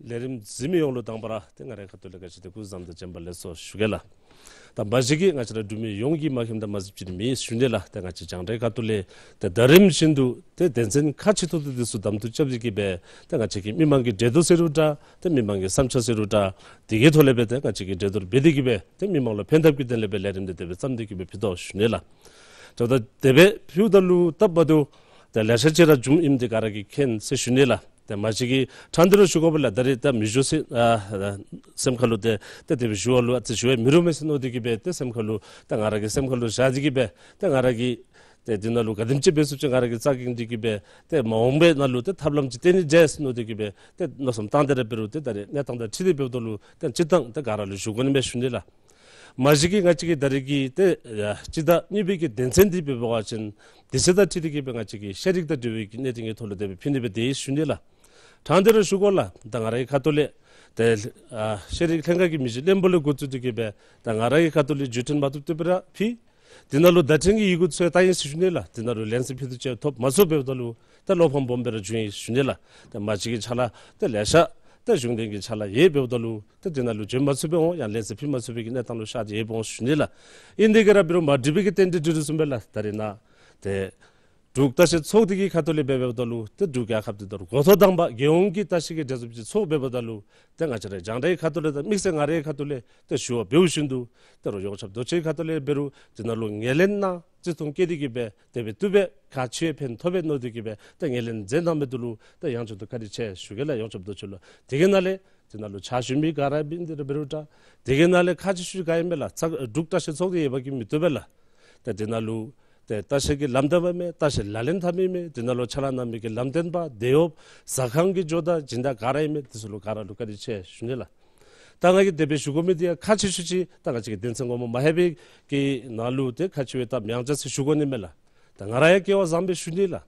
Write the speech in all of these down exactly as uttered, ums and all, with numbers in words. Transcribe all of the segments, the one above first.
ལས་རིམ་གཟིགས་མི་ཡོངས་ལུ་དང་པ་ར་ཏེ་ང་རའི་ཁ་ཐུག་ལས་ག་ཅི་ཏེ་སྐུ་གཟུགས་བཟང་དང་བྱོན་པ་ལེགས་སོ་ཞུ་གེ་ལགས། ད་མ་གཞི་གིས་ང་བཅས་ར་འབྲུག་མི་ཡོངས་ཀྱིས་མ་མཁྱེནམ་དང་མ་གཟིགསཔ་ཅིག་མེད་ཞུ་ནི་ལགས། ཏེ་ང་བཅས་རྒྱང་བསྒྲགས་ཁ་ཐུག་ལས་ཏེ་ཟླ་རིམ་བཞིན་དུ་ཏེ་དོན་ཚན་ཁག་ཆེ་ཏོག་ཏོ་འདི་ཚུ་གདམ་འཐུ་རྐྱབ་སྟེ་གིས་སྦེ་ཏེ་ང་བཅས་ཀྱི་མི་མང་གི་གྲོས་བསྡུར་ཟེར་རུང་འདྲ་ཏེ་མི་མང་གི་བསམ་འཆར་ཟེར་རུང་འདྲ་དེ་གི་ཐོག་ལས་སྦེ་ཏེ་ང་བཅས་ཀྱིས་གྲོས་བསྡུར་འབད་དེ་གིས་སྦེ་ཏེ་མི་མང་ལུ་ཕན་ཐབས་ཀྱི་དོན་ལས་སྦེ་ལས་རིམ་འདི་དེ་སྦེ་བརྩམས་ཏེ་གིས་སྦེ་ཕུལ་དོ་ཞུ་ནི་ལགས། ད་ད་དེ་སྦེ་ཕུལཝ་ད་ལུ་སྟབས་མ་བདེཝ་ཏེ་ལེ་ཤ་ཅིག་ར་བྱུངམ་ཨིནམ་འདི་ག་ར་གིས་མཁྱེན་ཟེར་ཞུ་ནི་ལགས། ཏེ་མ་གཞི་གིས་ཕྲང་སྟེ་ར་ཞུ་དགོ་པས་ལགས། ད་རེས་ད་མི་ཞུ་ཟེར་ཨ་ཨ་སེམས་ཁ་ལུ་ཏེ་ཏེ་དེ་སྦེ་ཞུ་བ་ལུ་ཨ་ཙི་ཞུ་བ་མི་རུང་མས་ཟེར་མནོ་སྟེ་གིས་སྦེ་ཏེ་སེམས་ཁ་ལུ་ད་ང་ར་གི་སེམས་ཁ་ལུ་བཞག་སྟེ་གིས་སྦེ་ཏེ་ང་ར་གིས་ཏེ་དེ་ནང་ལུ་ག་དེམ་ཅིག་འབད་ཚུགས་ཅིག་ང་ར་གིས་རྩ་འགེངས་ཏེ་གིས་སྦེ་ཏེ་མ་འོངས་པའི་ནང་ལུ་ཏེ་ཐབས་ལམ་ཅིག་བཏོན་ནི་འདྲས་ཟེར་མནོ་སྟེ་གིས་སྦེ་ཏེ་མནོ་བསམ་བཏང་སྟེ་ར་འབད་རུང་ཏེ་ད་རེས་གནས་སྟངས་དང་འཁྲིལ་ཏེ་འབདཝ་ད་ལུ་ཏེ་སྤྱིར་བཏང་ཏེ་ག་ར་ལུ་ཞུ་དགོ་ནི་མས་ཞུ་ནི་ལགས། མ་གཞི་གིས་ང་བཅས་ཀྱིས་ད་རེས་ཀྱི་ཏེ་ཡ་སྤྱི་ཟླ་གཉིས་པའི་གི་དོན་ཚན་འདི་འབད་བ་ཅིན་དུས་ཚོད་དང་འཁྲིལ་ཏེ་གིས་སྦེ་ང་བཅས་ཀྱིས་ཤེས་རིག་དང་འབྲེལ་བའི་གི་གནད་དོན་གྱི་ཐོག་ལུ་དེ་སྦེ་ཕུལ་ནི་སྦེ་དེ་ཞུ་ནི་ལགས། ཕྲང་སྟེ་ར་ཞུ་དགོ་ལགས། ད་ང་རའི་ཁ་ཐུག་ལས་ཏེ་ཨ་ཤེས་རིག་ལྷན་ཁག་གི་མི་རྗེ་བློན་པོ་ལས་འགོ་བཙུགས་ཏེ་གིས་སྦེ་ད་ང་རའི་ཁ་ཐུག་ལས་བརྒྱུད་འཕྲིན་མ་ཐོབ་ཐོབ་སྦེ་ར་ཕུལ། དེ་ནང་ལུ་བརྡ་འཕྲིན་གྱི་ཡི་གུ་ཚུ་བལྟ་ཡི་ཟེར་ཞུ་ནི་ལགས། དེ་ནང་ལུ་ལན་ཚུ་ཕུལ་དུ་ཅིག་ཐོབ་མ་ཚུགས་འབདཝ་ད་ལུ་ད་བློ་ཕམ་སྦོམ་སྦེ་ར་བྱུང་ཡི་ཞུ་ནི་ལགས། ད་མ་གཞི་གི་ཕྱག་ལཱ་ད་ལེ་ཤ་ད་གཞུང་དོན་གྱི་ཕྱག་ལཱ་ཡོདཔ་འབདཝ་ད་ལུ་ད་དེ་ནང་ལུ་བྱོན་མ་ཚུགས་པར་འོང་ཡང་ལན་ཚུ་ཕུལ་མ་ཚུགས་པའི་གི་གནས་སྟངས་ལུ་ཤར་ཏེ་ཡོདཔ་འོང་ཞུ་ནི་ལགས། ཨིན་དེ་གིས་ར་འབད་རུང་མ་འགྲིག་པའི་གི་རྟེན་འབྲེལ་འགྲིག་འགྲིག་བཟུམ་སྦེ་ལགས། ད་རེས་ནཱ་ཏེ་འབྲུག་ལྟ་བཤལ་ཚོགས་སྡེ་གི་ཁ་ཐུག་ལས་འབད་འབདཝ་ད་ལུ་ཏེ་འབྲུག་རྒྱལ་ཁབ་འདི་ད་རུང་འགོ་ཐོག་དང་པ་རྒྱལ་ཡོངས་ཀྱི་ལྟ་བཤལ་གྱི་གྲལ་འཛོམས་ཅིག་ཚོགས་འབདཝ་ད་ལུ་ཏེ་ང་བཅས་ར་རྒྱང་བསྒྲགས་ཁ་ཐུག་ལས་དང་དམིགས་བསལ་ང་རའི་ཁ་ཐུག་ལས་ཏེ་ཞུ་བ་འབདཝ་བཞིན་དུ་ད་རུང་ཡོངས་ཁྱབ་རྡོ་རྗེའི་ཁ་ཐུག་ལས་འབད་རུང་དེ་ནང་ལུ་ངོས་ལེན་གནང་བརྩི་མཐོང་བསྐྱེད་དེ་གིས་སྦེ་དེ་སྦེ་བཏུབ་པས། ག་ཅི་ཕན་ཐོགས་པས་མནོ་སྟེ་གིས་སྦེ་ཏེ་ངོས་ལེན་མཛད་གནང་མི་འདི་ལུ་ཏེ་ཡང་ཅིན་ཏེ་བཀའ་དྲིན་ཆེ་ཞུ་གེ་ལགས། ཡོངས་ཁྱབ་རྡོ་རྗེ་ལུ། དེ་གི་ནང་ལས་དེ་ནང་ལུ་ཕྱག་ཞུ་མི་ག་ར་ཨིན་དེ་ར་འབད་རུང་འདྲ། དེ་གི་ནང་ལས་ཁག་ཆེ་ཤོས་ག་ཨིན་མས་ལགས། ཚོགས་འབྲུག་ལྟ་བཤལ་ཚོགས་སྡེ་ཡོདཔ་གིས་མི་བཏུབ་པས་ལགས། ཏེ་དེ་ནང་ལུ་ཏེ་ལྟ་བཤལ་གྱི་ལམ་སྟོན་པ་མས། ལྟ་བཤལ་ལག་ལེན་འཐབ་མི་མས། དེ་ནང་ལུ་ཕྱག་ལཱ་གནང་མི་གི་ལམ་སྟོན་པ་དེད་གཡོགཔ་ཟ་ཁང་གི་ཇོ་བདག་སྦྱིན་བདག་ག་ར་ཨིན་མས། དེ་ཚུ་ལུ་ག་ར་ལུ་བཀའ་དྲིན་ཆེ་ཞུ་ནི་ལགས། ད་ང་གིས་དེ་སྦེ་ཞུ་དགོ་མི་འདི་ཡང་ཁག་ཆེ་ཤོས་ཅིག་ད་ང་བཅས་ཀྱི་དོན་ཚན་ངོ་མ་མ་ལྷོད་པའི་གི་ནང་ལུ་ཏེ་ཁག་ཆེ་བའི་ད་མིང་ཅིག་ཟེར་ཞུ་དགོ་ནི་མས་ལགས། ད་ང་ར་ཡང་སྐལ་བ་བཟང་པས་ཞུ་ནི་ལགས།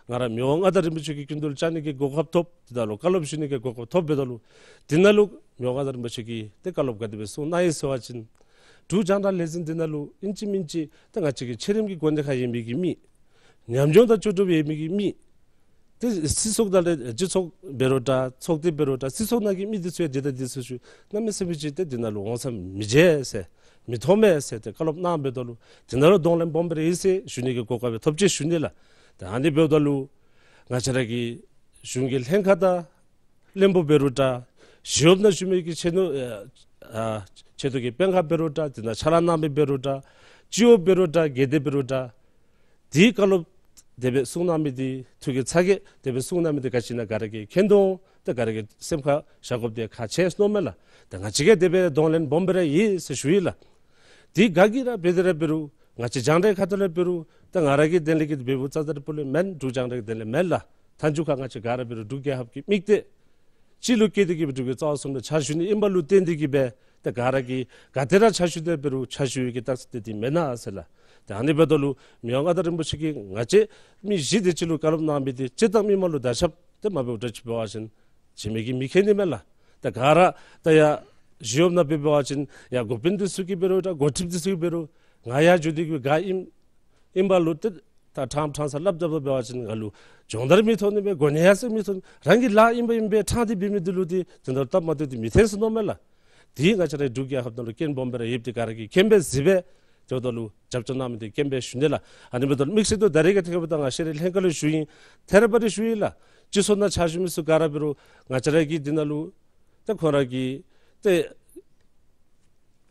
ང་ར་མི་དབང་མངའ་བདག་རིན་པོ་ཆེ་གི་སྐུ་མདུན་ལུ་བཅར་ནི་གི་གོ་སྐབས་ཐོབ། དེ་ནང་ལུ་བཀའ་སློབ་ཞུ་ནི་གི་གོ་སྐབས་ཐོབ་འབདཝ་ད་ལུ་དེ་ནང་ལུ་མི་དབང་མངའ་བདག་རིན་པོ་ཆེ་གིས་ཏེ་བཀའ་སློབ་ག་དེ་སྦེ་གསུངས་གནང་ཡི་ཟེར་བ་ཅིན་འབྲུག་རྒྱང་བསྒྲགས་ལས་འཛིན་འདི་ནང་ལུ་ཨིན་ཅི་མིན་ཅི་ད་ང་བཅས་ཀྱི་ཆེ་རིམ་གྱི་གོ་གནས་ཁར་ཡོད་མི་གི་མི་ཉམས་མྱོང་དང་ལྕོགས་གྲུབ་ཡོད་མི་གི་མི་ཏེ་སྲིད་ཚོགས་དང་ལས་སྤྱི་ཚོགས་འབད་རུང་འདྲ་ཚོགས་སྡེ་འབད་རུང་འདྲ་སྲིད་ཚོགས་ནང་གི་མི་འདི་ཚུ་ཡང་འདི་དང་འདི་ཚུ་ཞུ་གནམ་མེད་ས་མེད་ཅིག་ཏེ་འདི་ནང་ལུ་འོང་ས་མི་མཇལ་ཟེར་མི་མཐོང་མས་ཟེར་ཏེ་བཀའ་སློབ་གནང་འབདཝ་ད་ལུ་དེ་ནང་ལུ་གདོང་ལེན་སྦོམ་སྦེ་ར་ཡོད་ཟེར་ཞུ་ནི་གི་གོ་སྐབས་ཐོབ་ཅི་ཞུ་ནི་ལགས། ད་ཨ་ནི་འབདཝ་ད་ལུ་ང་བཅས་ར་གི་གཞུང་གི་ལྷན་ཁག་དང་བློན་པོ་འབད་རུང་འདྲ་ཞི་གཡོགཔ་ནང་བཞུགས་མི་གི་ཆེ་ནུ་ཨ་ཆེ་མཐོ་གི་དཔོན་ཁག་འབད་རུང་འདྲ་དེ་ནང་ཕྱག་ལཱ་གནང་མི་འབད་རུང་འདྲ་སྤྱི་འོག་འབད་རུང་འདྲ་དགེ་སྡེ་འབད་རུང་འདྲ་དེའི་བཀའ་སློབ་དེ་སྦེ་གསུངས་གནང་མི་འདི་ཐུགས་ཀྱི་ཚ་གྱང་དེ་སྦེ་གསུངས་གནང་མི་འདི་ག་ཅི་ཨིན་ན་ག་ར་གིས་མཁྱེན་དོ། ཏེ་ག་ར་གིས་སེམས་ཁར་བཞག་དགོཔ་འདི་ཁག་ཆེ་ཟེར་མནོཝ་མས་ལགས། ཏེ་ང་བཅས་ཀྱིས་དེ་སྦེ་གདོང་ལེན་སྦོམ་སྦེ་ར་ཡོད་ཟེར་ཞུ་ཡི་ལགས། དེ་ག་གིས་ར་འབད་དེ་ར་འབད་རུང་ང་བཅས་རྒྱང་བསྒྲགས་ཁ་ཐུག་ལས་འབད་རུང་ཏེ་ང་ར་གིས་དེ་ལས་ཀྱི་འབདཝ་རྩ་དང་པོ་ལས་མེན། འབྲུག་རྒྱང་བསྒྲགས་དེ་ལས་མེན་ལགས། མཐའ་མཇུག་ཁར་ང་བཅས་ག་ར་འབད་རུང་འབྲུག་རྒྱལ་ཁབ་ཀྱི་དམིགས་གཏད་གཅིག་ལུ་བསྐྱེད་དེ་གིས་འབྲུག་གི་རྩ་བ་གསུམ་ལུ་ཕྱག་ཞུ་ནི་ཨིནམ་ལུ་བརྟེན་ཏེ་གིས་སྦེ་ཏེ་ག་ར་གིས་ག་ཏེ་ར་ཕྱག་ཞུ་སྟེ་འབད་རུང་ཕྱག་ཞུ་བའི་གི་རྟགས་ཅིག་དེ་འདི་མེན་ན་ཟེར་ལགས། ཏེ་ཨ་ནི་འབདཝ་ད་ལུ་མི་དབང་མངའ་བདག་རིན་པོ་ཆེ་གིས་ང་བཅས་མི་བཞི་དེ་ཅིག་ལུ་བཀའ་སློབ་གནང་མི་འདི་སྤྱིར་བཏང་མི་མང་ལུ་དར་ཁྱབ་ཏེ་མ་འབདཝ་འདྲཝ་ཅིག་འབད་བ་ཅིན་གཞན་མི་གིས་མི་མཁྱེན་ནི་མས་ལགས། ཏེ་ག་ར་ཏེ་ཡར་ཞི་གཡོགཔ་ནང་འབད་བ་ཅིན་ཡར་འགོ་དཔོན་འདི་ཚུ་གིས་འབད་རུང་འདྲ་འགོ་ཁྲིདཔ་འདི་ཚུ་གིས་འབད་རུང་ང་ཡར་འགྱོ་སྟེ་གིས་ག་ཨིནམ་ཨིནམ་ལུ་ཏེ་ད་ཕྲང་ཕྲང་ས་སླབ་སླབ་འབད་བ་ཅིན་ང་ལུ་སྦྱོང་བརྡར་མི་ཐོབ་ནི་མས། གོ་གནས་ཡང་སེ་མི་ཐོབ་ནི། རང་གི་ལཱ་ཨིན་པ་ཨིན་པས་ཕྲང་སྟེ་འབད་མི་འདི་ལུ་ཏེ་དེ་འདྲ་སྟབས་མ་བདེཝ་འདི་མི་འཐོན་ཟེར་མནོཝ་མས་ལགས། དེ་ང་བཅས་རའི་འབྲུག་རྒྱལ་ཁབ་ནང་ལུ་རྐྱེན་སྦོམ་སྦེ་ར་ཡོདཔ་འདི་ག་ར་གིས་མཁྱེན་པས་གཟིགས་པས། དེ་འབདཝ་ད་ལུ་རྒྱབ་སྐྱོར་གནང་མི་འདི་མཁྱེན་པས་ཞུ་ནི་ལགས། ཨ་ནི་འབདཝ་ད་ལུ་དམིགས་བསལ་དུ་ད་རེས་ཀྱི་ཐད་ཁར་འབདཝ་ད་ང་ཤེས་རིག་ལྷན་ཁག་ལུ་ཞུ་ཡི། ཐད་རི་བ་རི་ཞུ་ཡི་ལགས། སྤྱི་ཚོགས་ནང་ཕྱག་ཞུ་མི་ཚུ་ག་ར་འབད་རུང་ང་བཅས་ར་གི་འདི་ནང་ལུ་ཏེ་ཁོང་ར་གི་ཏེ་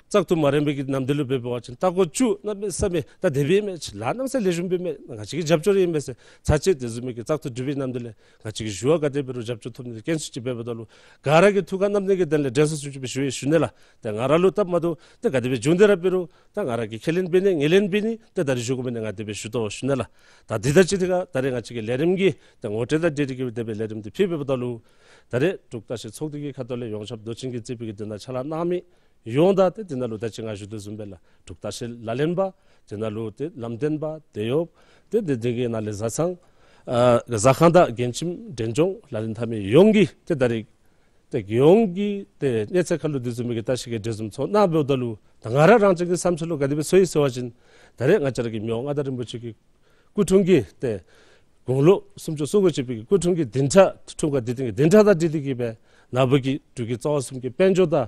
བཙག་འཐུ་མ་རན་པའི་གི་ནམ་དུས་ལུ་འབད་བ་ཅིན་ལྟག་སྐོར་བཅུ་གནམ་མེད་ས་མེད་ད་དེ་སྦེ་མས། ལཱ་གནམ་མེད་ས་མེད་ལེགས་ཤོམ་སྦེ་མས། ང་བཅས་ཀྱི་རྒྱབ་སྐྱོར་ཨིན་པས་ཟེར་ཚར་གཅིག་དེ་བཟུམ་མའི་གི་བཙག་འཐུ་གྲུབ་པའི་ནམ་དུས་ལས་ང་བཅས་ཀྱིས་ཞུ་བ་ག་དེ་འབད་རུང་རྒྱབ་སྐྱོར་ཐོབ་ནི་དཀོན་སུ་ཅིག་འབདཝ་ད་ལུ་ག་ར་གིས་ཐུགས་ཁར་བསྣམས་ནི་གི་དོན་ལས་དྲན་གསོ་ཚུ་ཅིག་སྦེ་ཞུ་ཡི་ཞུ་ནི་ལགས། ཏེ་ང་ར་ལུ་སྟབས་མ་བདེཝ་ཏེ་ག་དེ་སྦེ་བྱུང་སྟེ་ར་འབད་རུང་ད་ང་ར་གིས་ཁས་ལེན་འབད་ནི་ངོས་ལེན་འབད་ནི་ཏེ་ད་རེས་ཞུ་དགོ་མི་འདི་ང་དེ་སྦེ་ཞུ་དོ་ཞུ་ནི་ལགས། ད་འདི་དང་གཅིག་ཁར་ད་རེས་ང་བཅས་ཀྱི་ལས་རིམ་གྱི་ཏེ་ངོ་སྤྲོད་དང་འབྲེལ་ཏེ་གིས་འདི་སྦེ་ལས་རིམ་འདི་ཕུལ་འབདཝ་ད་ལུ་ད་རེས་འབྲུག་ལྟ་བཤལ་ཚོགས་སྡེ་གི་ཁ་ཐུག་ལས་ཡོངས་ཁྱབ་མདོ་ཆེན་གྱིས་གཙོས་པའི་གི་འདི་ནང་ཕྱག་ལཱ་གནང་མི་ཡོངས་དང་ཏེ་འདི་ནང་ལུ་ད་ཅི་ང་ཞུ་དོ་བཟུམ་སྦེ་ལགས་འབྲུག་ལྟ་བཤལ་ལག་ལེན་པ་འདི་ནང་ལུ་ཏེ་ལམ་སྟོན་པ་དེད་གཡོགཔ་ཏེ་འདི་འདི་གི་ནང་ལས་ཟ་ཚང་ཨ་ཟ་ཁང་དང་མགྲོན་ཁྱིམ་མགྲོན་ལྗོངས་ལག་ལེན་འཐབ་མི་ཡོངས་ཀྱིས་ཏེ་ད་རེས་ཏེ་རྒྱལ་ཡོངས་ཀྱི་ཏེ་གནས་ཚད་ཁར་ལུ་དེ་བཟུམ་མའི་གི་ལྟ་བཤལ་གྱི་གྲལ་འཛོམས་ཚོགས་གནང་འབདཝ་ད་ལུ་ད་ང་ར་རང་བཞིན་གྱི་བསམ་འཆར་ལུ་ག་དེ་སྦེ་ཚོར་ཡི་ཟེར་བ་ཅིན་ད་རེས་ང་བཅས་ར་གི་མི་དབང་མངའ་བདག་རིན་པོ་ཆེ་གི་སྐུ་འཁྲུངས་ཀྱི་ཏེ་དགུང་ལོ་སུམ་ཅུ་སོ་དགུ་བཅད་པའི་གི་སྐུ་འཁྲུངས་ཀྱི་བདུན་ཕྲག་འཁྲུངས་སྐར་དེ་ཏེ་བདུན་ཕྲག་དང་འཁྲིལ་ཏེ་གིས་སྦེ་ ནཱ་བུ་གིས་འབྲུག་གི་རྩ་བ་གསུམ་གྱི་དཔལ་འབྱོར་དང་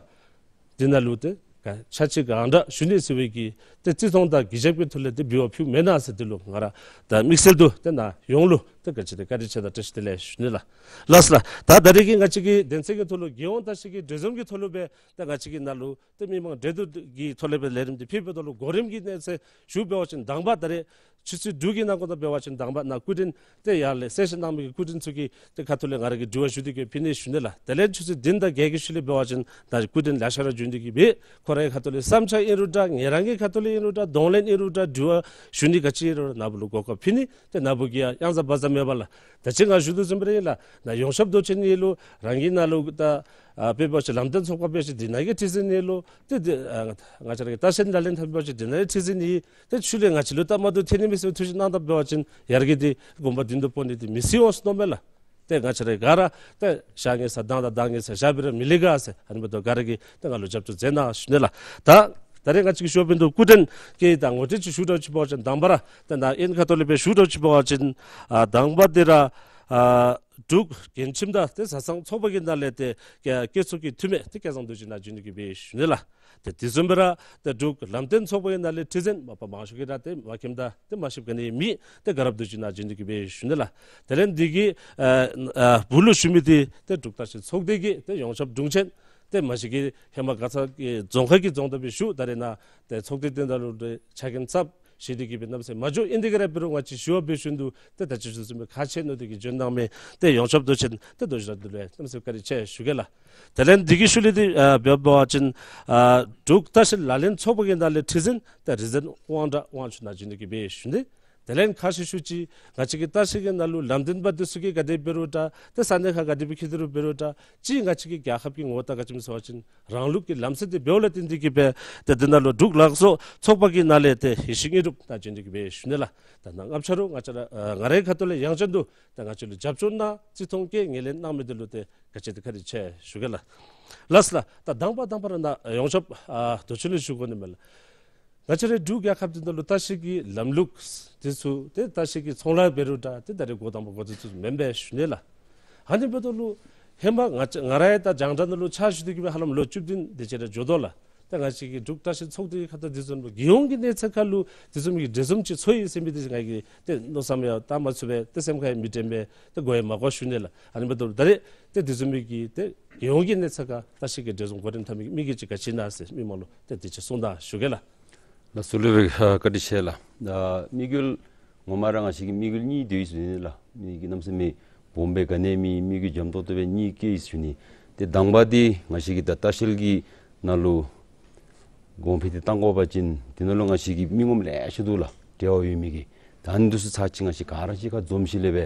འདི་ནང་ལུ་ཏེ་ག་ཕྱག་ཕྱིད་གང་དྲག་ཞུ་ནི་ཟེར་བའི་གི་ཏེ་བརྩི་མཐོང་དང་གུས་ཞབས་ཀྱི་ཐོག་ལས་ཏེ་འབུལ་བ་ཕུལཝ་མེན་ན་ཟེར་འདི་ལུ་ང་ར་ད་དམིགས་བསལ་དུ་ཏེ་ནཱ་ཡོངས་ལུ་ཏེ་ག་ཅི་ཏེ་བཀའ་དྲིན་ཆེ་དང་བཀྲ་ཤིས་བདེ་ལེགས་ཞུ་ནི་ལགས། ལགས་སོ་ལགས། ད་ད་རེས་ཀྱི་ང་བཅས་ཀྱི་དོན་ཚན་གྱི་ཐོག་ལུ་རྒྱལ་ཡོངས་བཀྲ་ཤིས་ཀྱི་འབྲེལ་འཛོམས་ཀྱི་ཐོག་ལུ་སྦེ་ད་ང་བཅས་ཀྱི་ནཱ་ལུ་ཏེ་མི་མང་འབྲེལ་གཏུག་གི་ཐོག་ལས་སྦེ་ལས་རིམ་འདི་ཕུལ་བའི་ཐོག་ལུ་གོ་རིམ་གྱི་གནས་ཚད་ཞུ་འབད་བ་ཅིན་དང་པ་ད་རེས་ཆུ་ཚོད་དྲུག་གི་ནང་འཁོད་དུ་འབད་བ་ཅིན་དང་པ་ནཱ་སྐུ་མགྲོན་ཏེ་ཡར་ལས་གསལ་བཤད་གནང་མི་གི་སྐུ་མགྲོན་ཚུ་གི་ཏེ་ཁ་ཐུག་ལས་ང་ར་གིས་དྲི་བ་ཞུ་སྟེ་གི་ཕུལ་ནི་ཞུ་ནི་ལགས། དེ་ལས་ཆུ་ཚོད་བདུན་དང་བརྒྱད་ཀྱི་ཤུལ་ལས་འབད་བ་ཅིན་ད་སྐུ་མགྲོན་ལེ་ཤ་ར་བྱོན་ཏེ་གི་སྦེ་ཁོ་རའི་ཁ་ཐུག་ལས་བསམ་འཆར་ཨིན་རུང་འདྲ་ངེ་རང་གི་ཁ་ཐུག་ལས་ཨིན་རུང་འདྲ་གདོང་ལེན་ཨིན་རུང་འདྲ་དྲི་བ་ཞུ་ནི་ག་ཅི་ཨིན་རུང་ནཱ་བུ་ལུ་གོ་སྐབས་ཕུལ་ནི། ཏེ་ནཱ་བུ་གིས་ཡང་ཡང་ཟ་བ་ཟ་མེད་པར་ལགས། ད་ཅི་ང་ཞུ་དོ་བཟུམ་སྦེ་ར་ཨིན་ལགས། ནཱ་ཡོངས་ཁྱབ་མདོ་ཆེན་ཨིན་རུང་རང་གི་ནཱ་ལུ་ད་ཨ་དཔེ་འབད་བ་ཅིན་ལམ་སྟོན་ཚོགས་པ་འབད་བ་ཅིན་འདི་ནང་གི་ཁྲི་འཛིན་ཨིན་རུང་ཏེ་འདི་ཨ་ང་བཅས་ར་གི་ལྟ་བཤལ་ལག་ལེན་འཐབ་འབད་བ་ཅིན་འདི་ནང་གི་ཁྲི་འཛིན་ཨིན། ཏེ་ཤུལ་ལས་ང་བཅས་ལུ་སྟབས་མ་བདེཝ་ཐོན་ནི་མས་ཟེར་ཐུགས་བཞེད་གནང་ད་འབད་བ་ཅིན་ཡར་གྱི་འདི་དགོངས་པ་འདི་འདི་སྤོ་ནི་འདི་མི་སྲིད་འོང་ཟེར་མནོཝ་མས་ལགས། ཏེ་ང་བཅས་ར་ག་ར་ཏེ་ཤ་ངེ་ས་གདང་དང་གདང་ངེ་ས་ཞག་སྦེ་ར་མི་ལེགས་ག་ཟེར། ཨ་ནི་འབདཝ་ད་ག་ར་གིས་ཏེ་ང་ལུ་རྒྱབ་སྐྱོར་མཛད་གནང་ཞུ་ནི་ལགས། ད་ད་རེས་ང་བཅས་ཀྱིས་ཞུ་བའི་འདུག་སྐུ་མགྲོན་གྱིས་ད་ངོ་སྤྲོད་ཅིག་ཞུ་དགོཔ་ཅིག་འབད་བ་ཅིན་དང་པ་ར་ཏེ་ནཱ་ཨིན་ཁ་ཐུག་ལས་སྦེ་ཞུ་དགོཔ་ཅིག་འབད་བ་ཅིན་ཨ་དང་པ་འདི་ར་ཨ་འབྲུག་རྒན་ཁྱིམ་དང་ཏེ་བཟའ་ཚང་ཚོགས་པ་གི་ནང་ལས་ཏེ་བཀའ་བཀའ་ཚོགས་ཀྱི་འཐུས་མི་ཏེ་སྐལ་བཟང་རྡོ་རྗེ་ནཱ་བྱོན་ཏེ་གི་སྦེ་ཞུ་ནི་ལགས། ཏེ་དེ་བཟུམ་སྦེ་ར་ཏེ་འབྲུག་ལམ་སྟོན་ཚོགས་པ་གི་ནང་ལས་ཁྲི་འཛིན་མ་པ་མང་ཤོས་ཀྱིས་ར་ཏེ་མ་མཁྱེནམ་ད་ཏེ་མ་ཤེསཔ་ག་ནི་མེད། ཏེ་དགའ་རབ་རྡོ་རྗེ་ནཱ་བྱོན་ཏེ་གི་སྦེ་ཞུ་ནི་ལགས། དེ་ལས་འདི་གི་ཨ་ཨ་སྦུག་ལུ་ཞུ་མི་འདི་ཏེ་འབྲུག་བཀྲ་ཤིས་ཚོགས་སྡེ་གི་ཏེ་ཡོངས་ཁྱབ་དྲུང་ཆེན་ཏེ་མ་གཞི་གི་ཧེ་མ་མགར་ཚང་གི་རྫོང་ཁག་གི་རྫོང་བདག་སྦེ་བཞུགས། ད་རེས་ནཱ་ཏེ་ཚོགས་སྡེ་འདི་ནང་ལུ་ཏེ་ཕྱག་འགན་གཙོ་བཞེས་ཏེ་གི་སྦེ་གནམ་མེད་ས་མེད་མ་འགྱོ། ཨིན་དེ་ག་ར་འབད་རུང་ང་བཅས་ཞུ་བ་འབད་ཞིནམ་ད་ཏེ་ད་ཅི་ཞུ་ཞུཝ་སྦེ་ཁག་ཆེ་མནོ་སྟེ་གི་བྱོན་གནང་མི་ཏེ་ཡོངས་ཁྱབ་དྲུང་ཆེན་ཏེ་རྡོ་རྗེ་ལགས་འདི་ལུ་གནམ་མེད་ས་མེད་བཀའ་དྲིན་ཆེ་ཞུ་གེ་ལགས། དེ་ལས་འདི་གི་ཤུལ་ལས་འདི་ཨ་འབད་བ་ཅིན་ཨ་འབྲུག་ལྟ་བཤལ་ལག་ལེན་ཚོགས་པ་གི་ནང་ལས་ཁྲི་འཛིན་ཏེ་རིག་འཛིན་དབང་གྲགས་དབང་ཕྱུག་ནཱ་བྱོན་ཏེ་གི་སྦེ་ཞུ་ནི། དེ་ལས་ཁ་ཤས་ཤུལ་ཅིག་ང་བཅས་ཀྱི་ལྟ་བཤལ་གྱི་ནང་ལུ་ལམ་སྟོན་པ་འདི་ཚུ་གིས་ག་དེ་འབད་རུང་འདྲ་ཏེ་ས་གནས་ཁར་ག་དེ་སྦེ་འཁྱིད་དེ་རུང་འབད་རུང་འདྲ་ཅིག་ང་བཅས་ཀྱི་རྒྱལ་ཁབ་ཀྱི་ངོ་རྟགས་ག་ཅི་སྨོ་ཟེར་བ་ཅིན་རང་ལུགས་ཀྱི་ལམ་སྲོལ་འདི་འབདཝ་ལས་བརྟེན་ཏེ་གི་སྦེ་ཏེ་འདི་ནང་ལུ་འབྲུག་ལག་བཟོ་ཚོགས་པ་གི་ནང་ལས་ཏེ་ཡེ་ཤེས་དངོས་གྲུབ་ནཱ་བྱོན་ཏེ་གི་སྦེ་ཞུ་ནི་ལགས། ད་ནཱ་སྔ་ཕྱི་རུ་ང་བཅས་ར་ཨ་ང་རའི་ཁ་ཐུག་ལས་ཡང་བསྐྱར་དུ་ད་ང་བཅས་ལུ་རྒྱབ་སྐྱོར་གནང་བརྩི་མཐོང་བསྐྱེད་ངོས་ལེན་གནང་མི་འདི་ལུ་ཏེ་ག་ཅི་ཏེ་བཀའ་དྲིན་ཆེ་ཞུ་གེ་ལགས། ལགས་སོ་ལགས། ད་དང་པ་དང་པ་ར་ནཱ་ཡོངས་ཁྱབ་ཨ་མདོ་ཆེན་ལས་ཞུ་དགོ་ནི་མས་ལགས། ང་བཅས་རའི་འབྲུག་རྒྱལ་ཁབ་འདི་ནང་ལུ་ལྟ་བཤལ་གྱི་ལམ་ལུགས་འདི་ཚུ་ཏེ་ལྟ་བཤལ་གྱི་ཚོང་ལཱ་འབད་རུང་འདྲ་ཏེ་ད་རེས་འགོ་དང་པ་འགོ་བཙུགས་ཚུགས་མེན་པས་ཞུ་ནི་ལགས། ཨ་ནི་འབདཝ་ད་ལུ་ཧེ་མ་ང་བཅས་ང་ར་ཡང་ད་རྒྱང་བསྒྲགས་ནང་ལུ་ཕྱག་ཞུ་སྟེ་གི་སྦེ་ཧ་ལམ་ལོ་བཅུ་བདུན་དེ་ཅིག་ར་འགྱོ་དོ་ལགས། ད་ང་བཅས་ཀྱི་འབྲུག་ལྟ་བཤལ་ཚོགས་སྡེ་གི་ཁ་ཐུག་འདི་བཟུམ་རྒྱལ་ཡོངས་ཀྱི་གནས་ཚད་ཁར་ལུ་འདི་བཟུམ་གྱི་འབྲེལ་འཛོམས་ཅིག་ཚོགས་ཡི་ཟེར་མི་འདི་ང་གིས་ཏེ་མནོ་བསམ་ཡང་བཏང་མ་ཚུགས་པས། ཏེ་སེམས་ཁར་ཡང་མི་དྲན་པས། ཏེ་གོ་ཡང་མ་གོ་ཞུ་ནི་ལགས། ཨ་ནི་འབདཝ་ད་ད་རེས་ཏེ་འདི་བཟུམ་མའི་གི་ཏེ་རྒྱལ་ཡོངས་ཀྱི་གནས་ཚད་ཁར་ལྟ་བཤལ་གྱི་འབྲེལ་འཛོམས་གོ་རིམ་འཐབ་མི་དམིགས་ཡུལ་ཅིག་ག་ཅི་ཨིན་ན་ཟེར་མི་མང་ལུ་ཏེ་དེ་ཅིག་གསུང་དང་ཞུ་གེ་ལགས། ལགས་སོ་ལགས། བཀའ་དྲིན་ཆེ་ལགས། ཨ་དམིགས་ཡུལ་ངོ་མ་ར་ང་བཅས་ཀྱི་དམིགས་ཡུལ་གཉིས་འདུག་ཟེར་ཞུ་ནི་ལགས། མི་གི་གནམ་མེད་ས་མེད་སྦོམ་སྦེ་ག་ནི་མེད། དམིགས་ཡུལ་འཇམ་ཏོག་ཏོ་སྦེ་གཉིས་བསྐྱེད་ཡི་ཟེར་ཞུ་ནི། ཏེ་དང་པ་འདི་ང་བཅས་ཀྱི་ད་ལྟ་ལྟ་བཤལ་གྱི་ནང་ལུ་གོང་འཕེལ་འདི་བཏང་དགོ་པ་ཅིན་འདི་ནང་ལུ་ང་བཅས་ཀྱི་མི་ངོམ་ལེ་ཤ་འདུག་ལགས། འབྲེལ་བ་ཡོད་མི་གི། ད་ཨ་ནི་འདི་ཚུ་ཚར་གཅིག་ང་བཅས་ག་ར་གཅིག་ཁར་འཛོམས་ཞིནམ་ལས་སྦེ་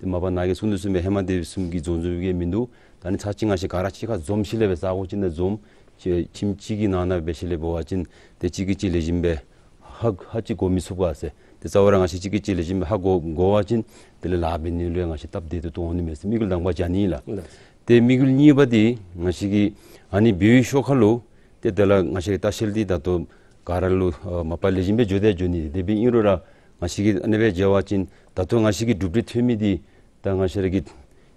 ཏེ་མ་པ་ནཱ་གིས་གསུངས་དོ་བཟུམ་སྦེ་ཧེ་མ་དེ་བཟུམ་གྱི་འཛོམས་འཛོམསམ་གི་མིན་འདུག། ད་ཨ་ནི་ཚར་གཅིག་ང་བཅས་ག་ར་གཅིག་ཁར་འཛོམས་ཞིནམ་ལས་སྦེ་ས་གོ་ཅིག་ནང་འཛོམས། ཁྱིམ་ཁྱིམ་གཅིག་གི་ནང་ན་འབད་ཞིནམ་ལས་འབད་བ་ཅིན་ཏེ་གཅིག་གིས་གཅིག་ལེགས་ཤོམ་སྦེ་ཧ་ཧ་ཅིག་གོ་མི་ཚུགས་ག་ཟེར། ཏེ་རྩ་བ་ར་ང་བཅས་གཅིག་གིས་གཅིག་ལེགས་ཤོམ་སྦེ་ཧ་གོ་གོ་བ་ཅིན་དེ་ལས་ལཱ་འབད་ནི་ལུ་ཡང་ང་བཅས་སྟབས་བདེ་ཏོག་ཏོ་འོང་ནི་མས་ཟེར་དམིགས་ཡུལ་དང་པ་ཅིག་ཨ་ནི་ཨིན་ལགས། ལགས། ཏེ་དམིགས་ཡུལ་གཉིས་པ་འདི་ང་བཅས་ཀྱིས་ཨ་ནི་འབད་བའི་ཤུལ་ཁར་ལུ་ཏེ་དེ་ལས་ང་བཅས་ཀྱི་ལྟ་བཤལ་འདི་ད་ལྟོ་ག་ར་ལུ་ཨ་མ་པ་ལེགས་ཤོམ་སྦེ་འགྱོ་དེས་འགྱོ་ནི། དེ་འབད་ཨིན་རུང་ར་ང་བཅས་ཀྱིས་ཨ་ནི་སྦེ་འབད་བ་ཅིན་ད་ལྟོ་ང་བཅས་ཀྱི་གྲུབ་འབྲས་ཐོན་མི་འདི་ད་ང་བཅས་ར་གི་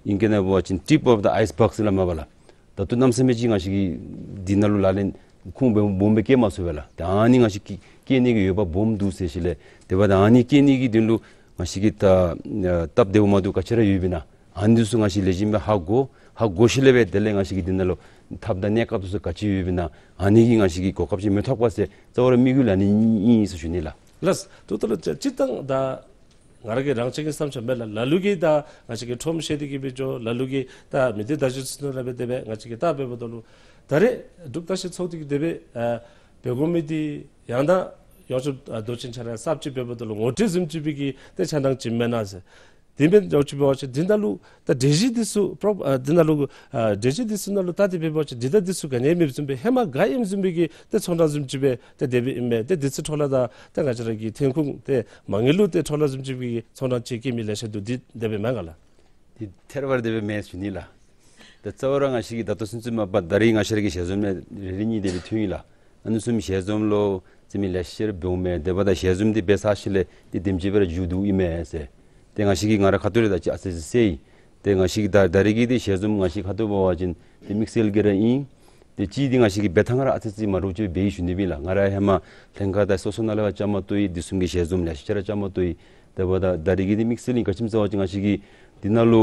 ཨིང་སྐད་ནང་འབད་བ་ཅིན་tip of the iceberg ཟེར་སླབ་མས་པ་ལགས། ད་ལྟོ་གནམ་མེད་ས་མེད་ཅིག་ང་བཅས་ཀྱིས་འདི་ནང་ལུ་ལག་ལེན་ཁུངས་སྦོམ་སྦོམ་སྦེ་བཀལ་མ་ཚུགས་པས་ལགས། ད་ཨ་ནི་ང་བཅས་ཀྱིས་བཀལ་ནི་གི་འོས་འབབ་སྦོམ་འདུག་ཟེར་ཞིནམ་ལས་དེ་འབདཝ་ད་ཨ་ནི་བཀལ་ནི་གི་དོན་ལུ་ང་བཅས་ཀྱིས་ད་ཨ་སྟབས་བདེཝ་མ་བདེཝ་ག་ཅི་ར་ཡོདཔ་ཨིན་ན། ཨ་ནི་འདི་ཚུ་ང་བཅས་ལེགས་ཤོམ་སྦེ་ཧ་གོ། ཧ་གོ་ཞིནམ་ལས་སྦེ་དེ་ལས་ང་བཅས་ཀྱིས་འདི་ནང་ལུ་ཐབས་དང་གནས་སྐབས་འདི་ཚུ་ག་ཅི་ཡོདཔ་ཨིན་ན། ཨ་ནི་གིས་ང་བཅས་ཀྱིས་གོ་སྐབས་ཅིག་མི་ཐོབ་ག་ཟེར་རྩ་བ་ར་དམིགས་ཡུལ་ཨ་ནི་ཨིན་ཟེར་ཞུ་ནི་ལགས། ལགས། ད་ལྟོ་ལུ་སྤྱིར་བཏང་ད་ང་ར་གི་རང་བཞིན་གྱི་བསམ་འཆར་མས་ལགས། ལ་ལུ་གིས་ད་ང་བཅས་ཀྱིས་ཁྲོམ་བཤད་དེ་གི་སྦེ་འགྱོ། ལ་ལུ་གིས་ད་མི་སྡེ་བརྡ་བརྒྱུད་ཚུ་ནང་ལུ་སྦེ་དེ་སྦེ་ང་བཅས་ཀྱིས་ད་འབདཝ་ད་ལུ་ད་རེས་འབྲུག་ལྟ་བཤལ་ཚོགས་སྡེ་གིས་དེ་སྦེ་ཨ་འབད་དགོ་མི་འདི་ཡང་ད་ཡོངས་ཁྱབ་ཨ་མདོ་ཆེན་ཆ་ར་གསརཔ་ཅིག་འབདཝ་ད་ལུ་ངོ་སྤྲོད་བཟུམ་ཅིག་སྦེ་གི་ཏེ་ཆ་ནང་ཅིག་མེན་ན་ཟེར། དེ་མེན་ཡོངས་ཁྱབ་འབད་བ་ཅིན་འདི་ནང་ལུ་ད་གྲོས་གཞི་འདི་ཚུ་པྲོ་ཨ་འདི་ནང་ལུ་ཨ་གྲོས་གཞི་འདི་ཚུ་ནང་ལུ་ད་དེ་འབད་བ་ཅིན་འདི་ད་འདི་ཚུ་ག་ནི་མེདཔ་བཟུམ་སྦེ་ཧེ་མ་ག་ཨིནམ་བཟུམ་སྦེ་གི་ཏེ་ཚོང་ཁང་བཟུམ་ཅིག་སྦེ་ཏེ་དེ་སྦེ་ཨིན་མས། ཏེ་འདི་ཚུ་འཕྲོ་བརླག་དང་ཏེ་ང་བཅས་ར་གི་ཐོན་ཁུངས་ཏེ་མ་དངུལ་ལུ་ཏེ་འཕྲོ་བརླག་བཟུམ་ཅིག་སྦེ་གི་ཚོང་ཁང་ཅིག་བསྐྱལ་མི་ལེ་ཤ་འདུག། འདི་དེ་སྦེ་མེན་ག་ལགས། འདི་ཐད་རི་བ་རི་དེ་སྦེ་མེན་ཟེར་ཞུ་ནི་ལགས། ད་རྩ་བ་ར་ང་བཅས་ཀྱིས་ད་ལྟོ་ཚུན་ཚོད་མ་པ་ད་རེས་ང་བཅས་ར་གི་ཞལ་འཛོམས་ནང་རེ་རེ་གཉིས་དེ་སྦེ་ཐོན་ཡི་ལགས། ཨ་ནི་བཟུམ་ཞལ་འཛོམས་ལུ་རྩིས་མི་ལེ་ཤ་ར་འབདཝ་མས། དེ་འབདཝ་ད་ཞལ་འཛོམས་འདི་འབད་ཚར་ཞིནམ་ལས་འདི་དེམ་ཅིག་སྦེ་ར་མཇུག་བསྡུཝ་ཨིན་མས་ཟེར། ཏེ་ང་བཅས་ཀྱིས་ང་རའི་ཁ་ཐུག་ལས་ད་ཅི་ཨ་ཙི་ཙི་ཟེར་ཡི། ཏེ་ང་བཅས་ཀྱི་ད་ད་རེས་ཀྱི་འདི་ཞལ་འཛོམས་ང་བཅས་ཁ་ཐུག་འབད་བ་ཅིན་ཏེ་དམིགས་བསལ་གྱིས་ར་ཨིན། ཏེ་གཅིག་འདི་ང་བཅས་ཀྱི་འབད་ཐངས་ར་ཨ་ཙི་ཙི་མ་འདྲཝ་ཅིག་འབད་ཡི་ཞུ་ནི་ཨིན་ལགས། ང་ར་ཧེ་མ་ལྷན་ཁག་དང་སོ་སོ་ནང་ལས་ཕར་བཅའ་མར་གཏོགས་ཡི། དེ་བཟུམ་གྱི་ཞལ་འཛོམས་ལེ་ཤ་ཅིག་ར་བཅའ་མར་གཏོགས་ཡི། ཏེ་འབདཝ་ད་ད་རེས་ཀྱི་འདི་དམིགས་བསལ་ཨིན། ག་ཅི་སྨོ་ཟེར་བ་ཅིན་ང་བཅས་ཀྱི་འདི་ནང་ལུ་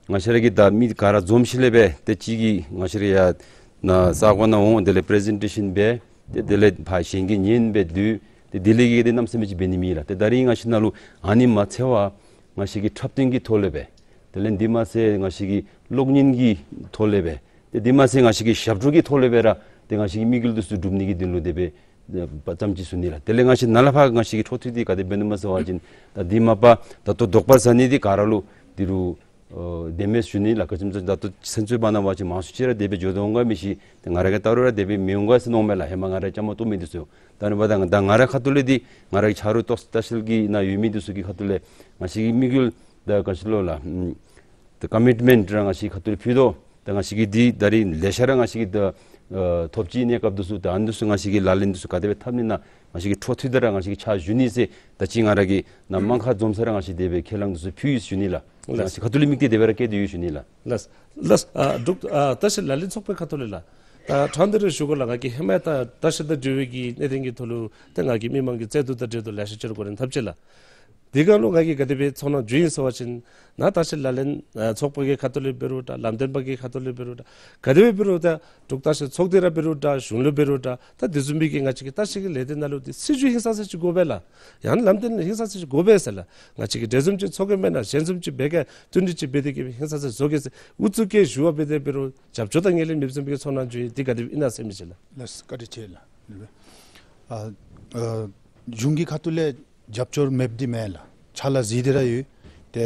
ང་བཅས་ར་གི་ད་མི་ག་ར་འཛོམས་ཞིནམ་ལས་སྦེ་ཏེ་གཅིག་གིས་ང་བཅས་ར་ཡར་ནཱ་ས་གོ་ནང་འོང་། དེ་ལས་པི་རི་ཛེན་ཊེ་ཤཱན་འབད། ཏེ་དེ་ལས་ཕར་གཞན་གྱིས་ཉན་སྦེ་སྡོད། ཏེ་དེ་ལས་ཀྱི་འདི་གནམ་མེད་ས་མེད་ཅིག་འབད་ནི་མེད་ལགས། ཏེ་ད་རེས་ང་བཅས་ནང་ལུ་ཨ་ནི་མ་ཚད་པར་ང་བཅས་ཀྱིས་འཁྲབ་སྟོན་གྱི་ཐོག་ལས་སྦེ། དེ་ལས་འདི་མ་ཚད་ང་བཅས་ཀྱིས་གློག་བརྙན་གྱི་ཐོག་ལས་སྦེ། ཏེ་འདི་མ་ཚད་ང་བཅས་ཀྱིས་ཞབས་བྲོ་གི་ཐོག་ལས་སྦེ་ར་ཏེ་ང་བཅས་ཀྱི་དམིགས་ཡུལ་འདི་ཚུ་སྒྲུབ་ནི་གི་དོན་ལུ་དེ་སྦེ་ཨ་བརྩམས་ཅི་ཟེར་ཞུ་ནི་ལགས། དེ་ལས་ང་བཅས་ནཱ་ལས་ཕར་ང་བཅས་ཀྱི་འཕྲོ་མཐུད་དེ་ག་དེ་འབད་ནུག་སྨོ་ཟེར་བ་ཅིན་ད་འདི་མ་པ་ད་ལྟོ་དོགས་པ་ཟ་ནི་འདི་ག་ར་ལུ་འདི་རུ་ཨ་དེ་མེན་ཞུ་ནི་ལགས། ག་ཅི་སྨོ་ཟེར་ད་ལྟོ་ཚུན་ཚོད་འབད་ནི་འབད་བ་ཅིན་མང་ཤོས་ཅིག་ར་དེ་སྦེ་འགྱོ་དོ་འོང་ག་མི་ཤེས། ཏེ་ང་ར་གིས་བལྟ་རུང་ར་དེ་སྦེ་མི་འོང་ག་ཟེར་མནོཝ་མས་ལགས། ཧེ་མ་ང་ར་བཅའ་མར་གཏོགས་མི་འདི་ཚུ། ད་ནི་འབདཝ་ད་ད་ང་ར་ཁ་ཐུག་ལས་འདི་ང་ར་གི་ཆ་རོགས་ལྟ་བཤལ་གྱི་ནང་ཡོད་མི་འདི་ཚུ་གི་ཁ་ཐུག་ལས་ང་བཅས་ཀྱི་དམིགས་ཡུལ་ད་ག་ཅི་ལོ་ལགས། ཨམ་ད་ཀོ་མིཊ་མེནཊ་ར་ང་བཅས་ཁ་ཐུག་ལས་ཕུལ་དོ། ད་ང་བཅས་ཀྱིས་འདི་ད་རེས་ལེ་ཤ་ར་ང་བཅས་ཀྱིས་ད་ཨ་ཐོབ་ཅི། གནས་སྐབས་འདི་ཚུ་ད་ཨ་ནི་འདི་ཚུ་ང་བཅས་ཀྱིས་ལག་ལེན་འདི་ཚུ་ག་དེ་སྦེ་འཐབ་ནི་ཨིན་ན་ང་བཅས་ཀྱིས་འཕྲོ་མཐུད་དེ་ར་ང་བཅས་ཀྱིས་ཕྱག་ཞུ་ནི་ཟེར། ད་ཅི་ང་ར་གིས་ནཱ་དམངས་ཁ་འཛོམས་ས་ར་ང་བཅས་དེ་སྦེ་ཁས་བླངས་འདི་ཚུ་ཕུལ་ཡི་ཟེར་ཞུ་ནི་ལགས། ལགས། ང་བཅས་ཁ་ཐུག་ལས་དམིགས་གཏད་དེ་སྦེ་ར་བསྐྱེད་དེ་ཡོད་ཞུ་ནི་ལགས། ལགས། ལགས། ཨ་འབྲུག་ཨ་ལྟ་བཤལ་ལག་ལེན་ཚོགས་པའི་ཁ་ཐུག་ལས་ལགས། ད་ཕྲང་སྟེ་ར་ཞུ་དགོ་ལགས། ང་གིས་ཧེ་མ་ད་ལྟ་བཤལ་དང་འབྲེལ་བའི་གི་གནད་དོན་གྱི་ཐོག་ལུ་ཏེ་ང་གིས་མི་མང་གི་བརྩེ་དུང་དང་འབྲེལ་དུ་ལེ་ཤ་ཅིག་ར་གོ་རིམ་འཐབ་ཅི་ལགས། དེ་སྒང་ལུ་ང་གིས་ག་དེ་སྦེ་ཚོར་སྣང་བྱུང་ཡི་ཟེར་བ་ཅིན་ནཱ་ལྟ་བཤལ་ལག་ལེན་ཨ་ཚོགས་པ་གི་ཁ་ཐུག་ལས་འབད་རུང་འདྲ། ལམ་སྟོན་པ་གི་ཁ་ཐུག་ལས་འབད་རུང་འདྲ། ག་དེ་སྦེ་འབད་རུང་འདྲ། འབྲུག་ལྟ་བཤལ་ཚོགས་སྡེ་ར་འབད་རུང་འདྲ། གཞུང་ལུ་འབད་རུང་འདྲ། ད་དེ་བཟུམ་མའི་གི་ང་བཅས་ཀྱི་ལྟ་བཤལ་གྱི་ལས་སྡེ་ནང་ལུ་འདི་སྲིད་བྱུས་ཧིང་སངས་ས་ཅིག་དགོ་པས་ལགས། ཡང་ན་ལམ་སྟོན་ཧིང་སངས་ས་ཅིག་དགོ་པས་ཟེར་ལགས། ང་བཅས་ཀྱིས་འབྲེལ་འཛོམས་ཅིག་ཚོགས་དགོ་མེན་ན། ཞལ་འཛོམས་ཅིག་འབད་ག་བསྟུན་གྲོས་ཅིག་འབད་དེ་གི་ཧིང་སངས་ས་བཟོ་གེ་ཟེར་ཨུ་ཚུགས་བསྐྱེད་ཞུ་བ་འབད་དེ་འབད་རུང་རྒྱབ་སྐྱོར་དང་ངོས་ལེན་མེདཔ་བཟུམ་གྱི་ཚོར་སྣང་བྱུང་ཡི། འདི་ག་དེ་སྦེ་ཨིན་ན་ཟེར་མི་ཅིག་ལགས། ལགས། བཀའ་དྲིན་ཆེ་ལགས། ཨ་ཨ་གཞུང་གི་ཁ་ཐུག་ལས་རྒྱབ་སྐྱོར་མེདཔ་འདི་མེན་ལགས། ཕྱག་ལཱ་གཟིགས་ཏེ་ར་ཡོད། ཏེ་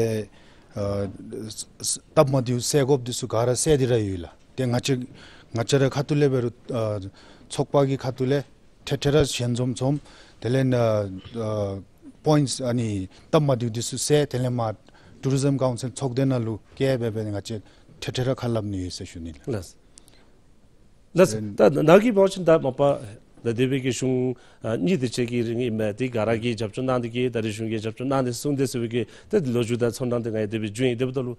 ཨ་ས་སྟབས་མ་བདེཝ་སེལ་དགོཔ་འདི་ཚུ་ག་ར་སེལ་ཏེ་ར་ཡོད་ལགས། ཏེ་ང་བཅས་ང་བཅས་རའི་ཁ་ཐུག་ལས་འབད་རུང་ཨ་ཚོགས་པ་གི་ཁ་ཐུག་ལས་ཐེངས་ཐེངས་ར་ཞལ་འཛོམས་འཛོམས། དེ་ལས་ཨ་ཨ་པོའིནཊསི་ཨ་ནི་སྟབས་མ་བདེཝ་འདི་ཚུ་སེལ། དེ་ལས་མར་ཊུ་རི་ཛིམ་ཀའུན་སིལ་ཚོགས་སྡེ་ནང་ལུ་བསྐྱལ་སྦེ་སྦེ་ང་བཅས་ཐེངས་ཐེངས་ར་ཁ་སླབ་ནི་ཡོད་ཟེར་ཞུ་ནི་ལགས། ལགས། ལགས། ད་ནཱ་གིས་འབད་བ་ཅིན་ད་མ་པ་ད་དེ་སྦེ་གི་གཞུང་ཨ་གཉིས་དེ་ཅིག་གི་རིང་ཨིན་མས། དེ་ག་ར་གིས་རྒྱབ་སྐྱོར་གནང་སྟེ་གི་ད་རེས་གཞུང་གིས་རྒྱབ་སྐྱོར་གནང་སྟེ་གསུངས་ཏེ་ཟེར་བའི་གི་ཏེ་ལོ་རྒྱུས་དང་ཚོར་སྣང་དེ་ང་ཡང་དེ་སྦེ་བྱུང་ཡི། དེ་འབདཝ་ད་ལུ་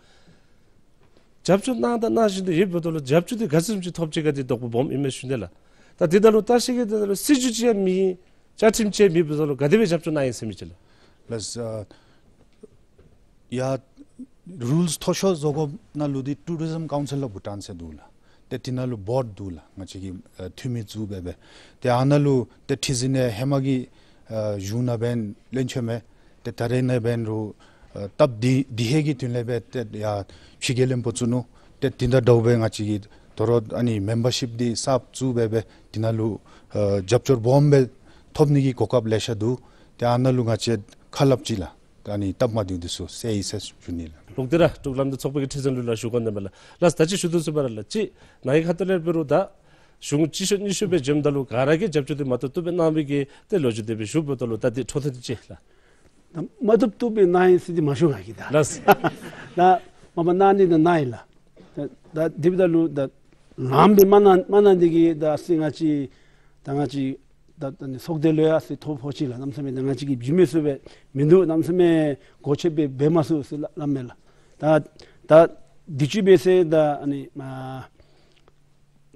རྒྱབ་སྐྱོར་གནང་དང་གནང་བཞིན་དུ་ཡོདཔ་ད་ལུ་རྒྱབ་སྐྱོར་དེ་ག་ཅི་བཟུམ་ཅིག་ཐོབ་ཅི་ག་དེ་དོགས་པ་སྦོམ་ཨིན་མས་ཞུ་ནི་ལགས། ད་དེ་ད་ལུ་ལྟ་བཤལ་གྱི་དེ་ད་ལུ་སྲིད་བྱུས་ཅིག་ཡང་མེད། བཅའ་ཁྲིམས་ཅིག་ཡང་མེདཔ་ད་ལུ་ག་དེ་སྦེ་རྒྱབ་སྐྱོར་གནང་ཡི་ཟེར་མི་ཅིག་ལགས། ལགས། ཨ་ཡ་རུལསི་མཐོ་ཤོས་བཟོ་དགོཔ་ནང་ལུ་འདི་ཊུ་རི་ཛིམ་ཀའུན་སིལ་ཨོཕ་བྷུ་ཊཱན་ཟེར་འདུག་ལགས། ཏེ་དེ་ནང་ལུ་བོརཌ་འདུག་ལགས། ང་བཅས་ཀྱིས་ཨ་འཐུས་མི་བཙུགས་སྦེ་སྦེ། ཏེ་ཨ་ནཱ་ལུ་ཏེ་ཁྲི་འཛིན་ནི་ཧེ་མ་གི་ཨ་གཞུང་ནང་འབདན་བློན་ཆེན་མས། ཏེ་ད་རེས་ནངས་པ་འབད་རུང་ཨ་སྟབས་བདེ་བདེ་ཧེ་གི་དོན་ལས་སྦེ་ཏེ་ཡར་ཕྱི་རྒྱལ་བློན་པོ་བཙུགས་ནུག། ཏེ་དེ་དང་འདྲཝ་སྦེ་ང་བཅས་ཀྱིས་དོ་རུང་ཨ་ནི་མེམ་བར་ཤིཔ་འདི་གསརཔ་བཙུགས་སྦེ་སྦེ་དེ་ནང་ལུ་ཨ་རྒྱབ་སྐྱོར་སྦོམ་སྦེ་ཐོབ་ནི་གི་གོ་སྐབས་ལེ་ཤ་འདུག། ཏེ་ཨ་ནཱ་ལུ་ང་བཅས་ཁ་སླབ་ཅི་ལགས། ད་ཨ་ནི་སྟབས་མ་བདེཝ་འདི་ཚུ་སེལ་ཡི་ཟེར་ཞུ་ནི་ལགས། ལོག་སྟེ་ར་འབྲུག་ལམ་སྟོན་ཚོགས་པ་གི་ཁྲི་འཛིན་ལུ་ལགས་ཞུ་དགོ་ནི་མས་ལགས། ལགས། ད་ཅི་ཞུ་དོ་བཟུམ་སྦེ་ར་ལགས། ཅིག་ནཱ་གི་ཁ་ཐུག་ལས་འབད་རུང་ད་གཞུང་གཅིག་ཤུལ་གཉིས་ཤུལ་སྦེ་འཛོམསམ་ད་ལུ་ག་ར་གིས་རྒྱབ་སྐྱོར་འདི་མ་བཏུབ་བཏུབ་སྦེ་གནང་བའི་གི་ཏེ་ལོ་རྒྱུས་དེ་སྦེ་ཞུཝ་ད་ལུ་ད་འདི་འཕྲོ་མཐུད་དེ་ཅིག་ལགས། ད་མ་བཏུབ་བཏུབ་སྦེ་གནང་ཡི་ཟེར་འདི་མ་ཞུ་ང་གིས་ད། ལགས། ད་མ་པ་གནང་ནི་ད་གནང་ཡི་ལགས། ད་ད་དེ་འབདཝ་ད་ལུ་ད་ལམ་སྦེ་མ་གནང་མ་གནང་འདི་གིས་ད་ཨ་ཙི་ང་བཅས་ད་ང་བཅས་ད་ད་ནི་ཚོགས་སྡེ་ལུ་ཡང་ཨ་ཙི་ཐོ་ཕོག་ཅི་ལགས། གནམ་མེད་ས་མེད་ད་ང་བཅས་ཀྱིས་བྱིན་མི་ཚུགས་པས་མིན་འདུག། གནམ་མེད་ས་མེད་སྒོ་ཕྱེ་སྦེ་འབད་མ་ཚུགས་ཟེར་སླབ་མས་ལགས། ད་ད་འདི་ཚུ་འབད་ཟེར་ད་ཨ་ནི་མ་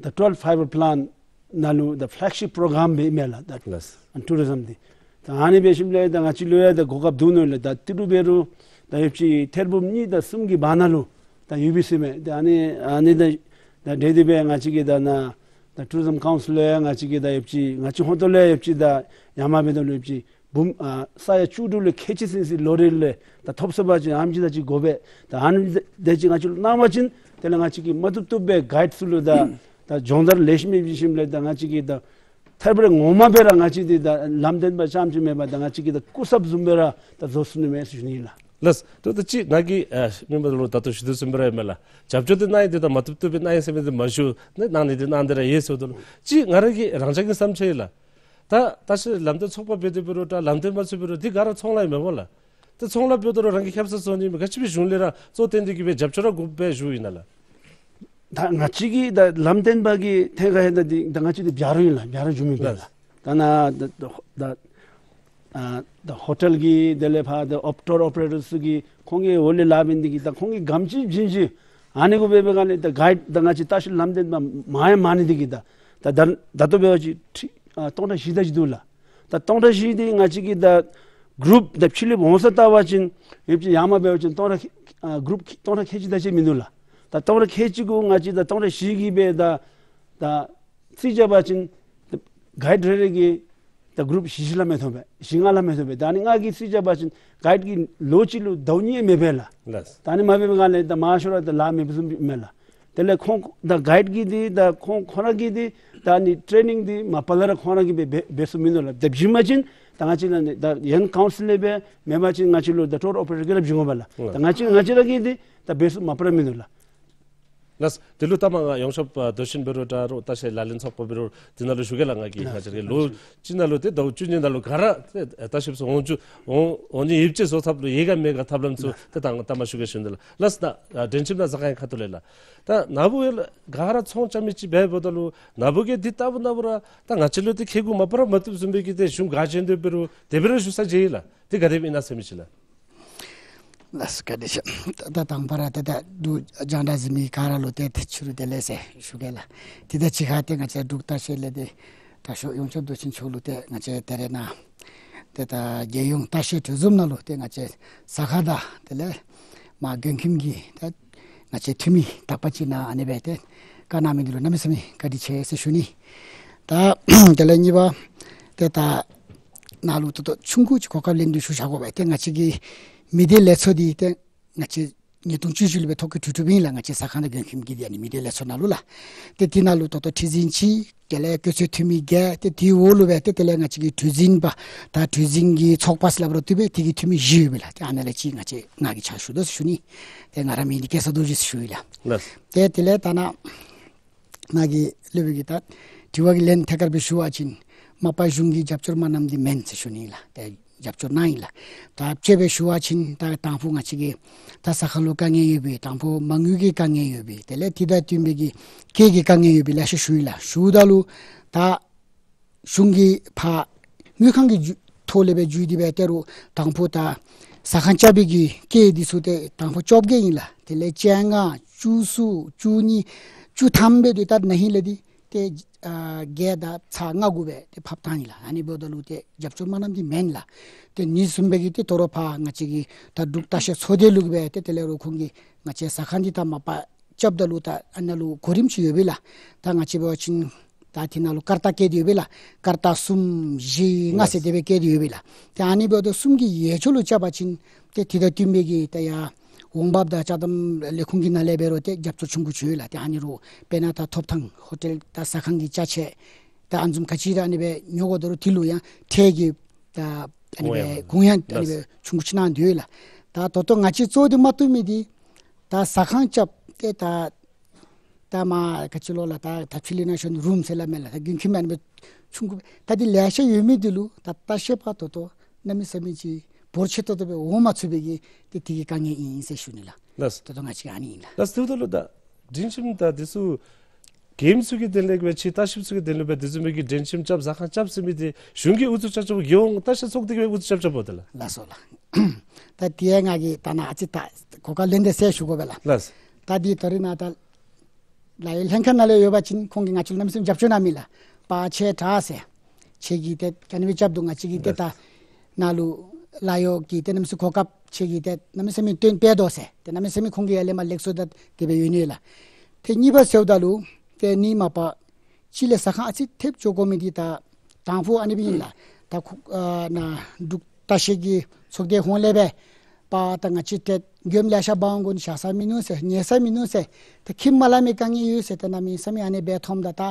ད་ཊུ་ཝེལབ་ཕའི་བར་པི་ལེནཊ་ནང་ལུ་ད་ཕེ་ལེག་ཤིཔ་པོ་རོ་གྲམ་སྦེ་ཨིན་མས་ལགས། ད་ལགས། ཨ་ཊུ་རི་ཛིམ་འདི་ད་ཨ་ནི་འབད་ཞིནམ་ལས་ད་ང་བཅས་ལུ་ཡང་ད་གོ་སྐབས་འདུག་ནོ་ལགས། ད་ཏི་རུ་འབད་རུང་ད་ཡོད་ཅི་ཐེར་འབུམ་གཉིས་དང་གསུམ་གྱི་བར་ན་ལུ་ད་ཡོད་པས་ཟེར་མས། ད་ཨ་ནི་ཨ་ནི་ད་ད་འདྲ་འདི་སྦེ་ང་བཅས་ཀྱིས་ད་ནཱ་ད་ཊུ་རི་ཛིམ་ཀའུན་སིལ་ལུ་ཡང་ང་བཅས་ཀྱིས་ད་ཡོད་ཅི་ང་བཅས་ཧོངས་ཏོ་ལུ་ཡང་ཡོད་ཅི་ད་ཡར་མར་འབདཝ་ད་ལུ་ཡོད་ཅི་འབུམ་ཨ་ས་ཡ་བཅུ་དྲུག་ལུ་ཁལ་གཅིག་ཟིན་ཟིན་ལོ་རེ་ལས་ད་ཐོབ་ཚུགས་པ་ཅིན་ཨ་ནེམ་ཅིག་ད་ཅིག་དགོ་པས། ད་ཨ་ནི་དེ་ཅིག་ང་བཅས་ལུ་གནང་བ་ཅིན་དེ་ལས་ང་བཅས་ཀྱིས་མ་བཏུབ་བཏུབ་སྦེ་གའིཌ་ཚུ་ལུ་ད་ད་སྦྱོང་བརྡར་ལེགས་ཤོམ་སྦེ་བྱིན་ཞིནམ་ལས་ད་ང་བཅས་ཀྱིས་ད་ཐད་རི་བ་རི་ངོ་མ་སྦེ་ར་ང་བཅས་འདི་ད་ལམ་སྟོན་པ་རྐྱངམ་ཅིག་མེན་པར་ད་ང་བཅས་ཀྱིས་ད་སྐུ་ཚབ་བཟུམ་སྦེ་ར་ད་བཟོ་ཚུགས་ནི་མས་ཟེར་ཞུ་ནི་ལགས། ལགས། ད་ད་ཅི་ནཱ་གིས་ཨ་མི་མང་ལུ་ད་ལྟོ་ཞུ་དོ་བཟུམ་སྦེ་ར་ཨིན་མས་ལགས། རྒྱབ་སྐྱོར་འདི་གནང་ཡི་འདི་ད་མ་བཏུབ་བཏུབ་སྦེ་གནང་ཡི་ཟེར་མི་འདི་མ་ཞུ། ནི་གནང་ནི་འདི་གནང་སྟེ་ར་ཡོད་ཟེརཝ་ད་ལུ་ཅིག་ང་ར་གི་རང་རྐྱང་གི་བསམ་འཆར་ཨིན་ལགས། ད་ད་ཅི་ལམ་སྟོན་ཚོགས་པ་འབད་དེ་འབད་རུང་འདྲ་ལམ་སྟོན་པ་ཚུ་འབད་རུང་འདི་ག་ར་ཚོང་ལཱ་ཨིན་མས་པ་ལགས། ད་ཚོང་ལཱ་འབདཝ་ད་ལུ་རང་གིས་ཁེབ་ས་བཟོ་ནི་མེད། ག་ཅི་སྦེ་གཞུང་ལས་ར་གཙོ་བཏོན་ཏེ་གི་སྦེ་རྒྱབ་སྐྱོར་ར་དགོ་པས་ཞུཝ་ཨིན་ན་ལགས། ད་ང་བཅས་ཀྱིས་ད་ལམ་སྟོན་པ་གི་ཐད་ཁར་ཧེ་ད་འདི་ད་ང་བཅས་འདི་བྱ་རུང་ཨིན་ལགས། བྱ་རུང་འགྱོ་མི་ཨིན་ལགས། ལགས། ད་ནཱ་ད་ད་ད་ ཨ་ད་ཧོ་ཊེལ་གྱི་དེ་ལས་ཕར་ད་ཨོ་ཊུར་ཨོ་པ་རེ་ཊར་ཚུ་གིས་ཁོང་གིས་འོག་ལས་ལཱ་འབད་ནི་དེ་གིས་ད་ཁོང་གིས་ག་དེམ་ཅིག་བྱིན་ཅི། ཨ་ནི་གུ་འབད་བའི་སྒང་ལས་ད་གའིཌ་ད་ང་བཅས་ལྟ་བཤལ་ལམ་སྟོན་པ་མང་ཡང་མང་ནི་དེ་གིས་ད་ད་ད་ད་ལྟོ་འབད་བ་ཅིན་ཁྲི་ཨ་སྟོང་ཕྲག་བཞི་དེ་ཅིག་འདུག་ལགས། ད་སྟོང་ཕྲག་བཞི་དེ་ང་བཅས་ཀྱིས་ད་གུ་རུབ་ད་ཕྱི་ལུ་འོང་ས་བལྟ་བ་ཅིན་ཡོད་ཅིག་ཡར་མར་འབད་བ་ཅིན་སྟོང་ཕྲག་ཨ་གུ་རུབ་སྟོང་ཕྲག་ཁལ་གཅིག་དེ་ཅིག་མིན་འདུག་ལགས། ད་སྟོང་ཕྲག་ཁལ་གཅིག་གུ་ང་བཅས་ད་སྟོང་ཕྲག་བཞི་གིས་འབད་ད་ད་རྩིས་རྐྱབ་པ་ཅིན་གའིཌ་རེ་རེ་གིས་ད་གུ་རུབ་བཞི་བཞི་ལང་མི་ཐོབ་པས། བཞི་ལྔ་ལང་མི་ཐོབ་པས། ད་ཨ་ནི་ང་གིས་རྩིས་རྐྱབ་པ་ཅིན་གའིཌ་ཀྱིས་ལོ་གཅིག་ལུ་ཟླཝ་གཉིས་མི་འབད་ལགས། ལགས། ད་ཨ་ནི་མ་འབད་བའི་སྒང་ལས་ད་མང་ཤོས་ར་ད་ལཱ་མི་འབད་ཚུགས་མས་ལགས། དེ་ལས་ཁོང་ད་གའིཌ་ཀྱིས་འདི་ད་ཁོང་ཁོང་ར་གིས་འདི་ད་ཨ་ནི་ཊེ་ནིང་འདི་མ་པ་ལས་ར་ཁོང་ར་གིས་འབད་འབད་འབད་ཚུགས་མིན་འདུག་ལགས། ད་བྱིན་པ་ཅིན་ད་ང་བཅས་ལུ་ནི་ད་ཡང་ཀའུན་སིལ་ལས་འབད་མེན་པ་ཅིན་ང་བཅས་ལུ་ད་ཊུར་ཨོ་པ་རེ་ཊར་གིས་ར་བྱིན་དགོ་པས་ལགས། ད་ང་བཅས་ང་བཅས་ར་གིས་འདི་ད་འབད་ཚུགས་མ་པ་ར་མིན་འདུག་ལགས། ལགས། དེ་ལུ་ད་མ་ང་ཡོངས་ཁྱབ་ཨ་མདོ་ཆེན་འབད་རུང་ད་རུང་ལྟ་བཤལ་ལག་ལེན་ཚོགས་པ་འབད་རུང་དེ་ནང་ལུ་ཞུ་གེ་ལགས། ང་གིས་ང་བཅས་ར་གི་ལོ་གཅིག་ནང་ལུ་ཏེ་ཟླཝ་བཅུ་གཉིས་ནང་ལུ་ག་ར་ཏེ་ལྟ་བཤལཔ་ཚུ་འོང་ཚུགས་འོང་འོང་ནི་ཡོདཔ་ཅིག་བཟོ་ཐབས་ལུ་ཡོད་ག་མེད་ག་ཐབས་ལམ་ཚུ་ཏེ་ད་ད་མ་ཞུ་གེ་ཞུ་ནི་ལགས། ལགས་ད་ཨ་དྲན་ཁྱིམ་དང་ཟ་ཁང་གི་ཁ་ཐུག་ལས་ལགས། ད་ནཱ་བུ་ཡང་ག་ར་ཚོང་རྐྱབ་མི་ཅིག་འབད་འབདཝ་ད་ལུ་ནཱ་བུ་གིས་འདི་ལྟ་བུ་ནཱ་བུ་ར་ད་ང་བཅས་ལུ་ཏེ་ཁེ་གུ་མ་པ་ར་མ་བཏུབ་བཟུམ་སྦེ་གི་ཏེ་གཞུང་ག་ཅི་འདོད་འབད་རུང་དེ་སྦེ་ར་ཞུ་ས་ཅིག་ཨིན་ལགས། དེ་ག་དེ་སྦེ་ཨིན་ན་ཟེར་མི་ཅིག་ལགས། ལགས་སོ། བཀའ་དྲིན་ཆེ། ད་ད་དང་པ་ར་ཏེ་ད་འབྲུག་རྒྱང་བསྒྲགས་གཟིགས་མི་ག་ར་ལུ་ཏེ་ཏེ་ཕྱི་རུ་བདེ་ལེགས་ཟེར་ཞུ་གེ་ལགས། ཏེ་ད་ཅིག་ཁར་ཏེ་ང་བཅས་འབྲུག་ལྟ་བཤལ་ལས་ཏེ་དྲག་ཤོས་ཡོངས་ཁྱབ་མདོ་ཆེན་མཆོག་ལུ་ཏེ་ང་བཅས་ད་རེས་ནཱ་ཏེ་ད་རྒྱལ་ཡོངས་ལྟ་བཤལ་གྲོས་འཛོམས་ནང་ལུ་ཏེ་ང་བཅས་ཟ་ཁང་དང་དེ་ལས་མར་མགོན་ཁྱིམ་གྱི་ད་ང་བཅས་འཐུས་མི་དག་པ་ཅིག་ནཱ་ཨ་ནི་སྦེ་ཏེ་བཀའ་གནང་མི་འདི་ལུ་གནམ་མེད་ས་མེད་བཀའ་དྲིན་ཆེ་ཟེར་ཞུ་ནི། ད་དེ་ལས་གཉིས་པ་ཏེ་ད་ནཱ་ལུ་ད་ལྟོ་ཆུང་ཀུ་ཅིག་གོ་སྐབས་ལེན་ཏེ་ཞུ་བཞག་དགོ་པས། ཏེ་ང་བཅས་ཀྱི་མི་སྡེ་ལས་ཚོགས་འདི་ཏེ་ང་བཅས་ཉིས་སྟོང་བཅུ་བཞི་ལུ་སྦེ་ཐོ་བཀོད་གྲུབ་གྲུབ་ཨིན་ལགས། ང་བཅས་ཟ་ཁང་དང་མགོན་ཁྱིམ་གྱི་འདི་ཨ་ནི་མི་སྡེ་ལས་ཚོགས་ནང་ལུ་ལགས། ཏེ་འདི་ནང་ལུ་ད་ལྟོ་ཁྲི་འཛིན་གཅིག་དེ་ལས་དགོས་ཚད་འཐུས་མི་བརྒྱད་ཏེ་དེའི་འོག་ལུ་སྦེ་ཏེ་དེ་ལས་ང་བཅས་ཀྱི་གྲོས་འཛིན་པ་ད་གྲོས་འཛིན་གྱི་ཚོགས་པ་ཟེར་སླབ་རུང་བཏུབ་པས། དེ་གི་འཐུས་མི་བཞི་ཡོད་པས་ལགས། ཏེ་ཨ་ནཱ་ལས་གཅིག་ང་བཅས་ང་གིས་ཕྱག་ཞུ་དོ་ཟེར་ཞུ་ནི། ཏེ་ང་ར་མིང་འདི་སྐལ་བཟང་རྡོ་རྗེ་ཟེར་ཞུ་ཡི་ལགས། ལགས། ཏེ་དེ་ལས་ད་ནཱ་ནཱ་གི་སློབ་དཔོན་གྱིས་ད་དྲི་བ་གི་ལན་ཐད་ཀར་སྦེ་ཞུ་བ་ཅིན་མ་པ་གཞུང་གིས་རྒྱབ་སྐྱོར་མ་གནངམ་འདི་མེན་ཟེར་ཞུ་ནི་ལགས། ཏེ་རྒྱབ་སྐྱོར་གནང་ཡི་ལགས། ད་དཔྱེ་སྦེ་ཞུ་བ་ཅིན་ད་དང་ཕུ་ང་བཅས་ཀྱི་ད་ཟ་ཁང་ལུ་དཀའ་ངལ་ཡོད་པའི་དང་ཕུ་མ་དངུལ་གྱི་དཀའ་ངལ་ཡོད་པའི་དེ་ལས་དེ་དང་བསྟུན་པའི་གི་སྐྱེད་ཀྱི་དཀའ་ངལ་ཡོད་པའི་ལེ་ཤ་ཞུ་ཡི་ལགས། ཞུཝ་ད་ལུ་ད་གཞུང་གིས་ཕར་དངུལ་ཁང་གི་བརྒྱུད་ཐོག་ལས་སྦེ་བརྒྱུད་དེ་སྦེ་ཏེ་རུང་དང་ཕུ་ད་ཟ་ཁང་རྐྱབ་པའི་གི་སྐྱེད་འདི་ཚུ་ཏེ་དང་ཕུ་བཅོ་བརྒྱད་ཨིན་ལགས། དེ་ལས་བཅོ་ལྔ་བཅུ་གསུམ་བཅུ་གཉིས་བཅུ་ཐམ་སྦེ་འདི་ད་ན་ཧིང་ལས་འདི་ཏེ་ཨ་བརྒྱད་དང་ཚག་ལྔ་དགུ་སྦེ་ཏེ་ཕབ་བཏང་ཡི་ལགས། ཨ་ནི་འབདཝ་ད་ལུ་ཏེ་རྒྱབ་སྐྱོར་མ་གནངམ་འདི་མེན་ལགས། ཏེ་ཨ་ནི་བཟུམ་སྦེ་གི་ཏེ་དོ་རུང་ཕར་ང་བཅས་ཀྱི་ད་འབྲུག་ལྟ་བཤལ་ཚོགས་སྡེ་ལུ་གི་སྦེ་ཏེ་དེ་ལས་རུང་ཁོང་གིས་ང་བཅས་ཟ་ཁང་འདི་ད་མ་པ་རྐྱབ་ད་ལུ་ད་ཨ་ནཱ་ལུ་གོ་རིམ་ཅིག་ཡོད་པས་ལགས། ད་ང་བཅས་འབད་བ་ཅིན་ད་དེ་ནང་ལུ་ཀར་ཏ་བཀལ་ཏེ་ཡོད་པས་ལགས། ཀར་ཏ་གསུམ་བཞི་ལྔ་ཟེར་དེ་སྦེ་བཀལ་ཏེ་ཡོད་པས་ལགས། ཏེ་ཨ་ནི་འབདཝ་ད་གསུམ་གྱི་ཡས་ཆོག་ལུ་རྐྱབ་པ་ཅིན་ཏེ་དེ་དང་བསྟུན་པའི་གི་ད་ཡར་འོང་འབབ་དང་ཅ་དམ་ལས་ཁུངས་ཀྱི་ནང་ལས་འབད་རུང་ཏེ་རྒྱབ་སྐྱོར་ཆུང་ཀུ་ཅིག་ཡོད་ལགས། ཏེ་ཨ་ནི་རུང་དཔེར་ན་ད་ཐོབ་ཐང་ཧོ་ཊེལ་དང་ཟ་ཁང་གི་ཅ་ཆས་ད་ཨ་ནི་བཟུམ་ག་ཅི་ར་ཨ་ནི་སྦེ་ཉོ་དགོ་ད་རུང་དེ་ལུ་ཡང་ཁྲལ་གྱི་ད་ཨ་ནི་སྦེ་གུང་ཡངས་ཨ་ནི་སྦེ་ཆུང་ཀུ་ཅིག་གནང་སྟེ་ཡོད་ལགས། ད་ད་ལྟོ་ང་བཅས་གཙོ་བོ་འདི་མ་བཏུབ་མི་འདི་ད་ཟ་ཁང་རྐྱབ་སྟེ་ད་ད་མ་ག་ཅི་ལོ་ལགས། ད་ད་ཕྱི་ལས་ན་ཤོ་རུམ་ཟེར་སླབ་མས་ལགས། ད་མགོན་ཁྱིམ་ཨ་ནི་སྦེ་ཆུང་ཀུ་ད་འདི་ལེ་ཤ་ཡོད་མི་འདི་ལུ་ད་ལྟ་བཤལ་པ་ད་ལྟོ་གནམ་མེད་ས་མེད་ཅིག་འབོར་ཆེ་ཏོག་ཏོ་སྦེ་འོང་མ་ཚུགས་པའི་གི་ཏེ་དེ་གི་དཀའ་ངལ་ཨིན་ཟེར་ཞུ་ནི་ལགས། ལགས། ད་ལྟོ་ང་བཅས་ཨ་ནི་ཨིན་ལགས། ལགས། དེ་འབདཝ་ད་ལུ་ད་སྒྲིང་ཁྱིམ་ད་འདི་ཚུ་མགྱོནམ་ཚུ་གི་དོན་ལུ་སྦེ་ཅིག་ལྟ་བཤལཔ་ཚུ་གི་དོན་ལུ་སྦེ་དེ་བཟུམ་མའི་གི་སྒྲིང་ཁྱིམ་རྐྱབ་ཟ་ཁང་རྐྱབ་ཟེར་མི་འདི་གཞུང་གིས་ཨུ་ཚུགས་རྐྱབ་རྐྱབ་རྒྱལ་ཡོངས་ལྟ་བཤལ་ཚོགས་སྡེ་གིས་ཨུ་ཚུགས་རྐྱབ་རྐྱབ་འོང་ད་ལགས། ལགས་སོ་ལགས། ད་དེ་ཡང་ང་གིས་ད་ནཱ་ཨ་ཙི་ད་གོ་སྐབས་ལེན་ཏེ་ཟེར་ཞུ་དགོ་པས་ལགས། ལགས། ད་འདི་ད་རེས་ནཱ་ད་ལཱ་གཡོག་ལྷན་ཁག་ནང་ལས་ཡོད་པ་ཅིན་ཁོང་གིས་ང་བཅས་ལུ་གནམ་མེད་ས་མེད་རྒྱབ་སྐྱོར་གནང་མི་ལགས། པ་ཁྱེད་དྲག་ཟེར་ཁྱེད་ཀྱིས་ཏེ་ཨ་ནི་སྦེ་རྐྱབ་དོ། ང་བཅས་ཀྱིས་ཏེ་ད་ནཱ་ལུ་ལཱ་གཡོག་གི་ཏེ་གནམ་མེད་ས་མེད་གོ་སྐབས་ཁྱེད་ཀྱིས་ཏེ་གནམ་མེད་ས་མེད་སྟོན་སྤེལ་དོ་ཟེར་ཏེ་གནམ་མེད་ས་མེད་ཁོང་གི་ཡར་ལས་མར་ལེགས་སོ་ད་དེ་སྦེ་ཡོད་ནི་ལགས། ཏེ་གཉིས་པ་ཟེརཝ་ད་ལུ་ཏེ་ཨ་ནི་མ་པ་གཅིག་ལས་ཟ་ཁང་ཨ་ཙི་ཐེབས་འགྱོ་དགོ་མི་འདི་ད་དང་ཕུ་ཨ་ནི་སྦེ་ཨིན་ལགས། ད་ཁོ་ཨ་ནཱ་འབྲུག་ལྟ་བཤལ་གྱི་ཚོགས་སྡེ་ཧོང་ལས་སྦེ་པ་ད་ང་བཅས་ཏེ་མགྱོནམ་ལེ་ཤ་འབག་འོང་དགོ་ནི་བཞག་ས་མིན་ནུག་ཟེར་ཉལ་ས་མིན་ནུག་ཟེར་ཏེ་ཁྱིམ་མ་ལང་མི་དཀའ་ངལ་ཡོད་ཟེར་ཏེ་གནམ་མེད་ས་མེད་ཨ་ནི་སྦེ་ཐོནམ་ད་ད་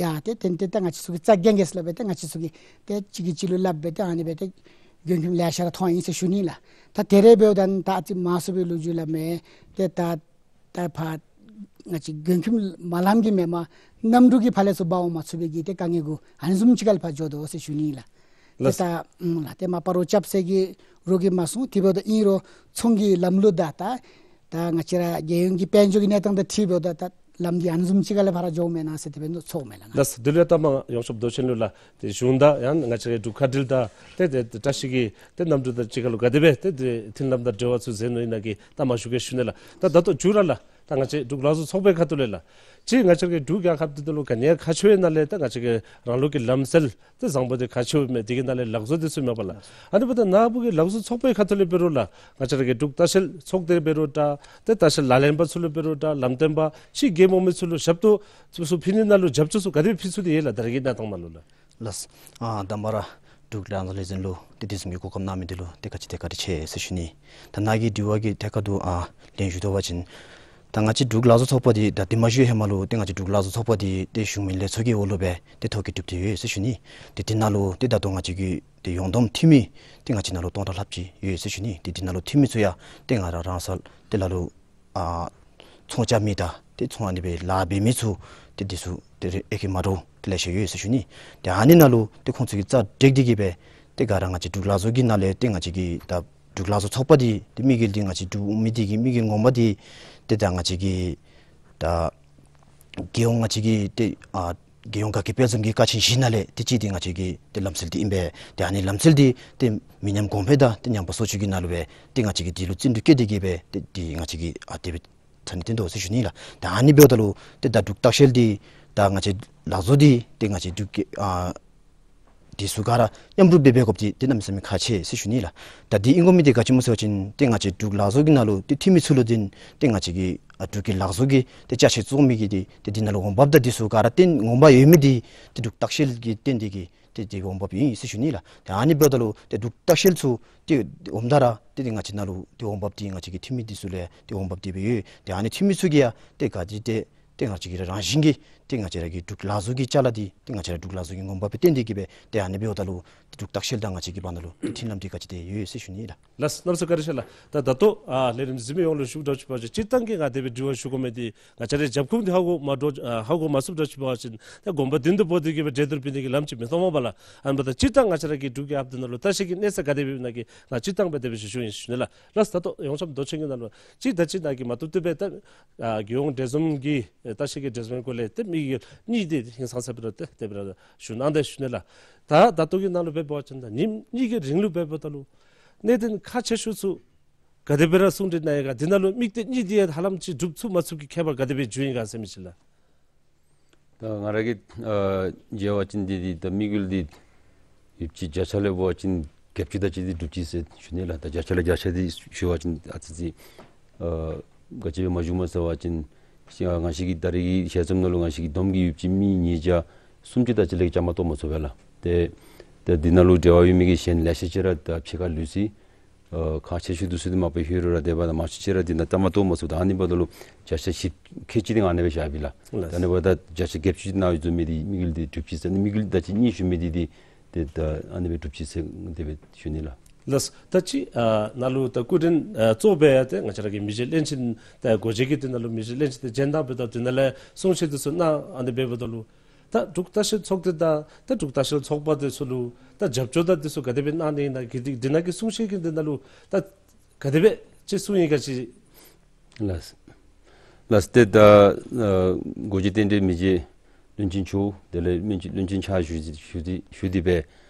ཡ་ཏེ་ཏན་ཏན་ད་ང་བཅས་ཚུ་གིས་རྩ་འགེངས་གེ་ཟེར་སླབ་སྦེ་ཏེ་ང་བཅས་ཚུ་གིས་ཏེ་གཅིག་གིས་གཅིག་ལུ་སླབ་སྦེ་ཏེ་ཨ་ནི་སྦེ་ཏེ་མགྱོནམ་ལེ་ཤ་ར་ཐོན་ཡི་ཟེར་ཞུ་ནི་ལགས། ད་དེ་རེ་འབདཝ་ད་ད་ཨ་ཙི་མང་སུ་སྦེ་ལོ་རྒྱུས་སླབ་མས། ཏེ་ད་ད་ཕར་ང་བཅས་མགྱོནམ་མ་ལངམ་གིས་མེན་པར་གནམ་གྲུ་གི་ཕར་ལས་ཚུར་འབག་འོང་མ་ཚུགས་པའི་གི་ཏེ་དཀའ་ངལ་གུ་ཨ་ནི་བཟུམ་ཅིག་ཁར་ལས་ཕར་འགྱོ་དོ་ཟེར་ཞུ་ནི་ལགས། ཏེ་ལགས། ད་ཨུམ་ལགས་ཏེ་མ་པ་རོགས་རྐྱབ་ཟེར་གི་རོགས་ཀྱིས་མ་གསུངས། དེ་འབདཝ་ད་ཨིན་རུང་ཚོང་གི་ལམ་ལུགས་དང་ད་ད་ང་བཅས་ར་རྒྱལ་ཡོངས་ཀྱི་དཔལ་འབྱོར་གྱི་གནས་སྟངས་དང་འཁྲིལཝ་ད་ད་ ལམ་འདི་ཨ་ནི་བཟུམ་ཅིག་ཁ་ལས་ཕར་འགྱོཝ་མེན་ན་ཟེར་དེ་སྦེ་མནོ་ཚོརཝ་མས་ལགས། ལགས། དེ་ལས་ལྟ་མ་ཡོངས་ཁྱབ་མདོ་ཆེན་ལུ་ལགས། དེ་གཞུང་དང་ཡང་ང་བཅས་རའི་འབྲུག་མཁའ་འགྲུལ་དང་ཏེ་དེ་བཀྲ་ཤིས་ཀྱི་ཏེ་གནམ་གྲུ་དང་གཅིག་ཁར་ལུ་ག་དེ་སྦེ་ཏེ་དེ་མཐུན་ལམ་དང་འབྲེལ་བ་ཚུ་མཛད་ནུག་ཨིན་ན་གི་ལྟ་མ་ཞུ་གེ་ཞུ་ནི་ལགས། ད་ད་ལྟོ་མཇུག་ར་ལགས། ད་ང་བཅས་འབྲུག་ལག་བཟོ་ཚོགས་པའི་ཁ་ཐུག་ལས་ལགས། ཅིག་ང་བཅས་རའི་འབྲུག་རྒྱལ་ཁབ་འདི་ནང་ལུ་ག་ནི་ཡང་ཁ་ཕྱོགས་ཡོད་ན་ལས་ད་ང་བཅས་ཀྱི་རང་ལུགས་ཀྱི་ལམ་སྲོལ་ཏེ་བཟང་པོ་འདི་ག་ཅི་ཡོད་མས། དེ་གི་ནང་ལས་ལག་བཟོ་འདི་ཚུ་མེན་པ་ལགས། ཨ་ནི་འབདཝ་ད་ནཱ་བུ་གི་ལག་བཟོ་ཚོགས་པའི་ཁ་ཐུག་ལས་འབད་རུང་ལགས། ང་བཅས་ར་གི་འབྲུག་ལྟ་བཤལ་ཚོགས་སྡེ་འབད་རུང་འདྲ། ཏེ་ལྟ་བཤལ་ལག་ལེན་པ་ཚུ་ལུ་འབད་རུང་འདྲ། ལམ་སྟོན་པ་ཕྱི་རྒྱལ་འོང་མི་ཚུ་ལུ་ཞབས་ཏོག་ཚུ་ཚུ་ཕུལ་ནི་ནང་ལུ་རྒྱབ་སྐྱོར་ཚུ་ག་དེ་སྦེ་ཕུལ་ཚུགས་ཏེ་ཡོད་ལགས། ད་རེས་ཀྱི་གནས་སྟངས་ནང་ལུ་ལགས། ལགས། ཨ་དང་པ་ར་འབྲུག་ལག་བཟོ་ལས་འཛིན་ལུ་ཏེ་དུས་གསུམ་གྱི་གོ་སྐབས་གནང་མི་འདི་ལུ་ཏེ་ག་ཅི་ཏེ་བཀའ་དྲིན་ཆེ་ཟེར་ཞུ་ནི། ད་ནཱ་གི་དྲི་བ་གི་ཐད་ཁར་དུ་ཨ་ལན་ཞུ་དོ་བ་ཅིན་ད་ང་བཅས་འབྲུག་ལག་བཟོ་ཚོགས་པ་འདི་ད་དེ་མ་ཞུ་ཧེ་མ་ལུ་ཏེ་ང་བཅས་འབྲུག་ལག་བཟོ་ཚོགས་པ་འདི་ཏེ་གཞུང་མིན་ལས་ཚོགས་ཀྱི་འོག་ལུ་སྦེ་ཏེ་ཐོ་བཀོད་གྲུབ་སྟེ་ཡོད་ཟེར་ཞུ་ནི། ཏེ་དེ་ནང་ལུ་ཏེ་ད་ལྟོ་ང་བཅས་ཀྱི་ཏེ་ཡོངས་བསྡོམས་འཐུས་མི་ཏེ་ང་བཅས་ནང་ལུ་སྟོང་ཕྲག་ལྷགཔ་ཅིག་ཡོད་ཟེར་ཞུ་ནི། ཏེ་དེ་ནང་ལུ་འཐུས་མི་ཚུ་ཡང་ཏེ་ང་ར་རང་སོ་ཏེ་ལ་ལུ་ཨ་ཚོང་རྐྱབ་མི་དང་ཏེ་ཚོང་ཨ་ནི་སྦེ་ལཱ་འབད་མི་ཚུ་ཏེ་འདི་ཚུ་ཏེ་རེ་ཨེ་ཁེ་མ་འདྲཝ་ཏེ་ལེ་ཤ་ཡོད་ཟེར་ཞུ་ནི། ཏེ་ཨ་ནི་ནང་ལུ་ཏེ་ཁོང་ཚུ་གི་རྩ་འགྲིག་སྟེ་གི་སྦེ་ཏེ་ག་ར་ང་བཅས་འབྲུག་ལག་བཟོ་གི་ནང་ལས་ཏེ་ང་བཅས་ཀྱི་ད་འབྲུག་ལག་བཟོ་ཚོགས་པ་འདི་ཏེ་དམིགས་ཡུལ་འདི་ང་བཅས་འབྲུག་མི་འདི་གི་དམིགས་ཡུལ་ངོ་མ་འདི་ཏེ་ད་ང་བཅས་ཀྱི་ད་རྒྱལ་ཡོངས་ང་བཅས་ཀྱི་ཏེ་ཨ་རྒྱལ་ཡོངས་དགའ་སྐྱིད་དཔལ་འཛོམས་ཀྱི་ཀ་ཆེན་བཞི་ནང་ལས་ཏེ་གཅིག་འདི་ང་བཅས་ཀྱི་ཏེ་ལམ་སྲོལ་འདི་ཨིན་པས། ཏེ་ཨ་ནི་ལམ་སྲོལ་འདི་ཏེ་མི་ཉམས་གོང་འཕེལ་དང་ཏེ་ཉམས་པ་སོར་ཆུད་ཀྱི་ནང་ལུ་སྦེ་ཏེ་ང་བཅས་ཀྱིས་འདི་ལུ་བརྩོན་འགྲུས་བསྐྱེད་དེ་གི་སྦེ་ཏེ་འདི་ང་བཅས་ཀྱིས་ཨ་དེ་སྦེ་ཐ་སྙད་བཏོན་དོ་ཟེར་ཞུ་ནི་ལགས། ཏེ་ཨ་ནི་འབདཝ་ད་ལུ་ཏེ་ད་འབྲུག་ལྟ་བཤལ་འདི་ད་ང་བཅས་ལག་བཟོ་འདི་ཏེ་ང་བཅས་འབྲུག་གི་ཨ་འདི་ཚུ་ག་ར་མཉམ་རུབ་འབད་འབད་དགོཔ་འདི་ཏེ་གནམ་མེད་ས་མེད་ཁག་ཆེ་ཟེར་ཞུ་ནི་ལགས། ད་འདི་ཨིན་དགོ་མི་འདི་ག་ཅི་སྨོ་ཟེར་བ་ཅིན་ཏེ་ང་བཅས་འབྲུག་ལག་བཟོ་གི་ནང་ལུ་ཏེ་འཐུས་མི་ཚུ་ལུ་འདི་ཏེ་ང་བཅས་ཀྱི་ཨ་འབྲུག་གི་ལག་བཟོ་གི་ཏེ་ཅ་ཆས་བཙོང་མི་གི་འདི་ཏེ་འདི་ནང་ལུ་འོང་འབབ་དང་འདི་ཚུ་ག་ར་ཏེ་ངོ་མ་ཡོད་མི་འདི་ཏེ་འབྲུག་ལྟ་བཤལ་གྱིས་བརྟེན་ཏེ་གི་ཏེ་འདི་འོང་འབབ་ཨིན་ཟེར་ཞུ་ནི་ལགས། ཏེ་ཨ་ནི་འབདཝ་ད་ལུ་ཏེ་འབྲུག་ལྟ་བཤལ་ཚུ་ཏེ་འོངམ་ད་ར་ཏེ་ཏེ་ང་བཅས་ནང་ལུ་ཏེ་འོང་འབབ་འདི་ང་བཅས་ཀྱི་འཐུས་མི་འདི་ཚུ་ལས་ཏེ་འོང་འབབ་འདི་སྦེ་ཡོད། ཏེ་ཨ་ནི་འཐུས་མི་ཚུ་གིས་ཡང་ཏེ་ག་ཅི་ཏེ་ཏེ་ང་བཅས་ཀྱི་རང་བཞིན་གྱིས་ཏེ་ང་བཅས་ར་གི་འབྲུག་ལག་བཟོ་གི་ཅ་ལ་འདི་ཏེ་ང་བཅས་ར་འབྲུག་ལག་བཟོ་གི་ངོ་མ་སྦེ་བརྟེན་ཏེ་གི་སྦེ་ཏེ་ཨ་ནི་འབདཝ་ད་ལུ་ཏེ་འབྲུག་ལྟ་བཤལ་དང་ང་བཅས་ཀྱི་བར་ན་ལུ་ཏེ་མཐུན་ལམ་འདི་ག་ཅི་ཏེ་ཡོད་ཟེར་ཞུ་ནི་ལགས། ལགས། གནམ་མེད་ས་མེད་བཀའ་དྲིན་ཆེ་ལགས། ད་ད་ལྟོ་ཨ་ལས་རིམ་གཟིགས་མི་ཡོངས་ལུ་ཞུ་དགོཔ་ཅིག་འབད་བ་ཅིན་སྤྱིར་བཏང་གི་ང་དེ་སྦེ་དྲི་བ་ཞུ་དགོ་མི་འདི་ང་བཅས་རའི་རྒྱབ་ཁུངས་འདི་ཧ་གོ་མ་འདྲཝ་ཨ་ཧ་གོ་མ་ཚུགསཔ་འདྲཝ་ཅིག་འབད་བ་ཅིན་ད་དགོངས་པ་བདུན་དུ་སྤོ་སྟེ་གི་སྦེ་གྲོས་བསྡུར་འབད་ནི་གི་ལམ་ཅིག་མི་མཐོང་མས་པ་ལགས། ཨ་ནི་འབདཝ་ད་སྤྱིར་བཏང་ང་བཅས་ར་གི་འབྲུག་རྒྱལ་ཁབ་འདི་ནང་ལུ་ལྟ་བཤལ་གྱི་གནས་ས་ག་དེ་སྦེ་ཨིན་ན་གི་ང་སྤྱིར་བཏང་སྦེ་དེ་སྦེ་ཞུ་ཞུཝ་ཨིན་ཞུ་ནི་ལགས། ལགས། ད་ལྟོ་ཡོངས་ཁྱབ་མདོ་ཆེན་གྱི་ནང་ལུ་གཅིག་ད་ཅི་ནཱ་གིས་མ་བཏུབ་བཏུབ་སྦེ་ད་ཨ་རྒྱལ་ཡོངས་འབྲེལ་འཛོམས་ཀྱི་ཨེ་ལྟ་བཤལ་གྱི་འབྲེལ་འཛོམས་སྐོར་ལས་ཏེ་དམིགས་ཡུལ་གཉིས་འདི་ཧིང་སངས་ས་སྦེ་ར་ཏེ་དེ་སྦེ་ར་ཞུ་གནང་སྟེ་ཞུ་ནི་ལགས། ད་ད་ལྟོ་གི་ནང་ལུ་འབད་བ་ཅིན་ད་ཉིནམ་གཉིས་ཀྱི་རིང་ལུ་འབདཝ་ད་ལུ་གནད་དོན་ཁག་ཆེ་ཤོས་ཚུ་ག་དེ་སྦེ་ར་གསུང་གྲོས་གནང་ཡི་ག། འདི་ནང་ལུ་དམིགས་གཏད་གཉིས་འདི་ཡང་ཧ་ལམ་ཅིག་འགྲུབ་ཚུགས་མ་ཚུགས་ཀྱི་ཁྱད་པར་ག་དེ་སྦེ་བྱུང་ཡི་ག་ཟེར་མི་ཅིག་ལགས། ད་ང་ར་གིས་ཨ་མཇལ་བ་ཅིན་འདི་འདི་ད་དམིགས་ཡུལ་འདི་ཡོདཔ་ཅིག་བརྒྱ་ཆ་ལས་འབད་བ་ཅིན་བརྒྱད་ཅུ་དེ་ཅིག་འདི་འགྲུབ་ཅི་ཟེར་ཞུ་ནི་ལགས། ད་བརྒྱ་ཆ་ལས་བརྒྱ་ཆ་འདི་ཞུ་བ་ཅིན་ཨ་ཙི་ཅིག་ཨ་ག་ཅི་སྦེ་མ་བྱུངམ་སྨོ་ཟེར་བ་ཅིན་ཤི་ཨ་ང་བཅས་ཀྱི་ད་རེས་ཀྱི་ཞལ་འཛོམས་ནང་ལུ་ང་བཅས་ཀྱི་བསྡོམས་ཀྱི་ཡོདཔ་ཅིག་མི་ཉིས་བརྒྱ་སུམ་ཅུ་དེ་ཅིག་ལས་བཅའ་མར་གཏོགས་མ་ཚུགས་པས་ལགས། ཏེ་ཏེ་འདི་ནང་ལུ་འབྲེལ་བ་ཡོད་མི་གི་གཞན་ལེ་ཤ་ཅིག་ར་ད་ཕྱི་ཁར་ལུས་ཅི། ཨ་ཁག་ཆེ་ཤོས་འདི་ཚུ་འདི་མ་པ་ཧུ་རུ་ར་དེ་སྦེ་ད་མང་ཤོས་ཅིག་ར་འདི་ནང་བཅའ་མར་གཏོགས་མ་ཚུགས། ད་ཨ་ནི་འབདཝ་ད་ལུ་བརྒྱ་ཆ་བཞི་ཁལ་གཅིག་འདི་ཨ་ནེ་སྦེ་བཞག་པས་ལགས། ལགས། ད་ཨ་ནི་འབདཝ་ད་བརྒྱ་ཆ་བརྒྱད་ཅུ་ནང་ཡོད་ཚུགས་མི་འདི་དམིགས་ཡུལ་འདི་འགྲུབ་ཅི་ཟེར་ནི་དམིགས་ཡུལ་ད་ཅི་གཉིས་ཞུ་མི་འདི་འདི་ཏེ་ད་ཨ་ནེ་སྦེ་འགྲུབ་ཅི་ཟེར་དེ་སྦེ་ཞུ་ནི་ལགས། ལགས། ད་ཅི་ཨ་ནཱ་ལུ་ད་སྐུ་མགྲོན་ཨ་གཙོ་སྦེ་ཡང་ཏེ་ང་བཅས་ར་གི་མི་རྗེ་བློན་ཆེན་ད་འགོ་འབྱེད་ཀྱི་དེ་ནང་ལུ་མི་རྗེ་བློན་ཆེན་དེ་སྤྱན་དྲངས་སྦེ་ད་དེ་ནང་ལས་གསུང་བཤད་འདི་ཚུ་གནང་། ཨ་ནི་འབདཝ་ད་ལུ་ད་འབྲུག་ལྟ་བཤལ་ཚོགས་སྡེ་དང་ད་འབྲུག་ལྟ་བཤལ་ཚོགས་པ་འདི་ཚུ་ལུ་ད་རྒྱབ་སྐྱོར་དང་འདི་ཚུ་ག་དེ་སྦེ་གནང་ནི་ཨིན་ན་གི་འདི་འདི་ནང་གི་གསུང་བཤད་ཀྱི་འདི་ནང་ལུ་ད་ག་དེ་སྦེ་ཅིག་གསུངས་ཡི་ག་ཅིག། ལགས། ལགས། ཏེ་ད་ཨ་འགོ་འབྱེད་རྟེན་འབྲེལ་མི་རྗེ་བློན་ཆེན་མཆོག་དེ་ལས་བློན་ཆེན་བློན་ཆེན་ཕྱག་ཞུ་ཞུ་སྟེ་ཞུ་སྟེ་སྦེ་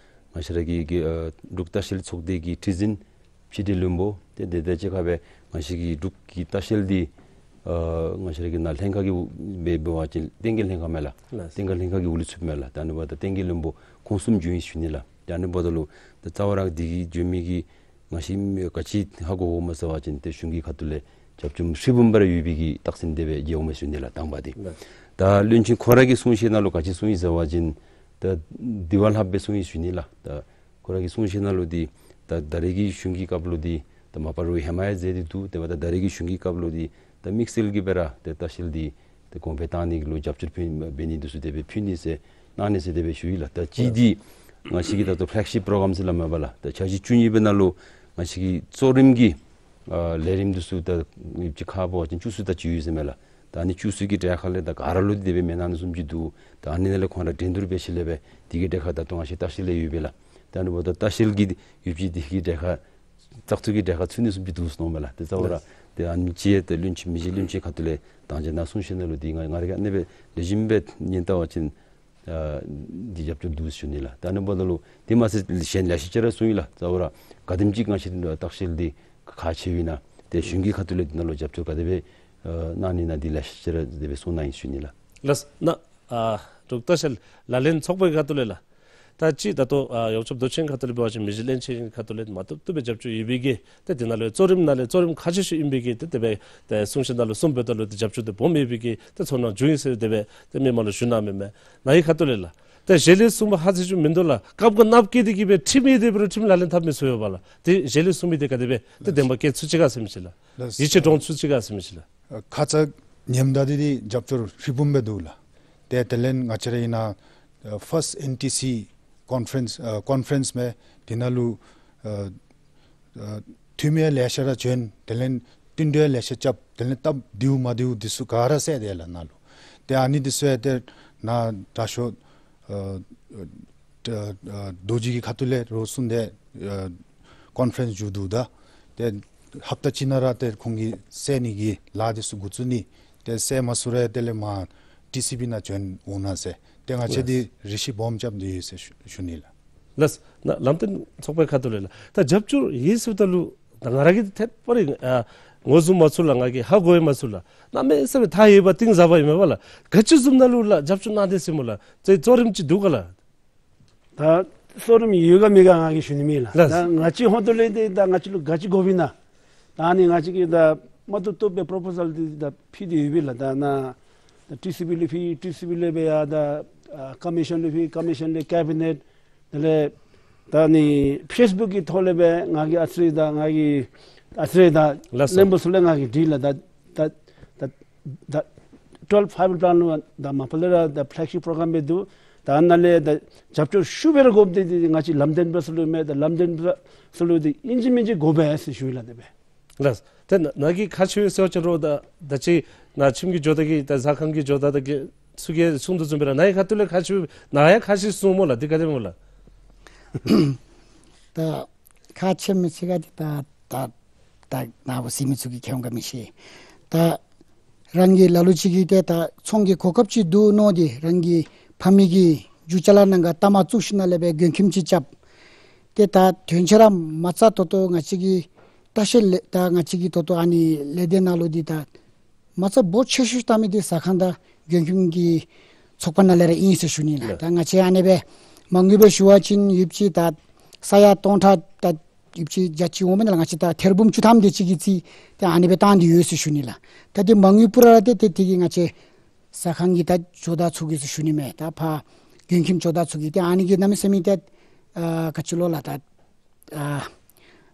ང་བཅས་ར་གི་གི་ཨ་འབྲུག་ལྟ་བཤལ་ཚོགས་སྡེ་གི་ཁྲི་འཛིན་ཕྱི་འབྲེལ་བློན་པོ་ཏེ་དེ་དང་གཅིག་ཁར་སྦེ་ང་བཅས་ཀྱི་འབྲུག་གི་ལྟ་བཤལ་འདི་ཨ་ང་བཅས་ར་གི་ནཱ་ལྷན་ཁག་གི་འབད་འབད་བ་ཅིན་བསྟན་རྒྱས་ལྷན་ཁག་མས་ལགས། ལགས། བསྟན་རྒྱས་ལྷན་ཁག་གི་འོག་ལུ་ཚུདཔ་མས་ལགས། ད་ཨ་ནི་འབདཝ་ད་བསྟན་རྒྱས་བློན་པོ་ཁོང་གསུམ་བྱོན་ཡི་ཞུ་ནི་ལགས། ད་ཨ་ནི་འབདཝ་ད་ལུ་ད་རྩ་བ་ར་འདི་གི་བྱོན་མི་གི་ང་བཅས་ག་ཅི་ཧ་གོ་དགོཔ་སྨོ་ཟེར་བ་ཅིན་ཏེ་གཞུང་གི་ཁ་ཐུག་ལས་རྒྱབ་ལྗོངས་ཧྲིལ་བུམ་སྦེ་ར་ཡོད་པའི་གི་རྟགས་མཚན་དེ་སྦེ་མཇལཝ་མས་ཞུ་ནི་ལགས། དང་པ་འདི། ལགས། ད་བློན་ཆེན་ཁོ་ར་གི་གསུང་བཤད་ནང་ལུ་ག་ཅི་གསུངས་ཡི་ཟེར་བ་ཅིན་ད་དེ་བ་ལྷགཔ་སྦེ་གསུངས་ཡི་ཞུ་ནི་ལགས། ད་ཁོ་ར་གི་གསུང་བཤད་ནང་ལུ་འདི་ད་ད་རེས་ཀྱི་གཞུང་གི་སྐབས་ལུ་འདི་ད་མ་པ་རུང་ཧེ་མ་ཡང་མཛད་དེ་འདུག། དེ་འབདཝ་ད་ད་རེས་ཀྱི་གཞུང་གི་སྐབས་ལུ་འདི་ད་དམིགས་བསལ་གྱིས་སྦེ་ར་ཏེ་ལྟ་བཤལ་འདི་ཏེ་གོང་འཕེལ་བཏང་ནི་གི་ལུ་རྒྱབ་སྐྱོར་ཕུལ་འབད་ནི་འདི་ཚུ་དེ་སྦེ་ཕུལ་ནི་ཟེར་གནང་ནི་ཟེར་དེ་སྦེ་ཞུ་ཡི་ལགས། ད་གཅིག་འདི་ང་བཅས་ཀྱི་ད་ལྟོ་ཕེ་ལེག་ཤིཔ་པོ་རོ་གྲམ་ཟེར་སླབ་མས་པ་ལགས། ད་འཆར་གཞི་བཅུ་གཉིས་པའི་ནང་ལུ་ང་བཅས་ཀྱི་གཙོ་རིམ་གྱི་ཨ་ལས་རིམ་འདི་ཚུ་ད་ཡོདཔ་ཅིག་ཁར་འབད་བ་ཅིན་བཅུ་གསུམ་དེ་ཅིག་ཡོད་ཟེར་མས་ལགས། ད་ཨ་ནི་བཅུ་གསུམ་གྱི་གྲས་ཁར་ལས་ད་ག་ར་ལུ་འདི་དེ་སྦེ་མེན་ན་ནི་བཟུམ་ཅིག་འདུག། ད་ཨ་ནི་ནང་ལས་ཁོང་ར་འགྲན་བསྡུར་འབད་ཞིནམ་ལས་སྦེ་འདི་གི་གྲས་ཁར་ད་ལྟོ་ང་བཅས་ལྟ་བཤལ་ཡོད་པས་ལགས། ད་ཨ་ནི་འབདཝ་ད་ལྟ་བཤལ་གྱི་ཡོདཔ་ཅིག་འདི་གི་གྲས་ཁར་ བཙག་འཐུ་གི་གྲལ་ཁར་ཚུད་ནི་བཟུམ་སྦེ་འདུག་ཟེར་མནོཝ་མས་ལགས། དེ་རྩ་བ་ར་ཏེ་ཨ་ནི་ཅིག་ཡང་ཏེ་བློན་ཆེན་མི་རྗེ་བློན་ཆེན་ཁ་ཐུག་ལས་དང་བཅས་ནཱ་གསུང་བཤད་ནང་ལུ་འདི་ང་ང་ར་གིས་ཨ་ནི་སྦེ་ལེགས་ཤོམ་སྦེ་ཉན་བལྟ་བ་ཅིན་ཨ་འདི་རྒྱབ་སྐྱོར་འདུག་ཟེར་ཞུ་ནི་ལགས། ད་ཨ་ནི་འབདཝ་ད་ལུ་དེ་མ་ཚད་གཞན་ལེ་ཤ་ཅིག་ར་གསུངས་ཡི་ལགས། རྩ་བ་ར་ག་དེམ་ཅིག་ང་བཅས་ལྟ་བཤལ་འདི་ཁག་ཆེཝ་ཨིན་ན་ཏེ་གཞུང་གི་ཁ་ཐུག་ལས་འདི་ནང་ལུ་རྒྱབ་སྐྱོར་ག་དེ་སྦེ་ཨ་གནང་ནི་ཨིན་ན་འདི་ལེ་ཤ་ཅིག་ར་དེ་སྦེ་གསུངས་གནང་ཡི་ཞུ་ནི་ལགས། ལགས་ན། ཨ་འབྲུག་ལྟ་བཤལ་ལག་ལེན་ཚོགས་པའི་ཁ་ཐུག་ལས་ལགས། ད་ཅི་ད་ལྟོ་ཨ་ཡོངས་ཁྱབ་མདོ་ཆེན་ཁ་ཐུག་ལས་འབད་བ་ཅིན་མི་རྗེ་བློན་ཆེན་ཁ་ཐུག་ལས་མ་བཏུབ་བཏུབ་སྦེ་རྒྱབ་སྐྱོར་ཡོད་པའི་གི་ཏེ་དེ་ནང་ལུ་གཙོ་རིམ་ནང་ལས་གཙོ་རིམ་ཁག་ཆེ་ཤོས་ཨིན་པའི་གི་ཏེ་དེ་སྦེ་ཏེ་གསུང་བཤད་ནང་ལུ་གསུངས་འབདཝ་ད་ལུ་ཏེ་རྒྱབ་སྐྱོར་དེ་སྦོམ་ཡོད་པའི་གི་ཏེ་ཚོར་སྣང་བྱུང་ཡི་ཟེར་དེ་སྦེ་ཏེ་མི་མང་ལུ་ཞུ་གནང་མི་མས། ནཱ་གི་ཁ་ཐུག་ལས་ལགས། ཏེ་གཞན་ལས་གསུངམ་ཧ་ཅང་ཅིག་མིན་འདུག་ལགས། སྐབས་འགོ་གནགཔོ་བཀལ་ཏེ་གི་སྦེ་ཁྲིམས་ཡོད་དེ་འབད་རུང་ཁྲིམས་ལག་ལེན་འཐབ་མི་ཚུ་ཡོདཔ་ལགས། ཏེ་གཞན་ལས་གསུངས་མི་དེ་ག་དེ་སྦེ་ཏེ་བདེན་པ་བཀལ་ཚུགས་ཅི་ག་ཟེར་མི་ཅིག་ལགས། ཡིད་ཆེས་འདྲོངས་ཚུགས་ཅི་ག་ཟེར་མི་ཅིག་ལགས། ཁ་ཙ་ཉིནམ་ད་འདི་འདི་རྒྱབ་སྐྱོར་ཧྲིལ་བུམ་སྦེ་འདུག་ལགས། ཏེ་དེ་ལས་ང་བཅས་ར་ཨིན་ན་ཨ་ཕཱསཊ་ཨེན་ཊི་སི་ཀོན་ཕ་རེནསི་ཨ་ཀོན་ཕ་རེནསི་མས། དེ་ནང་ལུ་ཨ་ཨ་འཐུས་མི་ལེ་ཤ་ར་བྱོན། དེ་ལས་བསྟུན་གྲོས་ལེ་ཤ་རྐྱབ། དེ་ལས་སྟབས་བདེཝ་མ་བདེཝ་འདི་ཚུ་ག་ར་སེལ་ཏེ་ལགས་ནཱ་ལུ། ཏེ་ཨ་ནི་འདི་ཚུ་ཡང་ཏེ་ནཱ་དྲག་ཤོས་ཨ་ཨ་ཨ་རྡོ་རྗེ་གི་ཁ་ཐུག་ལས་རོགས་གསུངས་ཏེ་ཨ་ཀོན་ཕ་རེནསི་མཇུག་བསྡུ་ད། ཏེ་ཧབ་ཏ་གཅིག་ནང་ར་ཏེ་ཁོང་གིས་སེལ་ནི་གི་ལཱ་འདི་ཚུ་འགོ་བཙུགས་ནི། ཏེ་སེལ་མ་ཚུགས་རུང་དེ་ལས་མར་ཊི་སི་བི་ནང་བྱོན་འོང་གནང་ཟེར། ཏེ་ང་བཅས་འདི་རེ་ཞིག་སྦོམ་རྐྱབ་སྟེ་ཡོད་ཟེར་ཞུ་ཞུ་ནི་ལགས། ལགས། ན་ལམ་སྟོན་ཚོགས་པའི་ཁ་ཐུག་ལས་ལགས། ད་རྒྱབ་སྐྱོར་ཡོད་ཟེརཝ་ད་ལུ་ད་ང་ར་གིས་ཐད་པ་རེ་ཨ་ངོ་བཟུང་མ་ཚུགས་ལགས། ང་གིས་ཧ་གོ་ཡང་མ་ཚུགས་ལགས། གནམ་མེད་ས་མེད་ཐག་ཡོད་པ་གཏིང་ཟབ་པ་ཨིན་མས་པ་ལགས། ག་ཅི་བཟུམ་ནང་ལུ་ལགས་རྒྱབ་སྐྱོར་གནང་དེས་ཟེར་སྨོ་ལགས། ཏེ་གཙོ་རིམ་ཅིག་འདུག་ག་ལགས། ད་གཙོ་རིམ་ཡོད་ག་མེད་ག་ང་གིས་ཞུ་ནི་མེད་ལགས། ལགས། ད་ང་བཅས་ཧོང་ཏོ་ལས་ཏེ་ད་ང་བཅས་ལུ་ག་ཅི་དགོཔ་ཨིན་ན། ད་ཨ་ནི་ང་བཅས་ཀྱིས་ད་མ་བཏུབ་བཏུབ་སྦེ་པོརོ་པོ་ཟཱལ་འདི་ད་ཕུལ་ཏེ་ཡོད་པས་ལགས། ད་ནཱ་ད་ཊི་སི་བི་ལུ་ཕུལ། ཊི་སི་བི་ལས་སྦེ་ཡར་ད་ཨ་ཀོ་མི་ཤཱན་ལུ་ཕུལ། ཀོ་མི་ཤཱན་ལས་ཀེ་བི་ནེཊ། དེ་ལས་ད་ཨ་ནི་ཕེསི་བུཀ་གི་ཐོག་ལས་སྦེ་ང་གིས་ཨ་ཙི་རེ་ད་ང་གིས་ཨ་ཙི་རེ་ད་ལགས་སོ། བློན་པོ་ཚུ་ལུ་ང་གིས་དྲིས་ལགས། ད་ད་ད་ད་ཊུ་ཝེལབ་ཕའི་བི་ཡརསི་པི་ལཱན་ལུ་ད་མ་པ་ལས་ར་ད་ཕེ་ལེག་ཤིཔ་པོ་རོ་གྲམ་སྦེ་འདུག། ད་ཨ་ནཱ་ལས་ད་རྒྱབ་སྐྱོར་ཤུགས་སྦེ་ར་དགོཔ་འདི་འདི་ང་བཅས་ལམ་སྟོན་པ་ཚུ་ལུ་མས། ད་ལམ་སྟོན་པ་ཚུ་ལུ་འདི་ཨིན་ཅི་མིན་ཅི་དགོ་པས་ཟེར་ཞུ་ཡི་ལགས། དེ་སྦེ། ལགས། ཏེ་ནཱ་ནཱ་གི་ཁག་ཆེ་བའི་ཟེར་བ་ཅིན་རོགས་ད་ད་ཅི་ནཱ་ཁྱིམ་གྱི་ཇོ་བདག་གིས་ད་ཟ་ཁང་གི་ཇོ་བདག་ད་གི་ཚུ་གིས་གསུང་དོ་བཟུམ་སྦེ་ར་ནཱ་གི་ཁ་ཐུག་ལས་ཁག་ཆེ་བའི་ནཱ་ཡང་ཁག་ཆེ་གསུངམ་སྨོ་ལགས། འདི་ག་དེ་སྨོ་ལགས། ད་ཁག་ཆེ་མི་ཆེ་ག་འདི་ད་ད་ད་ནཱ་འབད་ཟེར་མི་ཚུ་གིས་མཁྱེན་འོང་ག་མི་ཤེས། ད་རང་གི་ལ་ལུ་ཅིག་གིས་ཏེ་ད་ཚོང་གི་གོ་སྐབས་ཅིག་འདུག་མནོ་སྟེ་རང་གི་ཕ་མེས་ཀྱི་རྒྱུ་ཅ་ལ་ནང་ག་ལྟ་མ་བཙུགས་ཞིནམ་ལས་སྦེ་མགྱོནམ་ཁྱིམ་ཅིག་རྐྱབ། ཏེ་ད་དོན་ཆེ་ར་མ་རྩ་ཏོག་ཏོ་ང་བཅས་ཀྱི་ལྟ་བཤལ་ལས་ད་ང་བཅས་ཀྱི་ཏོག་ཏོ་ཨ་ནི་ལས་སྡེ་ནང་ལུ་འདི་ད་མ་རྩ་འབོ་ཆེ་ཤོས་བཏང་མི་འདི་ཟ་ཁང་དང་མགྱོནམ་ཁྱིམ་གྱི་ཚོགས་པ་ནང་ལས་ར་ཨིན་ཟེར་ཞུ་ནི་ལགས། ད་ང་བཅས་ཨ་ནི་སྦེ་མ་དངུལ་སྦེ་ཞུ་བ་ཅིན་ཡོདཔ་ཅིག་ད་ས་ཡ་སྟོང་ཕྲག་ད་ཡོདཔ་ཅིག་བརྒྱ་ཅིག་འོང་མེན་ན་ལགས། ང་བཅས་ད་ཐེར་འབུམ་བཅུ་ཐམ་དེ་ཅིག་གི་རྩིས་ཏེ་ཨ་ནི་སྦེ་བཏང་སྟེ་ཡོད་ཟེར་ཞུ་ནི་ལགས། ད་འདི་མ་དངུལ་པུ་ར་ར་ཏེ་ཏེ་དེ་གིས་ང་བཅས་ཟ་ཁང་གི་ད་ཇོ་བདག་ཚུ་གིས་ཟེར་ཞུ་ནི་མས། ད་ཕར་མགྱོནམ་ཁྱིམ་ཇོ་བདག་ཚུ་གིས་ཏེ་ཨ་ནི་གིས་གནམ་མེད་ས་མེད་ཏེ་ཨ་ག་ཅི་ལོ་ལགས་ད་ཨ་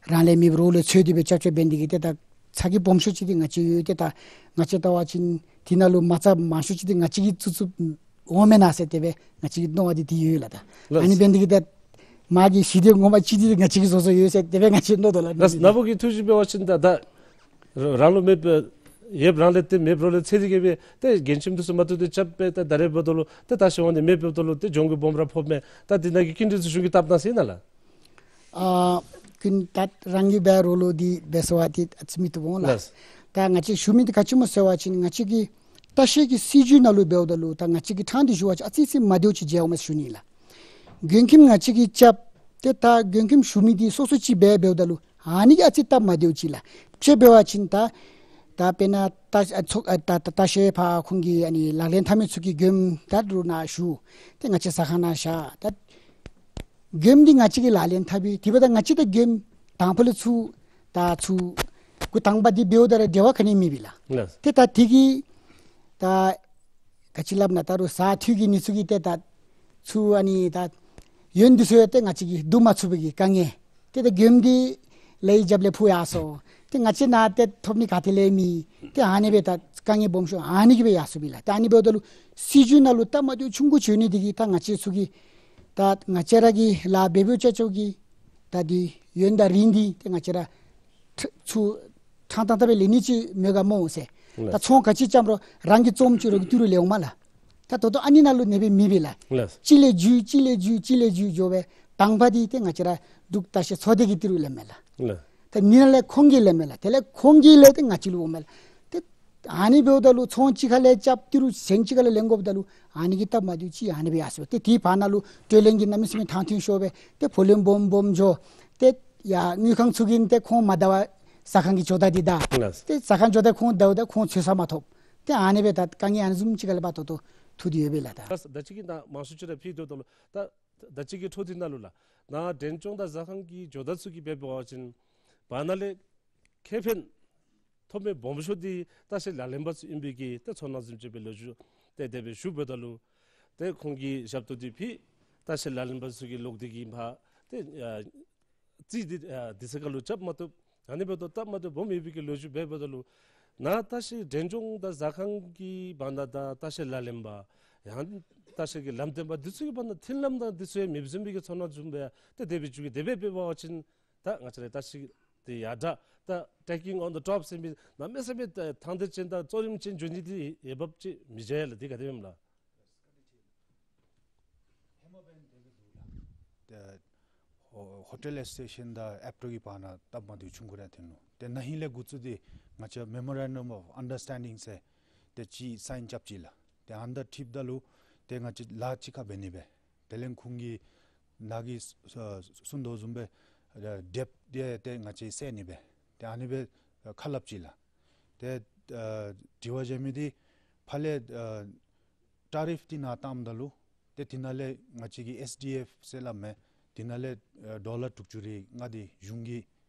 རང་ལས་མེདཔ་རོགས་ལས་འཚོལ་ཏེ་སྦེ་རྐྱབ་རྐྱབ་འབད་ནི་དེ་གིས་ཏེ་ད་ཚ་གྱང་སྦོམ་ཤོས་ཅིག་འདི་ང་བཅས་ཡོད། ཏེ་ད་ང་བཅས་བལྟ་བ་ཅིན་དེ་ནང་ལུ་མ་རྩ་མང་ཤོས་ཅིག་འདི་ང་བཅས་ཀྱིས་བཙུགས་བཙུགསཔ་འོང་མེན་ན་ཟེར་དེ་སྦེ་ང་བཅས་ཀྱི་མནོ་བ་འདི་འདི་ཡོད་ལགས། ད་ལགས། ཨ་ནི་འབད་ནི་དེ་གིས་ད་མ་གི་ཞི་བདེ་ངོ་མ་ཅིག་འདི་ང་བཅས་ཀྱིས་བཟོ་བཟོཝ་ཡོད་ཟེར་དེ་སྦེ་ང་བཅས་མནོ་དོ་ལགས། ལགས། ནཱ་བུ་གིས་ཐུགས་བཞེད་འབད་བ་ཅིན་ད་ད་རང་ལུ་མེདཔ་ཡོདཔ་རང་ལས་ཏེ་མེདཔ་རོགས་ལས་འཚོལ་ཏེ་གི་སྦེ་ཏེ་མགྱོནམ་ཁྱིམ་འདི་ཚུ་མ་བཏུབ་ཏེ་རྐྱབ་སྦེ་ད་ད་རེས་འབདཝ་ད་ལུ་ཏེ་ད་ཤོང་བ་འདི་མེདཔ་འབདཝ་ད་ལུ་ཏེ་གྱོང་གུད་སྦོམ་ར་ཕོགཔ་མས། ད་འདི་ནང་གི་སྐྱིན་འགྲུལ་ཚུ་གཞུང་གིས་བཏབ་གནང་ཟེར་ན་ལགས། ཨ་ཀུན་ད་རང་གིས་འབད་རོགས་ལུ་འདི་འབད་ཟེར་བ་འདི་ཨ་ཙི་མི་བཏུབ་འོང་ལགས། ལགས། ད་ང་བཅས་ཞུ་མི་འདི་ག་ཅི་སྨོ་ཟེར་བ་ཅིན་ང་བཅས་ཀྱི་ལྟ་བཤལ་གྱི་སྲིད་བྱུས་ནང་ལུ་འབདཝ་ད་ལུ་ད་ང་བཅས་ཀྱིས་ཕྲང་སྟེ་ཞུ་བ་ཅིན་ཨ་ཙི་ཙི་མ་བདེཝ་ཅིག་མཇལཝ་མས་ཟེར་ཞུ་ནི་ལགས། མགྱོནམ་ཁྱིམ་ང་བཅས་ཀྱིས་རྐྱབ། ཏེ་ད་མགྱོནམ་ཁྱིམ་ཞུ་མི་འདི་སོ་སོ་ཅིག་འབད་འབདཝ་ད་ལུ་ཨ་ནི་གིས་ཨ་ཙི་སྟབས་མ་བདེཝ་ཅིག་ལགས། དཔྱེ་འབད་བ་ཅིན་ད་ད་དཔེར་ན་ད་ཨ་ཚོགས་ཨ་ད་ད་ལྟ་བཤལ་ཕར་ཁོང་གི་ཨ་ནི་ལག་ལེན་འཐབ་མི་ཚུ་གིས་མགྱོནམ་ད་རུང་ནཱ་བཞུགས། ཏེ་ང་བཅས་ཟ་ཁང་ནང་བཞག། ད་མགྱོནམ་འདི་ང་བཅས་ཀྱིས་ལག་ལེན་འཐབ་པས། དེ་འབདཝ་ད་ང་བཅས་ད་མགྱོནམ་དང་ཕུ་ལས་ཚུར་ད་ཚུར་འགོ་དང་པ་འདི་འབདཝ་ད་ར་འབྲེལ་བ་ག་ནི་མེད་པས་ལགས། ལགས། ཏེ་ད་དེ་གིས་ད་ག་ཅི་སླབ་ན་ད་རུང་ཟ་འཐུས་ཀྱི་ནི་ཚུ་གིས་ཏེ་ད་ཚུར་ཨ་ནི་ད་ཡོན་འདི་ཚུ་ཡང་ཏེ་ང་བཅས་ཀྱིས་བསྡུ་མ་ཚུགས་པའི་གི་དཀའ་ངལ། ཏེ་ད་མགྱོནམ་འདི་ལས་རྒྱབ་ལས་འཕུར་ཡར་སོ། ཏེ་ང་བཅས་ནཱ་ཏེ་ཐོབ་ནི་ག་ཏེ་ལས་མེད། ཏེ་ཨ་ནི་སྦེ་ད་དཀའ་ངལ་སྦོམ་ཤོས་ཨ་ནི་གིས་སྦེ་ཡར་སོ་པས་ལགས། ཏེ་ཨ་ནི་འབདཝ་ད་ལུ་སྲིད་བྱུས་ནང་ལུ་སྟབས་མ་བདེཝ་ཆུང་ཀུ་བྱུང་ནི་འདི་གིས་ད་ང་བཅས་ཚུ་གིས་ད་ང་བཅས་ར་གིས་ལཱ་འབད་འབདཝ་ཅ་ཅོག་གིས་ད་འདི་ཡོན་དང་རིན་འདི་ཏེ་ང་བཅས་ར་ཚུར་ཕྲང་ཏང་ཏ་སྦེ་ལེན་ནི་ཅིག་མེད་ག་སྨོ་ཟེར། ལགས། ད་ཚོང་ག་ཅི་རྐྱབ་རུང་རང་གིས་བཙོངམ་ཅིག་རོགས་ཀྱི་ཏི་རུ་ལེན་འོང་མས་ལགས། ད་ད་ལྟོ་ཨ་ནི་ནང་ལུ་ཨ་ནི་སྦེ་མེད་པས་ལགས། ལགས། གཅིག་ལས་བརྒྱུད་གཅིག་ལས་བརྒྱུད་གཅིག་ལས་བརྒྱུད་འགྱོ་བའི་དང་པ་འདི་ཏེ་ང་བཅས་ར་འབྲུག་ལྟ་བཤལ་ཚོགས་སྡེ་གི་ཏི་རུ་ལེནམ་མས་ལགས། ལགས། ཏེ་ཨ་ནི་ནང་ལས་ཁོང་གིས་ལེནམ་མས་ལགས། དེ་ལས་ཁོང་གིས་ལེན་ཏེ་ང་བཅས་ལུ་འོངམ་མས་ལགས། ཏེ་ཨ་ནི་འབདཝ་ད་ལུ་ཚོང་གཅིག་ཁར་ལས་རྐྱབ་ཏི་རུ་གཞན་གཅིག་ཁར་ལས་ལེན་དགོཔ་ད་ལུ་ཨ་ནི་གི་སྟབས་མ་བདེཝ་ཅིག་ཨ་ནི་སྦེ་ཡར་སོ། ཏེ་དེའི་བར་ན་ལུ་སྤྲོད་ལེན་གྱི་གནམ་མེད་ས་མེད་ཐང་ཐུང་ཤོར་སྦེ་ཏེ་ཕོ་ལེན་སྦོམ་སྦོམ་འགྱོ། ཏེ་ཡར་དངུལ་ཁང་ཚུ་གིས་ཏེ་ཁོང་མ་བདའ་བར་ཟ་ཁང་གི་ཇོ་བདག་འདི་བདའ། ལགས། ཏེ་ཟ་ཁང་ཇོ་བདག་ཁོང་བདའཝ་ད་ཁོང་འཚོལ་ས་མ་ཐོབ། ཏེ་ཨ་ནི་སྦེ་ད་དཀའ་ངལ་ཨ་ནི་བཟུམ་ཅིག་ཁར་ལས་ཕར་ད་ལྟོ་ཐུག་སྟེ་ཡོད་པས་ལགས། ད་ད་ཅི་གི་ནཱ་མང་ཤོས་ཅིག་ར་ཕུལ་དོ་ད་ལུ་ད་ད་ཅི་གི་འཕྲོ་འདི་ནང་ལུ་ལགས། ནཱ་འགྲེམས་སྐྱོང་དང་ཟ་ཁང་གི་ཇོ་བདག་ཚུ་གིས་འབད་འབད་བ་ཅིན་བར་ན་ལས་ཁེ་ཕན་ཐོབ་མི་སྦོམ་ཤོས་འདི་ལྟ་བཤལ་ལག་ལེན་པ་ཚུ་ཨིན་པའི་གི་ཏེ་ཚོར་སྣང་བཟུམ་ཅིག་སྦེ་ལོ་རྒྱུས་ཏེ་དེ་སྦེ་ཞུཝ་ད་ལུ་ཏེ་ཁོང་གིས་ཞབས་ཏོག་འདི་ཕུལ། ལྟ་བཤལ་ལག་ལེན་པ་ཚུ་གིས་ལོག་སྟེ་གིས་ཕར་ཏེ་ཨ་རྩིས་འདི་ཨ་དུས་ཚོད་ཁར་ལུ་རྐྱབ་མ་བཏུབ། ཨ་ནི་འབདཝ་ད་སྟབས་མ་བདེཝ་སྦོམ་ཡོད་པའི་གི་ལོ་རྒྱུས་འབད་འབདཝ་ད་ལུ་ནཱ་ལྟ་བཤལ་འགྲེམས་སྐྱོང་དང་ཟ་ཁང་གི་བར་ན་དང་ལྟ་བཤལ་ལག་ལེན་པ་ཡང་ལྟ་བཤལ་གྱི་ལམ་སྟོན་པ་འདི་ཚུ་གི་བར་ན་མཐུན་ལམ་དང་འདི་ཚུ་ཡང་མེདཔ་བཟུམ་མའི་གི་ཚོར་སྣང་བཟུམ་སྦེ་ཏེ་དེ་སྦེ་བྱུང་གི། དེ་སྦེ་འབད་བ་ཅིན་ད་ང་བཅས་ར་ལྟ་བཤལ་འདི་ཡར་དྲག་ད་taking on the top ཟེར་མི་གནམ་མེད་ས་མེད་ཐང་རྩེ་ཅན་དང་གཙོ་རིམ་ཅན་འགྱོ་ནི་འདི་འོས་འབབ་ཅིག་མི་འདུག་ལགས། འདི་ག་དེ་སྦེ་ཨིནམ་ལགས། ཏེ་ཧོ་ཧོ་ཊེལ་ཨེ་སོ་སི་ཨེ་ཤཱན་དང་ཨེབ་ཊོ་གི་བར་ན་སྟབས་མ་བདེཝ་བྱུང་དགོ་ར་ཐོན་ནུག། ཏེ་ན་ཧིང་ལས་འགོ་བཙུགས་ཏེ་ང་བཅས་memorandum of understanding ཟེར་ཏེ་ཅིག་སའིན་རྐྱབ་ཅི་ལགས། ཏེ་ཨ་ནི་དང་འཁྲིལཝ་ད་ལུ་ཏེ་ང་བཅས་ལཱ་གཅིག་ཁར་འབད་ནི་སྦེ་དེ་ལས་ཁོང་གིས་ནཱ་གིས་གསུངས་དོ་བཟུམ་སྦེ་ཨ་དེབ་འདི་ཏེ་ང་བཅས་བསལ་ནི་སྦེ་ཏེ་ཨ་ནི་སྦེ་ཨ་ཁ་སླབ་ཅི་ལགས། ཏེ་ཨ་དྲི་བ་བཞག་མི་འདི་ཕར་ལས་ཨ་ཊ་རིཕ་འདི་ནཱ་བཏངམ་ད་ལུ་ཏེ་འདི་ནང་ལས་ང་བཅས་ཀྱི་ཨེསི་ཌི་ཨེཕ་ཟེར་སླབ་མི་འདི་ནང་ལས་ཨ་ཌོ་ལར་དྲུག་ཅུ་རེ་ལྔ་འདི་གཞུང་གི་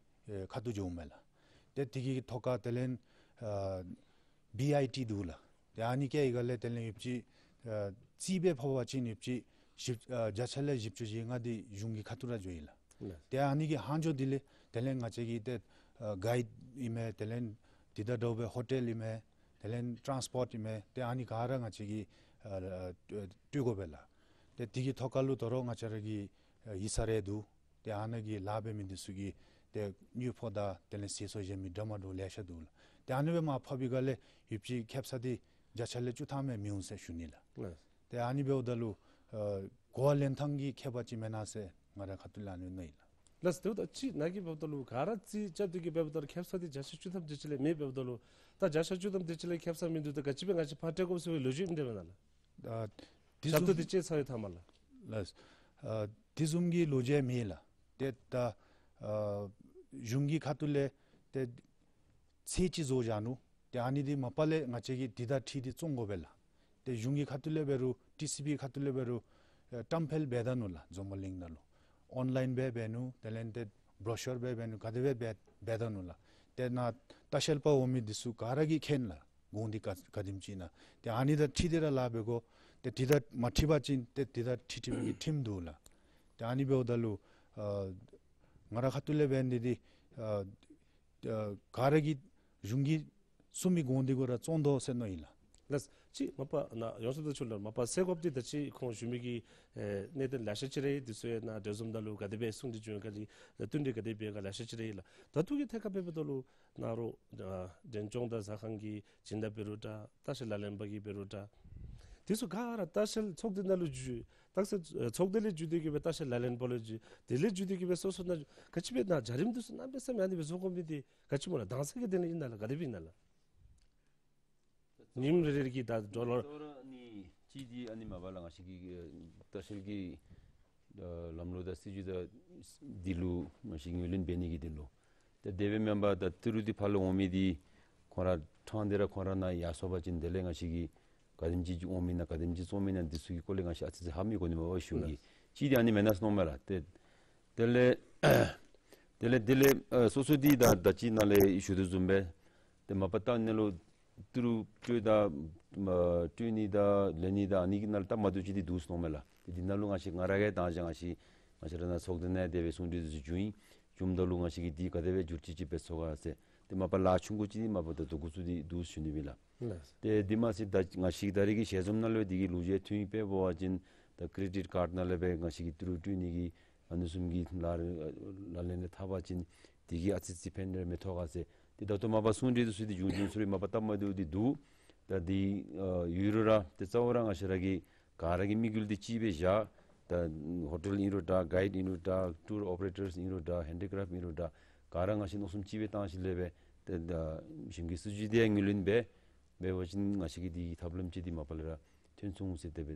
ཨ་ཁ་ཐུག་འགྱོཝ་མས་ལགས། ཏེ་འདི་གི་ཐོག་ཁར་དེ་ལས་ཨ་བི་ཨའི་ཊི་འདུག་ལགས། ཏེ་ཨ་ནི་ཀེ་ཨི་ག་ལས་དེ་ལས་ཡོདཔ་ཅིག་ཨ་རྩིས་སྦེ་ཕབ་པ་ཅིན་ཡོདཔ་ཅིག་བཞི་ཨ་བརྒྱ་ཆ་ལས་བཞི་བཅུ་ཞེ་ལྔ་འདི་གཞུང་གི་ཁ་ཐུག་ར་འགྱོཝ་ཨིན་ལགས། ལགས། ཏེ་ཨ་ནི་གི་ལྷག་འཕྲོ་འདི་ལས་དེ་ལས་ང་བཅས་ཀྱི་ཏེ་ཨ་གའིཌ་ཨིན་མས། དེ་ལས་འདི་དང་འདྲཝ་སྦེ་ཧོ་ཊེལ་ཨིན་མས། དེ་ལས་ཊཱནསི་པོཊ་ཨིན་མས། ཏེ་ཨ་ནི་ག་ར་ང་བཅས་ཀྱིས་ཨ་ཨ་སྤྲོད་དགོ་པས་ལགས། ཏེ་འདི་གི་ཐོག་ཁར་ལུ་དོ་རུང་ང་བཅས་ར་གི་ཨ་ཡིག་ཚང་རེ་འདུག། ཏེ་ཨ་ནཱ་གི་ལཱ་འབད་མི་འདི་ཚུ་གི་ཏེ་དངུལ་ཕོགས་དང་དེ་ལས་ཟད་སོང་བཞག་མི་འདྲ་མ་འདྲཝ་ལེ་ཤ་འདུག་ལགས། ཏེ་ཨ་ནི་སྦེ་མར་ཕབ་པའི་སྒང་ལས་ཡོདཔ་ཅིག་ཁེ་སང་འདི་བརྒྱ་ཆ་ལས་བཅུ་ཐམ་ཡང་མི་འོང་ཟེར་ཞུ་ནི་ལགས། ལགས། ཏེ་ཨ་ནི་འབདཝ་ད་ལུ་ཨ་གོ་བ་ལེན་ཐངས་ཀྱི་ཁྱད་པར་ཅིག་མེན་ན་ཟེར་ང་རའི་ཁ་ཐུག་ལས་ཨ་ནི་མནོཝ་ཨིན་ལགས། ལགས། དེ་འབདཝ་ད་ཅིག་ནཱ་གིས་འབདཝ་ད་ལུ་ག་ར་རྩིས་རྐྱབ་སྟེ་གིས་འབདཝ་ད་ལུ་ཁེ་སང་འདི་བརྒྱ་ཆ་བཅུ་ཐམ་དེ་ཅིག་ལས་མེད། འབདཝ་ད་ལུ་ད་བརྒྱ་ཆ་བཅུ་ཐམ་དེ་ཅིག་ལས་ཁེ་སང་མིན་འདུག། ད་ག་ཅི་སྦེ་ང་བཅས་ཕར་སྤྲོད་དགོཔ་ཟེར་བའི་ལོ་རྒྱུས་ཨིནམ་འདྲས་མེན་ན་ལགས། ཨ་དེ་ཞབས་ཏོག་འདི་བཅད་ཚར་བའི་མཐའ་མ་ལགས། ལགས། ཨ་དེ་བཟུམ་གྱི་ལོ་རྒྱུས་མེད་ལགས། ཏེ་ད་ཨ་གཞུང་གི་ཁ་ཐུག་ལས་ཏེ་ཚད་ཅིག་བཟོ་བཞག་ནུག། ཏེ་ཨ་ནི་འདི་མ་པ་ལས་ང་བཅས་ཀྱིས་འདི་དང་འཁྲིལ་ཏེ་བཙོང་དགོ་པས་ལགས། ཏེ་གཞུང་གི་ཁ་ཐུག་ལས་འབད་རུང་ཊི་སི་པི་ཁ་ཐུག་ལས་འབད་རུང་ཨ་བཀྲམ་སྤེལ་འབད་ད་ནུག་ལགས། འཛོམས་གླིང་ནང་ལུ་ཨོན་ལའིན་སྦེ་འབད་ནུག། དེ་ལས་ཏེ་བྲོ་ཤར་སྦེ་འབད་ནུག། ག་དེ་སྦེ་འབད་འབད་ད་ནུག་ལགས། ཏེ་ནཱ་ལྟ་བཤལ་པ་འོང་མི་འདི་ཚུ་ག་ར་གིས་མཁྱེན་ལགས། གོང་འདི་ག་ག་དེམ་ཅིག་ཨིན་ན། ཏེ་ཨ་ནི་དང་འཁྲིལ་ཏེ་ར་ལཱ་འབད་དགོ། ཏེ་འདི་དང་མ་འཁྲིལ་བ་ཅིན་ཏེ་འདི་དང་འཁྲིལ་འཁྲིལ་མི་གི་ཁྲིམས་འདུག་ལགས། ཏེ་ཨ་ནི་འབདཝ་ད་ལུ་ཨ་ང་རའི་ཁ་ཐུག་ལས་འབད་ནི་འདི་ཨ་ཨ་ག་ར་གིས་གཞུང་གིས་གསུངས་མི་གོང་འདི་གུ་ར་བཙོང་དོ་ཟེར་མནོཝ་ཨིན་ལགས། ལགས། ཅིག་མ་པ་ནཱ་ཡོངས་སུ་ད་ཆུ་ལ་མ་པ་སེལ་དགོཔ་འདི་ད་ཅི་ཁོང་ཞུ་མི་གི་ཨེ་གནད་དོན་ལེ་ཤ་ཅིག་ར་ཡོད། འདི་ཚུ་ཡང་ནཱ་འབྲེལ་འཛོམས་ནང་ལུ་ག་དེ་སྦེ་གསུང་འདི་བྱུང་ག་ལས་བསྟུན་གྲོས་ག་དེ་སྦེ་ག་ལེ་ཤ་ཅིག་ར་ཡོད་ལགས། ད་ལྟོ་གི་ཐད་ཁར་འབདཝ་ད་ལུ་ནཱ་རོགས་ཨ་འགྲེམས་སྐྱོང་དང་ཟ་ཁང་གི་སྦྱིན་བདག་འབད་རུང་འདྲ། ལྟ་བཤལ་ལག་ལེན་པ་གིས་འབད་རུང་འདྲ། འདི་ཚུ་ག་ར་ལྟ་བཤལ་ཚོགས་སྡེ་ནང་ལུ་འཛུལ། ལྟ་བཤལ་ཨེ་ཚོགས་སྡེ་ལས་འཛུལ་ཏེ་གིས་སྦེ་ལྟ་བཤལ་ལག་ལེན་པ་ལུ་འཛུལ། དེ་ལས་འཛུལ་ཏེ་གིས་སྦེ་སོ་སོ་ནང་འཛུལ། ག་ཅི་སྦེ་ནཱ་བྱ་རིམ་འདི་ཚུ་གནམ་མེད་ས་མེད་ཨ་ནི་སྦེ་བཟོ་དགོ་མི་འདི་ག་ཅི་སྨོ་ལགས། དྭངས་གསལ་གྱི་དོན་ལས་ཨིན་ན་ལགས། ག་དེ་སྦེ་ཨིན་ན་ལགས། ཉིནམ་རེ་རེ་གི་ད་ཌོ་ལར། ད་ལྟོ་ར་ཨ་ནི་ཅིག་འདི་ཨ་ནི་མ་པ་ལགས་ང་བཅས་ཀྱི་ལྟ་བཤལ་གྱི་ཨ་ལམ་ལུགས་དང་སྲིད་བྱུས་དང་འདི་ལུ་ང་བཅས་ངོས་ལེན་འབད་ནི་གི་དོན་ལུ། ཏེ་དེ་སྦེ་མེན་པར་ད་ཏི་རུ་འདི་ཕར་ལས་འོང་མི་འདི་ཁོང་ར་ཕྲང་སྟེ་ར་ཁོང་ར་ནཱ་ཡར་སོང་པ་ཅིན་དེ་ལས་ང་བཅས་ཀྱིས་ག་དེམ་ཅིག་འོང་མི་ཨིན་ན་ག་དེམ་ཅིག་བཙོང་མི་ཨིན་ན་འདི་ཚུ་གི་སྐོར་ལས་ང་བཅས་ཨ་ཙི་ཙི་ཧ་མི་གོ་ནི་མས་པ་གཞུང་གིས། ཅིག་འདི་ཨ་ནི་མེན་ན་ཟེར་མནོཝ་མས་ལགས། ཏེ་དེ་ལས་དེ་ལས་དེ་ལས་ཨ་སོ་སོ་འདི་ད་ད་ཅི་ནཱ་ལས་ཞུ་དོ་བཟུམ་སྦེ་ཏེ་མ་པ་ལྟ་ནི་ལུ་ཏི་རུ་སྤྲོད་ད་ཨ་སྤྲོད་ནི་དང་ལེན་ནི་དང་ཨ་ནི་གི་ནང་ལུ་སྟབས་མ་བདེཝ་ཅིག་འདི་འདུག་ཟེར་མནོཝ་མས་ལགས། ཏེ་འདི་ནང་ལུ་ང་བཅས་ང་ར་གིས་ད་ཅི་ང་བཅས་ང་བཅས་ར་ནཱ་ཚོགས་སྡེ་ནང་དེ་སྦེ་གསུང་གྲོས་འདི་ཚུ་བྱུང་ཡི། བྱུངམ་ད་ལུ་ང་བཅས་ཀྱིས་འདི་ག་དེ་སྦེ་བསྒྱུར་བཅོས་ཅིག་འབད་ཚུགས་ག་ཟེར། ཏེ་མ་པ་ལཱ་ཆུང་ཀུ་ཅིག་འདི་མ་པ་ད་ལྟོ་འགོ་བཙུགས་ཏེ་འདུག་ཟེར་ཞུ་ནི་ཨིན་ལགས། ལགས། ཏེ་འདི་མ་ཚད་ད་ང་བཅས་ད་རེས་ཀྱི་ཞལ་འཛོམས་ནང་ལུ་འདི་གི་ལོ་རྒྱུས་ཐོན་ཡི། དཔེ་འབད་བ་ཅིན་ད་ཀེ་རེ་ཌིཊ་ཀཱཌ་ནང་ལས་སྦེ་ང་བཅས་ཀྱིས་ཏི་རུ་སྤྲོད་ནི་གི་ཨ་ནི་བཟུམ་གྱི་ལཱ་ལཱ་ལེན་ལས་ཐར་བ་ཅིན་འདི་གིས་ཨ་ཙི་ཙི་ཕན་རེ་མི་ཐོགས་ག་ཟེར། ཏེ་ད་ལྟོ་མ་པ་གསུང་གྲོས་འདི་ཚུ་འདི་བྱུང་བྱུང་ཚུ་རེ་མ་པ་སྟབས་མ་བདེཝ་འདི་འདུག། ད་འདི་ཨ་ཡོད་རུང་ར་ཏེ་གཙོ་བོ་ར་ང་བཅས་ར་གི་ག་ར་གི་དམིགས་ཡུལ་འདི་གཅིག་སྦེ་བཞག། ད་ཧོ་ཊེལ་ཨིན་རུང་འདྲ་གའིཌ་ཨིན་རུང་འདྲ་ཊུར་ཨོ་པ་རེ་ཊརསི་ཨིན་རུང་འདྲ་ཧེན་ཌི་ཀེ་རེཕཊ་ཨིན་རུང་འདྲ་ ག་ར་ང་བཅས་མནོ་བསམ་གཅིག་སྦེ་བཏང་ཞིནམ་ལས་སྦེ་ཏེ་ད་གཞུང་གི་སྲིད་བྱུས་དེ་ཡང་ངོས་ལེན་འབད་འབད་བ་ཅིན་ང་བཅས་ཀྱི་འདི་ཐབས་ལམ་ཅིག་འདི་མ་པ་ལས་ར་ཐོན་ཚུགས་འོང་ཟེར་དེ་སྦེ་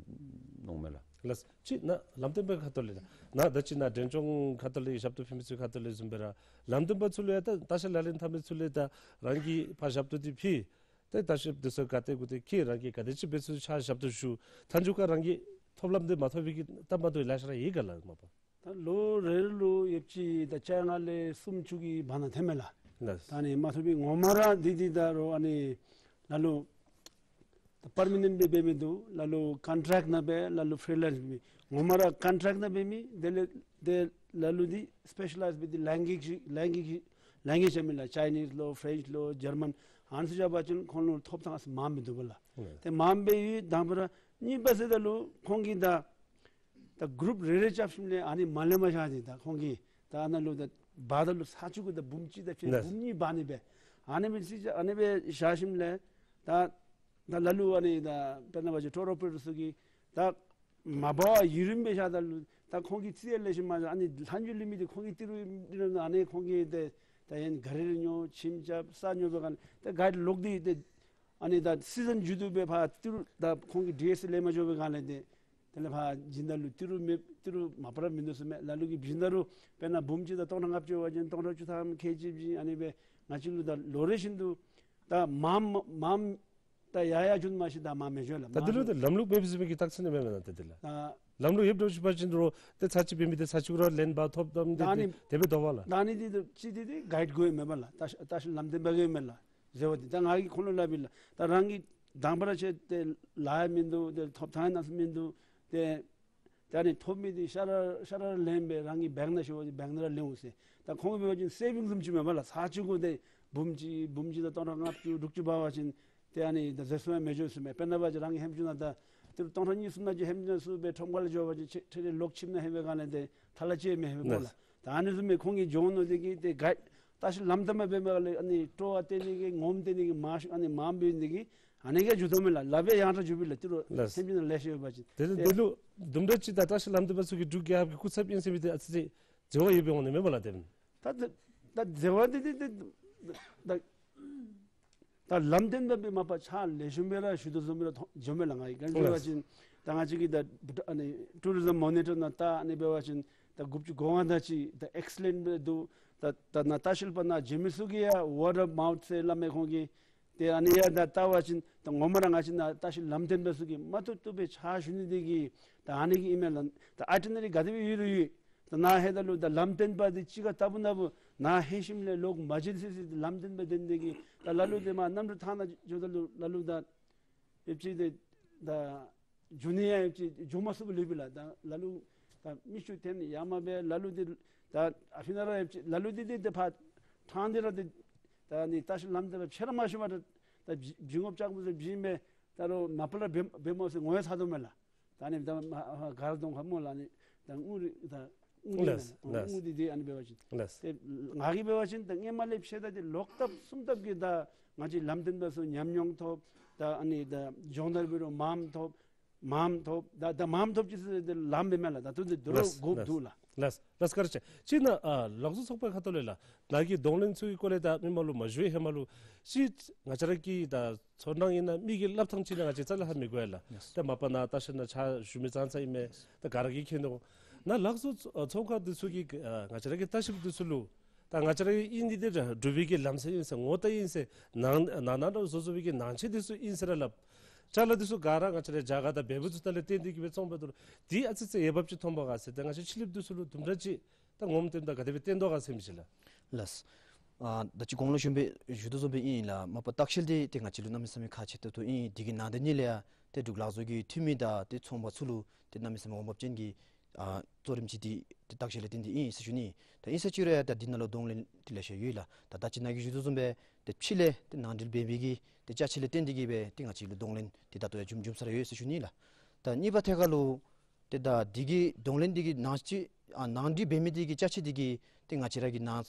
མནོཝ་མས་ལགས། ལགས། ཅིག་ནཱ་ལམ་སྟོན་པའི་ཁ་ཐུག་ལས་ནཱ་ད་ཅི་ནཱ་འབྲས་ལྗོངས་ཁ་ཐུག་ལས་ཞབས་ཏོག་ཕུལ་མི་ཚུ་ཁ་ཐུག་ལས་བཟུམ་སྦེ་ར་ལམ་སྟོན་པ་ཚུ་ལུ་ཡང་ད་ལྟ་བཤལ་ལག་ལེན་འཐབ་མི་ཚུ་ལུ་ཡང་ད་རང་གིས་ཕར་ཞབས་ཏོག་འདི་ཕུལ། ཏེ་ལྟ་བཤལཔ་འདི་ཚུ་ག་ཏེ་གུ་ཏེ་འཁྱིད་རང་གིས་ག་དེ་ཅིག་འབད་ཚུགས་ཕྱག་ཞབས་ཏོག་ཞུ། མཐའ་མཇུག་ཁར་རང་གི་ཐོབ་ལམ་འདི་མ་ཐོབ་པའི་གི་སྟབས་མ་བདེཝ་ལེ་ཤ་ར་ཡོད་ག་ལགས་མ་པ། ད་ལོ་རེ་རེ་ལུ་ཡོདཔ་ཅིག་ད་བཅོ་ལྔ་ལས་སུམ་ཅུ་གི་བར་ན་ཐོནམ་མས་ལགས། ལགས། ད་ཨ་ནི་མ་ཐོབ་པའི་ངོ་མ་ར་འདི་འདི་ད་རུང་ཨ་ནི་ལ་ལུ་ད་པར་མ་ནེནཊ་སྦེ་འབད་མི་འདུག། ལ་ལུ་ཀོན་ཊེཀཊ་ནང་འབད། ལ་ལུ་ཕི་རི་ལེནསི་འབད། ངོ་མ་ར་ཀོན་ཊེཀཊ་ནང་འབད་མི་དེ་ལས་ཏེ་ལ་ལུ་འདི་སི་པེ་ཤ་ལའིཛ་འབད་དེ་ལེང་གུ་ཨེཇ་ལེང་གུ་ཨེཇ་ལེང་གུ་ཨེཇ་ཨིན་མས་ལགས། ཅའི་ནིས་ལོ་ཕེ་རེནཅ་ལོ་ཇར་མན་ཨ་ནི་ཚུ་བཞག་པ་ཅིན་ཁོང་ལུ་ཐོབ་ཐངས་མངམ་སྦེ་འདུག་པ་ལགས། ཨུམ། ཏེ་མངམ་སྦེ་ཡོད། དང་པ་ར་གཉིས་པ་ཟེརཝ་ད་ལུ་ཁོང་གིས་ད་ད་གུ་རུབ་རེ་རེ་རྐྱབ་ཞིནམ་ལས་ཨ་ནི་མ་ལེནམ་བཞག་སྟེ་ད་ཁོང་གིས་ད་ཨ་ནཱ་ལུ་ད་འབག་ད་ལུ་ས་ཆུ་གུ་ད་འབུམ་གཅིག་དང་ཕྱེད། ལགས། འབུམ་གཉིས་འབག་ནི་སྦེ་ཨ་ནི་སྦེ་ཅིག་ཨ་ནི་སྦེ་བཞག་ཞིནམ་ལས་ད་ད་ལ་ལུ་ཨ་ནི་ད་དཔེར་ན་འབད་བ་ཅིན་ཊུར་ཨོ་པ་རེ་ཊར་ཚུ་གིས་ད་མ་འབག་པར་ཡུན་རིངམོ་སྦེ་བཞག་ད་ལུ་ད་ཁོང་གིས་རྩིས་ཡང་ལེགས་ཤོམ་མ་རྐྱབ། ཨ་ནི་ལྷག་མཇུག་ལུས་མི་འདི་ཁོང་གིས་ཏི་རུ་ཨ་ནི་ཁོང་གིས་ཏེ་ད་ཡང་གཱ་རི་རེ་ཉོ་ཁྱིམ་རྐྱབ་ས་ཉོ་བའི་སྒང་ལས་ཏེ་གཱའིཌ་ལོག་སྟེ་ཏེ་ཨ་ནི་ད་སི་ཛན་མཇུག་བསྡུ་སྦེ་ཕར་ཏི་རུ་ད་ཁོང་གི་ཌི་ཨེསི་ལེན་མ་འགྱོ་བའི་སྒང་ལས་ཏེ་དེ་ལས་ཕར་བྱིན་ད་ལུ་ཏི་རུ་མེད། ཏི་རུ་མ་པ་ར་མིན་འདུག་ཟེརཝ་མས། ལ་ལུ་གིས་བྱིན་ད་རུང་དཔེར་ན་འབུམ་གཅིག་དང་སྟོང་ཕྲག་ལྔ་བཅུ་འབད་བ་ཅིན་སྟོང་ཕྲག་བཅུ་ཐམ་ཁལ་གཅིག་བྱིན། ཨ་ནི་སྦེ་ང་བཅས་ལུ་ད་ལོ་རེ་བཞིན་དུ་ད་མངམ་མངམ་ད་ཡར་ཡར་བྱུང་མ་གཞི་ད་མངམ་མི་འགྱོ་ལགས། ད་འདི་ལུ་ད་ལམ་ལུགས་མེདཔ་ཟེར་མི་གི་རྟགས་མཚན་ཨིན་མས་ན། ཏེ་དེ་ལགས། ད་ལམ་ལུགས་ཡོདཔ་འདྲཝ་ཅིག་འབད་བ་ཅིན་རུང་ཏེ་ཚར་གཅིག་འབད་མི་དེ་ཚར་གཅིག་ར་ལེན་འབག་ཐོབ་དོ་མི་དེ་ད་ཨ་ནི་དེ་སྦེ་འདུག་པ་ལགས། ད་ཨ་ནི་འདི་ད་ཅིག་འདི་འདི་གཱའིཌ་གུ་ཡོད་མེན་པ་ལགས། ལྟ་བཤལ་ལྟ་བཤལ་ལམ་སྟོན་པ་གིས་ཡོད་མེན་ལགས། ཟེར་བ་འདི་ད་ང་གིས་ཁོང་ལུ་སླབ་ཨིན་ལགས། ད་རང་གིས་དང་པ་ར་ཁྱོད་ཏེ་ལཱ་ཡང་མིན་འདུག། ཏེ་ཐོབ་ཐངས་ཡང་གནམ་མེད་ས་མེད་མིན་འདུག། ཏེ་ད་ཨ་ནི་ཐོབ་མི་འདི་ཤ་ར་ཤ་ར་ལེན་སྦེ་རང་གི་བེངཀ་ནང་ཤོར་བ་ཅིན་བེངཀ་ནང་ར་ལེན་འོང་ཟེར། ད་ཁོང་འབད་བ་ཅིན་སེ་བིངསི་བཟུམ་ཅིག་མེན་པ་ལགས། ཚར་གཅིག་གུ་ཏེ་འབུམ་གཅིག་འབུམ་གཅིག་དང་སྟོང་ཕྲག་ལྔ་བཅུ་དྲུག་ཅུ་འབག་པ་ཅིན་ཏེ་ཨ་ནི་ད་ཟེར་སོང་ཡང་མི་འགྱོ་ཟེརཝ་མས། དཔེར་ན་འབད་བ་ཅིན་རང་གི་ཧེམ་ཅུང་ནང་ད་ཏི་རུ་སྟོང་ཕྲག་གཉིས་གསུམ་ནང་གི་ཧེམ་ཅུང་ནང་ཚུ་སྦེ་ཁྲོམ་ཁ་ལུ་འགྱོ་བ་ཅིན་ཁྱོད་ཁྱོད་རའི་ལོག་ཁྱིམ་ནང་ལྷོད་པའི་སྒང་ལས་ཏེ་ཐལ་ལ་ཅིག་མི་ལྷོད་པས་ལགས། ད་ཨ་ནི་བཟུམ་སྦེ་ཁོང་གིས་འགྱོ་ནི་འདི་གིས་ཏེ་གཱའིཌ་ལྟ་བཤལ་ལམ་སྟོན་པ་འབད་མི་ལས་ཨ་ནི་སྤྲོ་བ་བཏོན་ནི་གི་ངོམ་སྟོན་ནི་གི་མ་ཤུ་ཨ་ནི་མངམ་འབད་ནི་གིས་ཨ་ནི་གིས་འགྱོ་དོ་མས་ལགས། ལཱ་འབད་ཡང་དྲག་འགྱོཝ་ཨིན་ལགས། ཏི་རུ་ལགས། ཧེམ་ཅུང་ནང་ལེ་ཤ་ཡོད་པ་ཅིན། དེ་ལས་ཏེ་དེ་ལུ་དུམ་གྲ་ཅིག་ད་ལྟ་བཤལ་ལམ་སྟོན་པ་ཚུ་གི་འབྲུག་རྒྱལ་ཁབ་ཀྱི་སྐུ་ཚབ་ཨིན་ཟེར་མི་འདི་ཨ་ཙི་ཅིག་འཛོལ་བ་ཡོདཔ་འོང་ནི་མེན་པ་ལགས། དེ་ད་ད་འཛོལ་བ་འདི་འདི་འདི་ད་ད་ལམ་སྟོན་པ་འབད་མ་པ་ཕྱག་ལེགས་ཤོམ་སྦེ་ར་ཞུ་དོ་བཟུམ་སྦེ་ར་མཐོང་འགྱོཝ་མས་ལགས། ང་གིས་ག་ཅི་ཟེར་བ་ཅིན་ད་ང་བཅས་ཀྱི་ད་ཨ་ནི་ཊུ་རི་ཛིམ་མོ་ནི་ཊར་ནང་ད་ཨ་ནི་འབད་བ་ཅིན་ད་དགུ་བཅུ་གོ་ལྔ་དེ་ཅིག་ད་ཨེག་སི་ལེནཌ་སྦེ་འདུག། ད་ད་ནཱ་ལྟ་བཤལ་པ་ནཱ་འགྱོ་མི་ཚུ་གིས་ཡང་ཝརཌ་ཨོཕ་མའུཐ་ཟེར་སླབ་མས་ཁོང་གིས། ཏེ་ཨ་ནི་ཡང་ད་ལྟ་བ་ཅིན་ད་ངོ་མ་ར་ང་བཅས་ནཱ་ལྟ་བཤལ་ལམ་སྟོན་པ་ཚུ་གིས་མ་བཏུབ་བཏུབ་སྦེ་ཕྱག་ཞུ་ནི་འདི་གིས་ད་ཨ་ནི་གིས་ཨིན་མས་ལགས། ད་ཨའི་ཊི་ནེ་རི་ག་དེ་སྦེ་ཡོད་རུང་ཡོད། ད་ནཱ་ལྷོདཔ་ད་ལུ་ད་ལམ་སྟོན་པ་འདི་གཅིག་ཁར་ལྟ་བུ་ན་བུ་ནཱ་ལྷོད་ཞིནམ་ལས་ལོག་མ་འགྱོ་ཟེར་ཟེར་ལམ་སྟོན་པ་འདི་འདི་གིས་ད་ལ་ལུ་ཏེ་མར་གནམ་གྲུ་ཐང་ནང་འགྱོཝ་ད་ལུ་ལ་ལུ་ད་ཡོདཔ་ཅིག་ཏེ་ད་འགྱོ་ནི་ཡང་ཡོདཔ་ཅིག་འགྱོ་མ་ཚུགསཔ་ལུས་པས་ལགས། ད་ལ་ལུ་ད་མི་ཤུགས་འཐེན་ཡར་མར་འབད། ལ་ལུ་འདི་ད་ཨ་ཕི་ན་ར་ཡོདཔ་ཅིག་ལ་ལུ་འདི་འདི་ཏེ་ཕར་ཐང་འདི་ར་འདི་ད་ཨ་ནི་ལྟ་བཤལ་ལམ་སྟོན་པ་ཕྱད་ར་མ་ཤེས་པར་ད་བྱི་བྱི་རྔོགཔ་ལྕགས་པོ་ཚུ་བྱིན་སྦེ་ད་རུང་མ་པ་ལས་འབད་འབད་མོ་ཟེར་ངོ་ཡང་ཚ་དོ་མས་ལགས། ད་ཨ་ནི་ད་མ་ཨ་གར་གདོང་ཁ་སྨོ་ལགས། ཨ་ནི་ད་དངུལ་རི་ད་དངུལ་རི་ལགས་ལགས། དངུལ་འདི་འདི་ཨ་ནི་འབད་བ་ཅིན་ལགས། ཏེ་ང་གིས་འབད་བ་ཅིན་ད་སྔོན་མ་ལས་ཕྱད་ད་ཏེ་ལོག་ལྟབ་གསུམ་ལྟབ་ཀྱིས་ད་ང་བཅས་ལམ་སྟོན་པ་ཚུ་ཉམས་མྱོང་ཐོབ། ད་ཨ་ནི་ད་སྦྱོང་བརྡར་འབད་རུང་མངམ་ཐོབ། མངམ་ཐོབ། ད་ད་མངམ་ཐོབ་ཅི་ཟེར་ཏེ་ལམ་འབད་མས་ལགས། ད་ལྟོ་འདི་དོ་རུང་ལགས་དགོཔ་ལགས་འདུག་ལགས། ལགས་ལགས། བཀའ་དྲིན་ཆེ། ཅིག་ནཱ་ཨ་ལག་བཟོ་ཚོགས་པའི་ཁ་ཐུག་ལས་ལགས་ནཱ་གི་གདོང་ལེན་ཚུ་གི་སྐོར་ལས་ད་མི་མང་ལུ་མ་ཞུ་བའི་ཧེ་མ་ལུ་ཅིག་ང་བཅས་ར་གི་ད་ཚོར་སྣང་ཨིན་ན་མི་གིས་སླབ་ཐངས་ཅིག་ནང་ང་བཅས་རྩ་ལས་ཧ་མི་གོ་ཡ་ལགས། ཡེས། ད་མ་པ་ནཱ་ལྟ་བཤལ་ནང་ཕྱག་ཞུ་མི་ཙང་ཙང་ཨིན་མས། ད་ག་ར་གིས་མཁྱེན་དོ། ནཱ་ལག་བཟོ་ཚོགས་ཁང་འདི་ཚུ་གིས་ཨ་ང་བཅས་ར་གི་ལྟ་བཤལཔ་འདི་ཚུ་ལུ་ད་ང་བཅས་ར་གི་ཨིན་འདི་ཏེ་འབྲུག་པའི་གི་ལམ་སྲོལ་ཨིན་ཟེར་ངོ་རྟགས་ཨིན་ཟེར་ནང་ནང་ན་ར་བཟོ་བཟོ་བའི་གི་ནང་ཆས་འདི་ཚུ་ཨིན་ཟེར་ར་སླབ། ཅ་ལ་འདི་ཚུ་ག་ར་ང་བཅས་ར་རྒྱ་གར་དང་བལ་པོ་ཚུ་དང་ལས་བརྟེན་ཏེ་གིས་སྦེ་བཙོངམ་འབདཝ་ད་ལུ་འདི་ཨ་ཙི་ཙི་འོས་འབབ་ཅིག་མཐོང་པས་ག་ཟེར། ཏེ་ང་བཅས་ཕྱི་གླིངཔ་འདི་ཚུ་ལུ་དུམ་གྲ་ཅིག་ད་ངོམ་སྟོནམ་ད་ག་དེ་སྦེ་བཏོན་དོ་ག་ཟེར་མི་ཅིག་ལགས། ལགས། ཨ་ད་ཅི་གོང་ལུ་ཞུ་བའི་ཞུ་དོ་བཟུམ་སྦེ་ཨིན་ལགས། མ་པ་ལྟ་བཤལ་འདི་ཏེ་ང་བཅས་ལུ་གནམ་མེད་ས་མེད་ཁག་ཆེ་ཏོག་ཏོ་ཨིན། དེ་གི་ནང་དོན་ཉིད་ལས་ཡང་ཏེ་འབྲུག་ལག་བཟོ་གི་འཐུས་མི་དང་ཏེ་ཚོང་པ་ཚུ་ལུ་ཏེ་གནམ་མེད་ས་མེད་འོས་འབབ་ཅན་གྱི་ཨ་གཙོ་རིམ་ཅིག་འདི་ཏེ་ལྟ་བཤལ་ལས་བརྟེན་ཏེ་ཨིན་ཟེར་ཞུ་ནི། ད་ཨིན་ས་ཅི་རུང་ཡང་ད་འདི་ནང་ལུ་གདོང་ལེན་འདི་ལེ་ཤ་ཡོད་ལགས། ད་ད་ཅི་ནཱ་གིས་ཞུ་དོ་བཟུམ་སྦེ་ཏེ་ཕྱི་ལས་ཏེ་ནང་འགྲིལ་འབད་མི་གི་ཏེ་ཅ་ཆས་ལས་བརྟེན་ཏེ་གིས་སྦེ་ཏེ་ང་བཅས་ལུ་གདོང་ལེན་འདི་ད་ལྟོ་ཡང་བྱུང་བྱུངམ་ས་ར་ཡོད་ཟེར་ཞུ་ནི་ལགས། ད་གཉིས་པ་ཐད་ཁར་ལུ་ཏེ་ད་འདི་གི་གདོང་ལེན་འདི་གི་ནང་ཆས་ཨ་ནང་འགྲིལ་འབད་མི་འདི་གི་ཅ་ཆས་འདི་གིས་ཏེ་ང་བཅས་ར་གི་ནང་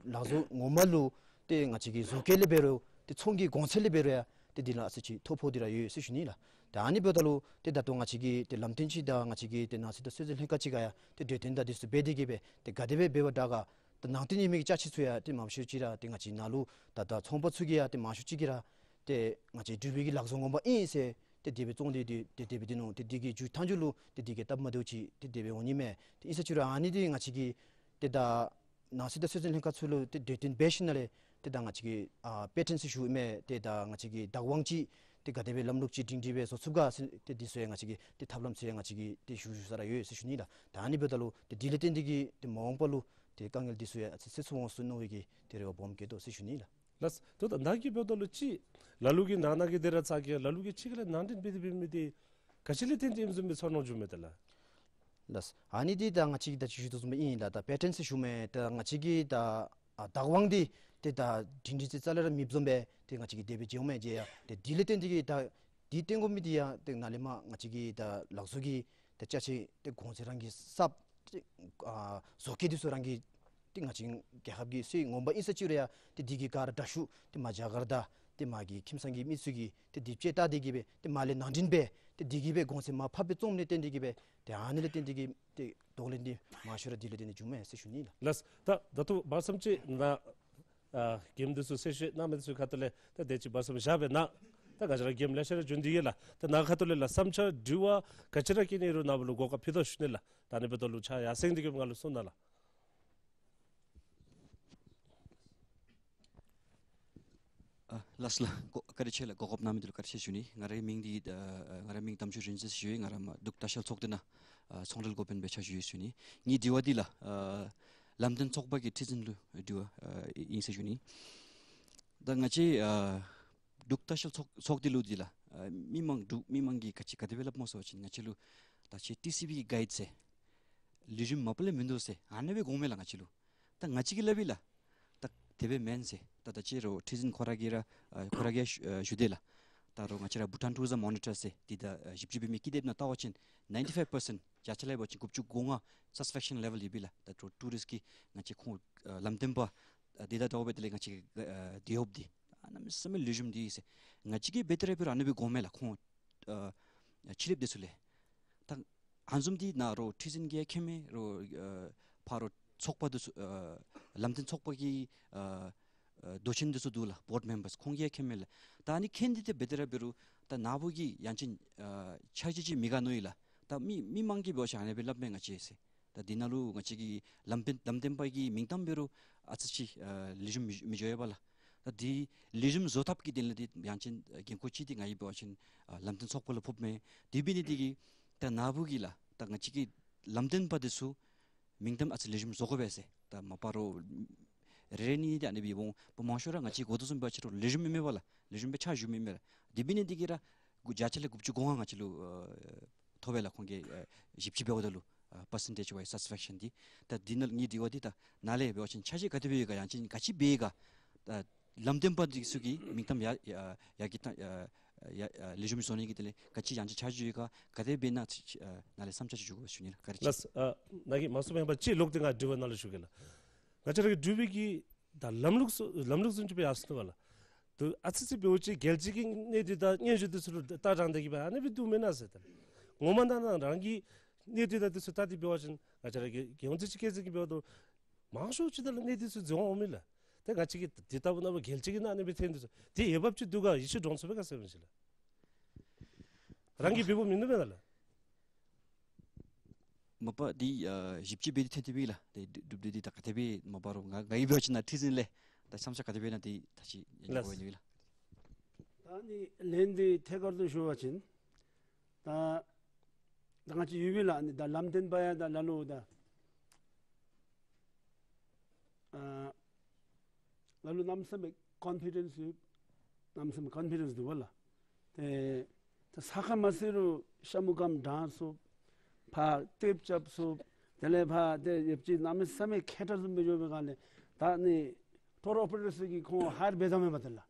ལག་བཟོ་ངོ་མ་ལུ་ཏེ་ང་བཅས་ཀྱི་བཟོ་བཀོད་ལས་འབད་རུང་ཏེ་ཚོང་གི་གོང་ཚད་ལས་འབད་རུང་ཡང་ཏེ་འདི་ལུ་ཨ་ཙི་ཅིག་ཐོ་ཕོག་སྟེ་ར་ཡོད་ཟེར་ཞུ་ནི་ལགས། ད་ཨ་ནི་འབདཝ་ད་ལུ་ཏེ་ད་ལྟོ་ང་བཅས་ཀྱི་ཏེ་ལམ་སྟོན་ཅིག་དང་ང་བཅས་ཀྱི་ཏེ་ནང་སྲིད་དང་སྲོལ་འཛིན་ལྷན་ཁག་ཅིག་ཁར་ཡང་ཏེ་གྲོས་བསྟུན་དང་འདི་ཚུ་འབད་དེ་གིས་སྦེ་ཏེ་ག་དེ་སྦེ་འབད་བ་དྲག་ག། ད་ནང་རྟེན་ཨིན་མི་གི་ཅ་ཆས་ཚུ་ཡང་ཏེ་མང་ཤོས་ཅིག་ར་ཏེ་ང་བཅས་ནང་ལུ་ད་ད་ཚོང་པ་ཚུ་གིས་ཡང་ཏེ་མང་ཤོས་ཅིག་གིས་ར་ཏེ་ང་བཅས་འབྲུག་པའི་གི་ལག་བཟོ་ངོ་མ་ཨིན་ཟེར་ཏེ་དེ་སྦེ་བཙོང་སྟེ་ཏེ་ཏེ་དེ་སྦེ་ཏེ་ནོ། ཏེ་དེ་གི་མཇུག་མཐའ་མཇུག་ལུ་ཏེ་དེ་གིས་སྟབས་མ་བདེཝ་ཅིག་ཏེ་དེ་སྦེ་འོང་ནི་མས། ཏེ་ཨིན་ས་ཅིག་རུང་ཨ་ནི་འདི་ང་བཅས་ཀྱིས་ཏེ་ད་ནང་སྲིད་དང་སྲོལ་འཛིན་ལྷན་ཁག་ཚུ་ལུ་ཏེ་གྲོས་བསྟུན་འབད་ཞིནམ་ལས་ཏེ་ད་ང་བཅས་ཀྱིས་ཨ་པེ་ཊན་ཟེར་ཞུཝ་མས། ཏེ་ད་ང་བཅས་ཀྱིས་བདག་དབང་ཅིག་ཏེ་ག་དེ་སྦེ་ལམ་ལུགས་ཅིག་སྒྲིང་སྒྲིང་སྦེ་བཟོ་ཚུགས་ག་ཟེར་ཏེ་དེ་ཚུ་ཡང་ང་བཅས་ཀྱིས་ཏེ་ཐབས་ལམ་ཚུ་ཡང་ང་བཅས་ཀྱིས་ཏེ་ཞུ་ཞུ་ས་ར་ཡོད་ཟེར་ཞུ་ནི་ལགས། ད་ཨ་ནི་འབདཝ་ད་ལུ་ཏེ་དེ་ལས་བརྟེན་ཏེ་གིས་ཏེ་མ་འོངས་པ་ལུ་ཏེ་དཀའ་ངལ་འདི་ཚུ་ཡང་སེལ་ཚུགས་འོང་ཟེར་མནོ་བའི་གི་ཏེ་རེ་བ་སྦོམ་བསྐྱེད་དོ་ཟེར་ཞུ་ནི་ལགས། ལགས། ད་ད་ནཱ་གིས་འབདཝ་ད་ལུ་ཅིག་ལ་ལུ་གིས་ནང་ན་གི་དེ་ར་ཚ་གི་ལ་ལུ་གིས་ཅིག་ལས་ནང་འདྲེན་འབད་དེ་འབད་མི་འདི་ག་ཅི་ལས་བརྟེན་ཏེ་ཨིནམ་བཟུམ་སྦེ་ཚོར་སྣང་བྱུངམ་མས་ད་ལགས། ལགས། ཨ་ནི་འདི་ད་ང་བཅས་ཀྱིས་ད་ཅི་ཞུ་དོ་བཟུམ་སྦེ་ཨིན་ལགས། ད་པེ་ཊན་ཟེར་ཞུཝ་མས། ད་ང་བཅས་ཀྱིས་ད་ཨ་བདག་དབང་འདི་ཏེ་ད་སྒྲིང་སྒྲིང་ཅིག་རྩ་ལས་ར་མེདཔ་བཟུམ་སྦེ་ཏེ་ང་བཅས་ཀྱིས་དེ་སྦེ་བྱེདཔ་མས། བྱེད་ཡང་ཏེ་དེ་ལས་བརྟེན་ཏེ་གིས་ད་འདི་བཏོན་དགོ་མི་འདི་ཡང་ཏེ་ནཱ་ལས་མར་ང་བཅས་ཀྱིས་ད་ལག་བཟོ་གི་ཏེ་ཅ་ཆས་ཏེ་གོང་ཚད་རང་གིས་གསརཔ་ཏེ་ཨ་བཟོ་བཀོད་འདི་ཚུ་རང་གིས་ཏེ་ང་བཅས་རྒྱལ་ཁབ་ཀྱི་སྲོལ་ངོ་མ་ཨིན་ས་ཅིག་རུང་ཡང་ཏེ་དེ་གི་ག་ར་དྲག་ཤོས་ཏེ་མར་རྒྱ་གར་དང་ཏེ་མར་གྱི་ཁྱིམ་ཚང་གི་མི་ཚུ་གིས་ཏེ་དེ་སྤྱོད་བལྟ་སྟེ་གིས་སྦེ་ཏེ་མར་ལས་ནང་འདྲེན་འབད་ཏེ་དེ་གིས་སྦེ་གོང་ཚད་མར་ཕབ་སྦེ་བཙོང་ནི་བརྟེན་ཏེ་གིས་སྦེ་ཏེ་ཨ་ནི་ལས་བརྟེན་ཏེ་གིས་ཏེ་གདོང་ལེན་འདི་མང་ཤོས་ར་དེ་ལས་བརྟེན་ཏེ་བྱུངམ་མས་ཟེར་ཞུ་ནི་ལགས། ལགས། ད་ད་ལྟོ་བར་མཚམས་ཅིག་ནཱ་ཨ་མགྱོནམ་འདི་ཚུ་གསལ་བཤད་གནང་མི་འདི་ཚུ་ཁ་ཐུག་ལས་ད་དེ་ཅིག་བར་མཚམས་བཞག་སྦེ་ནཱ་ད་ང་བཅས་ར་མགྱོནམ་ལེ་ཤ་ར་བྱུང་སྟེ་ཡོད་ལགས། ད་ནཱ་ཁ་ཐུག་ལས་ལགས་བསམ་འཆར་དྲི་བ་ག་ཅི་ར་བཀོད་ནི་རུང་ནཱ་བུ་ལུ་གོ་སྐབས་ཕུལ་དོ་ཞུ་ནི་ལགས། ད་ཨ་ནི་འབདཝ་ད་ལུ་ཕྱག་ཡར་སེང་སྟེ་གིས་ང་ལུ་གསུང་གནང་ལགས། ཨ་ལགས་ལགས། གོ་བཀའ་དྲིན་ཆེ་ལགས། གོ་སྐབས་གནང་མི་འདི་ལུ་བཀའ་དྲིན་ཆེ་ཞུ་ནི། ང་རའི་མིང་འདི་ཨ་ང་རའི་མིང་དམ་ཆོས་རིན་ཆེན་ཟེར་ཞུ་ཡི། ང་ར་མར་འབྲུག་ལྟ་བཤལ་ཚོགས་སྡེ་ནང་ཨ་ཚོང་འབྲེལ་འགོ་དཔོན་སྦེ་ཕྱག་ཞུ་ཡི་ཞུ་ནི། ངེའི་དྲི་བ་འདི་ལགས་ཨ་ལམ་སྟོན་ཚོགས་པ་གི་ཁྲི་འཛིན་ལུ་དྲི་བ་ཨ་ཨིན་ཟེར་ཞུ་ནི། ད་ང་བཅས་ཨ་འབྲུག་ལྟ་བཤལ་ཚོགས་ཚོགས་སྡེ་ལུ་འདི་ལགས་ཨ་མི་མང་འབྲུག་མི་མང་གིས་ག་ཅི་ག་དེ་སྦེ་སླབ་སྨོ་ཟེར་བ་ཅིན་ང་བཅས་ལུ་ད་ཅི་ཊི་སི་བི་གི་གའིཌ་ཟེར་ལེགས་ཤོམ་མ་པ་ལས་མིན་འདུག་ཟེར་ཨ་ནི་སྦེ་དགོངསམ་མས་ལགས་ང་བཅས་ལུ། ད་ང་བཅས་ཀྱིས་སླབ་ཨིན་ལགས། ད་དེ་སྦེ་མེན་ཟེར། ད་ད་ཅི་རུང་ཁྲི་འཛིན་ཁོ་ར་གིས་ར་ཨ་ཁོ་ར་གིས་ཨ་ཞུ་དེས་ལགས། ད་རུང་ང་བཅས་ར་Bhutan Tourism Monitor ཟེར་འདི་ད་ཨ་ཞིབ་དཔྱད་འབད་མི་ཀི་དེབ་ནང་བལྟ་བ་ཅིན་ninety five percent བརྒྱ་ཆ་ལས་འབད་བ་ཅིན་དགུ་བཅུ་གོ་ལྔ་satisfaction level ཡོད་པས་ལགས། ད་ཊུ་ཊུ་རིསཊ་ཀྱིས་ང་བཅས་ཁོང་ཨ་ལམ་སྟོན་པ་ཨ་འདི་དང་འདྲཝ་སྦེ་དེ་ལས་ང་བཅས་ཀྱི་ཨ་དེད་གཡོགཔ་འདི་ཨ་གནམ་མེད་ས་མེད་ལེགས་ཤོམ་འདུག་ཟེར། ང་བཅས་ཀྱིས་འབད་དེ་ར་འབད་རུང་ཨ་ནི་སྦེ་དགོངསམ་མས་ལགས་ཁོང་ཨ་ཕྱི་གླིངཔ་འདི་ཚུ་ལས། ད་ཨ་ནི་བཟུམ་འདི་ནཱ་རོགས་ཁྲི་འཛིན་གྱིས་མཁྱེན་མས། རོགས་ཨ་ཕར་རོགས་ཚོགས་པ་འདི་ཚུ་ཨ་ལམ་སྟོན་ཚོགས་པ་གི་ཨ་ཨ་མདོ་ཆེན་འདི་ཚུ་འདུག་ལགས། བོརཌ་མེམ་བརསི་ཁོང་གིས་མཁྱེན་མས་ལགས། ད་ཨ་ནི་མཁྱེན་ཏེ་ཏེ་འབད་དེ་ར་འབད་རུང་ད་ནཱ་བུ་གིས་ཡང་ཅིན་ཨ་འཆར་གཞི་ཅིག་མེད་ག་མནོ་ཡི་ལགས། ད་མི་མི་མང་གིས་འབད་བ་ཅིན་ཨ་ནི་སྦེ་སླབ་མས་ང་བཅས་ཟེར། ད་འདི་ནང་ལུ་ང་བཅས་ཀྱི་ལམ་སྟོན་ལམ་སྟོན་པ་གི་མིང་གཏངམ་འབད་རུང་ཨ་ཙི་ཅིག་ཨ་ལེགས་ཤོམ་མི་མི་འགྱོ་བས་ལགས། ད་འདི་ལེགས་ཤོམ་བཟོ་ཐབས་ཀྱི་དོན་ལས་འདི་ཡང་ཅིན་ཨ་འགན་ཁུར་ཅིག་འདི་ང་གིས་འབད་བ་ཅིན་ཨ་ལམ་སྟོན་ཚོགས་པ་ལུ་ཕོགཔ་མས། དེ་འབད་ནི་འདི་གིས་ད་ནཱ་བུ་གིས་ལགས་ད་ང་བཅས་ཀྱི་ལམ་སྟོན་པ་འདི་ཚུ་མིང་གཏངམ་ཨ་ཙི་ལེགས་ཤོམ་བཟོ་དགོ་པས་ཟེར། ད་མ་པ་རོགས་རེ་རེ་གཉིས་གཉིས་འདི་ཨ་ནི་སྦེ་འོང་། མང་ཤོས་ར་ང་བཅས་གོ་དོ་བཟུམ་འབད་བ་ཅིན་རོགས་ལེགས་ཤོམ་མེན་མས་པ་ལགས། ལེགས་ཤོམ་སྦེ་ཕྱག་ཞུ་མི་མེད་ལགས། དེ་འབད་ནི་འདི་གིས་ར་དགུ་བརྒྱ་ཆ་ལས་དགུ་བཅུ་གོ་ལྔ་ང་བཅས་ལུ་ཨ་ཐོབ་པས་ལགས། ཁོང་གིས་ཨ་ཞིབ་དཔྱད་འབདཝ་ད་ལུ་ཨ་པར་སེན་ཊེཇ་ཝའིསི་སེ་ཊིསཕེག་ཤན་འདི། ད་འདི་ནང་ངེའི་དྲི་བ་འདི་ད་ནཱ་ལས་འབད་བ་ཅིན་འཆར་གཞི་ག་དེ་སྦེ་ཡོད་ག་ཡང་ཅིན་ག་ཅི་འབད་ཡི་ག། ད་ལམ་སྟོན་པ་འདི་ཚུ་གི་མིང་གཏངམ་ཡར་ཡར་ཡར་གྱི་ད་ཡར་ཡར་ཡར་ལེགས་ཤོམ་བཟོ་ནི་གི་དོན་ལས་ག་ཅི་ཡང་ཅིན་འཆར་གཞི་ཡོད་ག། ག་དེ་སྦེ་ན་ཨ་ནཱ་ལས་བསམ་འཆར་ཅིག་ཞུ་དགོ་ཞུ་ནི་ལགས། བཀའ་དྲིན་ཆེ། ལགས། ཨ་ནཱ་གིས་མང་སུ་མེན་པར་ཅིག་ལོག་སྟེ་ང་དྲི་བ་ནཱ་ལུ་ཞུ་གེ་ལགས། ང་བཅས་ར་གི་འབྲུག་པའི་གི་ད་ལམ་ལུགས་སུ་ལམ་ལུགས་བཟུམ་ཅིག་སྦེ་ཡར་སོང་ནུག་པ་ལགས། ད་ཨ་ཙི་ཙི་འབདཝ་ཅིག་རྒྱལ་སྤྱི་གི་གནས་སྡུད་དང་སྙན་ཞུ་འདི་ཚུ་ལུ་ལྟ་སྟངས་འདི་གིས་སྦེ་ཨ་ནི་སྦེ་འདུག་མེན་ན་ཟེར། ད་ངོ་མ་ནང་ན་རང་གི་གནས་སྡུད་དང་འདི་ཚུ་ལྟ་སྟེ་འབད་བ་ཅིན་ང་བཅས་ར་གི་རྒྱལ་ཡོངས་ཀྱི་སྤྱི་སྐད་ཅིག་གིས་འབདཝ་ད་མང་ཤོས་ཅིག་ད་ལུ་གནས་སྡུད་ཚུ་འཛོལ་འོང་མས་ལགས། ཏེ་ང་བཅས་ཀྱི་འདི་ལྟ་བུ་ནང་རྒྱལ་སྤྱི་གི་ནང་ཨ་ནི་སྦེ་ཐོན་འདུག་ཟེར། དེ་འོས་འབབ་ཅིག་འདུག་ག། ཡིད་ཆེས་འདྲོངས་ཚུགས་པས་ག་ཟེར་མི་ཅིག་ལགས། རང་གིས་འབད་འབདཝ་མིན་འདུག་མེན་ན་ལགས། མ་པ་འདི་ཨ་ཞིབ་དཔྱད་འབད་དེ་ཐོན་ཏེ་སྦེ་ལགས། ཏེ་འབྲུག་འབྲུག་འདི་ད་ག་དེ་སྦེ་མ་པ་རོགས་ང་ང་གིས་འབད་བ་ཅིན་ནཱ་ཁྲི་འཛིན་ལས་ད་བསམ་འཆར་ག་དེ་སྦེ་ན་འདི་ད་ཅི་ཡང་ལགས། གོ་ནི་ལགས། ད་ནི་ལན་འདི་ཐད་ཀར་དུ་ཞུ་བ་ཅིན་ད་ད་ང་བཅས་ཡོད་པས་ལགས། ནི་ད་ལམ་སྟོན་པ་ཡང་ད་ལ་ལུ་ད་ཨ་ལ་ལུ་གནམ་མེད་ས་མེད་ཀོན་ཕི་ཌེནསི་ཡོད། གནམ་མེད་ས་མེད་ཀོན་ཕི་ཌེནསི་འདུག་པ་ལགས། ཏེ་ད་ས་ཁ་མ་ཟེར་རུང་ཤ་མུ་གམ་དྲང་སུ་ཕར་ལྟེབ་རྐྱབ་སུ་དེ་ལས་ཕར་ཏེ་ཡོདཔ་ཅིག་གནམ་མེད་ས་མེད་ཁེ་ཏ་བཟུམ་སྦེ་འགྱོ་བའི་སྒང་ལས་ད་ནི་ཊུར་ཨོ་པ་རེ་ཊར་ཚུ་གིས་ཁོང་ཧའི་ཡར་འབད་དོ་མས་པ་ཏེ་ལགས།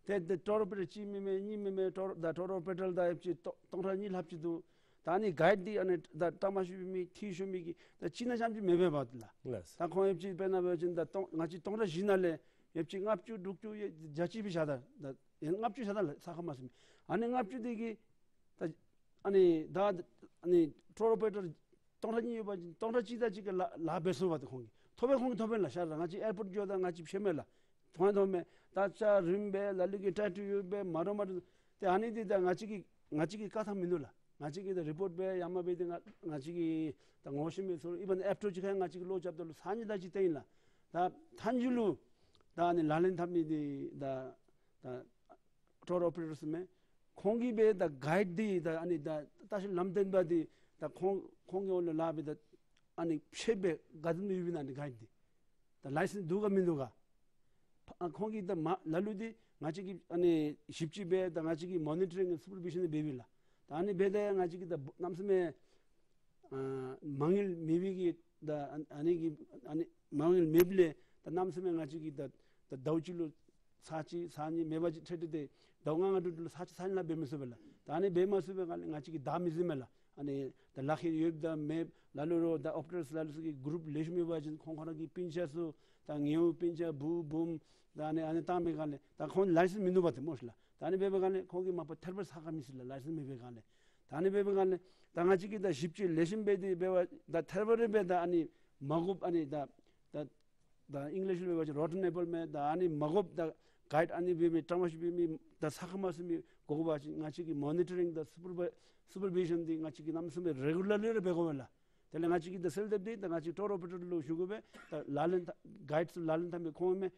ཏེ་ཏེ་ཊུར་ཨོ་པ་རེ་ཊར་གཅིག་མེན་མས་གཉིས་མེན་མས་ཊུར་ད་ཊུར་ཨོ་པ་རེ་ཊར་ད་ཡོདཔ་ཅིག་སྟོང་སྟོང་ཕྲག་གཉིས་ལྷགཔ་ཅིག་འདུག། ད་ཨ་ནི་གའིཌ་འདི་ཨ་ནི་ད་བཀྲ་མ་ཤིས་པའི་མི་འཐུས་ཤོར་མི་གི་ད་གཅིག་ནང་རྐྱངམ་ཅིག་མེད་པས་པ་ལགས། ལགས། ད་ཁོང་ཡོདཔ་ཅིག་དཔེར་ན་འབད་བ་ཅིན་ད་སྟོང་ང་བཅས་སྟོང་ཕྲག་བཞི་ནང་ལས་ཡོདཔ་ཅིག་ལྔ་བཅུ་དྲུག་ཅུ་ཡ་བརྒྱ་ཅིག་སྦེ་བཞག་ད་ད་ཡང་ལྔ་བཅུ་བཞག་ད་ལགས། ས་ཁ་མ་ཟེར་མི་ཨ་ནི་ལྔ་བཅུ་འདི་གིས་ད་ཨ་ནི་ད་ཨ་ནི་ཊུར་ཨོ་པ་རེ་ཊར་སྟོང་ཕྲག་གཉིས་ཡོད་པ་ཅིན་སྟོང་ཕྲག་གཅིག་དང་གཅིག་གིས་ལཱ་ལཱ་འབད་ཚུགས་པ་ཏེ་ཁོང་གིས། ཐོབ་པས། ཁོང་གིས་ཐོབ་པས་ལགས། ཤར་ར་ང་བཅས་ཨེར་པོརཊ་འགྱོཝ་ད་ང་བཅས་ཕྱད་མས་ལགས། ཐོབ་ཐོབ་མས། ད་ཅ་རིམ་སྦེ་ལ་ལུ་གིས་ཊེ་ཊུ་ཡོདཔ་སྦེ་མ་འདྲཝ་མ་འདྲཝ། ཏེ་ཨ་ནི་འདི་ད་ང་བཅས་ཀྱིས་ང་བཅས་ཀྱིས་བཀག་ཐབས་མིན་འདུག་ལགས། ང་བཅས་ཀྱིས་ད་རི་པོརཊ་སྦེ་ཡར་མར་སྦེ་འདི་ང་ང་བཅས་ཀྱིས་ད་ངོ་ཤེས་མི་ཚུ་ཨི་བཱན་ཨེབ་ཊོ་ཅིག་ཁར་ང་བཅས་ཀྱིས་ལོག་རྐྱབ་ད་ལུ་ས་གཉིས་དེ་ཅིག་བཏོན་ཡི་ལགས། ད་མཐའ་མཇུག་ལུ་ད་ཨ་ནི་ལག་ལེན་འཐབ་མི་འདི་ད་ད་ཊུར་ཨོ་པ་རེ་ཊར་ཟེར་མི་ཁོང་གིས་སྦེ་ད་གའིཌ་འདི་ད་ཨ་ནི་ད་ལྟ་བཤལ་ལམ་སྟོན་པ་འདི་ད་ཁོང་ཁོང་གི་འོག་ལུ་ལཱ་འབད་ད་ཨ་ནི་ཕྱད་སྦེ་ག་དེ་སྦེ་ཡོདཔ་ཨིན་ན་ཨ་ནི་གའིཌ་འདི་ད་ལའི་སེནསི་འདུག་ག་མིན་འདུག་ག། ཕ་ཁོང་གིས་ད་མ་ལ་ལུ་འདི་ང་བཅས་ཀྱིས་ཨ་ནི་ཞིབ་དཔྱད་འབད་ད་ང་བཅས་ཀྱིས་མོ་ནི་ཊ་རིང་སུ་པར་བི་ཤཱན་འབདཝ་ཨིན་ལགས། ད་ཨ་ནི་འབད་ད་ང་བཅས་ཀྱིས་ད་གནམ་མེད་ས་མེད་ཨ་མ་དངུལ་མེད་པའི་གི་ད་ཨ་ཨ་ནི་གི་ཨ་ནི་མ་དངུལ་མེདཔ་ལས་ད་གནམ་མེད་ས་མེད་ང་བཅས་ཀྱིས་ད་ད་ཟླཝ་གཅིག་ལུ་ཚར་གཅིག་ཚར་གཉིས་མེད་པ་ཅིན་ཏེ་ཏེ་ཏེ་ཟླཝ་ལྔ་ལྔ་དྲུག་དྲུག་ལུ་ཚར་གཅིག་ཚར་གཉིས་ལས་འབད་མི་ཚུགས་པས་ལགས། ད་ཨ་ནི་འབད་མ་ཚུགས་པའི་སྒང་ལས་ང་བཅས་ཀྱིས་བདའ་མི་ཟུན་མས་ལགས། ཨ་ནི་ད་ལག་ཁྱེར་ཡོདཔ་དང་མེདཔ་ལ་ལུ་རོགས་ད་ཨོ་པ་རེ་ཊར་ལ་ལུ་ཚུ་གི་གུ་རུབ་ལེགས་ཤོམ་ཡོད་པ་ཅིན་ཁོང་ཁོང་ར་གི་སྤུན་ཆ་ཚུ་ད་ཉེ་བོ་སྤུན་ཆ་བུ་བུམོ་ད་ཨ་ནི་ཨ་ནི་བཏང་མི་སྒང་ལས་ད་ཁོང་ལའི་སེནསི་མིན་འདུག་པ་ཏེ་སྨོ་ཤི་ལགས། ད་ཨ་ནི་འབད་བའི་སྒང་ལས་ཁོང་གིས་མ་པ་ཐད་རི་བ་རི་ཚགས་ཁར་མི་ཚུད་ལགས། ལའི་སེནསི་མེད་པའི་སྒང་ལས། ད་ཨ་ནི་འབད་བའི་སྒང་ལས་ད་ང་བཅས་ཀྱིས་ད་ཞིབ་དཔྱད་ལེགས་ཤོམ་འབད་དེ་འབད་བ་ད་ཐད་རི་བ་རི་སྦེ་ད་ཨ་ནི་མ་དགོཔ་ཨ་ནི་ད་ད་ད་ཨིང་ལིཤ་ལུ་འབད་བ་ཅིན་རོ་ཊན་ཨེ་པཱལ་མས། ད་ཨ་ནི་མ་དགོཔ་ད་གའིཌ་ཨ་ནི་འབད་མི་ཀྲམ་ཤུ་འབད་མི་ད་ཚགས་ཁར་མ་ཚུད་མི་དགོ་པ་ཅིན་ང་བཅས་ཀྱིས་མོ་ནི་ཊ་རིང་དང་སུ་པར་བི་སུ་པར་བི་ཤཱན་འདི་ང་བཅས་ཀྱིས་གནམ་མེད་ས་མེད་རེ་གུ་ལར་ལི་ར་འབད་དགོ་པས་ལགས། དེ་ལས་ང་བཅས་ཀྱིས་ད་སེལ་ཐེབས་འདི་ད་ང་བཅས་ཊུར་ཨོ་པ་རེ་ཊར་ལུ་ཞུ་དགོ་པས། ད་ལག་ལེན་ད་གའིཌ་ཚུ་ལག་ལེན་འཐབ་མི་ཁོང་མས།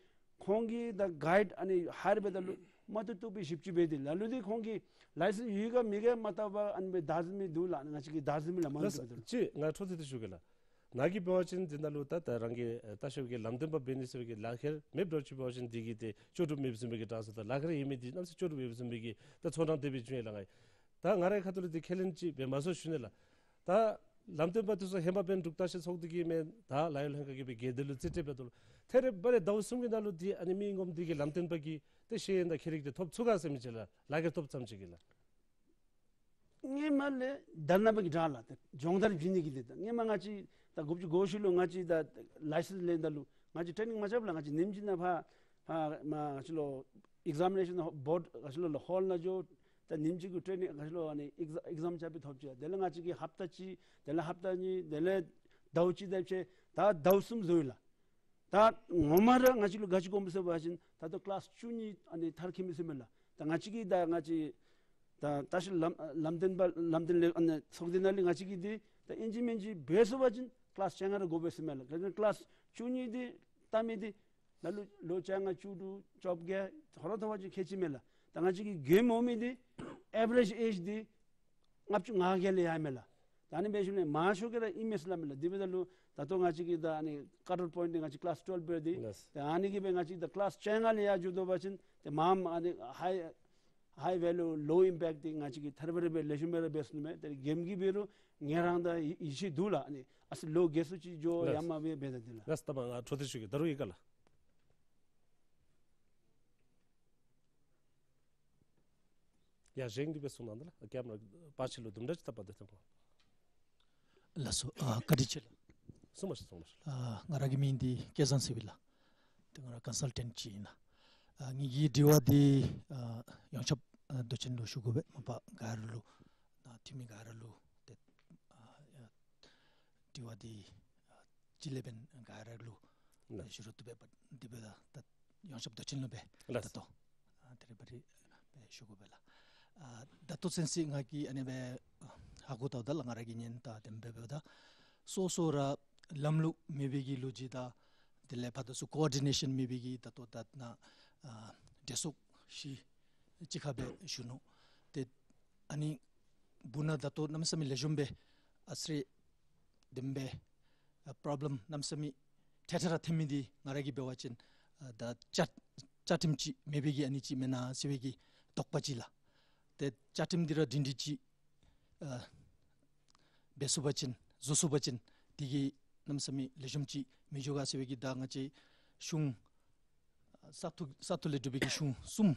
ཁོང་གིས་ད་གའིཌ་ཨ་ནི་ཧའི་ཡར་འབད་ད་ལུ་མ་བཏུབ་བཏུབ་སྦེ་ཞིབ་དཔྱད་འབད་དེ་ལ་ལུ་འདི་ཁོང་གིས་ལའི་སེནསི་ཡོད་ག་མེད་ག་མ་བལྟ་བར་ཨ་ནི་སྦེ་བདའ་ཟུན་མི་འདུག་ལགས། ང་བཅས་ཀྱིས་བདའ་ཟུན་མི་ལགས། མ་ལགས་བཏུབ་བཏུབ། ཅིག་ང་འཕྲོ་མཐུད་དེ་ཞུ་གེ་ལགས། ནཱ་གིས་འབད་བ་ཅིན་འདི་ནང་ལུ་ད་ད་རང་གི་ལྟ་བཤལ་གྱི་ལམ་སྟོན་པ་འབད་ནི་ཟེར་བའི་གི་ལག་ཁྱེར་མེདཔ་འདྲཝ་ཅིག་འབད་བ་ཅིན་འདི་གིས་ཏེ་ལྕོགས་གྲུབ་མེདཔ་བཟུམ་མའི་གི་གྲངས་སུ་ད་ལག་ཁྱེར་ཡོད་མི་འདི་གནམ་མེད་ས་མེད་ལྕོགས་གྲུབ་མེདཔ་བཟུམ་མའི་གི་ད་ཚོར་སྣང་དེ་སྦེ་བྱུང་ཡི་ལགས། ང་ད་ང་རའི་ཁ་ཐུག་ལས་འདི་ཁས་ལེན་ཅིག་འབད་མ་ཚུགས་ཞུ་ནི་ལགས། ད་ལམ་སྟོན་པ་འདི་ཚུ་ཧེ་མ་འབདན་འབྲུག་ལྟ་བཤལ་ཚོགས་སྡེ་གི་མས། ད་ལཱ་གཡོག་ལྷན་ཁག་གི་སྦེ་སྒེར་སྡེ་ལུ་རྩིས་སྤྲོད་འབད་དོ་ལགས། ཐད་རི་བ་རི་ཟླཝ་གསུམ་གྱི་ནང་ལུ་འདི་ཨ་ནི་མི་ངོམ་འདི་གིས་ལམ་སྟོན་པ་གི་ཏེ་ཤེས་ཡོན་དང་ཁྱད་རིག་འདི་ཐོབ་ཚུགས་ག་ཟེར་མི་ཅིག་ལགས། ལག་ཁྱེར་ཐོབ་ཙམ་ཅིག་གིས་ལགས། སྔོན་མ་ལས་ད་རེས་ནངས་པ་གི་དྲག་ལགས། ཏེ་སྦྱོང་བརྡར་བྱིན་ནི་གི་འདི་ད་སྔོན་མ་ང་བཅས་ད་དགུ་བཅུ་གོ་བཞི་ལུ་ང་བཅས་ད་ལའི་སེནསི་ལེན་ད་ལུ་ང་བཅས་ཊེ་ནིང་མ་རྐྱབ་ལགས། ང་བཅས་ཉིནམ་གཅིག་ནང་ཕར་ཕར་མར་ང་བཅས་ལུ་ཨེག་ཛ་མི་ནེ་ཤཱན་བོརཌ་ང་བཅས་ལུ་ཧོལ་ནང་འགྱོ། ད་ཉིནམ་གཅིག་གི་ཊེ་ནིང་ང་བཅས་ལུ་ཨ་ནི་ཨེག་ཛ་ཨེག་ཛམ་རྐྱབ་སྦེ་ཐོབ་ཅི། དེ་ལས་ང་བཅས་ཀྱིས་ཧབ་ཏ་གཅིག་དེ་ལས་ཧབ་ཏ་གཉིས་དེ་ལས་ཟླཝ་གཅིག་དེ་ཅིག་ད་ཟླཝ་གསུམ་འགྱོ་ཡི་ལགས། ད་ངོ་མ་ར་ང་བཅས་ལུ་ག་ཅི་དགོཔ་སྨོ་ཟེར་བ་ཅིན་ད་ལྟོ་ཀི་ལཱསི་བཅུ་གཉིས་ཨ་ནི་མཐར་འཁྱོལ་མི་ཚུགས་མས་ལགས། ད་ང་བཅས་ཀྱིས་ད་ང་བཅས་ད་ལྟ་བཤལ་ལམ་ལམ་སྟོན་པ་ལམ་སྟོན་ལས་ཨ་ནི་ཚོགས་སྡེ་ནང་ལས་ང་བཅས་ཀྱིས་འདི་ད་ཨིན་ཅི་མིན་ཅི་འབད་ཚུགས་པ་ཅིན་ཀི་ལཱསི་བཅོ་ལྔ་ར་དགོ་པས་ཟེར་མས་ལགས། ག་ཅི་ཀི་ལཱསི་བཅུ་གཉིས་འདི་ལྟ་མི་འདི་ལ་ལུ་ལོ་བཅོ་ལྔ་བཅུ་དྲུག་བཅོ་བརྒྱད་ཧོར་ཐོབ་པ་ཅིན་ཁྱད་ཅིག་མས་ལགས། ད་ང་བཅས་ཀྱི་རྒས་མོ་མི་འདི་ཨེ་བ་རེཇ་ཨེཇ་འདི་ལྔ་བཅུ་ང་བརྒྱད་ལས་ཡར་མས་ལགས། ད་ཨ་ནི་འབད་ཞིནམ་ལས་མང་ཤོས་ཀྱིས་ར་ཨིན་མས་ཟེར་སླབ་མས་ལགས། དེ་འབདཝ་ད་ལུ་ད་ལྟོ་ང་བཅས་ཀྱི་ད་ཨ་ནི་ཀཊ་ཨོཕ་པོའིནཊ་འདི་ང་བཅས་ཀི་ལཱསི་ཊུ་ཝེལབ་འབད་དེ། ལགས། ད་ཨ་ནི་གིས་སྦེ་ང་བཅས་ད་ཀི་ལཱསི་བཅོ་ལྔ་ལས་ཡར་འགྱོ་དོ་བ་ཅིན་ཏེ་མངམ་ཨ་ནི་ཧའི་ཧའི་ཝེ་ལུ་ལོ་ཨིམ་པེཀཊ་འདི་ང་བཅས་ཀྱིས་ཐད་རི་བ་རི་སྦེ་ལེགས་ཤོམ་སྦེ་ར་འབད་ཚུགས་ནི་མས། ཏེ་རྒནམ་གིས་འབད་རུང་ངལ་རངས་དང་ཡིད་ཡིད་ཆེས་འདུག་ལགས། ཨ་ནི་ཨ་ཙི་ལོ་རྒས་སུ་ཅིག་འགྱོ། ལགས། ཡར་མར་སྦེ་འབད་ད་འདི་ལགས། ལགས་སོ། ད་མ་ང་འཕྲོ་མཐུད་ཞུ་གེ། ད་རུང་ཡོད་ག་ལགས། ཡ་གཞན་འདི་སྦེ་གསུང་གནང་ད་ལགས། ཀེམ་ར་པར་ཆས་ལུ་དུམ་གྲ་ཅིག་བཏབ་པ་འདི་ཐོན་གོ། ལགས་སོ། ཨ་བཀའ་དྲིན་ཆེ་ལགས། གསུང་མ་ཤིག། གསུང་མ་ཤིག། ཨ་ང་ར་གི་མིང་འདི་སྐལ་བཟང་ཟེར་བས་ལགས། ཏེ་ང་ར་ཀོན་སཱལ་ཊེནཊ་ཅིག་ཨིན་ལགས། ཨ་ངེ་གི་དྲི་བ་འདི་ཨ་ཡོངས་ཁྱབ་ཨ་མདོ་ཆེན་ལུ་ཞུ་དགོ་པས། མ་པ་ག་ར་ལུ་ཨ་འཐུས་མི་ག་ར་ལུ་ཏེ་ཨ་དྲི་བ་འདི་ཨ་ཅིག་ལས་འབདན་ག་ར་ལུ་ལགས། ཞུ་རུང་བཏུབ་པས། འདི་འབདཝ་ད་ད་ཡོངས་ཁྱབ་མདོ་ཆེན་ལུ་སྦེ་ལགས། ད་ལྟོ་ཨ་ཐད་རི་བ་རི་སྦེ་ཞུ་དགོ་པས་ལགས། ཨ་ད་ལྟོ་ཚུན་ཚོད་ང་གིས་ཨ་ནི་སྦེ་ཧ་གོ་དོ་ད་ལགས། ང་ར་གིས་ཉན་ད་དེ་སྦེ་འབདཝ་ད་སོ་སོ་ར་ལམ་ལུགས་མེད་པའི་གི་ལུ་ཅིག་དང་དེ་ལས་ཕར་དང་ཚུར་ཀོ་ཨོར་ཌི་ནེ་ཤཱན་མེད་པའི་གི་ད་ལྟོ་ད་ནཱ་ཨ་གྲལ་ཚོགས་ཤིག་གཅིག་ཁར་སྦེ་བཞུགས་ནུག། ཏེ་ཨ་ནི་སྦུག་ན་ད་ལྟོ་གནམ་མེད་ས་མེད་ལེགས་ཤོམ་སྦེ་ཨ་ཙི་རེ་དེ་སྦེ་ཨ་པོརོབ་ལེམ་གནམ་མེད་ས་མེད་ཐད་ཐད་ར་ཐོན་མི་འདི་ང་ར་གིས་འབད་བ་ཅིན་ཨ་ད་བཅའ་བཅའ་ཁྲིམས་ཅིག་མེད་པའི་གི་ཨ་ནི་ཅིག་མེན་ན་ཟེར་བའི་གི་དོགས་པ་ཅིག་ལགས། ཏེ་བཅའ་ཁྲིམས་འདི་ར་སྒྲིང་སྒྲིང་ཅིག་ཨ་འབད་ཚུགས་པ་ཅིན་བཟོ་ཚུགས་པ་ཅིན་དེ་གིས་གནམ་མེད་ས་མེད་ལེགས་ཤོམ་ཅིག་མི་འགྱོ་ག་ཟེར་བའི་གི་ད་ང་བཅས་གཞུང་ས་ཐོག་ས་ཐོག་ལས་གྲུབ་པའི་གི་གཞུང་གསུམ་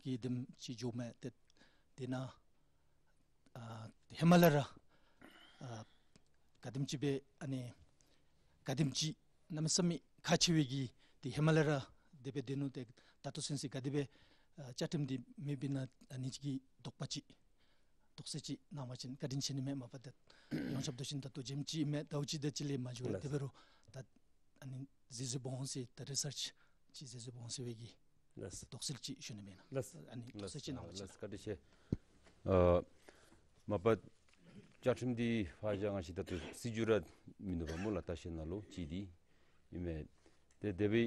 གྱི་དེམ་ཅིག་འགྱོཝ་མས། ཏེ་དེ་ནང་ཨ་ཧེ་མ་ལས་ར་ཨ་ག་དེམ་ཅིག་སྦེ་ཨ་ནི་ག་དེམ་ཅིག་གནམ་མེད་ས་མེད་ཁག་ཆེ་བའི་གི་ཏེ་ཧེ་མ་ལས་ར་དེ་སྦེ་སྡོད་ནུག། ཏེ་ད་ལྟོ་ཚུན་ཚོད་ག་དེ་སྦེ་ཨ་བཅའ་ཁྲིམས་འདི་མེདཔ་ཨིན་ན་ཨ་ནི་ཅིག་གི་དོགས་པ་ཅིག་དོགས་སེལ་ཅིག་གནང་བ་ཅིན་བཀའ་དྲིན་ཆེ་ནི་མས། མ་པ་ད་ཡོངས་ཁྱབ་མདོ་ཆེན་ད་ལྟོ་འཇམ་ཅིག་མས། ཟླཝ་གཅིག་དེ་ཅིག་ལས་མ་འགྱོ་བས། དེ་འབད་རུང་ད་ ཨ་ནི་མཛད་མཛདཔ་འོང་ཟེར་ད་རེས་སར་ཅིག་ཅིག་མཛད་མཛདཔ་འོང་ཟེར་བའི་གི་ལགས། དོགས་སེལ་ཅིག་ཞུ་ནི་མེན་ན། ལགས། ཨ་ནི་དོགས་སེལ་ཅིག་གནང་བ་ཅིག་ལགས། བཀའ་དྲིན་ཆེ། ཨ་མ་པ་བཅའ་ཁྲིམས་འདི་ཕར་བཞག་ང་བཅས་ད་ལྟོ་སྲིད་བྱུས་ར་མིན་འདུག་པ་སྨོ་ལགས། ལྟ་བཤལ་ནང་ལུ་ཅིག་འདི་ཨིན་མས། ཏེ་དེ་སྦེ་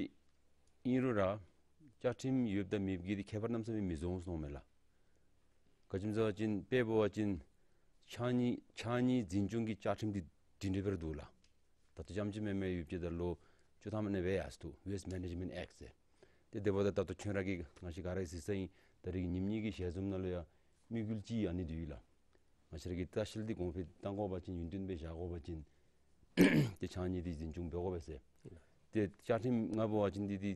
ཨིན་རུང་ར་བཅའ་ཁྲིམས་ཡོདཔ་དང་མེདཔ་གི་འདི་ཁྱད་པར་གནམ་ས་མེད་མི་བཟུང་ཟེར་མནོཝ་མས་ལགས། ག་ཅི་སྨོ་ཟེར་བ་ཅིན་དཔེ་འབད་བ་ཅིན་ཕྱགས་སྙིགས་ཕྱགས་སྙིགས་འཛིན་སྐྱོང་གི་བཅའ་ཁྲིམས་འདི་སྒྲིང་སྒྲི་སྦེ་ར་འདུག་ལགས། ད་ལྟོ་རྐྱངམ་ཅིག་མེན་མས། ཡུདཔ་ཅིག་ད་ལོ་བཅུ་ཐམ་ཨ་ནི་སྦེ་ཡར་སོང་འདུག། Waste Management Act ཟེར། ཏེ་དེ་འབདཝ་ད་ད་ལྟོ་ཁྱོད་ར་གིས་ང་བཅས་ག་ར་གིས་གཟིགས་ས་ཨིན། ད་རེས་ཉིནམ་གཉིས་ཀྱི་ཞལ་འཛོམས་ནང་ལུ་ཡང་དམིགས་ཡུལ་ཅིག་ཨ་ནི་འདི་ཡོད་ལགས། ང་བཅས་ར་གི་ལྟ་བཤལ་འདི་གོང་འཕེལ་གཏང་དགོ་པ་ཅིན་ཡུན་བརྟན་སྦེ་བཞག་དགོ་པ་ཅིན་ཏེ་ཕྱགས་སྙིགས་འདི་འཛིན་སྐྱོང་འབད་དགོ་པས་ཟེར། ཏེ་བཅའ་ཁྲིམས་ང་འབད་བ་ཅིན་འདི་འདི་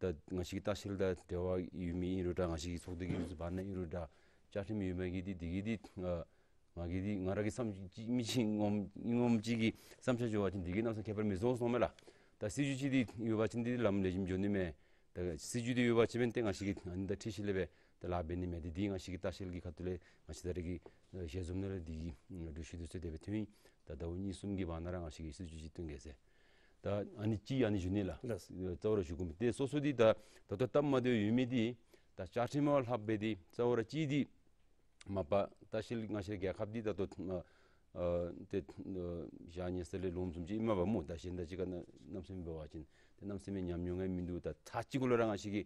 ད་ང་བཅས་ཀྱི་ལྟ་བཤལ་དང་འབྲེལ་བ་ཡོད་མི་ཨིན་རུང་འདྲ། ང་བཅས་ཀྱི་ཚོགས་སྡེ་གི་བར་ན་ཨིན་རུང་འདྲ། བཅའ་ཁྲིམས་ཡོད་མི་གི་འདི་འདི་གི་འདི་ཨ་ང་གིས་འདི་ང་ར་གི་བསམ་ཅིག་མི་ཅིག་ངོམ་ངོམ་ཅིག་གི་བསམ་འཆར་ཞུ་བ་ཅིན་འདི་གིས་གནམ་ས་ཁྱད་པར་མི་བཟུང་ཟེར་མནོཝ་མས་ལགས། ད་སྲིད་བྱུས་ཅིག་འདི་ཡོད་པ་ཅིན་འདི་ལམ་ལེགས་ཤོམ་འགྱོ་ནི་མས། ད་སྲིད་བྱུས་འདི་ཡོད་པ་ཅིན་མེན་ཏེ་ང་བཅས་ཀྱིས་ཨ་ནི་དང་འཁྲིལ་ཞིནམ་ལས་སྦེ་ད་ལཱ་འབད་ནི་མས། འདི་འདི་ང་བཅས་ཀྱི་ལྟ་བཤལ་གྱི་ཁ་ཐུག་ལས་ང་བཅས་ད་རེས་ཀྱི་ཞལ་འཛོམས་ནང་ལུ་འདི་གི་འགྲུལ་བཞུད་འདི་ཚུ་དེ་སྦེ་ཐོན་ཡི། ད་ཟླཝ་གཉིས་གསུམ་གྱི་བར་ན་ར་ང་བཅས་ཀྱིས་སྲིད་བྱུས་ཅིག་བཏོན་གེ་ཟེར། ད་ཨ་ནི་ཅིག་ཨ་ནི་ཞུ་ནི་ལགས། ལགས། རྩ་བ་ར་ཞུ་དགོ་མི་དེ་སོ་སོ་འདི་ད་ད་ལྟོ་སྟབས་མ་བདེཝ་ཡོད་མི་འདི་ད་བཅའ་ཁྲིམས་ལྷག་སྦེ་འདི་རྩ་བ་ར་ཅིག་འདི་མ་པ་ལྟ་བཤལ་ང་བཅས་ར་རྒྱལ་ཁབ་འདི་ད་ལྟོ་ཨ་ཨ་ཏེ་ཨ་ཞག་ཉེ་ས་ལས་ལོངམ་བཟུམ་ཅིག་ཨིན་མས་པ་སྨོ། ད་གཞན་དང་གཅིག་ཁར་གནམ་ས་མེད་འབད་བ་ཅིན་ཏེ་གནམ་ས་མེད་ཉམས་མྱོང་ཡང་མིན་འདུག། ད་ཚར་གཅིག་གུ་ལུ་ར་ང་བཅས་ཀྱི་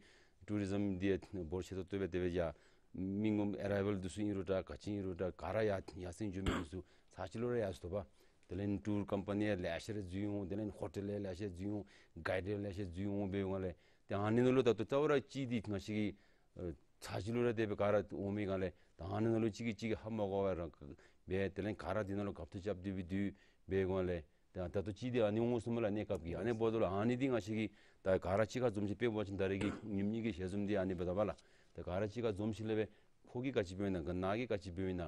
ཊུ་རི་ཛིམ་འདི་འབོར་ཆེ་ཏོག་ཏོ་སྦེ་དེ་སྦེ་ཡར་མི་ངོམ་ཨེ་རའི་ཝལ་འདི་ཚུ་ཨིན་རུང་འདྲ་ག་ཅི་ཨིན་རུང་འདྲ་ག་ར་ཡར་ཡར་སེང་འགྱོ་མི་འདི་ཚུ་ཚར་གཅིག་ལུ་ར་ཡར་སོང་དོ་པ། དེ་ལས་ཊུར་ཀམ་པ་ནི་ཡང་ལེ་ཤ་ར་འཛུལ་འོང་། དེ་ལས་ཧོ་ཊེལ་ཡང་ལེ་ཤ་འཛུལ་འོང་། གའིཌ་ཡང་ལེ་ཤ་འཛུལ་འོང་། འབད་འོང་ལས་ཏེ་ཨ་ནི་ནང་ལུ་ད་ལྟོ་རྩ་བ་ར་ཅིག་འདི་ང་བཅས་ཀྱི་ཨ་ཚར་གཅིག་ལུ་ར་དེ་སྦེ་ག་ར་འོང་མི་སྒང་ལས་ད་ཨ་ནི་ནང་ལུ་གཅིག་གིས་གཅིག་ཧ་མ་གོ་བར་ར་འབད། དེ་ལས་ག་ར་འདི་ནང་ལུ་གབ་ཏོ་རྐྱབ་སྟེ་སྦེ་སྡོད་འབད་འོང་ལས་ད་ད་ལྟོ་ཅིག་འདི་ཨ་ནི་འོང་སོང་མས་ལགས་གནས་སྐབས་ཀྱི། ཨ་ནི་འབདཝ་ད་ལུ་ཨ་ནི་འདི་ང་བཅས་ཀྱིས་ད་ག་ར་གཅིག་ཁར་འཛོམས་ཞིནམ་དཔེ་འབད་བ་ཅིན་ད་རེས་ཀྱི་ཉིནམ་གཉིས་ཀྱི་ཞལ་འཛོམས་འདི་ཨ་ནི་འབདཝ་ད་པ་ལགས། ད་ག་ར་གཅིག་ཁར་འཛོམས་ཞིནམ་ལས་སྦེ་ཁོ་གིས་ག་ཅི་འབད་ན་ག་ནཱ་གིས་ག་ཅི་འབད་ན་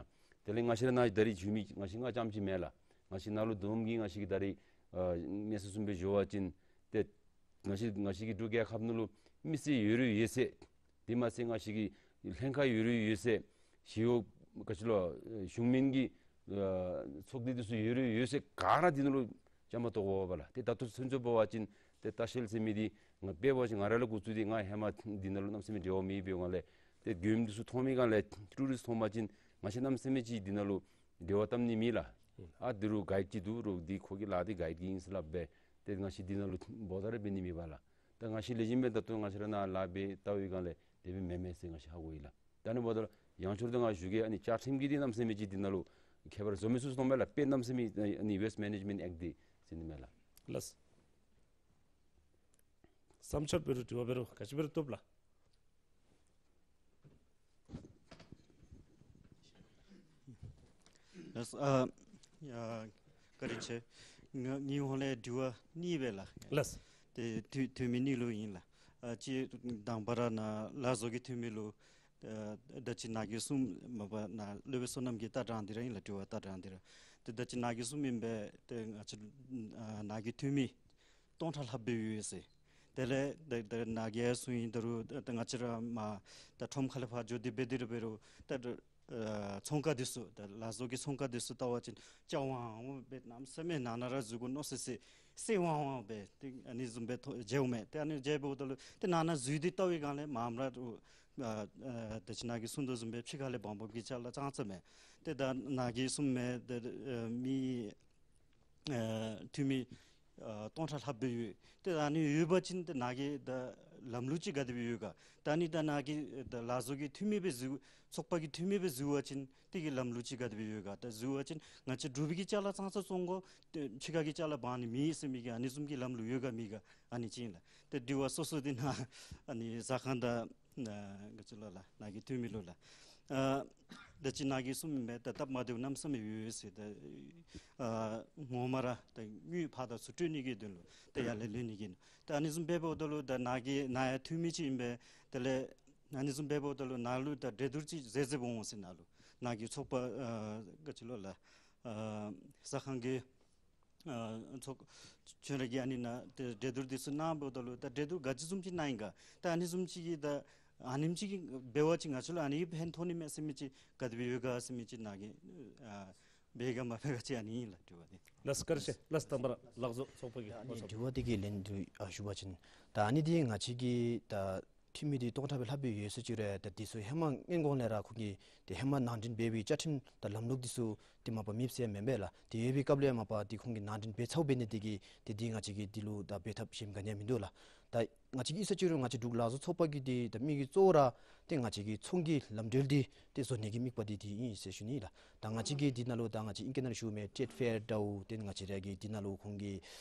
དེ་ལས་ང་བཅས་ར་ནཱ་ད་རེས་བཞུགས་མི་ང་བཅས་ང་རྐྱངམ་ཅིག་མེན་ལགས། ང་བཅས་ནཱ་ལུ་བསྡོམས་ཀྱིས་ང་བཅས་ཀྱི་ད་རེས་ཨ་མི་སེར་བཟུམ་སྦེ་འགྱོ་བ་ཅིན་ཏེ་ང་བཅས་ང་བཅས་ཀྱི་འབྲུག་རྒྱལ་ཁབ་ནང་ལུ་མི་སེར་ཡོད་རུང་ཡོད་ཟེར། དེ་མ་ཚད་ང་བཅས་ཀྱི་ལྷན་ཁག་ཡོད་རུང་ཡོད་ཟེར། ཞི་གཡོག་ག་ཅི་ལོ་གཞུང་མིན་གྱི་ཨ་ཚོགས་སྡེ་འདི་ཚུ་ཡོད་རུང་ཡོད་ཟེར། ག་ར་འདི་ནང་ལུ་བཅའ་མར་གཏོགས་དགོ་པས་ལགས། ཏེ་ད་ལྟོ་ཚུན་ཚོད་འབད་བ་ཅིན་ཏེ་ལྟ་བཤལ་ཟེར་མི་འདི་ང་དཔེ་འབད་བ་ཅིན་ང་ར་ལས་འགོ་བཙུགས་ཏེ་ང་ཧེ་མ་འདི་ནང་ལུ་གནམ་ས་མེད་འབྲེལ་བ་མེད་པའི་སྒང་ལས་ཏེ་མགྱོནམ་འདི་ཚུ་མཐོང་མི་སྒང་ལས་ཊུ་རིསཊ་མཐོང་པ་ཅིན་ང་བཅས་གནམ་ས་མེད་ཅིག་འདི་ནང་ལུ་འབྲེལ་བ་བཏབ་ནི་མེད་ལགས། ཨ་འདི་རུང་གའིཌ་ཅིག་འདུག་རུང་འདི་ཁོ་གི་ལཱ་འདི་གའིཌ་ཀྱི་ཨིན་ཟེར་སླབ་སྦེ་ཏེ་ང་བཅས་འདི་ནང་ལུ་འབོ་ད་ར་འབད་ནི་མེད་པས་ལགས། ད་ང་བཅས་ལེགས་ཤོམ་སྦེ་ད་ལྟོ་ང་བཅས་ར་ནཱ་ལཱ་འབད་བལྟ་བའི་སྒང་ལས་དེ་སྦེ་མེན་མས་ཟེར་ང་བཅས་ཧ་གོ་ཡི་ལགས། ད་ཨ་ནི་འབདཝ་ད་ཡང་ཁྱོད་ད་ང་ཞུ་གེ། ཨ་ནི་བཅའ་ཁྲིམས་ཀྱིས་འདི་གནམ་ས་མེད་ཅིག་འདི་ནང་ལུ་ཁྱད་པར་བཟོ་མི་ཚུགས་ཟེར་མནོཝ་མས་ལགས། དཔེ་གནམ་ས་མེད་ཨ་ནི་Waste Management Act འདི་ཟེར་ནི་མས་ལགས། ལགས། བསམ་འཆར་འབད་རུང་དྲི་བ་འབད་རུང་ག་ཅི་འབད་རུང་བཏུབ་ལགས། ལགས། ཨ་ཡ་བཀའ་དྲིན་ཆེ། ང་ངེའི་ཧོངས་ལས་དྲི་བ་གཉིས་སྦེ་ལགས། ལགས། ཏེ་འཐུས་འཐུས་མི་གཉིས་ལུ་ཨིན་ལགས། ཨ་ཅིག་དང་པ་ར་ནཱ་ལཱ་བཟོ་གི་འཐུས་མི་ལུ་ཨ་ད་ཅི་ནཱ་གིས་གསུངས་མ་པ་ནཱ་སློབ་དཔོན་བསོད་ནམས་ཀྱི་ལྟ་གྲངས་འདི་ར་ཨིན་ལགས། དྲི་བ་ལྟ་གྲངས་འདི་ར། ཏེ་ད་ཅི་ནཱ་གིས་གསུངས་མི་སྦེ་ཏེ་ང་བཅས་ཨ་ནཱ་གི་འཐུས་མི་སྟོང་ཕྲག་ལྷགཔ་སྦེ་ཡོད་ཟེར། དེ་ལས་ད་ད་ནཱ་གིས་གསུངས་ཡི། ད་རུང་ད་ང་བཅས་ར་མར་ད་ཁྲོམ་ཁ་ལས་ཕར་འགྱོ་སྟེ་འབད་དེ་ར་འབད་རུང་ད་ཨ་ཚོང་ཁང་འདི་ཚུ་ད་ལཱ་བཟོ་གི་ཚོང་ཁང་འདི་ཚུ་བལྟ་བ་ཅིན་ཅ་ཝང་ཝང་སྦེ་གནམ་ས་མེད་ནང་ན་ར་འཛུལ་དགོ་མནོ་ཟེར་ཟེར་ཟེར་ཝང་ཝང་སྦེ་ཏེ་ཨ་ནི་བཟུམ་སྦེ་མཐོ་མཇལཝ་མས། ཏེ་ཨ་ནི་མཇལཝ་ད་ལུ་ཏེ་ནང་ན་འཛུལ་ཏེ་བལྟ་བའི་སྒང་ལས་མངམ་ར་ཨ་ཨ་ད་ཅི་ནཱ་གིས་གསུངས་དོ་བཟུམ་སྦེ་ཕྱི་ཁ་ལས་འབག་འབག་གི་ཅ་ལ་ཙང་ཙ་མས། ཏེ་ད་ནཱ་གིས་གསུངས་མི་ད་ཨ་མི་ཨ་འཐུས་མི་ཨ་སྟོང་ཕྲག་ལྷགཔ་སྦེ་ཡོད། ཏེ་ཨ་ནི་ཡོད་པ་ཅིན་ཏེ་ནཱ་གི་ད་ལམ་ལུགས་ཅིག་ག་དེ་སྦེ་ཡོད་ག། ད་ཨ་ནི་ད་ནཱ་གི་ད་ལཱ་བཟོ་གི་འཐུས་མི་སྦེ་འཛུལ་ཚོགས་པ་གི་འཐུས་མི་སྦེ་འཛུལ་བ་ཅིན་དེ་གི་ལམ་ལུགས་ཅིག་ག་དེ་སྦེ་ཡོད་ག། ད་འཛུལ་བ་ཅིན་ང་བཅས་འབྲུག་པའི་གི་ཅ་ལ་ཙང་ཙ་བཙོང་དགོ། ཏེ་ཕྱི་ཁ་གི་ཅ་ལ་འབག་ནི་མེད་ཟེར་མི་གི་ཨ་ནི་བཟུམ་གྱི་ལམ་ལུགས་ཡོད་ག་མེད་ག། ཨ་ནི་ཅིག་ཨིན་ལགས། ཏེ་དྲི་བ་སོ་སོ་འདི་ནཱ་ཨ་ནི་ཟ་ཁང་དང་ཨ་ག་ཅི་ལོ་ལགས་ནཱ་གི་འཐུས་མི་ལུ་ལགས། ཨ་ད་ཅི་ནཱ་གིས་གསུངས་མི་སྦེ་ད་སྟབས་མ་བདེཝ་གནམ་ས་མེད་ཡོད་ཟེར། ད་ཨ་ངོ་མ་ར་ད་དངུལ་ཕར་དང་ཚུར་སྤྲོད་ནི་གི་དོན་ལུ་ད་ཡར་ལས་ལེན་ནི་གི་ད་ཨ་ནི་བཟུམ་སྦེ་འབདཝ་ད་ལུ་ད་ནཱ་གི་ནཱ་ཡང་འཐུས་མི་ཅིག་ཨིན་པས། དེ་ལས་ཨ་ནི་བཟུམ་སྦེ་འབདཝ་ད་ལུ་ནཱ་ལུ་ད་གྲོས་བསྡུར་ཅིག་མཛད་མཛདཔ་འོང་ཟེར། ནཱ་ལུ་ནཱ་གི་ཚོགས་པ་ཨ་ག་ཅི་ལོ་ལགས་ཨ་ཟ་ཁང་གི་ཨ་ཚོགས་ཁྱོད་ར་གིས་ཨ་ནི་ནཱ་ཏེ་གྲོས་བསྡུར་འདི་ཚུ་གནངམ་ད་ལུ་ད་གྲོས་བསྡུར་ག་ཅི་བཟུམ་ཅིག་གནང་ཡི་ག། ད་ཨ་ནི་བཟུམ་ཅིག་གིས་ད་ཨ་ནེམ་ཅིག་གིས་འབད་བ་ཅིན་ང་བཅས་ལུ་ཨ་ནི་གིས་ཕན་ཐོགས་ནི་མས་ཟེར་མི་ཅིག་ག་དེ་སྦེ་ཡོད་ག་ཟེར་མི་ཅིག་ནཱ་གིས་ཨ་ འབད་ག་མ་འབད་ག་ཅིག་ཨ་ནི་ཨིན་ལགས་དྲི་བ་འདི། ལགས་བཀའ་དྲིན་ཆེ་ལགས། དང་པ་ར་ལག་བཟོ་ཚོགས་པ་གི་ཨ་ནི་དྲི་བ་འདི་གི་ལན་འདི་ཨ་ཞུ་བ་ཅིན་ད་ཨ་ནི་འདི་ང་བཅས་ཀྱི་ད་ཁྲིམས་མི་འདི་སྟོང་ཕྲག་སྦེ་ལྷགཔ་སྦེ་ཡོད་ཟེར་ཅི་རུང་ད་འདི་ཚུ་ཧེ་མ་སྔོན་གོང་ལས་ར་ཁོང་གིས་ཏེ་ཧེ་མ་ནང་འདྲེན་འབད་བའི་བཅའ་ཁྲིམས་དང་ལམ་ལུགས་འདི་ཚུ་ཏེ་མ་པ་མེདཔ་ཟེར་མེན་པས་ལགས། ཏེ་ཡོད་པའི་སྐབས་ལས་མ་པ་ཏེ་ཁོང་གིས་ནང་འདྲེན་འབད་ཚརཝ་འབད་ནི་འདི་གིས་ཏེ་འདི་ང་བཅས་ཀྱིས་འདི་ལུ་ད་འབད་ཐབས་གཞན་མི་ག་ནི་ཡང་མིན་འདུག་ལགས། ད་ང་བཅས་ཀྱིས་ཨིན་ཟེར་ཅི་རུང་ང་བཅས་འབྲུག་ལག་བཟོ་ཚོགས་པ་གི་འདི་ད་དམིགས་ཡུལ་གཙོ་བོ་ར་ཏེ་ང་བཅས་ཀྱི་ཚོང་གི་ལམ་འགྲུལ་འདི་ཏེ་བཟོ་ནི་གི་དམིགས་པ་འདི་འདི་ཨིན་ཟེར་ཞུ་ནི་ལགས། ད་ང་བཅས་ཀྱིས་འདི་ནང་ལུ་ད་ང་བཅས་ཨིང་སྐད་ནང་ཞུཝ་མས་ཊེཌ་ཕེར་འདྲཝ་ཏེ་ང་བཅས་ར་གི་འདི་ནང་ལུ་ཁོང་གི་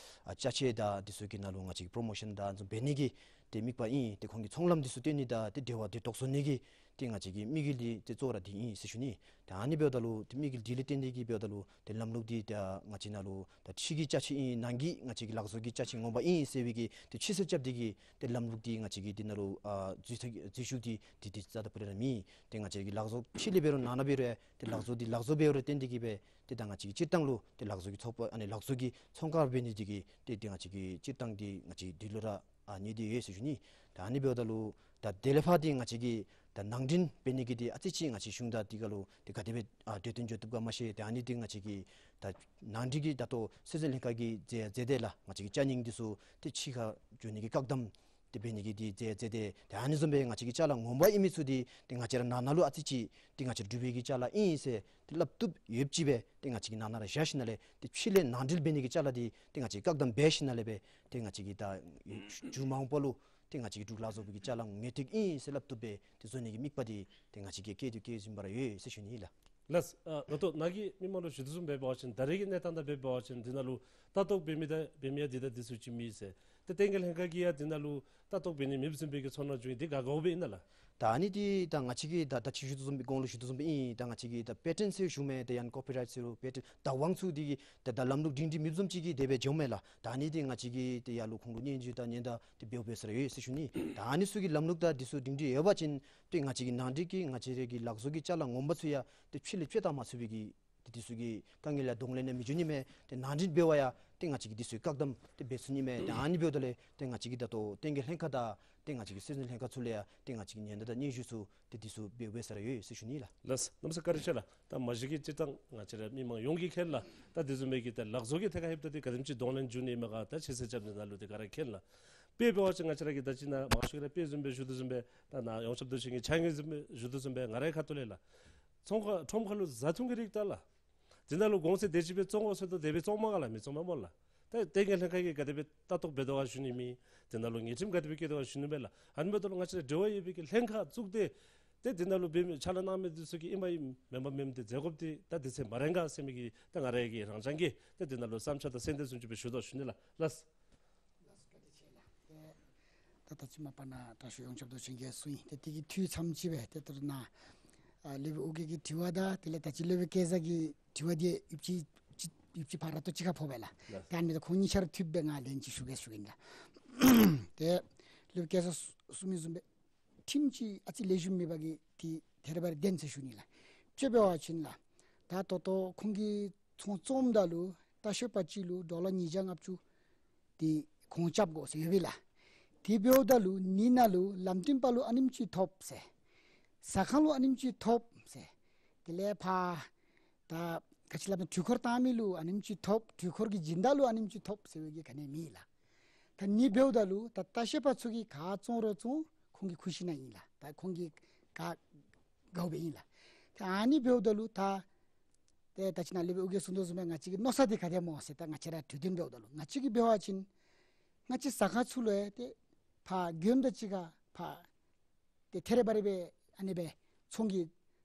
ཨ་ཅ་ཆས་དང་འདི་ཚུ་གི་ནང་ལུ་ང་བཅས་ཀྱིས་པྲོ་མོ་ཤཱན་དང་འདི་ཚུ་འབད་ནི་གི་ཏེ་དམིགས་པ་ཨིན། ཏེ་ཁོང་གི་ཚོང་ལམ་འདི་ཚུ་བཏོན་ནི་དང་ཏེ་འབྲེལ་བ་འདི་དོགས་བཟོ་ནི་གི་ཏེ་ང་བཅས་ཀྱི་དམིགས་ཡུལ་འདི་ཏེ་གཙོ་བོ་ར་འདི་ཨིན་ཟེར་ཞུ་ནི། ད་ཨ་ནི་འབདཝ་ད་ལུ་ཏེ་དམིགས་ཡུལ་འདི་ལས་བརྟེན་ཏེ་གིས་འབདཝ་ད་ལུ་ཏེ་ལམ་ལུགས་འདི་ད་ང་བཅས་ནང་ལུ་ད་ཕྱི་གི་ཅ་ཆས་ཨིན་ནང་གི་ང་བཅས་ཀྱི་ལག་བཟོ་གི་ཅ་ཆས་ངོ་མ་ཨིན་ཟེར་བའི་གི་ཏེ་ཕྱི་སེལ་རྐྱབ་སྟེ་གིས་ཏེ་ལམ་ལུགས་འདི་ང་བཅས་ཀྱི་འདི་ནང་ལུ་ཨ་འཛུལ་ཐ་འཛུལ་ཞུགས་འདི་འདི་འདི་རྩ་དང་སྤུ་ར་ར་མེད། ཏེ་ང་བཅས་ཀྱི་ལག་བཟོ་ཕྱི་ལས་འབད་རུང་ནང་ན་འབད་རུང་ཏེ་ལག་བཟོ་འདི་ལག་བཟོ་འབད་བ་ལུ་བརྟེན་ཏེ་གིས་སྦེ་ཏེ་ད་ང་བཅས་ཀྱི་སྤྱིར་བཏང་ལུ་ཏེ་ལག་བཟོ་གི་ཚོགས་པ་ཨ་ནི་ལག་བཟོ་གི་ཚོང་ཁང་འབད་ནི་འདི་གིས་ཏེ་ཏེ་ང་བཅས་ཀྱི་སྤྱིར་བཏང་འདི་ང་བཅས་འདི་ལུ་ར་ཨ་ནི་འདི་ཡོད་ཟེར་ཞུ་ནི། ད་ཨ་ནི་འབདཝ་ད་ལུ་ད་དེ་ལས་ཕར་འདི་ང་བཅས་ཀྱིས་ད་ནང་འདྲེན་འབད་ནི་གི་འདི་ཨ་ཙི་ཅིག་ང་བཅས་གཞུང་དང་འདི་ཁར་ལུ་ཏེ་ག་དེ་སྦེ་ཨ་གྲོས་བསྟུན་འགྱོ་བཏུབ་ག་མ་ཤེས། ཏེ་ཨ་ནི་འདི་ང་བཅས་ཀྱིས་ད་ནང་འདྲེན་གྱི་ད་ལྟོ་སྲོལ་འཛིན་ལྷན་ཁག་གིས་མཛད་མཛད་དེ་ལགས། ང་བཅས་ཀྱི་ཅ་རྙིང་འདི་ཚུ་ཏེ་ཕྱི་ཁར་འགྱོ་ནི་གི་བཀག་དམ་ཏེ་འབད་ནི་གི་འདི་མཛད་མཛད་དེ། ཏེ་ཨ་ནི་བཟུམ་སྦེ་ང་བཅས་ཀྱི་ཅ་ལ་ངོ་མ་ཨིན་མི་ཚུ་འདི་ཏེ་ང་བཅས་ར་ནང་ན་ལུ་ཨ་ཙི་ཅིག་ཏེ་ང་བཅས་འབྲུག་པའི་གི་ཅ་ལ་ཨིན་ཟེར་ཏེ་སླབ་བཏུབ་ཡོདཔ་ཅིག་སྦེ་ཏེ་ང་བཅས་ཀྱི་ནང་ན་ར་བཞག་ཞིནམ་ལས་ཏེ་ཕྱི་ལས་ནང་འདྲེན་འབད་ནི་གི་ཅ་ལ་འདི་ཏེ་ང་བཅས་བཀག་དམ་འབད་ཞིནམ་ལས་སྦེ་ཏེ་ང་བཅས་ཀྱི་ད་མཇུག་མ་འོངས་པ་ལུ་ཏེ་ང་བཅས་ཀྱི་འབྲུག་ལག་བཟོ་པའི་གི་ཅ་ལ་ངེས་ཏིག་ཨིན་ཟེར་སླབ་བཏུབ་སྦེ་ཏེ་བཟོ་ནི་གི་དམིགས་པ་འདི་ཏེ་ང་བཅས་ཀྱིས་བསྐྱེད་དེ་བསྐྱེད་བཞིན་པ་ར་ཡོད་ཟེར་ཞུ་ནི་ལགས། ལགས། ཨ་ད་ལྟོ་ནཱ་གིས་མི་མང་ལུ་ཞུ་དོ་བཟུམ་སྦེ་འབད་བ་ཅིན་ད་རེས་ཀྱི་གནས་སྟངས་དང་འབད་བ་ཅིན་འདི་ནང་ལུ་ལྟ་རྟོག་འབད་མི་དང་འབད་མི་ཡང་འདི་དང་འདི་ཚུ་ཅིག་མེད་ཟེར། ཏེ་བསྟན་རྒྱས་ལྷན་ཁག་གིས་ཡང་འདི་ནང་ལུ་ལྟ་རྟོག་འབད་ནི་མེདཔ་བཟུམ་སྦེ་གི་ཚོར་སྣང་བྱུང་ཡི། འདི་ག་ག་འོ་སྦེ་ཨིན་ན་ལགས། ད་ཨ་ནི་འདི་ད་ང་བཅས་ཀྱིས་ད་ད་ཅི་ཞུ་དོ་བཟུམ་སྦེ་གོང་ལུ་ཞུ་དོ་བཟུམ་སྦེ་ཨིན། ད་ང་བཅས་ཀྱིས་ད་པེ་ཊན་ཟེར་ཞུཝ་མས། ད་ཡང་ཀོ་པི་རའིཊ་ཟེར་རུང་པེ་ཊན་བདག་དབང་ཚུ་འདི་གི་ད་ད་ལམ་ལུགས་སྒྲིང་སྒྲི་མེདཔ་བཟུམ་ཅིག་གིས་དེ་སྦེ་འགྱོཝ་མས་ལགས། ད་ཨ་ནི་འདི་ང་བཅས་ཀྱིས་ཏེ་ཡར་ལུ་ཁོང་ལུ་སྙན་ཞུ་དང་ཉེན་བརྡ་ཏེ་འབདཝ་འབད་ས་ར་ཡོད་ཟེར་ཞུ་ནི། ད་ཨ་ནི་ཚུ་གི་ལམ་ལུགས་དང་འདི་ཚུ་སྒྲིང་སྒྲི་ཡོད་པ་ཅིན་ཏེ་ང་བཅས་ཀྱི་ནང་འདྲེན་གྱི་ང་བཅས་ར་གི་ལག་བཟོ་གི་ཅ་ལ་ངོ་མ་ཚུ་ཡང་ཏེ་ཕྱི་ལས་བཅོས་བཏང་མ་ཚུགས་པའི་གི་ཏེ་འདི་ཚུ་གི་དཀའ་ངལ་ཡང་གདོང་ལེན་ནང་མི་འགྱོ་ནི་མས། ཏེ་ནང་འདྲེན་འབད་བར་ཡང་ཏེ་ང་བཅས་ཀྱིས་འདི་ཚུ་བཀག་དམ་ཏེ་འབད་ཚུགས་ནི་མས། ཏེ་ཨ་ནི་འབདཝ་ད་ལས་ཏེ་ང་བཅས་ཀྱིས་ད་ལྟོ་བསྟན་རྒྱས་ལྷན་ཁག་དང་ཏེ་ང་བཅས་ཀྱི་སྲོལ་འཛིན་ལྷན་ཁག་ཚུ་ལུ་ཡང་ཏེ་ང་བཅས་ཀྱིས་ཉེན་བརྡ་དང་སྙན་ཞུ་ཚུ་ཏེ་འདི་ཚུ་འབད་འབད་ས་ར་ཡོད་ཟེར་ཞུ་ནི་ལགས། ལགས། གནམ་མེད་ས་མེད་བཀའ་དྲིན་ཆེ་ལགས། ད་མ་གཞི་གི་སྤྱིར་བཏང་ང་བཅས་ར་མི་མང་ཡོངས་ཀྱིས་མཁྱེན་ལགས། ད་དེ་བཟུམ་མའི་གི་ད་ལག་བཟོ་གི་ཐད་ཁར་ལྷོདཔ་ད་ཏེ་ག་དེམ་ཅིག་གདོང་ལེན་འབྱུང་ནི་མས་ག། ད་ཕྱི་སེལ་རྐྱབ་ནི་ནང་ལུ་ཏེ་ག་ར་མཁྱེན་ལགས། དཔེ་འབད་བ་ཅིན་ང་བཅས་ར་གི་ད་ཅི་ནཱ་མང་ཤོས་ར་དཔེ་བཟུམ་སྦེ་ཞུ་དོ་བཟུམ་སྦེ་ད་ནཱ་ཡོངས་ཁྱབ་མདོ་ཆེན་གྱི་ཕྱག་བརྙན་བཟུམ་སྦེ་ཞུ་དོ་བཟུམ་སྦེ་ང་རའི་ཁ་ཐུག་ལས་ལགས། ཚོང་ཁང་ཁྲོམ་ཁ་ལུ་བཟའ་འཐུང་གི་རིགས་ད་ལགས། དེ་ནང་ལུ་གོང་ཚད་དེ་ཅིག་སྦེ་བཙོང་དགོ་ཟེར་དོ་དེ་སྦེ་བཙོང་མས་ག་ལགས། མི་བཙོང་མས་སྨོ་ལགས། ད་བསྟན་རྒྱས་ལྷན་ཁག་གིས་ག་དེ་སྦེ་ལྟ་རྟོག་འབད་དོ་ག་ཞུ་ནི་མེད། དེ་ནང་ལུ་ཉེས་ཁྲིམས་ག་དེ་སྦེ་བཀལ་དོ་ག་ཞུ་ནི་མེད་ལགས། ཨ་ནི་འབདཝ་ད་ལུ་ང་བཅས་ར་འབྲེལ་བ་ཡོད་པའི་གི་ལྷན་ཁག་བཙུགས་ཏེ་ཏེ་དེ་ནང་ལུ་འབད་མི་ཕྱག་ལཱ་གནང་མི་འདི་ཚུ་གིས་ཨིན་པ་ཨིན་མེན་པ་མེན་ཏེ་མཛད་དགོཔ་འདི་ད་དུས་ཚོད་མ་རན་ག་ཟེར་མི་གི་ད་ང་རའི་གི་རང་རྐྱང་གི་ད་དེ་ནང་ལུ་བསམ་འཆར་དང་གསལ་འདེབས་བཟུམ་ཅིག་སྦེ་ཞུ་དོ་ཞུ་ནི་ལགས། ལགས། ལགས་བཀའ་དྲིན་ཆེ་ལགས། ཏེ་ད་ད་ཅི་མ་པ་ནཱ་དྲག་ཤོས་ཡོངས་ཁྱབ་མདོ་ཆེན་གྱིས་གསུངས་ཡི། ཏེ་དེ་གི་འཐུས་ཙམ་ཅིག་སྦེ་ཏེ་ད་རུང་ནཱ་ཨ་སློབ་དཔོན་ཨོ་རྒྱན་གྱི་དྲི་བ་དང་དེ་ལས་ད་ཅི་སློབ་དཔོན་སྐལ་བཟང་གི་དྲི་བ་འདི་ཡུདཔ་ཅིག་ཅིག་ཡུདཔ་ཅིག་ཕར་ར་ཏོ་གཅིག་ཁར་ཕོག་པས་ལགས། ལགས། ད་ཨ་ནི་མེན་ད་ཁོང་གཉིས་ཆ་ར་འཐུས་སྦེ་ང་ལན་ཅིག་ཞུ་གེ་ཞུ་གེ་ཨིན་ལགས། ཏེ་སློབ་དཔོན་སྐལ་བཟང་གསུང་མི་བཟུམ་སྦེ་ཁྲིམས་ཀྱི་ཨ་ཙི་ལེགས་ཤོམ་མེད་པ་གིས་ཏེ་ཐད་རི་བ་རི་བདེན་ཟེར་ཞུ་ནི་ལགས། དཔྱེ་འབད་བ་ཅིན་ལགས། ད་ད་ལྟོ་ཁོང་གིས་ཚོང་བཙོངམ་ད་ལུ་ལྟ་བཤལ་པ་ཅིག་ལུ་ཌོ་ལར་ཉིས་བརྒྱ་ལྔ་བཅུ་ཏེ་གོང་རྐྱབ་དགོ་ཟེར་ཡོད་པས་ལགས། དེ་འབདཝ་ད་ལུ་ཨ་ནི་ནང་ལུ་ལམ་སྟོན་པ་ལུ་ཨ་ནེམ་ཅིག་ཐོབ་ཟེར། ཟ་ཁང་ལུ་ཨ་ནེམ་ཅིག་ཐོབ་ཟེར། དེ་ལས་ཕར་ད་ག་ཅི་སླབ་ན་འཕྲུལ་འཁོར་བཏང་མི་ལུ་ཨ་ནེམ་ཅིག་ཐོབ། འཕྲུལ་འཁོར་གྱི་སྦྱིན་བདག་ལུ་ཨ་ནེམ་ཅིག་ཐོབ་ཟེར་བའི་གི་ག་ནི་ཡང་མེད་ལགས། ད་ཨ་ནི་འབདཝ་ད་ལུ་ད་ལྟ་བཤལ་པ་ཚུ་གིས་ག་བཙོང་རུང་བཙོང་ཁོང་གི་ཁུ་བྱུག་ནང་ཨིན་ལགས། ད་ཁོང་གིས་ག་དགའཝ་སྦེ་ཨིན་ལགས། ད་ཨ་ནི་འབདཝ་ད་ལུ་ད་ཏེ་ད་ཅི་ནཱ་སློབ་དཔོན་ཨོ་རྒྱན་གྱིས་གསུང་དོ་བཟུམ་སྦེ་ང་བཅས་ཀྱི་མནོ་ས་འདི་ག་དེ་སྨོ་ཟེར་ད་ང་བཅས་ར་གྲོས་བསྟུན་འབདཝ་ད་ལུ་ང་བཅས་ཀྱིས་འབད་བ་ཅིན་ང་བཅས་ཟ་ཁང་ཚུ་ལུ་ཡང་ཏེ་ཕར་མགྱོནམ་དང་གཅིག་ཁར་ཕར་ཏེ་ཐད་རི་བ་རི་སྦེ་ཨ་ནི་སྦེ་ཚོང་གི་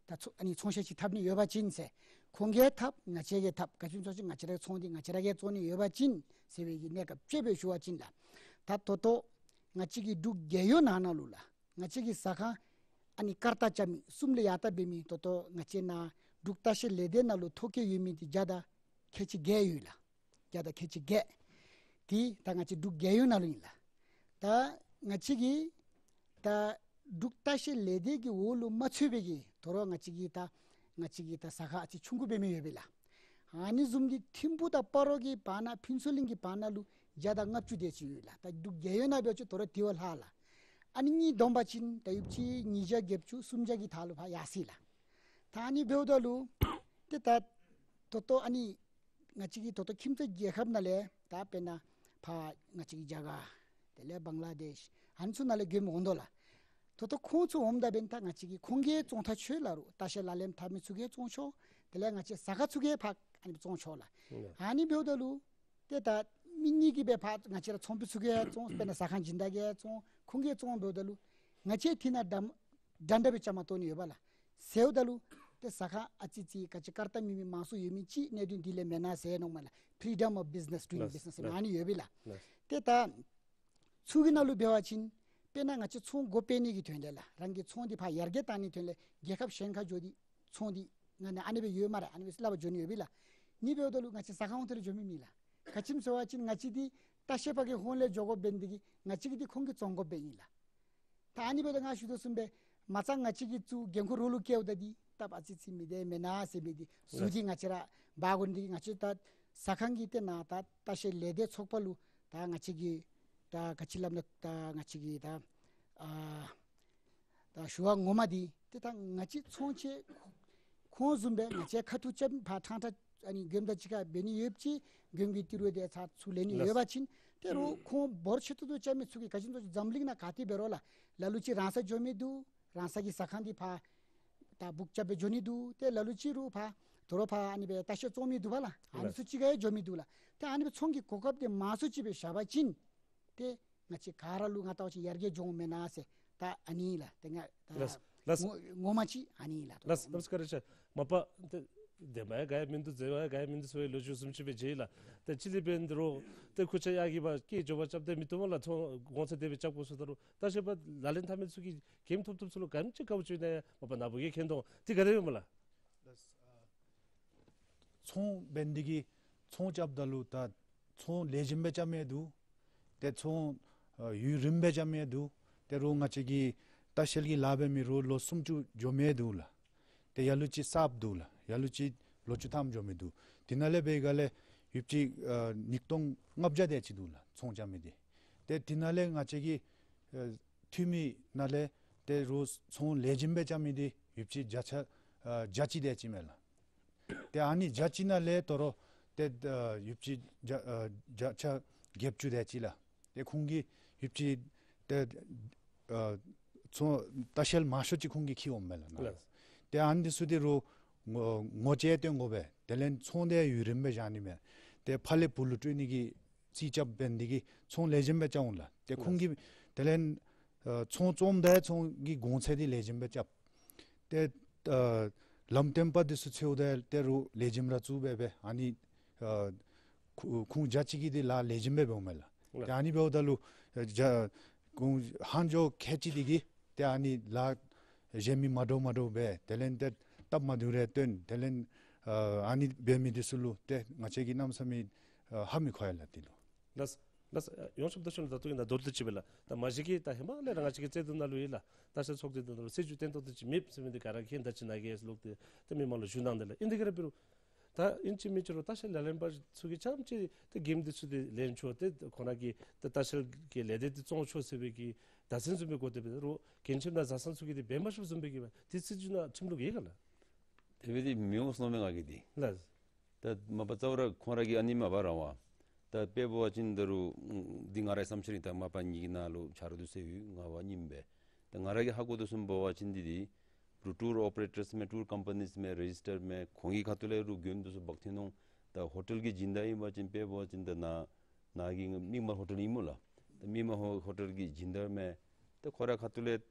ད་ཚོ་ཨ་ནི་ཚོང་བཤད་ཅིག་འཐབ་ནི་ཡོད་པ་ཅིན་ཟེར། ཁོང་གིས་འཐབ་ང་བཅས་ཀྱིས་འཐབ། ག་ཅི་སྨོ་ཟེར་བ་ཅིན་ང་བཅས་རའི་ཚོང་འདི་ང་བཅས་ར་གིས་བཙོང་ནི་ཡོད་པ་ཅིན་ཟེར་བའི་གི་གནས་སྐབས་དཔྱེ་སྦེ་ཞུ་བ་ཅིན་ལགས། ད་ད་ལྟོ་ང་བཅས་ཀྱི་འབྲུག་རྒྱལ་ཡོངས་ནང་ན་ལུ་ལགས། ང་བཅས་ཀྱི་ཟ་ཁང་ཨ་ནི་སྐར་རྟགས་རྐྱབ་མི་གསུམ་ལས་ཡར་ལྟ་འབད་མི་ད་ལྟོ་ང་བཅས་ནཱ་འབྲུག་ལྟ་བཤལ་ལས་སྡེ་ནང་ལུ་ཐོ་བཀོད་ཡོད་མི་འདི་བརྒྱ་དང་ཁལ་གཅིག་བརྒྱད་ཡོད་ལགས། བརྒྱ་དང་ཁལ་གཅིག་བརྒྱད། དེ་ད་ང་བཅས་འབྲུག་རྒྱལ་ཡོངས་ནང་ལུ་ཨིན་ལགས། ད་ང་བཅས་ཀྱི་ད་འབྲུག་ལྟ་བཤལ་ལས་སྡེ་གི་འོག་ལུ་མ་ཚུད་པའི་གི་དོ་རུང་ང་བཅས་ཀྱི་ད་ང་བཅས་ཀྱི་ད་ཟ་ཁང་ཨ་ཙི་ཆུང་ཀུ་འབད་མི་ཡོད་པས་ལགས། ཨ་ནི་བཟུམ་གྱི་ཐིམ་ཕུག་དང་སྤ་རོ་གི་བར་ན་ཕུན་ཚོགས་གླིང་གི་བར་ན་ལུ་བརྒྱ་དང་ལྔ་བཅུ་དེ་ཅིག་ཡོད་ལགས། ད་འབྲུག་རྒྱལ་ཡོངས་ནང་འབད་བ་ཅིན་དོ་རུང་དེ་བ་ལྷག་ལགས། ཨ་ནི་གཉིས་བསྡོམས་པ་ཅིན་ད་ཡུདཔ་ཅིག་ཉིས་བརྒྱ་བརྒྱད་ཅུ་སུམ་བརྒྱ་གི་ཐག་ལུ་ཕར་ཡར་སོ་ཡི་ལགས། ད་ཨ་ནི་འབདཝ་ད་ལུ་ཏེ་ད་ ད་ལྟོ་ཨ་ནི་ང་བཅས་ཀྱི་ད་ལྟོ་ཁྱིམ་མཚེས་རྒྱལ་ཁབ་ནང་ལས་ད་དཔེར་ན་ཕར་ང་བཅས་ཀྱི་རྒྱ་གར་དེ་ལས་བང་ལ་དེཤ་ཨ་ནི་ཚུ་ནང་ལས་མགྱོནམ་འོང་དོ་ལགས། ད་ལྟོ་ཁོང་ཚུ་འོངམ་ད་འབདན་ད་ང་བཅས་ཀྱིས་ཁོང་གིས་བཙོང་ཐག་ཆོད་ལ་རུང་ལྟ་བཤལ་ལག་ལེན་འཐབ་མི་ཚུ་གིས་བཙོང་ཆོག། དེ་ལས་ང་བཅས་ཟ་ཁང་ཚུ་གིས་ཕར་ཨ་ནི་བཙོང་ཆོག་ལགས། ཨ་ནི་འབདཝ་ད་ལུ་ཏེ་ད་མི་གཉིས་ཀྱིས་སྦེ་ཕར་ང་བཅས་ར་ཚོང་པ་ཚུ་གིས་བཙོང་དཔེར་ན་ཟ་ཁང་སྦྱིན་བདག་གིས་བཙོང་ཁོང་གིས་བཙོང་འབདཝ་ད་ལུ་ང་བཅས་དེ་ནང་འདྲན་འདྲ་སྦེ་བཅའ་མར་གཏོགས་ནི་ཡོད་པ་ལགས། ཟེརཝ་ད་ལུ་ཏེ་ཟ་ཁང་ཨ་ཙི་ཙི་ག་ཅི་སྐར་རྟགས་མེད་མི་མང་སུ་ཡོད་མི་ཅིག་གནད་དོན་འདི་ལས་མེན་ན་ཟེར་མནོཝ་མས་ལགས། Freedom of business, doing business ཟེར་མི་ཨ་ནི་ཡོད་པས་ལགས། ཏེ་ད་ཚུ་གི་ནང་ལུ་འབད་བ་ཅིན་དཔེར་ན་ང་བཅས་ཚོང་སྒོ་ཕྱེ་ནི་གི་དོན་ལས་ལགས་རང་གི་ཚོང་འདི་ཕར་ཡར་རྒྱས་བཏང་ནིའི་དོན་ལས་རྒྱལ་ཁབ་གཞན་ཁར་འགྱོ་སྟེ་ཚོང་འདི་ང་ནི་ཨ་ནི་སྦེ་ཡོད་སྨ་རེ་ཨ་ནི་སྦེ་སླབ་པར་འགྱོ་ནི་ཡོད་པས་ལགས། ཨ་ནི་འབདཝ་ད་ལུ་ང་བཅས་ཟ་ཁང་ཧོ་ཊེལ་འགྱོ་མི་མེད་ལགས། ག་ཅི་སྨོ་ཟེར་བ་ཅིན་ང་བཅས་འདི་ལྟ་བཤལ་པ་གི་ཧོངས་ལས་འགྱོ་དགོཔ་འབད་ནི་འདི་གིས་ང་བཅས་ཀྱི་འདི་ཁོང་གིས་བཙོང་དགོཔ་སྦེ་ཨིན་ལགས། ད་ཨ་ནི་འབདཝ་ད་ང་ཞུ་དོ་བཟུམ་སྦེ་མ་རྩ་ང་བཅས་ཀྱིས་ཚུར་འགན་ཁུར་རོགས་ལུ་བཀལཝ་ད་འདི་སྟབས་ཨ་ཙི་ཙི་མི་བདེ་མེན་ན་ཟེར་མི་འདི་ཟུར་འདི་ང་བཅས་ར་འབག་དགོ་ནི་འདི་གིས་ང་བཅས་ད་ཟ་ཁང་གི་ཏེ་ནཱ་ད་ལྟ་བཤལ་ལས་སྡེ་ཚོགས་པ་ལུ་ད་ང་བཅས་ཀྱིས་ད་ག་ཅི་སླབ་ན་ད་ང་བཅས་ཀྱིས་ད་ཨ་ད་ཞུ་བ་ངོ་མ་འདི་ཏེ་ད་ང་བཅས་ཚོང་ཆེ་ཁོང་བཟུམ་སྦེ་ང་བཅས་ཁ་ཐུག་རྐྱབ་ཕར་ཕྲང་ཕྲང་ཨ་ནི་མགྱོནམ་དང་གཅིག་ཁར་འབད་ནི་ཡོདཔ་ཅིག་མགྱོནམ་གྱི་ཏི་རུ་དེ་ཚར་ཚུར་ལེན་ནི་ཡོད་པ་ཅིན་ཏེ་རུང་ཁོང་འབོར་ཆེ་ཏོག་ཏོ་རྐྱབ་མི་ཚུ་གིས་ག་ཅི་སྨོ་ཟེར་བ་ཅིན་འཛམ་གླིང་ནང་ག་ཏེ་འབད་རུང་ལགས་ལ་ལུ་ཅིག་རང་སར་འགྱོ་མི་འདུག། རང་སོ་གི་ཟ་ཁང་འདི་ཕར་ད་བུཀ་རྐྱབ་སྦེ་འགྱོ་ནི་འདུག། ཏེ་ལ་ལུ་ཅིག་རུང་ཕར་དོ་རུང་ཕར་ཨ་ནི་སྦེ་ལྟ་བཤལ་བཙོང་མི་འདུག་པ་ལགས། ཨ་ནི་ཚུ་ཅིག་ག་ཡང་འགྱོ་མི་འདུག་ལགས། ཏེ་ཨ་ནི་སྦེ་ཚོང་གི་གོ་སྐབས་འདི་མང་སུ་ཅིག་སྦེ་བཞག་པ་ཅིན་ཏེ་ང་བཅས་ག་ར་ལུ་ང་བལྟ་བ་ཅིན་ཡར་རྒྱས་འགྱོཝ་མེན་ན་ཟེར་ད་ཨ་ནི་ལགས། ཏེ་ང་ད་ལགས་ལགས། ངོ་ངོ་མ་ཅིག་ཨ་ནི་ལགས། ལགས་ལགས་བཀའ་དྲིན་ཆེ། མ་པ་ཏེ་དེ་མ་ཡང་ག་ཡང་མིན་འདུག་ཟེར་བ་ཡང་ག་ཡང་མིན་འདུག་ཟེར་བའི་ལོ་རྒྱུས་བཟུམ་ཅིག་སྦེ་མཇལ་ཡི་ལགས། ཏེ་ཅི་ལས་འབད་ནི་འདི་རུང་ཏེ་ཁུར་ཆ་གཡག་གི་བ་སྐད་འགྱོ་བ་རྐྱབ་སྟེ་མི་བཏུབ་པས་ལགས། ཚོང་གོང་ཚད་དེ་སྦེ་རྐྱབ་དགོ་ཟེརཝ་ད་རུང་ལྟ་བཤལ་པ་ལག་ལེན་འཐབ་མི་ཚུ་གིས་འགན་ཐོབ་ཐོབ་ཚུ་ལུ་ག་དེམ་ཅིག་དགའཝ་ཅིག་ཨིན་ན་ཡང་མ་པ་ནཱ་བུ་གིས་མཁྱེན་དོ། དེ་ག་དེ་སྦེ་སྨོ་ལགས། ལགས། ཨ་ཚོང་འབད་ནི་འདི་གིས་ཚོང་རྐྱབ་ད་ལུ་ད་ཚོང་ལེགས་ཤོམ་སྦེ་རྐྱབ་མི་འདུག། ཏེ་ཚོང་ཨ་ཡུན་རིངམོ་སྦེ་རྐྱབ་མི་འདུག། ཏེ་རུང་ང་བཅས་ཀྱི་ལྟ་བཤལ་གྱི་ལཱ་འབད་མི་རུང་ལོ་སུམ་ཅུ་འགྱོ་མི་འདུག་ལགས། ཏེ་ལ་ལུ་ཅིག་གསརཔ་འདུག་ལགས། ལ་ལུ་ཅིག་ལོ་བཅུ་ཐམ་འགྱོ་མི་འདུག། དེ་ནང་ལས་འབད་ག་ལས་ཡོདཔ་ཅིག་ཨ་ཉིས་སྟོང་ལྔ་བརྒྱ་དེ་ཅིག་འདུག་ལགས། ཚོང་རྐྱབ་མི་འདི། ཏེ་དེ་ནང་ལས་ང་བཅས་ཀྱི་ཨ་འཐུས་མི་ནང་ལས་ཏེ་རུང་ཚོང་ལེགས་ཤོམ་སྦེ་རྐྱབ་མི་འདི་ཡོདཔ་ཅིག་བརྒྱ་ཆ་ཨ་བརྒྱ་གཅིག་དེ་ཅིག་མས་ལགས། ཏེ་ཨ་ནི་བརྒྱ་གཅིག་ནང་ལས་དོ་རུང་ཏེ་ཨ་ཡོདཔ་ཅིག་བརྒྱ་ཨ་བརྒྱ་ཆ་བརྒྱད་ཅུ་དེ་ཅིག་ལགས། ཏེ་ཁོང་གིས་ཡོདཔ་ཅིག་ཏེ་ཨ་ཚོང་ལྟ་བཤལ་མང་ཤོས་ཅིག་ཁོང་གིས་འཁྱིད་འོངམ་མས་ལགས། ལགས། ཏེ་ཨ་ནི་འདི་ཚུ་འདི་རུང་ངོ་ངོ་ཅིག་སྟོན་དགོ་པས། དེ་ལས་ཚོང་འདི་ཡུན་རིངམོ་སྦེ་བཞག་ནི་མས། ཏེ་ཕར་ལས་བུ་ལུ་སྤྲོད་ནི་གི་རྩིས་རྐྱབ་འབད་ནི་འདི་གིས་ཚོང་ལེགས་ཤོམ་སྦེ་རྐྱབ་འོང་ལགས། ཏེ་ཁོང་གིས་དེ་ལས་ཨ་ཚོང་བཙོངམ་ད་ཚོང་གི་གོང་ཚད་འདི་ལེགས་ཤོམ་སྦེ་རྐྱབ། ཏེ་ཨ་ལམ་སྟོན་པ་འདི་ཚུ་འཚོལཝ་ད་ཏེ་རུང་ལེགས་ཤོམ་ར་བཙུགས་སྦེ་སྦེ་ཨ་ནི་ཨ་ཁོ་ཁོང་བརྒྱ་གཅིག་གིས་འདི་ལཱ་ལེགས་ཤོམ་སྦེ་འབདཝ་མས་ལགས། ཏེ་ཨ་ནི་འབདཝ་ད་ལུ་ཨ་བརྒྱ་ཁོང་ཧན་ཇོ་ཁལ་གཅིག་འདི་གིས་ཏེ་ཨ་ནི་ལཱ་གཞན་མི་མ་འདྲཝ་མ་འདྲཝ་འབད། དེ་ལས་ཏེ་སྟབས་མ་བདེཝ་རེ་སྟོན། དེ་ལས་ཨ་ཨ་ནི་འབད་མི་འདི་ཚུ་ལུ་ཏེ་ང་བཅས་ཀྱིས་གནམ་མེད་ས་མེད་ཨ་ཧ་མི་གོ་ཡི་ལགས་འདི་ལུ། ལགས་ལགས། ཡོངས་ཁྱབ་མདོ་ཆེན་ལུ་ད་ལྟོ་གི་ནང་མདོར་བསྡུས་ཅིག་སྦེ་ལགས། ད་མ་གཞི་གི་ད་ཧེ་མ་ལས་ར་ང་བཅས་ཀྱི་རྩོད་དུས་ནང་ལུ་ཡོད་ལགས། ལྟ་བཤལ་ཚོགས་སྡེ་འདི་ནང་ལུ་སྲིད་བྱུས་བཏོན་ཏོག་ཏོ་ཅིག་མེདཔ་ཟེར་མི་འདི་ག་ར་གིས་ད་ཅི་ནཱ་གིས་ལོག་སྟེ་ཏེ་མི་མང་ལུ་ཞུ་གནང་དེས་ལགས། ཨིན་དེ་ག་ར་འབད་རུང་ད་ཨིན་ཅི་མིན་ཅི་རུང་ལྟ་བཤལ་ལག་ལེན་པ་ཚུ་གིས་རྐྱངམ་ཅིག་ཏེ་འགན་འདི་ཚུ་འདི་ལེན་ཆོག། ཏེ་ཁོང་ར་གིས་ཏེ་ལྟ་བཤལ་གྱི་ལས་སྡེ་འདི་བཙོང་ཆོག་ཟེར་བའི་གི་བརྡ་མཚོན་བཟུམ་སྦེ་གོ་སྟེ་འབད་རུང་རྒན་ཁྱིམ་དང་བཟའ་ཚང་ཚུ་གིས་འདི་འབད་མ་ཆོགཔ་བཟུམ་སྦེ་གི་འབད་དེ་སྲིད་བྱུས་ནང་ཁྲིམས་ལུགས་ཡོད་ག་ལགས། དེ་སྦེ་འདི་མི་འོང་ཟེར་མནོཝ་མས་ང་གིས་འདི། ལགས། ད་མ་པ་རྩ་བ་ར་ཁོང་ར་གིས་ཨ་ནི་མ་པ་རང་བ། ད་དཔེ་འབད་བ་ཅིན་ད་རུང་འདི་ང་རའི་བསམ་འཆར་ཨིན། ད་མ་པ་ངེ་གི་ནང་ལུ་ཆ་རོགས་འདུག་ཟེར་ཡོད། ང་བ་རྙིངམ་སྦེ། ད་ང་ར་གིས་ཧ་གོ་དོ་བཟུམ་འབད་བ་ཅིན་འདི་འདི་རུང་ཊུར་ཨོ་པ་རེ་ཊརསི་མས་ཊུར་ཀམ་པ་ནིས་མས་རེ་ཇིས་ཊར་མས་ཁོང་གི་ཁ་ཐུག་ལས་རུང་མགྱོནམ་འདི་ཚུ་འབག་འཐོན་འོང་། ད་ཧོ་ཊེལ་གྱི་སྦྱིན་བདག་ཨིན་པ་ཅིན་དཔེ་འབད་བ་ཅིན་ད་ནཱ་ནཱ་གི་མིག་དམར་ཧོ་ཊེལ་ཨིན་སྨོ་ལགས། ད་མིག་དམར་ཧོ་ཧོ་ཊེལ་གྱི་སྦྱིན་བདག་མས། ད་ཁོ་རའི་ཁ་ཐུག་ལས་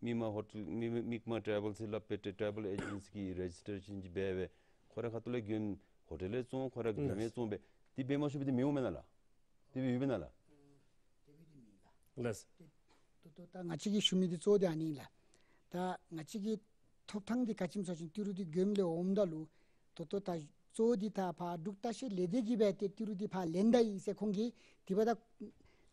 མིག་དམར་ཧོ་ཊེལ་མིག་མིག་དམར་ཊེ་བཱལ་སི་ལགས་པེ་ཊེ་ཊེ་བཱལ་ཨེ་ཇེན་སི་གི་རེ་ཇིས་ཊར་ཅིག་འབད་སྦེ་ཁོ་རའི་ཁ་ཐུག་ལས་མགྱོནམ་ཧོ་ཊེལ་ལས་བཙོང་ཁོ་རའི་ལགས། ལས་མི་བཙོང་སྦེ་འདི་འབད་མ་ཆོགཔ་འདི་མི་འོང་མེན་ན་ལགས། དེ་སྦེ་ཡོད་མེན་ན་ལགས། དེ་སྦེ་འདི་མེན་ལགས། ལགས། ཏེ་ད་ལྟོ་ད་ང་བཅས་ཀྱིས་ཞུ་མི་འདི་གཙོ་བོ་འདི་ཨ་ནི་ལགས། ད་ང་བཅས་ཀྱི་ཐོབ་ཐང་འདི་ག་ཅི་སྨོ་ཟེར་བ་ཅིན་ཏི་རུ་འདི་མགྱོནམ་ལས་འོངམ་ད་ལུ་ད་ལྟོ་ད་གཙོ་བོ་འདི་ད་ཕར་འབྲུག་ལྟ་བཤལ་ལས་སྡེ་གིས་འབད་དེ་ཏི་རུ་འདི་ཕར་ལེན་ད་ཡི་ཟེར་ཁོང་གིས་དེ་འབདཝ་ད་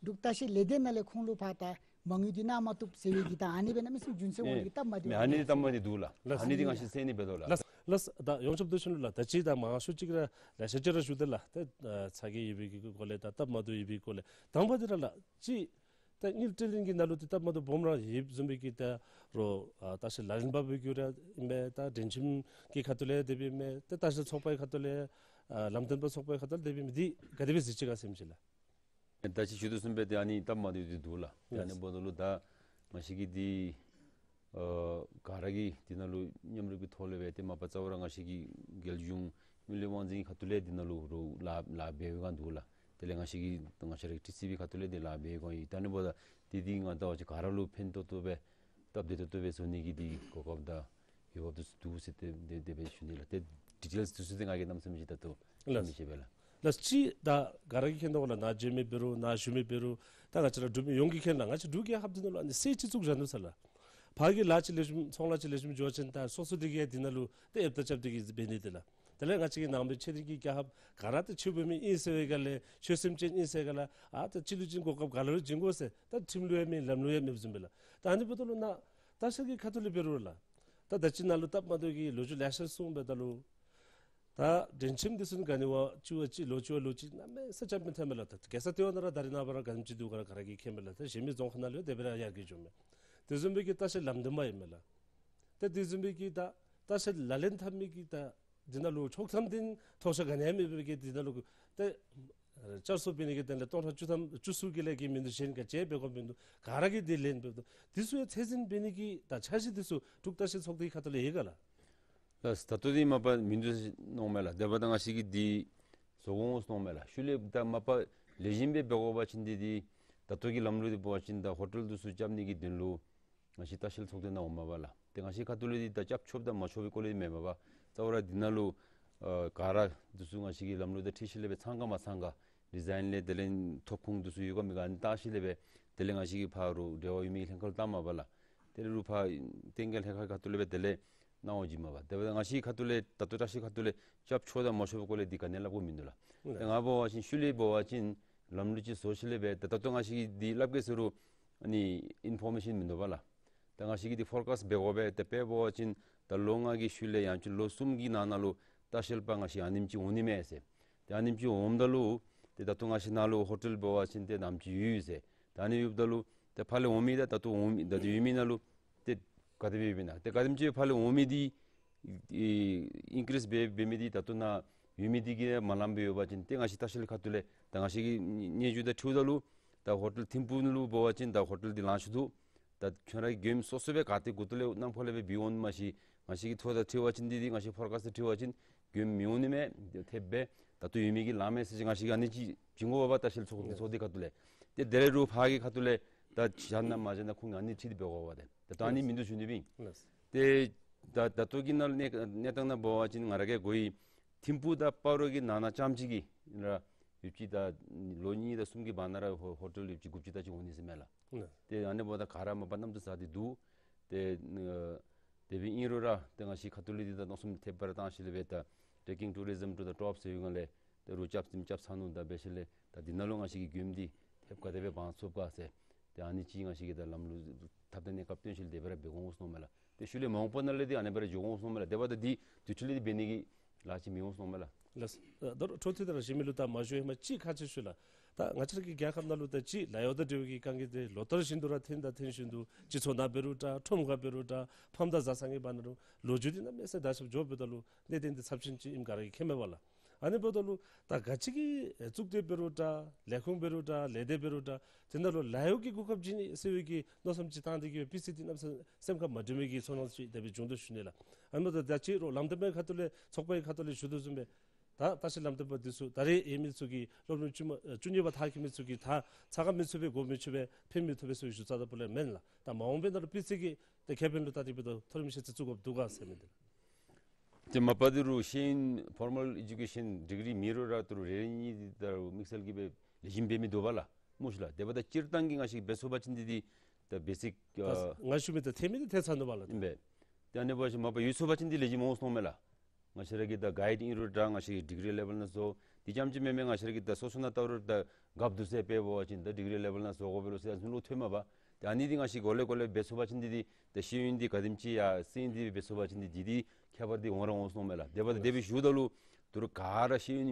འབྲུག་ལྟ་བཤལ་ལས་སྡེ་ནང་ལས་ཁོང་ལུ་ཕར་ད་མ་དངུལ་འདི་གནང་མ་བཏུབ་ཟེར་བའི་གི་ད་ཨ་ནི་སྦེ་གནམ་མེད་ས་མེད་རྒྱུ་མཚན་འོང་ནི་གི་སྟབས་མ་བདེཝ་ཨ་ནི་སྟབས་མ་བདེཝ་འདུག་ལགས། ལགས། ཨ་ནི་འདི་ང་བཅས་གསན་ནི་འབད་དོ་ལགས། ལགས་ལགས། ད་ཡོངས་ཁྱབ་མདོ་ཆེན་ལུ་ལགས། ད་ཅི་ད་མང་ཤོས་ཅིག་ར་ལེ་ཤ་ཅིག་ར་ཞུ་དེས་ལགས། ད་ཨ་ཚ་གྱང་ཡོད་པའི་གི་སྐོར་ལས་ད་སྟབས་མ་བདེཝ་ཡོད་པའི་སྐོར་ལས་དང་པ་འདི་ར་ལགས་ཅིག་ ད་དངུལ་སྤྲོད་ལེན་གྱི་ནང་ལུ་ཏེ་སྟབས་མ་བདེཝ་སྦོམ་ར་ཡོདཔ་བཟུམ་སྦེ་གི་ད་རུང་ཨ་ལྟ་བཤལ་ལག་ལེན་པ་འབད་རྒྱུ་ར་ཨིན་པས། ད་འདྲེན་ཁྱིམ་གྱི་ཁ་ཐུག་ལས་དེ་སྦེ་ཨིན་མས། ད་ལྟ་བཤལ་ཚོགས་པའི་ཁ་ཐུག་ལས་ཨ་ལམ་སྟོན་པ་ཚོགས་པའི་ཁ་ཐུག་ལས་དེ་སྦེ་ཨིན་མས། འདི་ག་དེ་སྦེ་གཟིགས་ཅི་ག་ཟེར་མི་ཅིག་ལགས། ད་ཅི་ཞུ་དོ་བཟུམ་སྦེ་ཏེ་ཨ་ནི་སྟབས་མ་བདེཝ་འདི་འདུག་ལགས། ཏེ་ཨ་ནི་འབདཝ་ད་ལུ་ད་ང་བཅས་ཀྱིས་འདི་ཨ་ག་ར་གིས་འདི་ནང་ལུ་མཉམ་རུབ་ཀྱི་ཐོག་ལས་སྦེ་ཏེ་མ་པ་རྩ་བ་ར་ང་བཅས་ཀྱི་རྒྱལ་གཞུང་དངུལ་ལས་དབང་འཛིན་གྱི་ཁ་ཐུག་ལས་འདི་ནང་ལུ་རུང་ལཱ་ལཱ་འབད་བའི་སྒང་འདུག་ལགས། དེ་ལས་ང་བཅས་ཀྱི་ང་བཅས་ར་གི་ཊི་སི་བི་ཁ་ཐུག་ལས་འདི་ལཱ་འབད་བའི་སྒང་ཡོད། ད་ཨ་ནི་འབདཝ་ད་འདི་འདི་ང་བཅས་ཀྱི་ག་ར་ལུ་ཕན་ཏོག་ཏོ་སྦེ་སྟབས་བདེ་ཏོག་ཏོ་སྦེ་བཟོ་ནི་གི་འདི་གོ་སྐབས་དང་འོས་འབབ་འདི་ཚུ་འདུག་ཟེར་ཏེ་དེ་དེ་སྦེ་ཞུ་ནི་ལགས། ཏེ་ཌི་ཊེལསི་འདི་ཚུ་ཏེ་ང་གིས་གནམ་མེད་ས་མེད་ཅིག་ད་ལྟོ་ལགས། ཞུ་མི་ཤེས་པས་ལགས། ལགས། ཅིག་ད་ག་ར་གིས་མཁྱེན་དོ་ལགས། ནཱ་བྱོན་མི་འབད་རུང་ནཱ་བཞུགས་མི་འབད་རུང་ད་ང་བཅས་ར་འབྲུག་མི་ཡོངས་ཀྱིས་མཁྱེན་ལགས། ང་བཅས་འབྲུག་རྒྱལ་ཁབ་འདི་ནང་ལུ་ཨ་ནི་སེལ་ཅིག་བཙུགས་བཞག་ནུག་ཟེར་ལགས། ཕར་གྱི་ལཱ་ཅིག་ལེགས་ཤོམ་ཚོང་ལཱ་ཅིག་ལེགས་ཤོམ་འགྱོ་བ་ཅིན་ད་སོ་སོ་འདི་གིས་ཡང་འདི་ནང་ལུ་ཏེ་ཨེབ་དང་རྐྱབ་སྟེ་གིས་འབད་ནི་འདི་ལགས། དེ་ལས་ང་བཅས་ཀྱི་ནང་པའི་ཆོས་ལུགས་ཀྱི་རྒྱལ་ཁབ་ག་ར་ཏེ་ཆོས་འབད་མི་ཨིན་ཟེར་བའི་སྒང་ལས་ཆོས་སེམས་ཅན་ཨིན་ཟེར་བའི་སྒང་ལས་ཨ་ཏེ་སྤྱི་ལུ་བྱིན་གོ་སྐབས་ག་ལུ་ར་བྱིན་དགོ་ཟེར་ད་ཁྲིམས་ལུ་ཡང་མེད་ལམ་ལུ་ཡང་མེདཔ་བཟུམ་སྦེ་ལགས། ད་ཨ་ནི་འབདཝ་ད་ལུ་ནཱ་ལྟ་བཤལ་གྱི་ཁ་ཐུག་ལས་འབད་རུང་ལགས། ད་ད་ཅི་ནཱ་ལུ་སྟབས་མ་བདེཝ་གི་ལོ་རྒྱུས་ལེ་ཤ་གསུངས་པའི་ད་ལུ་ད་འདྲེན་ཁྱིམ་འདི་ཚུ་ག་ནི་བ་བཅུ་བ་ཅིག་ལོ་བཅུ་བ་ལོ་ཅིག་གནམ་མེད་ས་མེད་རྐྱབ་མི་ཐོན་མས་ལགས། ད་རྒྱལ་ས་ལྟེ་བ་ནང་ར་ད་རེས་ནངས་པ་ར་ག་དེམ་ཅིག་འདུག་ག་ར་ག་ར་གིས་མཁྱེན་པས་ལགས། ད་གཞན་མི་རྫོང་ཁག་ནང་ལུ་ཡང་དེ་སྦེ་ར་ཡར་རྒྱས་འགྱོཝ་མས། དེ་བཟུམ་སྦེ་གི་ལྟ་བཤལ་ལམ་སྟོན་པ་ཨིན་མས་ལགས། ད་དེ་བཟུམ་སྦེ་གི་ད་ལྟ་བཤལ་ལག་ལེན་འཐབ་མི་གི་ད་འདི་ནང་ལུ་ཆོག་ཐམ་འདི་ཐོགས་ཤ་ག་ནི་ཡང་མེད་པའི་གི་འདི་ནང་ལུ་ད་བསྐྱར་གསོ་འབད་ནི་གི་དོན་ལས་སྟོང་ཕྲག་བཅུ་ཐམ་བཅུ་གསུམ་གྱི་ལས་ཀྱི་མི་འདུག། གཞན་ག་ཅི་འབད་དགོཔ་མིན་འདུག། ག་ར་གིས་འདི་ལེན་འབདཝ་འདུག། འདི་ཚུ་ཡང་ཚད་འཛིན་འབད་ནི་གི་ད་འཆར་གཞི་འདི་ཚུ་འབྲུག་ལྟ་བཤལ་ཚོགས་སྡེའི་ཁ་ཐུག་ལས་ཡོད་ག་ལགས། ལགས། ད་ལྟོ་འདི་མ་པ་མིན་འདུག་ཟེར་མནོཝ་མས་ལགས། དེ་འབདཝ་ད་ང་བཅས་ཀྱིས་འདི་བཟོ་དགོ་མནོཝ་མས་ལགས། ཤུལ་ལས་ད་མ་པ་ལེགས་ཤོམ་སྦེ་འབད་དགོ་པ་ཅིན་འདི་འདི་ད་ལྟོ་གི་ལམ་ལུགས་འདི་འབད་བ་ཅིན་ད་ཧོ་ཊེལ་འདི་ཚུ་རྐྱབ་ནི་གི་དོན་ལུ་ང་བཅས་ལྟ་བཤལ་ཚོགས་སྡེ་ནང་འོངམ་མས་པ་ལགས། ཏེ་ང་བཅས་ཁ་ཐུག་ལས་འདི་ད་རྐྱབ་ཆོགཔ་དང་མ་ཆོག་པའི་སྐོར་ལས་མེན་མས་པ། རྩ་བ་ར་འདི་ནང་ལུ་ཨ་ག་ར་འདི་ཚུ་ང་བཅས་ཀྱི་ལམ་ལུགས་དང་འཁྲིལ་ཞིནམ་ལས་སྦེ་ཚང་ག་མ་ཚང་ག་ཌི་ཛའིན་ལས་དེ་ལས་ཐོབ་ཁུངས་འདི་ཚུ་ཡོད་ག་མེད་ག་ཨ་ནི་བལྟ་ཞིནམ་ལས་སྦེ་དེ་ལས་ང་བཅས་ཀྱིས་ཕར་རུང་འབྲེལ་བ་ཡོད་མི་ལྷན་ཁག་ལུ་བཏངམ་མས་པ་ལགས། དེ་ལས་རུང་ཕར་བསྟན་རྒྱས་ལྷན་ཁག་ཁ་ཐུག་ལས་སྦེ་དེ་ལས་གནང་བ་བྱིནམ་མས་པ། དེ་འབདཝ་ད་ང་བཅས་ཁ་ཐུག་ལས་ད་ལྟོ་བཀྲ་ཤིས་ཁ་ཐུག་ལས་རྐྱབ་ཆོག་དང་མ་ཆོག་པའི་སྐོར་ལས་འདི་ག་ནི་སླབ་དགོཔ་མིན་འདུག་ལགས། ཏེ་ང་འབད་བ་ཅིན་ཤུལ་ལས་འབད་བ་ཅིན་ལམ་ལུགས་ཅིག་བཟོ་ཞིནམ་ལས་སྦེ་ད་ད་ལྟོ་ང་བཅས་ཀྱིས་འདི་སླབ་གེ་ཟེར་རུང་ཨ་ནི་ཨིན་ཕོར་མེ་ཤཱན་མིན་འདུག་པ་ལགས། ད་ང་བཅས་ཀྱིས་འདི་ཕོར་ཀཱསཊ་འབད་དགོ་པས། ཏེ་དཔེ་འབད་བ་ཅིན་ད་ལོ་ལྔ་གི་ཤུལ་ལས་ཡང་ཅིན་ལོ་གསུམ་གྱི་ནང་ན་ལུ་ལྟ་བཤལ་པ་ང་བཅས་ཨ་ནེམ་ཅིག་འོང་ནི་མས་ཟེར། ཏེ་ཨ་ནེམ་ཅིག་འོངམ་ད་ལུ་ཏེ་ད་ལྟོ་ང་བཅས་ནཱ་ལུ་ཧོ་ཊེལ་འབད་བ་ཅིན་ཏེ་ནམ་ཅིག་ཡོད་ཟེར། ད་ཨ་ནི་ཡོདཔ་ད་ལུ་ཏེ་ཕར་ལས་འོང་མི་དང་ད་ལྟོ་འོང་མི་ད་ལྟོ་ཡོད་མི་ནང་ལུ་ཏེ་ག་དེ་སྦེ་ཡོདཔ་ཨིན་ན། ཏེ་ག་དེམ་ཅིག་ཕར་ལས་འོང་མི་འདི་ཨེ་ཨིན་ཀི་རིསི་འབད་འབད་མི་འདི་ད་ལྟོ་ནཱ་ཡོད་མི་འདི་གིས་མ་ལངམ་སྦེ་ཡོད་པ་ཅིན་ཏེ་ང་བཅས་ལྟ་བཤལ་ཁ་ཐུག་ལས་ད་ང་བཅས་ཀྱི་སྙན་ཞུ་དང་འཁྲིལཝ་ད་ལུ་ད་ཧོ་ཊེལ་ཐིམ་ཕུག་ལུ་འབད་བ་ཅིན་ད་ཧོ་ཊེལ་འདི་ལང་ཤོར་འདུག། ད་ཁྱོད་ར་གི་མགྱོནམ་སོ་སོ་སྦེ་ག་ཏེ་གུ་ཏོ་ལས་གནམ་འོག་ལས་སྦེ་འབད་འོང་མ་གཞི་ང་བཅས་ཀྱི་ཐོ་དང་འཁྲིལ་བ་ཅིན་འདི་འདི་ང་བཅས་ཕོར་ཀཱསཊ་དང་འཁྲིལ་བ་ཅིན་མགྱོནམ་མི་འོང་ནི་མས། ཐེབས་སྦེ་ད་ལྟོ་ཡོད་མི་གིས་ལངམ་མས་ཟེར་ཅིག་ང་བཅས་ཀྱིས་ཨ་ནི་ཅིག་བྱིན་དགོ་པས་པ། ལྟ་བཤལ་ཚོགས་སྡེ་ཚོགས་སྡེ་ཁ་ཐུག་ལས། ཏེ་དེ་ལས་རུང་ཕར་གྱི་ཁ་ཐུག་ལས་ད་བཞག་ན་མ་བཞག་ན་ཁོང་ཨ་ནི་འཁྲིལ་ཏེ་འབད་དགོ་པས་ཏེ། ད་ལྟོ་ཨ་ནི་མིན་འདུག་ཞུ་ནི་སྦེ་ཨིན། ཏེ་ད་ད་ལྟོ་གི་ནང་གནས་གནས་སྟངས་ནང་འབད་བ་ཅིན་ང་ར་གིས་གོ་ཡི། ཐིམ་ཕུག་དང་སྤ་རོ་གི་ནང་ན་རྐྱངམ་ཅིག་གི་ར་ཡོདཔ་ཅིག་ད་ལོ་གཉིས་དང་གསུམ་གྱི་བར་ན་ར་ཧོ་ཧོ་ཊེལ་ཡོདཔ་ཅིག་དགུ་བཅུ་དེ་ཅིག་འོང་ནི་ཟེར་མས་ལགས། ཏེ་ཨ་ནི་འབདཝ་ད་ག་ར་མ་པ་གནམ་དུ་ཟག་སྟེ་འདུག། ཏེ་ཨ་དེ་སྦེ་ཨིན་རུང་ར་ཏེ་ང་བཅས་ཁ་ཐུག་ལས་འདི་ད་མནོ་བསམ་ཐེབས་པ་ར་བཏང་ཞིནམ་ལས་སྦེ་ད་Taking Tourism to the Top ཟེར་བའི་སྒང་ལས་ཏེ་རུང་རྐྱབ་ཟིནམ་རྐྱབ་ཚར་ནུག། ད་འབད་ཞིནམ་ལས་ད་འདི་ནང་ལུ་ང་བཅས་ཀྱི་མགྱོནམ་འདི་ཐེབས་ག་དེ་སྦེ་འབག་ཚུགས་ག་ཟེར། ཏེ་ཨ་ནི་ཅིག་ང་བཅས་ཀྱིས་ད་ལམ་ལུགས་ཐབས་དང་གནས་སྐབས་སྟོན་ཞིནམ་ལས་དེ་སྦེ་ར་འབད་དགོ་མནོཝ་མས་ལགས། ཏེ་ཤུལ་ལས་མ་འོངས་པ་ནང་ལས་འདི་ཨ་ནེ་སྦེ་ར་འགྱོ་དགོ་མནོཝ་མས་ལགས། དེ་འབདཝ་ད་འདི་དུས་ཚོད་ལས་འདི་འབད་ནི་གི་ལཱ་ཅིག་མི་འོང་མནོཝ་མས་ལགས། ལགས། ཨ་ད་རུང་འཕྲོ་མཐུད་དེ་ར་གཞན་མི་ལུ་ད་མ་ཞུ་ཧེ་མ་ཅིག་ཁ་ཅིག་ཞུ་ལགས། ད་ང་བཅས་ར་གི་རྒྱལ་ཁབ་ནང་ལུ་ད་ཅིག་ལཱ་གཡོག་དང་འབྲེལ་བའི་གི་དཀའ་ངལ་འདི་ལོ་ལྟར་བཞིན་དུ་ར་ཐོན་དང་ཐོན་བཞིན་དུ་སྤྱི་ཚོགས་ནང་འབད་རུང་འདྲ་ཁྲོམ་ཁར་འབད་རུང་འདྲ་ཕམ་དང་བཟའ་ཚང་གི་བར་ན་རུང་ལོ་རྒྱུས་འདི་གནམ་མེད་ས་མེད་ད་ཞིབ་འགྱོ་འབདཝ་ད་ལུ་གནད་དོན་འདི་ཚབས་ཆེན་ཅིག་ཨིནམ་ག་ར་གིས་མཁྱེན་མས་པ་ལགས། ཨ་ནི་འབདཝ་ད་ལུ་ད་ག་ཅི་གི་ཨེ་གཙུག་སྡེ་འབད་རུང་འདྲ་ལས་ཁུངས་འབད་རུང་འདྲ་ལས་སྡེ་འབད་རུང་འདྲ་དེ་ནང་ལུ་ལཱ་གཡོག་གི་གོ་སྐབས་བྱིན་ནི་ཟེར་བའི་གི་མནོ་བསམ་ཅིག་བཏང་སྟེ་གིས་སྦེ་སྤུས་ཚད་འདི་གནམ་མེད་ས་མེད་སེམས་ཁར་མ་འདྲེས་མི་གི་ཚོར་སྣང་ཅིག་དེ་སྦེ་བྱུང་དོ་ཞུ་ནི་ལགས། ཨ་ནི་འབདཝ་ད་ད་ཅི་རུང་ལམ་སྟོན་པའི་ཁ་ཐུག་ལས་ཚོགས་པའི་ཁ་ཐུག་ལས་ཞུ་དོ་བཟུམ་སྦེ་ད་ལྟ་བཤལ་ལམ་སྟོན་པ་འདི་ཚུ་ད་རེས་ཡོད་མི་ཚུ་གིས་སློབ་རིམ་བཅུ་མ་ཨེ་བཅུ་གཉིས་པ་མཐར་འཁྱོལ་མི་ཚུ་གིས་ད་ཚ་ཁ་མི་ཚུད་པས་གོ་མི་ཆོད་པས་ཕན་མི་ཐོགས་པས་ཟེར་བའི་ཞུ་རྩ་དང་པོ་ལས་མེན་ལགས། ད་མ་འོངས་པའི་ནང་ལུ་སྤུས་ཚད་ཀྱི་ཏེ་ཁེ་ཕན་ལུ་བལྟ་སྟེ་འབདཝ་ད་མཐོ་རིམ་ཤེས་ཚད་བཙུགས་དགོཔ་འདུག་ག་ཟེར་མི་འདི་ལགས། ཏེ་མ་པ་འདི་རུང་ཤེས་ཡོན་ཕོར་མལ་ཨེ་ཌུ་ཀེ་ཤཱན་ཌིག་རི་མེད་རུང་ར་ད་རུང་རེ་རེ་གཉིས་ད་རུང་དམིགས་བསལ་གྱི་སྦེ་ལེགས་ཤོམ་འབད་མི་འདུག་པ་ལགས། མ་གཞི་ལགས། དེ་འབདཝ་ད་སྤྱིར་བཏང་གི་ང་བཅས་འབད་ཚུགས་པ་ཅིན་འདི་འདི་ད་བེ་སིཀ་ད་ཨ་ང་ཞུ་མི་ད་ཐོན་མི་འདི་ཐོན་ཚར་ནུག་པ་ལགས། ཨིན་པས། ཏེ་ཨ་ནི་འབད་བ་ཅིན་མ་པ་ཡོད་ཚུགས་པ་ཅིན་འདི་ལེགས་ཤོམ་འོང་མནོཝ་མས་ལགས། ང་བཅས་ར་གི་ད་གའིཌ་ཨིན་རུང་འདྲ་ང་བཅས་ཀྱི་ཌིག་རི་ལེ་ཝེལ་ནང་བཟོ། འདི་རྐྱངམ་ཅིག་མེན་མས། ང་བཅས་ར་གི་ད་སོ་སོ་ནང་ལྟ་རུང་ད་རྒཔོ་འདུག་ཟེར་དཔེ་འབད་བ་ཅིན་ད་ཌིག་རི་ལེ་ཝེལ་ནང་བཟོ་དགོ་པས་ལོ་ཟེར་ཨ་ནི་ལུ་ཐོན་མས་པ། ཏེ་ཨ་ནི་འདི་ང་བཅས་གོ་ལེ་གོ་ལེ་འབད་ཚུགས་པ་ཅིན་འདི་འདི་ད་ཤེས་ཡོན་འདི་ག་དེམ་ཅིག་ཡར་སེང་སྟེ་འབད་ཚུགས་པ་ཅིན་འདི་འདི་འདི་ཁྱད་པར་འདི་འོང་ར་འོང་མནོཝ་མས་ལགས། དེ་འབདཝ་ད་དེ་སྦེ་ཞུཝ་ད་ལུ་ད་རུང་ག་ར་ཤེས་ཡོན་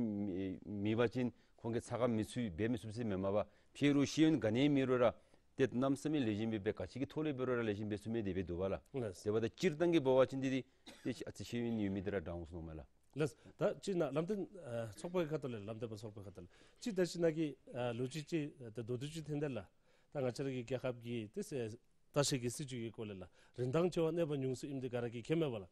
མེད་མེད་པ་ཅིན་ཁོང་གིས་ཚ་ཁ་མི་ཚུད་འབད་མི་ཚུགས་ཟེར་མེན་མས་པ། ཕྱི་རུ་ཤེས་ཡོན་ག་ནི་མེད་རུང་ར་ ཏེ་གནམ་མེད་ས་མེད་ལེགས་ཤོམ་སྦེ་ག་ཅི་གི་ཐོག་ལས་འབད་རུང་ར་ལེགས་ཤོམ་སྦེ་ཚུགས་མི་དེ་སྦེ་འདུག་པ་ལགས། ལགས། དེ་འབདཝ་ད་སྤྱིར་བཏང་གི་འབད་བ་ཅིན་འདི་འདི་ཏེ་ཨ་ཙི་ཤེས་ཡོན་ཡོད་མི་འདི་ར་དྲག་འོང་ཟེར་མནོཝ་མས་ལགས། ལགས། ད་ཅི་ན་ལམ་སྟོན་ཨ་ཚོགས་པའི་ཁ་ཐུག་ལས་ལམ་སྟོན་པ་ཚོགས་པའི་ཁ་ཐུག་ལས་ཅི་ད་ཅི་ན་གི་ཨ་ལོ་རྒྱུས་ཅིག་ད་མདོར་བསྡུས་ཅིག་ཐོན་ཏེ་ལགས། ད་ང་བཅས་ར་གི་རྒྱལ་ཁབ་ཀྱི་ཏེ་ཟེར་ལྟ་བཤལ་གྱི་སྲིད་བྱུས་ཀྱི་སྐོར་ལས་ལགས། རིན་ཐང་ཆེ་བ་གནས་པ་ཉུང་སུ་ཨིནམ་འདི་ག་ར་གིས་མཁྱེནམ་མས་པ་ལགས།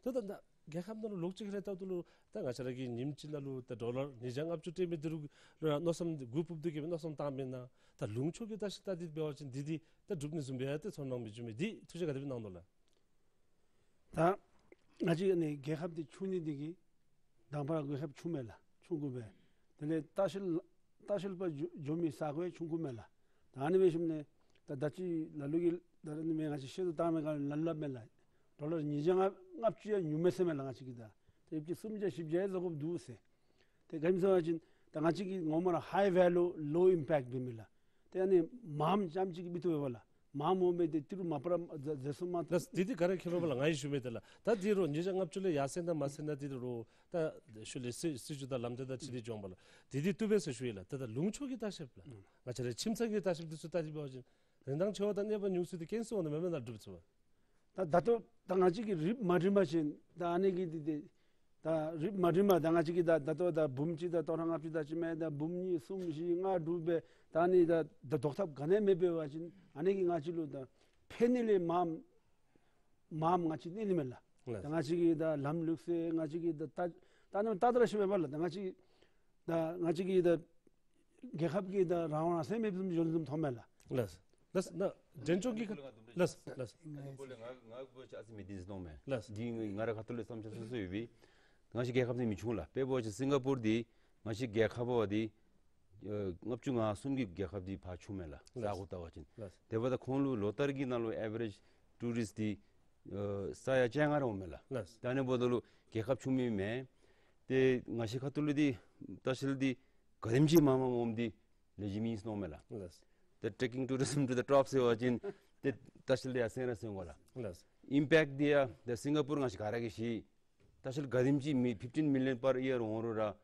ད་ད་ད་རྒྱལ་ཁབ་ནང་ལུ་ལོག་ཅིག་ལས་ལྟཝ་ད་ལུ་ད་ང་བཅས་ར་གིས་ཉིནམ་གཅིག་ནང་ལུ་ད་ཌོ་ལར་ཉིས་བརྒྱ་ལྔ་བཅུ་སྤྲོད་མི་འདི་རུང་ར་མནོ་བསམ་འདི་མགུ་འཕུབ་སྟེ་གི་མནོ་བསམ་བཏངམ་ཨིན་ན། ད་ལུང་ཕྱོགས་ཀྱི་ལྟ་བཤལ་ལྟ་སྟེ་འབད་བ་ཅིན་འདི་འདི་ད་འགྲུབ་ནི་བཟུམ་སྦེ་ཡང་ཏེ་ཚོར་སྣང་མི་འབྱུང་མས། འདི་ཐུགས་བཞེད་ག་དེ་སྦེ་གནང་དོ་ལགས། ད་ང་བཅས་ནི་རྒྱལ་ཁབ་འདི་ཆུང་ནི་འདི་གིས་དང་པ་ར་རྒྱལ་ཁབ་ཆུང་མས་ལགས། ཆུང་ཀུ་སྦེ། དེ་ལས་ལྟ་བཤལ་ལྟ་བཤལ་པ་འགྱོ་འགྱོ་མི་ས་གོ་ཡང་ཆུང་ཀུ་མས་ལགས། ད་ཨ་ནི་འབད་ཞིནམ་ལས་ད་ད་ཅི་ལ་ལུ་གིས་ད་ར་ནི་མས་ང་བཅས་བཤད་དོ་བཏང་མི་ག་ལ་ལ་མས་ལགས། ཌོ་ལར་ཉིས་བརྒྱ་ལྔ་བཅུ་ཡང་ཉུང་མས་ཟེར་མས་ལགས། ང་བཅས་ཀྱིས་ད་ཏེ་ཡོདཔ་ཅིག་སུམ་བརྒྱ་བཞི་བརྒྱ་ཡང་བཟོ་དགོཔ་འདུག་ཟེར། ཏེ་ག་ཨིནམ་ཟེར་བ་ཅིན་ད་ང་བཅས་ཀྱི་ངོ་མ་ར་high value low impact འབད་མི་ལགས། ཏེ་ཨ་ནི་མངམ་ཙམ་ཅིག་གིས་མི་བཏུབ་པས་ལགས། མངམ་འོང་མི་འདི་ཏི་རུ་མ་པ་ར་མཛེས་མཛེས་སུ་མ། ལགས། འདི་འདི་ག་ར་མཁྱེན་པས་ལགས། ང་གིས་ཞུ་མི་འདི་ལགས། ད་འདི་རུང་ཉིས་བརྒྱ་ལྔ་བཅུ་ལས་ཡར་སེང་ན་མར་སེང་ན་འདི་རུང་ད་ཤུལ་ལས་སྲིད་སྲིད་བྱུས་དང་ལམ་སྟོན་དང་ཅི་རིགས་འགྱོཝ་མས་ལགས། འདི་འདི་བཏུབ་པས་ཟེར་ཞུ་ཡི་ལགས། ད་ད་ལུང་ཕྱོགས་ཀྱི་ལྟ་བཤལཔ་ལགས། ང་བཅས་རའི་ཁྱིམ་ཚང་གི་ལྟ་བཤལཔ་འདི་ཚུ་ལྟ་སྟེ་འབད་བ་ཅིན་རིན་ཐང་ཆེ་བ་དང་གནས་པ་ཉུང་སུ་འདི་དཀོན་སུ་འོང་ནི་མེན་མེན་ན་འགྲུབ་ཚུགས་པས། ད་ད་ལྟོ་ད་ང་བཅས་ཀྱིས་རིགཔ་མ་རིག་པ་ཅིན་ད་ཨ་ནི་གི་འདི་འདི་ད་རིགཔ་མ་རིག་པ་ད་ང་བཅས་ཀྱིས་ད་ད་ལྟོ་ད་འབུམ་གཅིག་དང་སྟོང་ཕྲག་ལྔ་བཅུ་དང་ཅིག་མས། ད་འབུམ་གཉིས་གསུམ་བཞི་ལྔ་དྲུག་སྦེ་ད་ཨ་ནི་ད་ད་བཟློག་ཐབས་ག་ནི་མེད་པ་ཅིན་ཨ་ནི་གིས་ང་བཅས་ལུ་ད་ཕན་ནི་ལས་མངམ་མངམ་ང་བཅས་གནོད་ནི་མས་ལགས། ལགས། ད་ང་བཅས་ཀྱི་ད་ལམ་ལུགས་སྲོལ་ང་བཅས་ཀྱི་ད་ད་ད་ནི་ད་ད་ར་ཞུ་བ་ལགས། ད་ང་བཅས་ད་ང་བཅས་ཀྱི་ད་རྒྱལ་ཁབ་ཀྱི་ད་རང་དབང་རང་བཙན་མེདཔ་བཟུམ་འགྱོ་ནི་བཟུམ་མཐོངམ་མས་ལགས། ལགས། ལགས། ན་འབྲས་ལྗོངས་ཀྱི་ཁ་ལགས། ལགས། ལགས། ཨ་ནི་སྐོར་ལས་ང་ང་གུ་ཅ་ཨ་ཙི་མི་བདེན་ཟེར་མནོཝ་མས། ལགས། འདི་ང་ར་ཁ་ཐུག་ལས་བསམ་འཆར་སོ་སོ་ཡོད་པས། ང་བཅས་རྒྱལ་ཁབ་འདི་མི་ཆུང་ལགས། དཔེ་འབད་བ་ཅིན་སིང་ག་པུར་འདི་ང་བཅས་རྒྱལ་ཁབ་འབད་བ་འདི་ཨ་ལྔ་བཅུ་ང་གསུམ་གྱི་རྒྱལ་ཁབ་འདི་ཕར་ཆུངམ་མས་ལགས། ལགས། ས་གོ་བལྟ་བ་ཅིན། ལགས། དེ་འབདཝ་ད་ཁོང་ལུ་ལོ་ལྟར་གྱི་ནང་ལུ་ཨེ་བ་རེཇ་ཊུ་རིསཊ་འདི་ཨ་ས་ཡ་བཅོ་ལྔ་ར་འོངམ་མས་ལགས། ལགས། ད་ཨ་ནི་འབདཝ་ད་ལུ་རྒྱལ་ཁབ་ཆུང་མི་མས། ཏེ་ང་བཅས་ཁ་ཐུག་ལུ་འདི་ལྟ་བཤལ་འདི་ག་དེམ་ཅིག་མངམ་མངམ་འོངམ་འདི་ལེགས་ཤོམ་ཨིན་ཟེར་མནོཝ་མས་ལགས། ལགས། ད་taking tourism to the top ཟེར་བ་ཅིན་ཏེ་ལྟ་བཤལ་འདི་ཡར་སེང་ར་སེང་དགོ་ལགས། ལགས། ཨིམ་པེཀཊ་འདི་ཡང་ད་སིང་ག་པུར་ང་བཅས་ག་ར་གིས་ཤེས། ལྟ་བཤལ་ག་དེམ་ཅིག་མི་fifteen million per year འོང་རུང་ར་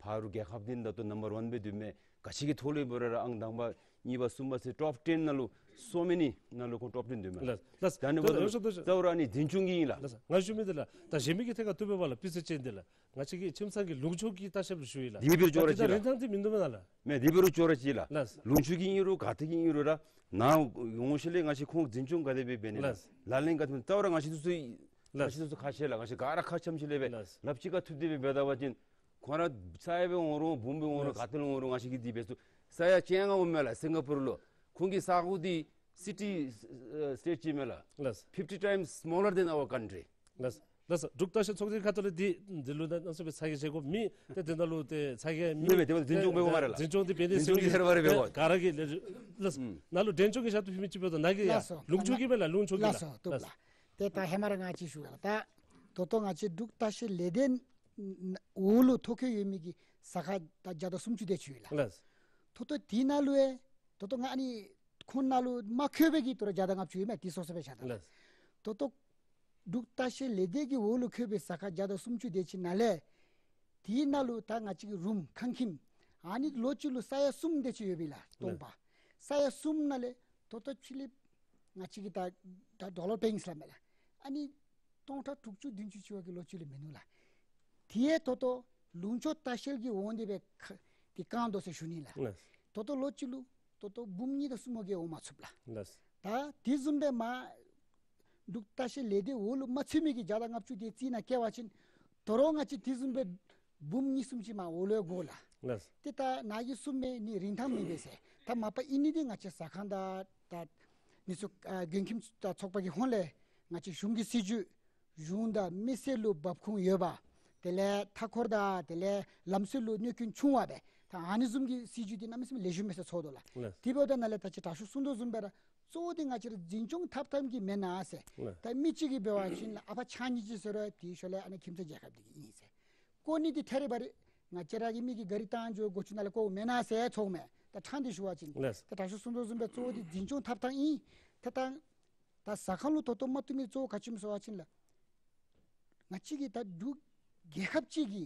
ཕར་རྒྱལ་ཁབ་འདི་ད་ལྟོ་number one སྦེ་སྡོདཔ་མས། ག་ཅི་གི་ཐོག་ལས་འབད་རུང་ར་ཨང་དང་པ་གཉིས་པ་གསུམ་པ་ཟེར་top ten ནང་ལུ་so many ནང་ལུ་ཁོང་top ten སྡོདཔ་མས། ལགས། ལགས། ད་ཨ་ནི་འབདཝ་ད་ལུ་ད་རྩ་བ་ར་ཨ་ནི་འཛིན་སྐྱོང་གི་ཨིན་ལགས། ལགས། ང་ཞུ་མི་འདི་ལགས། ད་གཞན་མི་གི་ཐད་ཁར་བཏུབ་པས་པ་ལགས། སྤུས་ཚད་ཅན་འདི་ལགས། ང་བཅས་ཀྱི་ཁྱིམ་ཚང་གི་ལུང་ཕྱོགས་ཀྱི་ལྟ་བཤལཔ་ལུ་ཞུ་ཡི་ལགས། དེ་འབད་རུང་ཅོག་ར་ད་ཅིག་ལགས། རིན་ཐང་འདི་མིན་འདུག་མེན་ན་ལགས། མེན། དེ་འབད་རུང་ཅོག་ར་ཅིག་ལགས། ལགས། ལུང་ཕྱོགས་ཀྱི་ཨིན་རུང་ག་ཏེ་གི་ཨིན་རུང་ར་ནཱ་འོང་ཞིནམ་ལས་ང་བཅས་ཁོང་འཛིན་སྐྱོང་ག་དེ་སྦེ་འབད་ནི་ལགས། ལགས། ལགས་ལེན་ག་དེ་སྦེ་རྩ་བ་ར་ང་བཅས་འདི་ཚུ་ལགས། ང་བཅས་འདི་ཚུ་ཁག་ཆེ་ལགས། ང་བཅས་ག་ར་ཁ་འཆམ་ཞིནམ་ལས་སྦེ་ལགས། ལགཔ་གཅིག་ཁར་ཐུག་སྟེ་སྦེ་འབད་ད་པ་ཅིན་ཁོང་ར་ས་ཡ་སྦེ་འོང་རུང་འབུམ་སྦེ་འོང་རུང་ལགས། ག་ཏེ་ལུ་འོང་རུང་ང་བཅས་ཀྱིས་འདི་འབད་ཚུགས། ས་ཡ་བཅོ་ལྔ་འོངམ་མས་ལགས་སིང་ག་པུར་ལུ། ཁོང་གི་ས་གོ་འདི་སི་ཊི་ཨ་སི་ཊེཊ་ཅིག་མས་ལགས། ལགས། fifty times smaller than our country། ལགས། ལགས། འབྲུག་ལྟ་བཤལ་ཚོགས་སྡེའི་ཁ་ཐུག་ལས་འདི་འདི་ལུ་ད་གནམ་མེད་ས་མེད་ཚ་གྱང་བཞེས་དགོཔ་མེད། ཏེ་འདི་ནང་ལུ་ཏེ་ཚ་གྱང་མེད། མེད་མེད། དེ་འཛིན་སྐྱོང་འབད་དགོ་མས་ལགས། འཛིན་སྐྱོང་འདི་འབད་ནི་ལགས། འཛིན་སྐྱོང་འདི་ཟེར་བ་རེ་འབད་དགོ། ག་ར་གིས་ལགས། ལགས། ཨུམ། ནཱ་ལུ་འབྲས་ལྗོངས་ཀྱི་ཞབས་ཏོག་ཕུལ་མི་ཅིག་འབདཝ་ད་ནཱ་གིས་ཡང་ལགས་སོ། ལུང་ཕྱོགས་ཀྱི་མས་ལགས། ལུང་ཕྱོགས་ཀྱི་ལགས། ལགས་སོ། བཏུབ་ལགས། ལགས། ཏེ་ད་ཧེ་མ་ར་ང་བཅས་ཞུ་ཡི་ལགས། ད་ད་ལྟོ་ང་བཅས་འབྲུག་ལྟ་བཤལ་ལས་སྡེ་འོག་ལུ་ཐོ་བཀོད་ཡོད་མི་གི་ཟ་ཁང་ད་བརྒྱ་དང་སུམ་ཅུ་དེ་ཅིག་ཡོད་ལགས། ལགས། ད་ལྟོ་དེ་ནང་ལུ་ཡང་ད་ལྟོ་ང་ཨ་ནི་ཁོང་ནང་ལུ་མ་བཀོད་པའི་གི་ད་རུང་བརྒྱ་དང་ལྔ་བཅུ་ཡོད་མས། དེ་སོ་སོ་སྦེ་བཞག་ད་ལགས། ད་ལྟོ་འབྲུག་ལྟ་བཤལ་ལས་སྡེ་གི་འོག་ལུ་བཀོད་པའི་ཟ་ཁང་བརྒྱ་དང་སུམ་ཅུ་དེ་ཅིག་ནང་ལས་དེ་ནང་ལུ་ད་ང་བཅས་ཀྱི་རུམ་ཁང་ཁྱིམ་ཨ་ནི་ལོ་གཅིག་ལུ་ས་ཡ་གསུམ་དེ་ཅིག་ཡོད་པས་ལགས། སྟོང་པ། ལགས། ས་ཡ་གསུམ་ནང་ལས་ད་ལྟོ་ཕྱི་ལས་ང་བཅས་ཀྱི་ད་ད་ཌོ་ལར་བེངཀསི་ལགས་མས་ལགས། ཨ་ནི་སྟོང་ཕྲག་དྲུག་ཅུ་བདུན་ཅུ་ཅིག་བ་གི་ལོ་གཅིག་ལུ་མིན་འདུག་ལགས། དེ་ཡང་ད་ལྟོ་ལུང་ཕྱོགས་ལྟ་བཤལ་གྱིས་འོང་སྟེ་སྦེ་ཁ་དེ་བཀང་དོ་ཟེར་ཞུ་ནི་ལགས། ལགས། ད་ལྟོ་ལོ་གཅིག་ལུ་ད་ལྟོ་འབུམ་གཉིས་དང་གསུམ་བ་གིས་འོང་མ་ཚུགས་ལགས། ལགས། ད་དེ་བཟུམ་སྦེ་མར་འབྲུག་ལྟ་བཤལ་ལས་སྡེ་འོག་ལུ་མ་ཚུད་མི་གི་བརྒྱ་དང་ལྔ་བཅུ་དེ་རྩིས་ནང་བཀལ་བ་ཅིན་ད་རུང་ང་བཅས་དེ་བཟུམ་སྦེ་འབུམ་གཉིས་གསུམ་ཅིག་མར་འོག་ལུ་དགོ་ལགས། ལགས། ཏེ་ད་ནཱ་གིས་གསུངམ་མས་ནི་རིན་ཐང་མེད་པས་ཟེར། ད་མ་པ་ཨིན་ནི་འདི་ང་བཅས་ཟ་ཁང་དང་ད་ནི་ཚུ་ཨ་མགྱོནམ་ཁྱིམ་དང་ཚོགས་པ་གི་ཧོངས་ལས་ང་བཅས་གཞུང་གི་སྲིད་བྱུས་གཞུང་དང་མི་སེར་ལུ་འབབ་ཁུངས་ཡོད་པ། དེ་ལས་མཐའ་འཁོར་དང་དེ་ལས་ལམ་སྲོལ་ལུ་གནོད་སྐྱོན་ཆུང་བ་སྦེ་ད་ཨ་ནི་བཟུམ་གྱི་སྲིད་བྱུས་འདི་གནམ་མེད་ས་མེད་ལེགས་ཤོམ་སྦེ་ཚོར་དོ་ལགས། ལགས། དེ་འབདཝ་ད་ནཱ་ལས་ད་ཅི་དྲག་ཤོས་གསུང་དོ་བཟུམ་སྦེ་ར་གཙོ་བོ་འདི་ང་བཅས་ར་འཛིན་སྐྱོང་འཐབ་འཐབ་ཀྱི་མེན་ན་ཟེར། ལགས། ད་མི་གཅིག་གིས་འབད་བ་ཅིན་ལགས་ཨ་ཕར་ཕྱགས་སྙིགས་ཅིག་བཟོ་རུང་དེའི་ཤུལ་ལས་ཨ་ནི་ཁྱིམ་ཚང་རྒྱལ་ཁབ་འདི་གི་ཨིན་ཟེར། ཀོ་ནི་འདི་ཐད་རི་བ་རི་ང་བཅས་ར་གི་མི་གིས་ག་ར་བཏང་འགྱོ་སྒོ་ཅུང་ནང་ལས་བཀོཝ་མེན་ན་ཟེར་ཚོརཝ་མས། ད་ཕྲང་སྟེ་ཞུ་བ་ཅིན། ལགས། ད་དྲག་ཤོས་གསུང་དོ་བཟུམ་སྦེ་གཙོ་བོ་འདི་འཛིན་སྐྱོང་འཐབ་འཐབ་ཨིན། ད་ད་ད་ཟ་ཁང་ལུ་ད་ལྟོ་མ་བཏུབ་མི་གཙོ་བོ་ག་ཅི་སྨོ་ཟེར་བ་ཅིན་ལགས། ང་བཅས་ཀྱི་ད་འབྲུག་རྒྱལ་ཁབ་ཅིག་གི་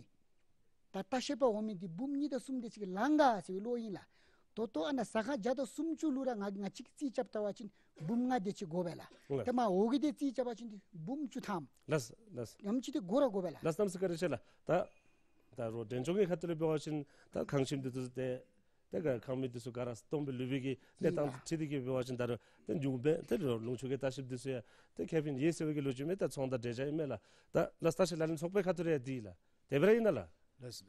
ད་ལྟ་བཤལ་པ་འོང་མི་འདི་འབུམ་གཉིས་དང་གསུམ་དེ་ཅིག་ལང་ག་ཟེར་བའི་བློ་ཨིན་ལགས། ད་ལྟོ་ཨ་ནཱ་ས་ཁང་བརྒྱ་དང་སུམ་ཅུ་ལུ་ར་ང་ང་བཅས་ཀྱིས་རྩིས་རྐྱབ་ལྟ་བ་ཅིན་འབུམ་ལྔ་དེ་ཅིག་དགོ་པས་ལགས། ལགས། ཏེ་མར་འོག་གི་དེ་རྩིས་རྐྱབ་པ་ཅིན་འདི་འབུམ་བཅུ་ཐམ། ལགས་ལགས། ཡང་ཅིན་དེ་དགོ་ར་དགོ་པས་ལགས། ལགས། གནམ་མེད་ས་མེད་བཀའ་དྲིན་ཆེ་ལགས། ད་ད་རུང་འབྲས་ལྗོངས་ཀྱི་ཁ་ཐུག་ལས་འབད་བ་ཅིན་ད་ཁང་ཁྱིམ་འདི་ཚུ་ཏེ་ཏེ་ག་ཁང་མིག་འདི་ཚུ་ག་ར་སྟོངམ་སྦེ་ལུས་པའི་གི་གནས་སྟངས་ལགས། ཁྲིད་དེ་གི་འབད་བ་ཅིན་ད་རུང་ཏེ་ཉུང་སྦེ་ཏེ་རུང་ལུང་ཕྱོགས་ཀྱི་ལྟ་བཤལཔ་འདི་ཚུ་ཡང་ཏེ་ཁེ་ཕན་ཡོད་ཟེར་བའི་གི་ལོ་རྒྱུས་མས། ད་ཚོང་དང་འབྲེལ་བཞག་ཨིན་མས་ལགས། ད་ལགས་ལྟ་བཤལ་ལག་ལེན་ཚོགས་པའི་ཁ་ཐུག་ལས་འདི་ལགས། དེ་སྦེ་ར་ཨིན་ན་ལགས། ལགས།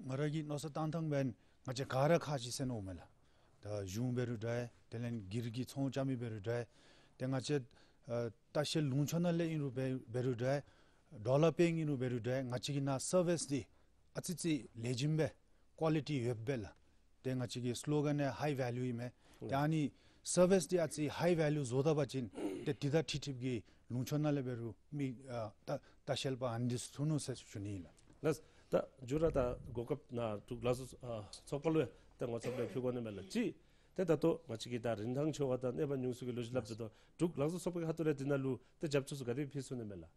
ང་ར་གི་མནོ་བསམ་བཏང་ཐངས་འབདན་ང་བཅས་ག་ར་ཁག་ཆེ་ཟེར་མནོཝ་མས་ལགས། ད་གཞུང་འབད་རུང་འདྲ། དེ་ལས་སྒེར་གྱི་ཚོང་རྐྱབ་མི་འབད་རུང་འདྲ། ཏེ་ང་བཅས་ཨ་ལྟ་བཤལ་ལུང་ཕྱོགས་ནང་ལས་ཨིན་རུང་འབད་འབད་རུང་འདྲ། ཌོ་ལར་པེ་ཨིན་རུང་འབད་རུང་འདྲ། ང་བཅས་ཀྱི་ནཱ་སར་བིསི་འདི་ཨ་ཙི་ཅིག་ལེགས་ཤོམ་སྦེ་ཀོ་ལི་ཊི་ཡོདཔ་སྦེ་ལགས། ཏེ་ང་བཅས་ཀྱི་སི་ལོ་གཱན་ཡང་ཧའི་ཝེ་ལུ་ཨིན་མས། ཏེ་ཨ་ནི་སར་བིསི་འདི་ཨ་ཙི་ཧའི་ཝེ་ལུ་བཟོ་ད་པ་ཅིན་ཏེ་འདི་དང་འཁྲིལ་འཁྲིལཝ་གི་ལུང་ཕྱོགས་ནང་ལས་འབད་རུང་མི་ཨ་ལྟ་ལྟ་བཤལ་པ་ཨ་ནི་འདི་ཚུ་ཐོན་ནུག་ཟེར་ཞུ་ནི་ལགས། ལགས། ད་མཇུག་ར་ད་གོ་སྐབས་ནཱ་འབྲུག་ལག་བཟོ་ཨ་ཚོགས་པ་ལུ་ཡང་ཏེ་ངོ་སྤྲོད་ཕུལ་དགོ་ནི་མས་ལགས། གཅིག་ཏེ་ད་ལྟོ་ང་བཅས་ཀྱིས་ད་རིན་ཐང་ཆེ་བ་དང་གནས་པ་ཉུང་སུ་གི་ལོ་རྒྱུས་སླབ་ད་ལྟོ་འབྲུག་ལག་བཟོ་ཚོགས་པའི་ཁ་ཐུག་ལས་འདི་ནང་ལུ་ཏེ་རྒྱབ་སྐྱོར་ཚུ་ག་དེ་ཕུལ་ཚུགས་ནི་མས་ལགས།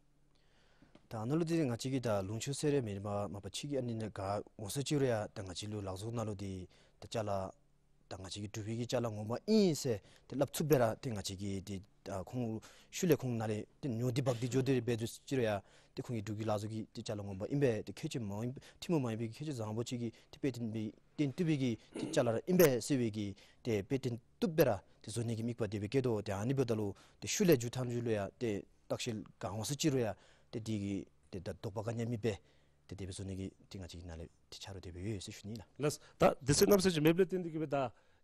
ད་ཨ་ནཱ་ལུ་འདི་ང་བཅས་ཀྱིས་ད་ལུང་ཕྱོགས་ཟེར་ར་མེན་པར་མ་པ་ཕྱི་གི་ཨ་ནི་ནང་ག་འོང་ས་ཅིག་རུང་ཡང་ད་ང་བཅས་ལུ་ལག་བཟོ་ནང་ལུ་འདི་ད་ཅ་ལ་ད་ང་བཅས་ཀྱིས་འབྲུག་པའི་གི་ཅ་ལ་ངོ་མ་ཨིན་ཟེར་ཏེ་སླབ་ཚུགསཔ་སྦེ་ར་ཏེ་ང་བཅས་ཀྱིས་འདི་ད་ཁོང་ཤུལ་ལས་ཁོང་ནཱ་ལས་ཏེ་ཉོ་སྟེ་འབག་སྟེ་འགྱོ་སྟེ་འབད་དོ་ཅིག་རུང་ཡང་ཏེ་ཁོང་གིས་འབྲུག་གི་ལག་བཟོ་གི་ཏེ་ཅ་ལ་ངོ་མ་ཨིན་པས། ཏེ་ཁྱད་ཆོས་མ་ཨིན་ཐུན་མོང་མ་ཡིན་པའི་གི་ཁྱད་ཆོས་བཟང་པོ་ཅིག་གི་ཏེ་དཔེ་སྟོན་པའི་སྟོན་བཏུབ་པའི་གི་ཏེ་ཅ་ལ་ར་ཨིན་པས་ཟེར་བའི་གི་ཏེ་དཔེ་སྟོན་བཏུབ་སྦེ་ར་ཏེ་བཟོ་ནི་གི་དམིགས་པ་དེ་སྦེ་བསྐྱེད་དོ། ཏེ་ཨ་ནི་འབདཝ་ད་ལུ་ཏེ་ཤུལ་ལས་མཇུག་མཐའ་མཇུག་ལུ་ཡང་ཏེ་ལྟ་བཤལ་ག་འོང་ས་ཅིག་རུང་ཡང་ཏེ་འདི་གི་ཏེ་ད་དོགས་པ་ག་ནི་ཡང་མེད་པར་ཏེ་དེ་སྦེ་བཟོ་ནི་གི་ཏེ་ང་བཅས་ཀྱི་ནཱ་ལས་ཏེ་ཆ་རོགས་དེ་སྦེ་ཡོད་ཟེར་ཞུ་ནི་ལགས། ལགས། ད་དུས་ཚོད་གནམ་མེད་ས་མེད་མེདཔ་ལས་བརྟེན་ཏེ་གིས་སྦེ་ད་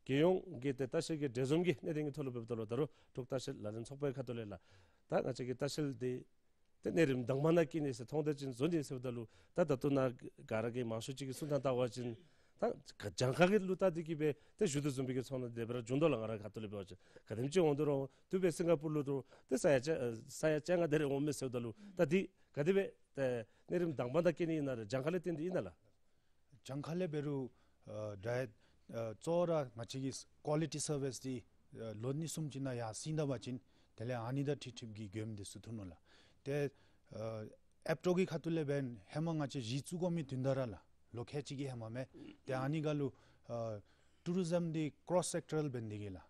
རྒྱལ་ཡོངས་ཀྱི་ཏེ་ལྟ་བཤལ་གྱི་འབྲེལ་འཛོམས་ཀྱི་གནད་དོན་གྱི་ཐོག་ལུ་འབདཝ་ད་ལུ་ད་རུང་འབྲུག་ལྟ་བཤལ་ལག་ལེན་ཚོགས་པའི་ཁ་ཐུག་ལས་ལགས། ད་ང་བཅས་ཀྱི་ལྟ་བཤལ་འདི་ཏེ་གནས་རིམ་དང་པ་ནང་བསྐྱལ་ནི་ཟེར་མཐོང་དེ་ཅིག་བཟོ་ནི་ཟེརཝ་ད་ལུ་ད་ད་ལྟོ་ནཱ་ག་ར་གིས་མང་ཤོས་ཅིག་གིས་གསུང་ཐངས་བལྟ་བ་ཅིན་ད་གྱངས་ཁ་གི་ལུ་བལྟ་སྟེ་གིས་སྦེ་ཏེ་ཞུ་དོ་བཟུམ་སྦེ་གི་ཚོང་ནང་དེ་སྦེ་ར་འབྱུང་དོ་ལགས། ང་རའི་ཁ་ཐུག་ལས་འབད་བ་ཅིན་ག་དེམ་ཅིག་འོང་དོ་རུང་དེ་སྦེ་སིང་ག་པུར་ལུ་འདུག་ཏེ་ས་ཡ་བཅོ་ས་ཡ་བཅོ་ལྔ་དེ་རེ་འོང་མས་ཟེརཝ་ད་ལུ་ད་འདི་ག་དེ་སྦེ་ཏེ་གནས་རིམ་དང་པ་ནང་བསྐྱལ་ནི་ཨིན་ན་ར་གྱངས་ཁ་ལས་བརྟེན་ཏེ་ཨིན་ན་ལགས། གྱངས་ཁ་ལས་འབད་རུང་ཨ་ད་ཨ་གཙོ་བོ་ར་ང་བཅས་ཀྱི་ཀོ་ལི་ཊི་སར་བིསི་འདི་ཨ་ལོ་གཉིས་གསུམ་ཅིག་ནང་ཡར་སེང་ད་པ་ཅིན་དེ་ལས་ཨ་ནི་དང་འཁྲིལ་འཁྲིལཝ་གི་མགྱོནམ་འདི་ཚུ་ཐོན་ནུག་ལགས། ཏེ་ཨ་ཨེབ་ཊོ་གི་ཁ་ཐུག་ལས་འབདན་ཧེ་མ་ང་བཅས་གཞི་བཙུགས་དགོ་མི་དོན་དག་ར་ལགས་ལོ་ཁལ་གཅིག་གི་ཧེ་མ་མས། ཏེ་ཨ་ནི་ཁར་ལུ་ཨ་ཊུ་རི་ཛིམ་འདི་ཀྲོསི་སེཀ་ཊོ་རཱལ་འབད་ནི་དེ་གིས་ལགས།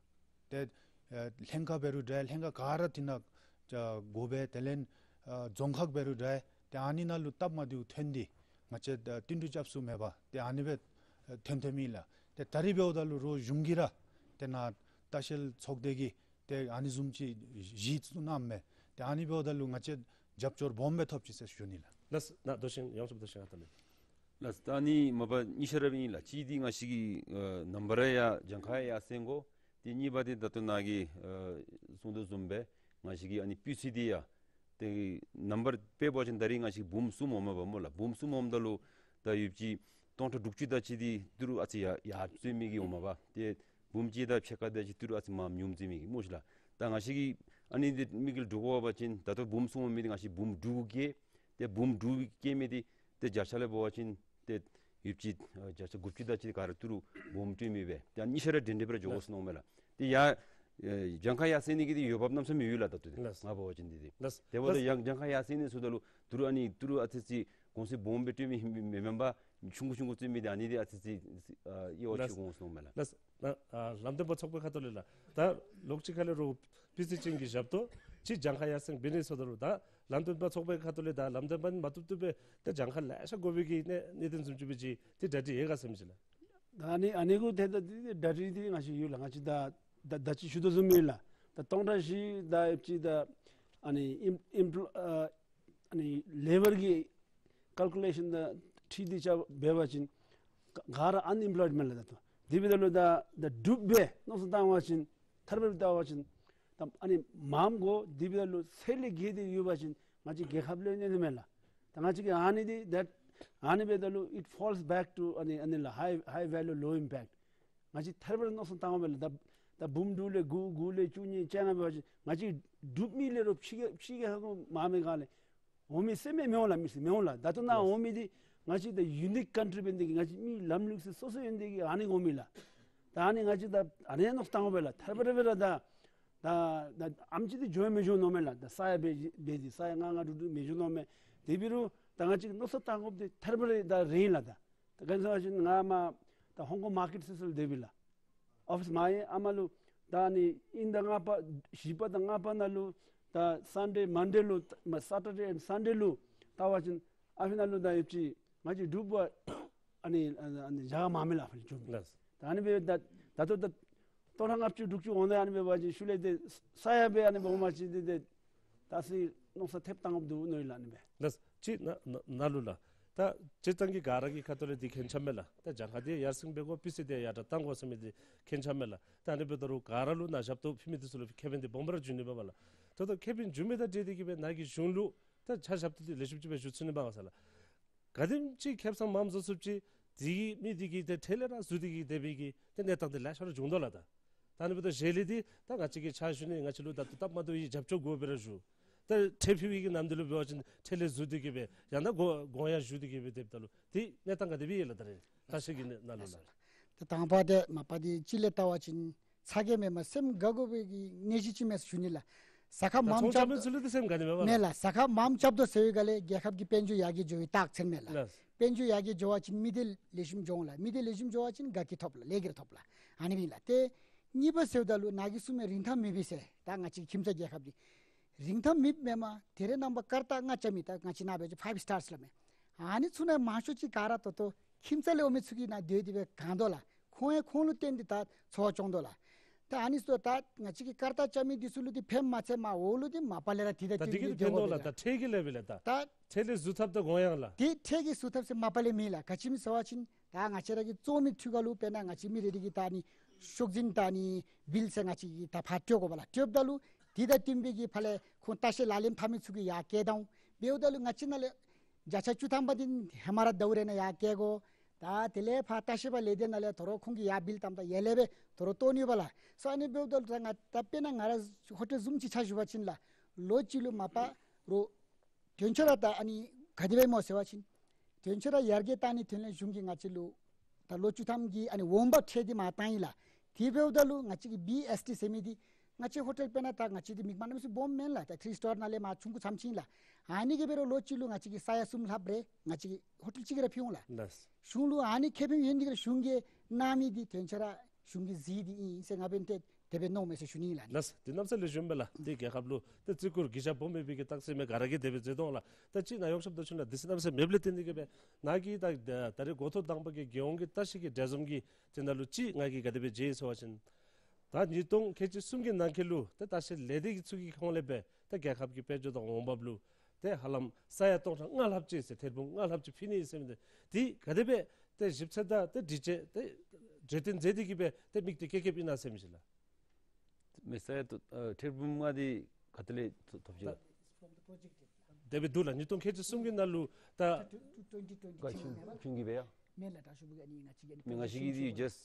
ཏེ་ཨ་ལྷན་ཁག་འབད་རུང་འདྲ་ལྷན་ཁག་ག་ར་འདི་ནང་ཨ་དགོ་པས། དེ་ལས་ཨ་རྫོང་ཁག་འབད་རུང་འདྲ་ཏེ་ཨ་ནི་ནང་ལུ་སྟབས་མ་བདེཝ་ཐོན་ཏེ་ང་བཅས་ཨ་བསྟུན་གྲོས་རྐྱབ་ས་མེད་པར་ཏེ་ཨ་ནི་སྦེ་ཨ་ཐོན་ཐོནམ་ཨིན་ལགས། ཏེ་ད་རིས་འབདཝ་ད་ལུ་རོགས་གཞུང་གིས་ར་ཏེ་ནཱ་ལྟ་བཤལ་ཚོགས་སྡེ་གི་ཏེ་ཨ་ནི་བཟུམ་ཅིག་གཞི་བཙུགས་གནངམ་མས། ཏེ་ཨ་ནི་འབདཝ་ད་ལུ་ང་བཅས་རྒྱབ་སྐྱོར་སྦོམ་སྦེ་ཐོབ་ཅི་ཟེར་ཞུ་ནི་ལགས། ལགས་ལགས། མདོ་ཆེན་ཡོངས་ཁྱབ་མདོ་ཆེན་ཁ་ཐུག་ལས། ལགས། ད་ཨ་ནི་མ་པ་གཉིས་ཆ་ར་སྦེ་ཨིན་ལགས། གཅིག་འདི་ང་བཅས་ཀྱིས་ཨ་ནམ་བར་ཡང་གྱངས་ཁ་ཡར་སེང་དགོ། ཏེ་གཉིས་པ་འདི་ད་ལྟོ་ནཱ་གིས་ཨ་གསུང་དོ་བཟུམ་སྦེ་ང་བཅས་ཀྱི་ཨ་ནི་སྤུས་ཚད་འདི་ཡང་ཏེ་ནམ་བར་དཔེ་འབད་བ་ཅིན་ད་རིས་ང་བཅས་འབུམ་གསུམ་འོངམ་མས་པ་སྨོ་ལགས། འབུམ་གསུམ་འོངམ་ད་ལུ་ད་ཡོདཔ་ཅིག་སྟོང་ཕྲག་དྲུག་ཅུ་དེ་ཅིག་འདི་ཏི་རུ་ཨ་ཙི་ཡར་ཡར་འཛེགས་མི་གི་འོངམ་མས་པ། ཏེ་འབུམ་གཅིག་དང་ཕྱེད་ཀ་དེ་ཅིག་ཏི་རུ་ཨ་ཙི་མར་ཉུང་འཛེགས་མི་གི་སྨོ་ཤི་ལགས། ད་ང་བཅས་ཀྱིས་ཨ་ནི་འདི་དམིགས་ཡུལ་འདྲོག་དགོ་པ་ཅིན་ད་ལྟོ་འབུམ་གསུམ་འོང་མི་འདི་ང་བཅས་འབུམ་དྲུག་བཀལ། ཏེ་འབུམ་དྲུག་བཀལ་མི་འདི་ཏེ་བརྒྱ་ཆ་ལས་འབད་བ་ཅིན་ཏེ་ཡོདཔ་ཅིག་ཨ་བརྒྱ་ཆ་དགུ་བཅུ་དེ་ཅིག་ག་ར་ཏི་རུ་སྦོམ་སྤྲོད་མི་སྦེ་ཏེ་གཉིས་ཆ་ར་འདྲན་འདྲ་སྦེ་ར་འགྱོ་དགོ་ཟེར་མནོཝ་མས་ལགས། ཏེ་ཡར་ཨེ་གྱངས་ཁ་ཡར་སེང་ནི་གི་འདི་འོས་འབབ་གནམ་མེད་ས་མེད་ཡོད་ལགས། ད་ལྟོ་འདི་ལགས། ང་འབད་བ་ཅིན་འདི་འདི་ལགས། ཏེ་འབདཝ་ད་ཡང་གྱངས་ཁ་ཡར་སེང་ནི་ཟེརཝ་ད་ལུ་ཏི་རུ་ཨ་ནི་ཏི་རུ་ཨ་ཙི་ཅིག་གོང་ཚད་སྦོམ་སྦེ་སྤྲོད་མི་མེན་པར་ཆུང་ཀུ་ཆུང་ཀུ་བཙུགས་མི་འདི་ཨ་ནི་འདི་ཨ་ཙི་ཅིག་ཨ་དབྱེ་བ་ཕྱེ་དགོ་ཟེར་མནོཝ་མས་ལགས། ལགས། ལགས། ཨ་ལམ་སྟོན་པ་ཚོགས་པའི་ཁ་ཐུག་ལས་ལགས། ད་ལོགས་ཅིག་ཁ་ལས་རོགས་སྤུས་ཚད་ཅན་གྱི་ཞབས་ཏོག་ཅིག་གྱངས་ཁ་ཡར་སེང་འབད་ནི་ཟེརཝ་ད་ལུ་ད་ལམ་སྟོན་པ་ཚོགས་པའི་ཁ་ཐུག་ལས་ད་ལམ་སྟོན་པ་ནི་མ་བཏུབ་བཏུབ་སྦེ་ད་གྱངས་ཁ་ལེ་ཤ་དགོ་པའི་གི་གནད་གནད་དོན་བཟུམ་ཅིག་སྦེ་ཅིག་ཏེ་གྲ་སྒྲིག་ཡོད་ག་ཟེར་མི་ཅིག་ལགས། ད་ཨ་ནི་ཨ་ནི་གུ་ཏེ་ད་ཏེ་གྲ་སྒྲིག་འདི་ང་བཅས་ཡོད་ལགས། ང་བཅས་ད་ད་ད་ཅི་ཞུ་དོ་བཟུམ་ཨིན་ལགས། ད་སྟོང་ཕྲག་བཞི་ད་ཨེབ་ཅིག་ད་ཨ་ནི་ཨིམ་ཨིམ་པོ་ཨ་ཨ་ནི་ལེ་བར་གྱི་ཀལ་ཀུ་ལེ་ཤཱན་དང་འཁྲིལ་ཏེ་རྐྱབ་འབད་བ་ཅིན་ག་ག་ར་ཨན་ཨེམ་པོ་ལོའིཌ་མས་ལགས། ད་ལྟོ་དེ་འབདཝ་ད་ལུ་ད་ད་འབྲུག་པའི་མནོ་བསམ་བཏང་བ་ཅིན་ཐད་རི་བ་རི་བལྟ་བ་ཅིན་ད་ཨ་ནི་མངམ་གོ་དེ་འབདཝ་ད་ལུ་ཚད་ལས་བརྒལ་ཏེ་ཡོད་པ་ཅིན་ང་བཅས་རྒྱལ་ཁབ་ལུ་གནོད་ནི་མས་ལགས། ད་ང་བཅས་ཀྱི་ཨ་ནི་འདི་ད་ཨ་ནི་འབདཝ་ད་ལུ་it falls back to ཨ་ནི་ཨ་ནི་ལགས། high high value low impact། ང་བཅས་ཐད་རི་བ་རི་མནོ་བསམ་བཏང་བ་ལགས། ད་ད་འབུམ་དྲུག་ལས་དགུ་དགུ་ལས་བཅུ་གཉིས་བཅོ་ལྔ་འབད་བ་ཅིན་ང་བཅས་འབྲུག་མི་ལས་རོགས་ཕྱི་རྒྱལ་ཕྱི་རྒྱལ་ཁབ་མངམ་ག་ལས་འོང་མི་ཟེར་མི་མི་འོང་ལགས། མི་ཟེར་མི་འོང་ལགས། ད་ལྟོ་ནཱ་འོང་མི་འདི་ང་བཅས་ད་ཡུ་ནིཀ་ཀཱན་ཊི་རི་འབད་ནི་དེ་གིས་ང་བཅས་མི་ལམ་ལུགས་སྲོལ་སོ་སོ་ཡོད་ནི་དེ་གིས་ཨ་ནི་འོང་མི་ལགས། ད་ཨ་ནི་ང་བཅས་ད་ཨ་ནི་མནོ་བསམ་བཏང་བ་ལགས། ཐད་རི་བ་རི་སྦེ་ར་ད་ད་ད་ཨེམ་ཅིག་འདི་འགྱོ་མི་འགྱོ་མནོཝ་མས་ལགས། ད་ས་ཡ་སྦེ་སྦེ་འདི་ས་ཡ་ལྔ་ལྔ་དྲུག་དྲུག་མི་འགྱོ་མནོཝ་མས། དེ་འབད་རུང་ད་ང་བཅས་མནོ་བསམ་བཏང་དགོཔ་འདི་ཐད་རི་བ་རི་ད་རེ་ཨིན་ལགས། ད་ད་ག་ནི་ཟེར་བ་ཅིན་ང་མར་ད་ཧོང་ཀོང་མར་ཀེཊ་ཟེར་ས་ལུ་སྡོདཔ་ཨིན་ལགས། ཨོ་ཕིས་མ་ཡེངས། ཨ་མ་ལུ་ད་ཨ་ནི་དབྱིན་ཟླ་ལྔ་པ་བཞི་པ་དང་ལྔ་པ་ནང་ལུ་ད་སན་ཌེ་མན་ཌེ་ལུ་མ་སེ་ཊར་ཌེ་ཨེནཌ་སན་ཌེ་ལུ་ལྟ་བ་ཅིན་ཨ་ཕི་ནང་ལུ་ད་ཡོདཔ་ཅིག་ང་བཅས་འབྲུག་པ་ཨ་ནི་ཨ་ནི་ཨ་ནི་ཞག་མ་མེད་ལགས། ཨ་ཕི་ལུ་འགྱོ་མི། ལགས། ད་ཨ་ནི་སྦེ་ད་ད་ལྟོ་ད་སྟོང་ཕྲག་ལྔ་བཅུ་དྲུག་ཅུ་འོང་ནི། ཨ་ནི་སྦེ་འབད་བ་ཅིན་ཤུལ་ལས་ཏེ་ས་ཡ་སྦེ་ཨ་ནི་སྦེ་འོང་པ་ཅིན་ཏེ་ཏེ་ད་ཅི་མནོ་བསམ་ཐེབས་བཏང་དགོཔ་འདུག་མནོ་ཡི་ལགས། ཨ་ནི་སྦེ། ལགས། ཅིག་ན་ན་ན་ལུ་ལགས། ད་སྤྱིར་བཏང་གི་ག་ར་གི་ཁ་ཐུག་ལས་འདི་མཁྱེན་ཆ་མས་ལགས། ད་གྱངས་ཁ་འདི་ཡར་སེང་འབད་དགོ། སྤུས་ཚད་འདི་ཡར་དྲག་བཏང་དགོ་ཟེར་མི་འདི་མཁྱེན་ཆ་མས་ལགས། ད་ཨ་ནི་འབདཝ་ད་རུང་ག་ར་ལུ་ནཱ་ཞབས་ཏོག་ཕུལ་མི་འདི་ཚུ་ལུ་ཁེ་ཕན་འདི་སྦོམ་ར་འབྱུང་ནི་མས་པ་ལགས། ད་ལྟོ་ཁེ་ཕན་འབྱུང་མི་དང་འབྲེལ་ཏེ་གིས་སྦེ་ནཱ་གི་གཞུང་ལུ་ད་ཕྱག་ཞབས་ཏོག་འདི་ལེགས་ཤོམ་ཅིག་སྦེ་ཞུ་ཚུགས་ནི་མས་ག་ཟེར་ལགས། ག་དེམ་ཅིག་ཁེབ་ས་མངམ་བཟོ་ཚུགསཔ་ཅིག་དེ་གིས་མི་དེ་གིས་ཏེ་འཕྲལ་ལས་ར་ཟུར་ཏེ་གིས་སྡོད་པའི་གི་ཏེ་གནས་སྟངས་འདི་ལེ་ཤ་ར་འབྱུང་དོ་ལགས། ད་ད་ཨ་ནི་འབདཝ་ད་གཞན་ལས་འདི་ད་ང་བཅས་ཀྱིས་ཕྱག་ཞུ་ནི་ང་བཅས་ལུ་ད་ལྟོ་སྟབས་མ་བདེཝ་ཅིག་རྒྱབ་སྐྱོར་དགོ་པས་ར་ཞུ། ད་ཁྲལ་ཕུལ་བའི་གི་ནམ་དུས་ལུ་འབད་བ་ཅིན་འཕྲལ་ལས་ཟུར་ཏེ་གིས་སྦེ་ཡང་ན་གོང་གོང་ཡང་ཞུ་སྟེ་གིས་སྦེ་སྡོདཔ་ད་ལུ་དེ་གནས་སྟངས་ག་དེ་སྦེ་ཡོད་ལགས། ད་རེས་ལྟ་བཤལ་གྱི་ནང་ལུ་ལགས། ད་དང་པ་འདི་མ་པ་འདི་ཅིག་ལས་བལྟ་བ་ཅིན་ཚ་གྱང་མེད་མ་སེམས་དགའ་དགོ་པའི་གི་གནས་གཞི་ཅིག་མས་ཟེར་ཞུ་ནི་ལགས། ཟ་ཁང་ད་མངམ་ཚོང་རྐྱབ་རྐྱབ་མི་ཚུ་ལུ་འདི་སེམས་དགའ་ནི་མས་པ་མེན་ལགས། ལགས། ཟ་ཁང་མངམ་རྐྱབ་དོ་ཟེར་བའི་སྒང་ལས་རྒྱལ་ཁབ་ཀྱི་དཔལ་འབྱོར་ཡར་རྒྱས་འགྱོ་བའི་རྟགས་མཚན་མས་ལགས། ལགས། དཔལ་འབྱོར་ཡར་རྒྱས་འགྱོ་བ་ཅིན་མི་སྡེ་ལེགས་ཤོམ་འགྱོ་འོང་ལགས། མི་སྡེ་ལེགས་ཤོམ་འགྱོ་བ་ཅིན་དགའ་སྐྱིད་ཐོབ་ལགས། ལེགས་སྐྱིད་ཐོབ་ལགས། ཨ་ནི་སྦེ་ཨིན་ལགས། ཏེ་གཉིས་པ་ཟེརཝ་ད་ལུ་ནཱ་གིས་གསུངས་མི་རིན་ཐང་མེད་པས་ཟེར། ད་ང་བཅས་ཁྱིམ་ཚང་རྒྱལ་ཁབ་འདི་རིན་ཐང་མེདཔ་མེན་མས། ད་རེས་ནངས་པ་སྐར་རྟགས་ལྔ་རྐྱབ་མི་ད་ང་བཅས་ནཱ་འབད་བ་ཅིན་ཕའིབ་སི་ཊར་སི་ལགས་མས། ཨ་ནི་ཚུ་ནང་མང་ཤོས་ཅིག་ག་ར་ད་ལྟོ་ཁྱིམ་ཚང་ལས་འོང་མི་ཚུ་གིས་ནཱ་སྡོད་དེ་སྦེ་གང་དོ་ལགས། ཁོང་ཡང་ཁོང་ལུ་བརྟེན་ཏེ་ད་འཚོ་བ་སྐྱོང་དོ་ལགས། ད་ཨ་ནི་ཚུ་ད་ང་བཅས་ཀྱིས་སྐར་རྟགས་རྐྱབ་མི་འདི་ཚུ་ལུ་འདི་ཕན་མ་ཚད་མར་འོག་ལུ་འདི་མ་པ་ལས་ར་དེ་དང་ད་དེ་གིས་བསྟུན་ཏེ་ཕན་ཐོགས་ལགས། ད་ཁྲལ་གྱི་ལཱ་འབད་ལགས། ད་ད་ཁྲལ་ལས་ཟུར་ཐབས་དང་གོང་ཡང་ལགས། དེ་ཁྲལ་གྱི་ཟུར་ཐབས་ཟེར་མ་པ་ལས་མེད་ལགས། ག་ཅི་སྨོ་ཟེར་བ་ཅིན་ད་ང་བཅས་ར་གི་བཙོང་མི་འཐུས་ཁ་ལུ་དཔེར་ན་ང་བཅས་མི་རེ་རེ་གིས་ད་ཨ་ནི་ཤོག་འཛིན་ད་ཨ་ནི་བིལ་ཟེར་ང་བཅས་ཀྱིས་ད་ཕར་སྤྲོད་དགོ་པས་ལགས། སྤྲོདཔ་ད་ལུ་དེ་དང་བསྟུན་པའི་གི་ཕར་ལས་ཁོང་ལྟ་བཤལ་ལག་ལེན་འཐབ་མི་ཚུ་གིས་ཡར་བསྐྱལ་ད་འོང་། འབདཝ་ད་ལུ་ང་བཅས་ནང་ལས་བརྒྱ་ཆ་བཅུ་ཐམ་པ་འདི་ཧེ་མ་ར་ཟླཝ་རེ་ནང་ཡར་བསྐྱལ་དགོ། ད་དེ་ལས་ཕར་ལྟ་བཤལ་པ་ལས་སྡེ་ནང་ལས་དོ་རུང་ཁོང་གིས་ཡར་བིལ་བཏངམ་ད་ཡར་ལས་སྦེ་དོ་རུང་བཏོན་ནི་ཡོད་པས་ལགས། སོ་ཨ་ནི་འབདཝ་ད་ལུ་ད་ང་ད་དཔེར་ན་ང་ར་ཧོ་ཊེལ་བཟུམ་ཅིག་ཆ་བཞག་པ་ཅིན་ལགས། ལོ་གཅིག་ལུ་མ་པ་རོགས་དོན་ཆ་ར་ད་ཨ་ནི་ག་དེ་སྦེ་སྨོ་ཟེར་བ་ཅིན་དོན་ཆ་ར་ཡར་རྒྱས་བཏང་ནིའི་དོན་ལས་གཞུང་གིས་ང་བཅས་ལུ་ད་ལོ་བཅུ་ཐམ་གྱི་ཨ་ནི་འོང་འབབ་ཁྲལ་འདི་མར་བཏང་ཡི་ལགས། དེ་འབདཝ་ད་ལུ་ང་བཅས་ཀྱི་བི་ཨེསི་ཊི་ཟེར་མི་འདི་ང་བཅས་ཧོ་ཊེལ་དཔེར་ན་ད་ང་བཅས་འདི་མིག་དམར་གནམ་མེད་ས་མེད་སྦོམ་མེན་ལགས། ད་ཐི་རི་སི་ཊར་ནང་ལས་མར་ཆུང་ཀུ་ཙམ་ཅིག་ཨིན་ལགས། ཨ་ནི་གིས་འབད་རུང་ལོ་གཅིག་ལུ་ང་བཅས་ཀྱིས་ས་ཡ་གསུམ་ལྷགཔ་རེ་ང་བཅས་ཀྱིས་ཧོ་ཊེལ་གཅིག་གིས་ར་ཕུལ་འོང་ལགས། ལགས། གཞུང་ལུ་ཨ་ནི་ཁེ་ཕན་ཡོད་ནི་གིས་ར་གཞུང་གིས་གནང་མི་འདི་དོན་ཆ་ར་གཞུང་གིས་གཟིགས་ཏེ་ཨིན་ཟེར་ང་འབདན་ཏེ་དེ་སྦེ་མནོཝ་མས་ཟེར་ཞུ་ནི་ཨིན་ལགས། ལགས། དེ་གནམ་ས་ལེགས་ཤོམ་སྦེ་ལགས། དེ་རྒྱལ་ཁབ་ལུ་དེ་བརྩི་བཀུར་གུས་ཞབས་སྦོམ་འབད་བའི་གི་རྟགས་མཚན་མས། ག་ར་གིས་དེ་སྦེ་མཛད་དོ་ལགས། ད་ཅི་ནཱ་གཡོག་ཞབས་དོ་ཆུང་ལགས་དུས་ཚོད་གནམ་ས་མེདཔ་ལས་བརྟེན་ཏེ་གིས་སྦེ་ནཱ་གི་ད་ད་རེས་འགོ་ཐོག་དང་པ་གི་རྒྱལ་ཡོངས་ཀྱི་ལྟ་བཤལ་གྱི་གྲལ་འཛོམས་ཀྱི་དེ་ནང་ལུ་ཅིག་ང་གིས་ག་དེ་སྦེ་མཇལ་ཡི་ཟེར་བ་ཅིན་ད་ཉིས་སྟོང་ཁལ་གཅིག་གསུམ་གྱི་ནང་འཁོད་ལུ་ད་ལྟ་བཤལ་ལས་སྡེ་གི་ཚུ་གི་ཁོངས་ལས་སྦེ་ད་རྒྱལ་ཁབ་ཀྱི་དཔལ་འབྱོར་དང་འོང་འབབ་ལུ་ཏེ་ཧ་ལམ་ས་ཡ་སྟོང་ཕྲག་ལྔ་ལྷགཔ་ཅིག་ཟེར་ཐེར་འབུམ་ལྔ་ལྷགཔ་ཅིག་ཕུལ་ནི་ཟེར་མི་འདི་དེ་ག་དེ་སྦེ་ཏེ་ཞིབ་འཚོལ་དང་ཏེ་དྲི་དཔྱད་ཏེ་གྲོས་བསྟུན་མཛད་དེ་གིས་སྦེ་ཏེ་དམིགས་གཏད་བསྐྱེད་བསྐྱེདཔ་ཨིན་ན་ཟེར་མི་ཅིག་ལགས། མི་ས་ཡ་ཏོ་ཨ་ཐེར་འབུམ་ལྔ་འདི་ག་ཏེ་ལས་ཐོབ་ཅི་ལགས། དེ་སྦེ་འདུག་ལགས། ཉིས་སྟོང་ཁལ་གཅིག་གསུམ་གྱི་ནང་ལུ་ད་གཞུང་གིས་སྦེ་ཡ། མི་ང་བཅས་ཀྱིས་འདི་just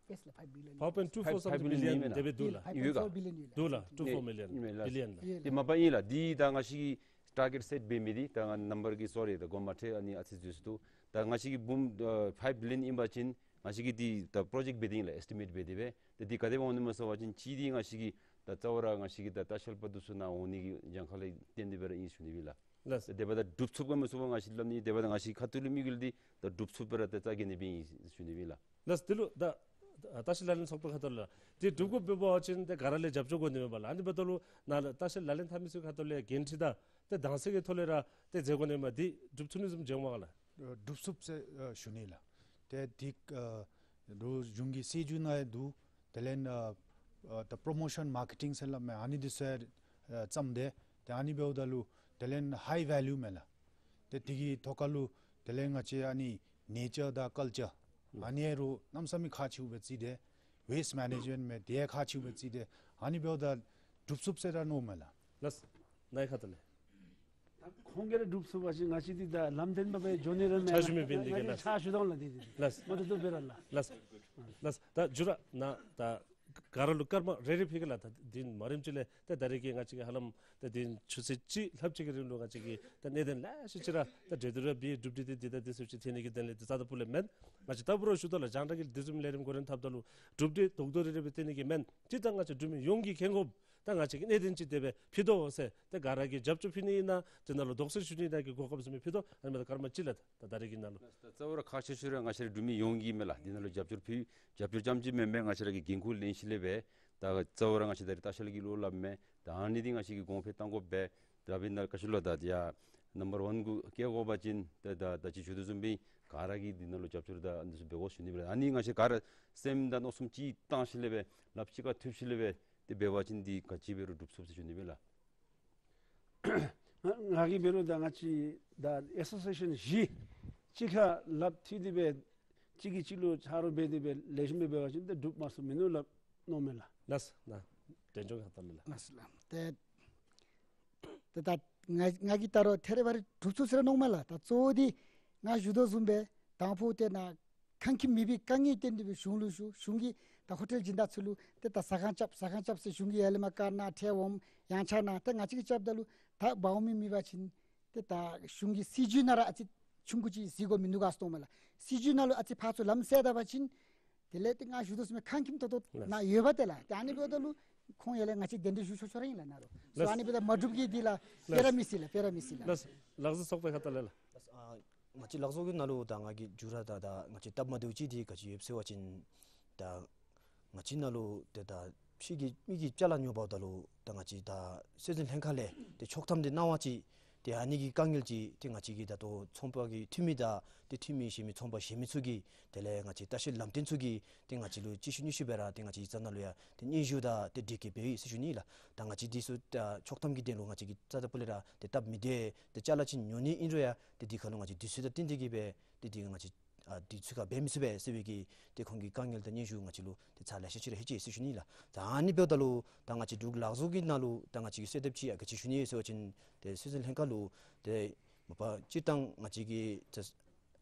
ཨ་five point two four something billion དེ་སྦེ་འདུག་ལགས། Two four million ཡོད་ག། འདུག་ལགས། Two four million billion ལགས། དེ་མ་པ་ཨིན་ལགས། འདི་ད་ང་བཅས་ཀྱིས་target set འབད་མི་འདི་ད་ང་number གི་sorry ད་དགོངསམ་མ་ཁྲེལ། ཨ་ནི་ཨ་ཙི་འཛོལ་སོང་འདུག། ད་ང་བཅས་ཀྱིས་འབུམ་ཨ་five billion ཨིན་པ་ཅིན་ང་བཅས་ཀྱིས་འདི་ད་project འབད་དེ་ཨིན་ལགས། estimate འབད་དེ་སྦེ། ཏེ་འདི་ག་དེ་སྦེ་འོང་ནི་སྨོ་ཟེར་བ་ཅིན་གཅིག་འདི་ང་བཅས་ཀྱིས་ད་རྩ་བ་ར་ང་བཅས་ཀྱི་ད་ལྟ་བཤལ་པ་འདི་ཚུ་ནཱ་འོང་ནི་གི་གྱངས་ཁ་ལས་བརྟེན་ཏེ་སྦེ་ར་ཨིན་ཞུ་ནི་ཨིན་ལགས། ལགས། དེ་འབདཝ་ད་སྒྲུབ་ཚུགས་ག་མི་ཚུགས་པ་ང་བཅས་སླབ་ནི། དེ་འབདཝ་ད་ང་བཅས་ཁ་ཐུག་ལུ་དམིགས་ཡུལ་འདི་ད་སྒྲུབ་ཚུགས་པར་ད་རྩ་འགེངས་ནི་སྦེ་ཨིན་ཞུ་ནི་ཨིན་ལགས། ལགས། དེ་ལུ་ད་ལྟ་བཤལ་ལག་ལེན་ཚོགས་པའི་ཁ་ཐུག་ལས་དེ་སྒྲུབ་དགོཔ་འབད་བ་ཅིན་ཏེ་ག་ར་ལས་རྒྱབ་སྐྱོར་དགོ་ནི་མས་པ་ལགས། ཨ་ནི་འབདཝ་ད་ལུ་ནཱ་ལྟ་བཤལ་ལག་ལེན་འཐབ་མི་ཚུ་ཁ་ཐུག་ལས་འགན་འཁྲི་དང་ཏེ་དྭངས་གསལ་གྱི་ཐོག་ལས་ར་ཏེ་མཛད་དགོ་ནི་མས། འདི་སྒྲུབ་ཚུགས་ནི་བཟུམ་མཇལ་འོང་མས་ག་ལགས། སྒྲུབ་ཚུགས་ཟེར་ཞུ་ནི་ལགས། ཏེ་འདི་ཨ་རུང་གཞུང་གི་སྲིད་བྱུས་ནང་ཡང་འདུག། དེ་ལས་ཨ་ཨ་ད་promotion marketing ཟེར་སླབ་མས། ཨ་ནི་འདི་ཚུ་ཡང་ཨ་བརྩམས་ཏེ་ཏེ་ཨ་ནི་འབདཝ་ད་ལུ་དེ་ལས་high value མས་ལགས། ཏེ་འདི་གི་ཐོག་ཁ་ལུ་དེ་ལས་ང་བཅས་ཨ་ནི་nature དང་culture ཨ་ནི་རུང་གནམ་མེད་ས་མེད་ཁག་ཆེཝ་སྦེ་བརྩི་སྟེ་waste management མས་དེ་ཡང་ཁག་ཆེཝ་སྦེ་བརྩི་སྟེ་ཨ་ནི་འབདཝ་ད་སྒྲུབ་ཚུགས་ཟེར་ར་མནོཝ་མས་ལགས། ལགས། ནཱ་གི་ཁ་ཐུག་ལས། ད་ཁོང་གིས་ར་སྒྲུབ་ཚུགས་པ་ཅིན་ང་བཅས་འདི་ད་ལམ་སྟོན་པ་སྦེ་འགྱོ་ནི་ར་མེད། ཕྱག་ཞུ་མི་འབད་ནི་འདི་གིས་ལགས། ཕྱག་ཞུ་དོ་ལགས་འདི་འདི། ལགས། མ་ཏོག་ཏོ་སྦེ་ར་ལགས། ལགས། ལགས། ད་མཇུག་ར་ནཱ་ད་ག་ར་ལུ་སྐར་མ་རེ་རེ་ཕུལ་གེ་ལགས། ད་འདི་མ་རིམ་ཅིག་ལས་ད་ད་རེས་ཀྱི་ང་བཅས་ཀྱིས་ཧ་ལམ་ད་འདི་ཆུ་ཚོད་གཅིག་ལྷགཔ་ཅིག་གི་རིང་ལུ་ང་བཅས་ཀྱིས་ད་གནད་དོན་ལེ་ཤ་ཅིག་ར་ད་གྲོས་བསྡུར་ར་འབད། གྲུབ་འབྲས་འདི་ད་འདི་ཚུ་ཅིག་ཐོན་ནི་གི་དོན་ལས་འདི་རྩ་དང་སྤུ་ལས་མེན། ང་བཅས་ལྟ་བུ་ར་ཞུ་དོ་ལགས། རྒྱང་བསྒྲགས་ཀྱི་འདི་བཟུམ་ལས་རིམ་འགོ་འདྲེན་འཐབ་ད་ལུ་གྲུབ་འབྲས་རྡོག་རྡོག་རེ་རེ་སྦེ་ཐོན་ནི་གི་མེན། སྤྱིར་བཏང་ང་བཅས་འབྲུག་མི་ཡོངས་ཀྱིས་མཁྱེན་དགོཔ་ ད་ང་བཅས་ཀྱིས་གནད་དོན་ཅིག་དེ་སྦེ་ཕུལ་དོ་ཟེར་ཏེ་ག་ར་གིས་རྒྱབ་སྐྱོར་ཕུལ་ནི་ཨིན་ན་དེ་ནང་ལུ་དོགས་སེལ་ཞུ་ནི་ཨིན་ན་གི་གོ་སྐབས་ཟེར་མི་ཕུལ་དོ། ཨ་ནི་མ་ད་སྐར་མ་གཅིག་ལས་ད་ད་རེས་ཀྱི་ནང་ལུ། ད་གཙོ་བོ་ར་ཁག་ཆེ་ཤོས་ར་ང་བཅས་ར་འབྲུག་མི་ཡོངས་ཀྱིས་མས་ལགས། དེ་ནང་ལུ་རྒྱབ་སྐྱོར་ཕུལ། རྒྱབ་སྐྱོར་རྐྱངམ་ཅིག་མེན་པར་ང་བཅས་ར་གིས་འགན་ཁུར་ལེན་ཞིནམ་ལས་སྦེ་ད་གཙོ་བོ་ར་ང་བཅས་ད་རེས་ལྟ་བཤལ་གྱི་བློ་སླབ་མས། ད་ཨ་ནི་འདི་ང་བཅས་ཀྱིས་གོང་འཕེལ་གཏང་དགོ་པས། ད་འབདན་ན་ག་ཅི་ལོ་ད་ཡ་ནམ་བར་ཝན་གུ་བཀལ་དགོ་པ་ཅིན་ད་ད་ད་ཅི་ཞུ་དོ་བཟུམ་སྦེ་ག་ར་གིས་འདི་ནང་ལུ་རྒྱབ་སྐྱོར་ད་འདི་ཚུ་འབད་དགོ་ཞུ་ནི་སྦེ། ཨ་ནི་ང་བཅས་ག་ར་སེམས་དང་མནོ་བསམ་གཅིག་བཏང་ཞིནམ་ལས་སྦེ་ལགཔ་གཅིག་ཁར་མཐུད་ཞིནམ་ལས་སྦེ་དེ་འབད་བ་ཅིན་འདི་ག་ཅི་འབད་རུང་འགྲུབ་ཚུགས་ཟེར་ཞུ་ནི་སྦེ་ལགས། ང་ང་གིས་འབད་རུང་ད་ང་བཅས་ད་ཨེ་སོ་སི་ཨེ་ཤཱན་བཞི་གཅིག་ཁར་ལགཔ་མཐུད་དེ་སྦེ་གཅིག་གིས་གཅིག་ལུ་ཆ་རོགས་འབད་དེ་སྦེ་ལེགས་ཤོམ་སྦེ་འབད་བ་ཅིན་ཏེ་འགྲུབ་མ་ཚུགས་མིན་ནུག་ལགས་མནོཝ་མས་ལགས། ལགས་ལགས། དྲན་སྐྱོང་ཁ་ཏ་ལགས། ལགས་ལགས། ཏེ་ཏེ་ད་ང་ང་གིས་ད་རུང་ཐད་རི་བ་རི་འགྲུབ་ཚུགས་ཟེར་མནོཝ་མས་ལགས། ད་གཙོ་བོ་འདི་ང་ཞུ་དོ་བཟུམ་སྦེ་དང་ཕུ་ཏེ་ནཱ་ཁང་ཁྱིམ་མེད་པའི་དཀའ་ངལ་བརྟེན་ཏེ་སྦེ་གཞུང་ལུ་ཞུ། གཞུང་གིས་ད་ཧོ་ཊེལ་སྦྱིན་བདག་ཚུ་ལུ་ཏེ་ད་ཟ་ཁང་རྐྱབ་ཟ་ཁང་རྐྱབ་ཟེར་གཞུང་གིས་ཡར་ལས་མར་དཀར་གནང་ཁྲལ་འོངམ་ཡང་ཆ་གནང་། ཏེ་ང་བཅས་ཀྱིས་རྐྱབ་ད་ལུ་ད་འབག་འོང་མི་མེད་པ་ཅིན་ཏེ་ད་གཞུང་གི་སྲིད་བྱུས་ནང་ར་ཨ་ཙི་ཆུང་ཀུ་ཅིག་གཟིགས་དགོ་མི་འདུག་ག་ཟེར་མནོཝ་མས་ལགས། སྲིད་བྱུས་ནང་ལུ་ཨ་ཙི་ཕར་ཚུར་ལམ་སེལ་ད་པ་ཅིན་དེ་ལས་ཏེ་ང་ཞུ་དོ་བཟུམ་སྦེ་ཁང་ཁྱིམ་ད་ལྟོ་ལགས། ནཱ་ཡོདཔ་ཏེ་ལགས། ཏེ་ཨ་ནི་འབདཝ་ད་ལུ་ཁོང་ཡར་ལས་ང་བཅས་གདན་འདྲེན་ཞུ་ཆོག་ཆོག་ར་ཨིན་ལགས་ནཱ་རོ། ལགས། སོ་ཨ་ནི་འབདཝ་ད་མ་འགྲུབ་ཀྱི་འདི་ལགས། ལགས། སྤེ་ར་མི་སྲིད་ལགས། སྤེ་ར་མི་སྲིད་ལགས། ལགས། ལགས་སོ་ཚོགས་པའི་ཁ་ཏ་ལས་ལགས། ལགས། ཨ་ང་བཅས་ལག་བཟོ་གི་ནང་ལུ་ད་ང་གིས་མཇུག་ར་ད་ད་ང་བཅས་སྟབས་མ་བདེཝ་ཅིག་འདི་ག་ཅི་ཡོདཔ་ཟེར་བ་ཅིན་ད་ང་བཅས་ནང་ལུ་ཏེ་ད་ཕྱི་གི་མི་གིས་ཅ་ལ་ཉོ་འབགཔ་ད་ལུ་ད་ང་བཅས་ད་སྲོལ་འཛིན་ལྷན་ཁག་ལས་ཏེ་ཆོག་ཐམ་འདི་གནང་བ་ཅིན་ཏེ་ཨ་ནི་གི་དཀའ་ངལ་ཅིག་ཏེ་ང་བཅས་ཀྱི་ད་ལྟོ་ཚོང་པ་གི་འཐུས་མི་དང་ཏེ་འཐུས་མི་གཞན་མི་ཚོང་པ་གཞན་མི་ཚུ་གིས་དེ་ལས་ང་བཅས་ལྟ་བཤལ་ལམ་སྟོན་ཚུ་གིས་ཏེ་ང་བཅས་ལུ་གཅིག་ཤུལ་གཉིས་ཤུལ་སྦེ་ར་ཏེ་ང་བཅས་ཡིག་ཚང་ནང་ལུ་ཡང་ཏེ་སྙན་ཞུ་དང་ཏེ་དྲི་བཀོད་འབད་ཡི་ཟེར་ཞུ་ནི་ལགས། ད་ང་བཅས་འདི་ཚུ་ད་ཆོག་ཐམ་གྱི་དོན་ལུ་ང་བཅས་ཀྱིས་རྩ་དང་པོ་ལས་ར་ཏེ་སྟབས་མི་བདེ། ཏེ་ཅ་ལ་ཅིག་ཉོ་ནི་ཨིན་རུང་ཡང་ཏེ་འདི་ཁར་ལུ་ང་བཅས་དུས་ཚོད་དང་བསྟུན་ཏེ་གིས་སྦེ་ཏེ་འདི་ང་བཅས་ཨ་དུས་ཚོད་ཁར་འབད་མི་ཚུགས་པས་ཟེར་བའི་གི་ཏེ་ཁོང་གི་དཀའ་ངལ་དང་སྙན་ཞུ་ང་བཅས་ལུ་ཏེ་ཚར་ལེ་ཤ་ཅིག་ར་ལྷོད་ཅི་ཟེར་ཞུ་ནི་ལགས། ད་ཨ་ནི་འབདཝ་ད་ལུ་ད་ང་བཅས་འབྲུག་ལག་བཟོ་གི་ནང་ལུ་ད་ང་བཅས་ཀྱིས་གསོལ་འདེབས་ཅིག་ཡང་ག་ཅི་ཞུ་ནི་ཟེར་བ་ཅིན་ཏེ་སྲོལ་འཛིན་ལྷན་ཁག་ལུ་ཏེ་མ་པ་སྤྱིར་བཏང་ང་བཅས་ཀྱི་ཏེ་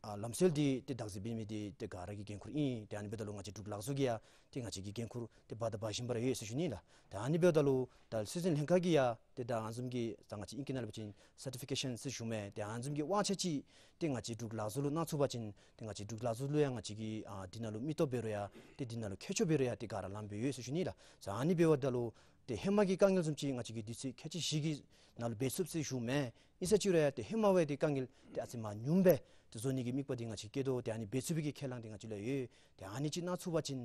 ཨ་ལམ་སྲོལ་འདི་ཏེ་བདག་འཛིན་འབད་མི་འདི་ཏེ་ག་ར་གི་འགན་ཁུར་ཨིན། ཏེ་ཨ་ནི་འབདཝ་ད་ལུ་ང་བཅས་འབྲུག་ལག་བཟོ་གིས་ཡང་ཏེ་ང་བཅས་ཀྱི་འགན་ཁུར་ཏེ་འབག་དང་འབག་བཞིན་པ་ར་ཡོད་ཟེར་ཞུ་ནི་ལགས། ད་ཨ་ནི་འབདཝ་ད་ལུ་ད་སྲོལ་འཛིན་ལྷན་ཁག་གིས་ཡང་ཏེ་ད་ཨ་ནི་བཟུམ་གྱི་ད་ང་བཅས་ཨིང་སྐད་ནང་ལུ་འབད་བ་ཅིན་སར་ཊི་ཕི་ཀེ་ཤཱན་ཟེར་ཞུཝ་མས། ཏེ་ཨ་ནི་བཟུམ་གྱི་དབང་ཆ་ཅིག་ཏེ་ང་བཅས་འབྲུག་ལག་བཟོ་ལུ་གནང་ཚུགས་པ་ཅིན་ཏེ་ང་བཅས་འབྲུག་ལག་བཟོ་ལུ་ཡང་ང་བཅས་ཀྱིས་ཨ་འདི་ནང་ལུ་མི་སྟོབས་འབད་རུང་ཡང་ཏེ་འདི་ནང་ལུ་མཁས་མཆོག་འབད་རུང་ཡང་ཏེ་ག་ར་ལངམ་སྦེ་ཡོད་ཟེར་ཞུ་ནི་ལགས། ད་ཨ་ནི་འབདཝ་ད་ལུ་ཏེ་ཧེ་མ་གི་དཀའ་ངལ་བཟུམ་ཅིག་ང་བཅས་ཀྱིས་དུས་ཚོད་ཁལ་གཅིག་བཞི་གི་ནང་ལུ་འབད་ཚུགས་ཟེར་ཞུཝ་མས། ཨིན་ས་ཅིག་རུང་ཡང་ཏེ་ཧེ་མ་བས་ཏེ་དཀའ་ངལ་ཏེ་ཨ་ཙི་མར་ཉུངམ་སྦེ་ཏེ་བཟོ་ནི་གི་དམིགས་པ་འདི་ང་བཅས་བསྐྱེད་དོ། ཏེ་ཨ་ནི་འབད་ཚུགས་པའི་གི་ཁས་བླངས་འདི་ང་བཅས་ལུ་ཡོད། ཏེ་ཨ་ནི་ཅིག་གནང་ཚུགས་པ་ཅིན་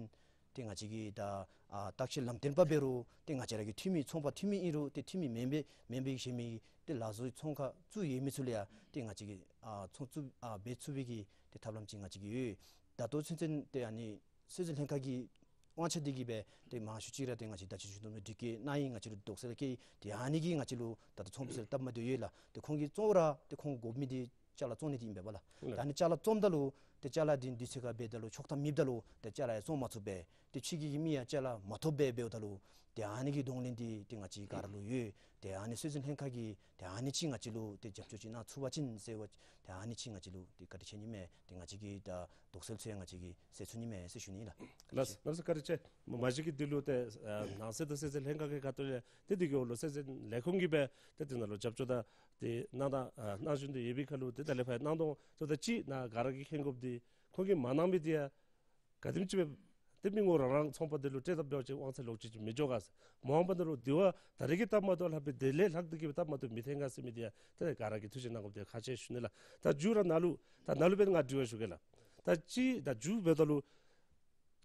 ཏེ་ང་བཅས་ཀྱི་ད་ཨ་ལྟ་བཤལ་ལམ་སྟོན་པ་འབད་རུང་ཏེ་ང་བཅས་ར་གི་འཐུས་མི་ཚོང་པ་འཐུས་མི་ཨིན་རུང་ཏེ་འཐུས་མི་མེན་པའི་མེན་པའི་གཞན་མི་ཏེ་ལག་བཟོའི་ཚོང་ཁང་བཙུགས་ཡོད་མི་ཚུ་ལུ་ཡང་ཏེ་ང་བཅས་ཀྱིས་ཨ་ཚོང་བཙུགས་ཨ་འབད་ཚུགས་པའི་གི་ཏེ་ཐབས་ལམ་ཅིག་ང་བཅས་ཀྱིས་ཡོད། ད་ལྟོ་ཚུན་ཚོད་ཏེ་ཨ་ནི་སྲོལ་འཛིན་ལྷན་ཁག་གི་དབང་ཆ་འདི་གིས་སྦེ་ཏེ་མང་ཤོས་ཅིག་ར་ཏེ་ང་བཅས་ད་ཅི་ཞུ་དོ་བཟུམ་སྦེ་དྲི་བཀོད་གནང་ཡི། ང་བཅས་ལུ་དོགས་སེལ་བཀོད་ཡི། ཏེ་ཨ་ནི་གིས་ང་བཅས་ལུ་ད་ལྟོ་ཚོང་པ་ཚུ་ལུ་སྟབས་མ་བདེཝ་ཡོད་ལགས། ཏེ་ཁོང་གིས་གཙོ་བོ་ར་ཏེ་ཁོང་དགོ་མི་འདི་ཅ་ལ་བཙོང་ནི་འདི་ཨིན་པས་ལགས། ལགས། ད་ཨ་ནི་ཅ་ལ་བཙོངམ་ད་ལུ་ཏེ་ཅ་ལ་འདི་དུས་ཚོད་ཁར་འབདཝ་ད་ལུ་ཆོག་ཐམ་མེདཔ་ད་ལུ་ཏེ་ཅ་ལ་ཡང་བཙོང་མ་ཚུགས་པས། ཏེ་ཕྱི་གི་མི་ཡང་ཅ་ལ་མ་ཐོབ་པས། འབདཝ་ད་ལུ་ཏེ་ཨ་ནི་གི་གདོང་ལེན་འདི་ཏེ་ང་བཅས་ག་ར་ལུ་ཡོད། ཏེ་ཨ་ནི་སྲོལ་འཛིན་ལྷན་ཁག་གིས་ཏེ་ཨ་ནི་ཅིག་ང་བཅས་ལུ་ཏེ་རྒྱབ་སྐྱོར་ཅིག་གནང་ཚུགས་པ་ཅིན་ཟེར་བ་ཏེ་ཨ་ནི་ཅིག་ང་བཅས་ལུ་ཏེ་བཀའ་དྲིན་ཆེ་ནི་མས། ཏེ་ང་བཅས་ཀྱི་ད་དོགས་སེལ་ཚུ་ཡང་ང་བཅས་ཀྱིས་སེལ་ཚུགས་ནི་མས་ཟེར་ཞུ་ནི་ལགས། ལགས་སོ། ལགས་སོ། བཀའ་དྲིན་ཆེ། མ་གཞི་གི་འདི་ལུ་ཏེ་ཨ་ནང་སྲིད་དང་སྲོལ་འཛིན་ལྷན་ཁག་གི་ཁ་ཐུག་ལས་ཏེ་འདི་གི་འོག་ལུ་སྲོལ་འཛིན་ལས་ཁུངས་ཀྱིས་སྦེ་ཏེ་འདི་ནང་ལུ་རྒྱབ་སྐྱོར་དང་ཏེ་གནང་དང་ཨ་གནང་བཞིན་དུ་ཡོད་པའི་ཁར་ལུ་ཏེ་ད་ལས་ཕར་གནང་དོ་ཚུགས་ད་ཅི་ནཱ་ག་ར་གིས་མཁྱེན་དགོཔ་འདི་ཁོང་གིས་མ་གནང་མི་འདི་ཡང་ག་དེམ་ཅིག་སྦེ་ཏེ་མི་ངོ་རང་རང་ཚོང་པ་འདི་ལུ་སྤྲོད་དཔ་འབད་བ་ཅིན་དབང་ཚད་ལོག་ཅིག་ཅིག་མི་འགྱོ་ག་ཟེར། མ་འོངས་པ་ནང་ལུ་དེ་བ་ད་རེས་ཀྱི་སྟབས་མ་བདེཝ་ལྷག་པའི་དེ་ལས་ལྷག་སྟེ་གི་སྟབས་མ་བདེཝ་མི་འཐོན་ག་ཟེར་མི་འདི་ཡང་ཏེ་ག་ར་གིས་ཐུགས་ཞིབ་གནང་དགོཔ་འདི་ཁག་ཆེ་ཞུ་ནི་ལགས། ད་མཇུག་ར་ནཱ་ལུ་ད་ནཱ་ལུ་སྦེ་ང་དྲི་བ་ཞུ་གེ་ལགས། ད་ཅི་ད་མཇུག་འབདཝ་ད་ལུ་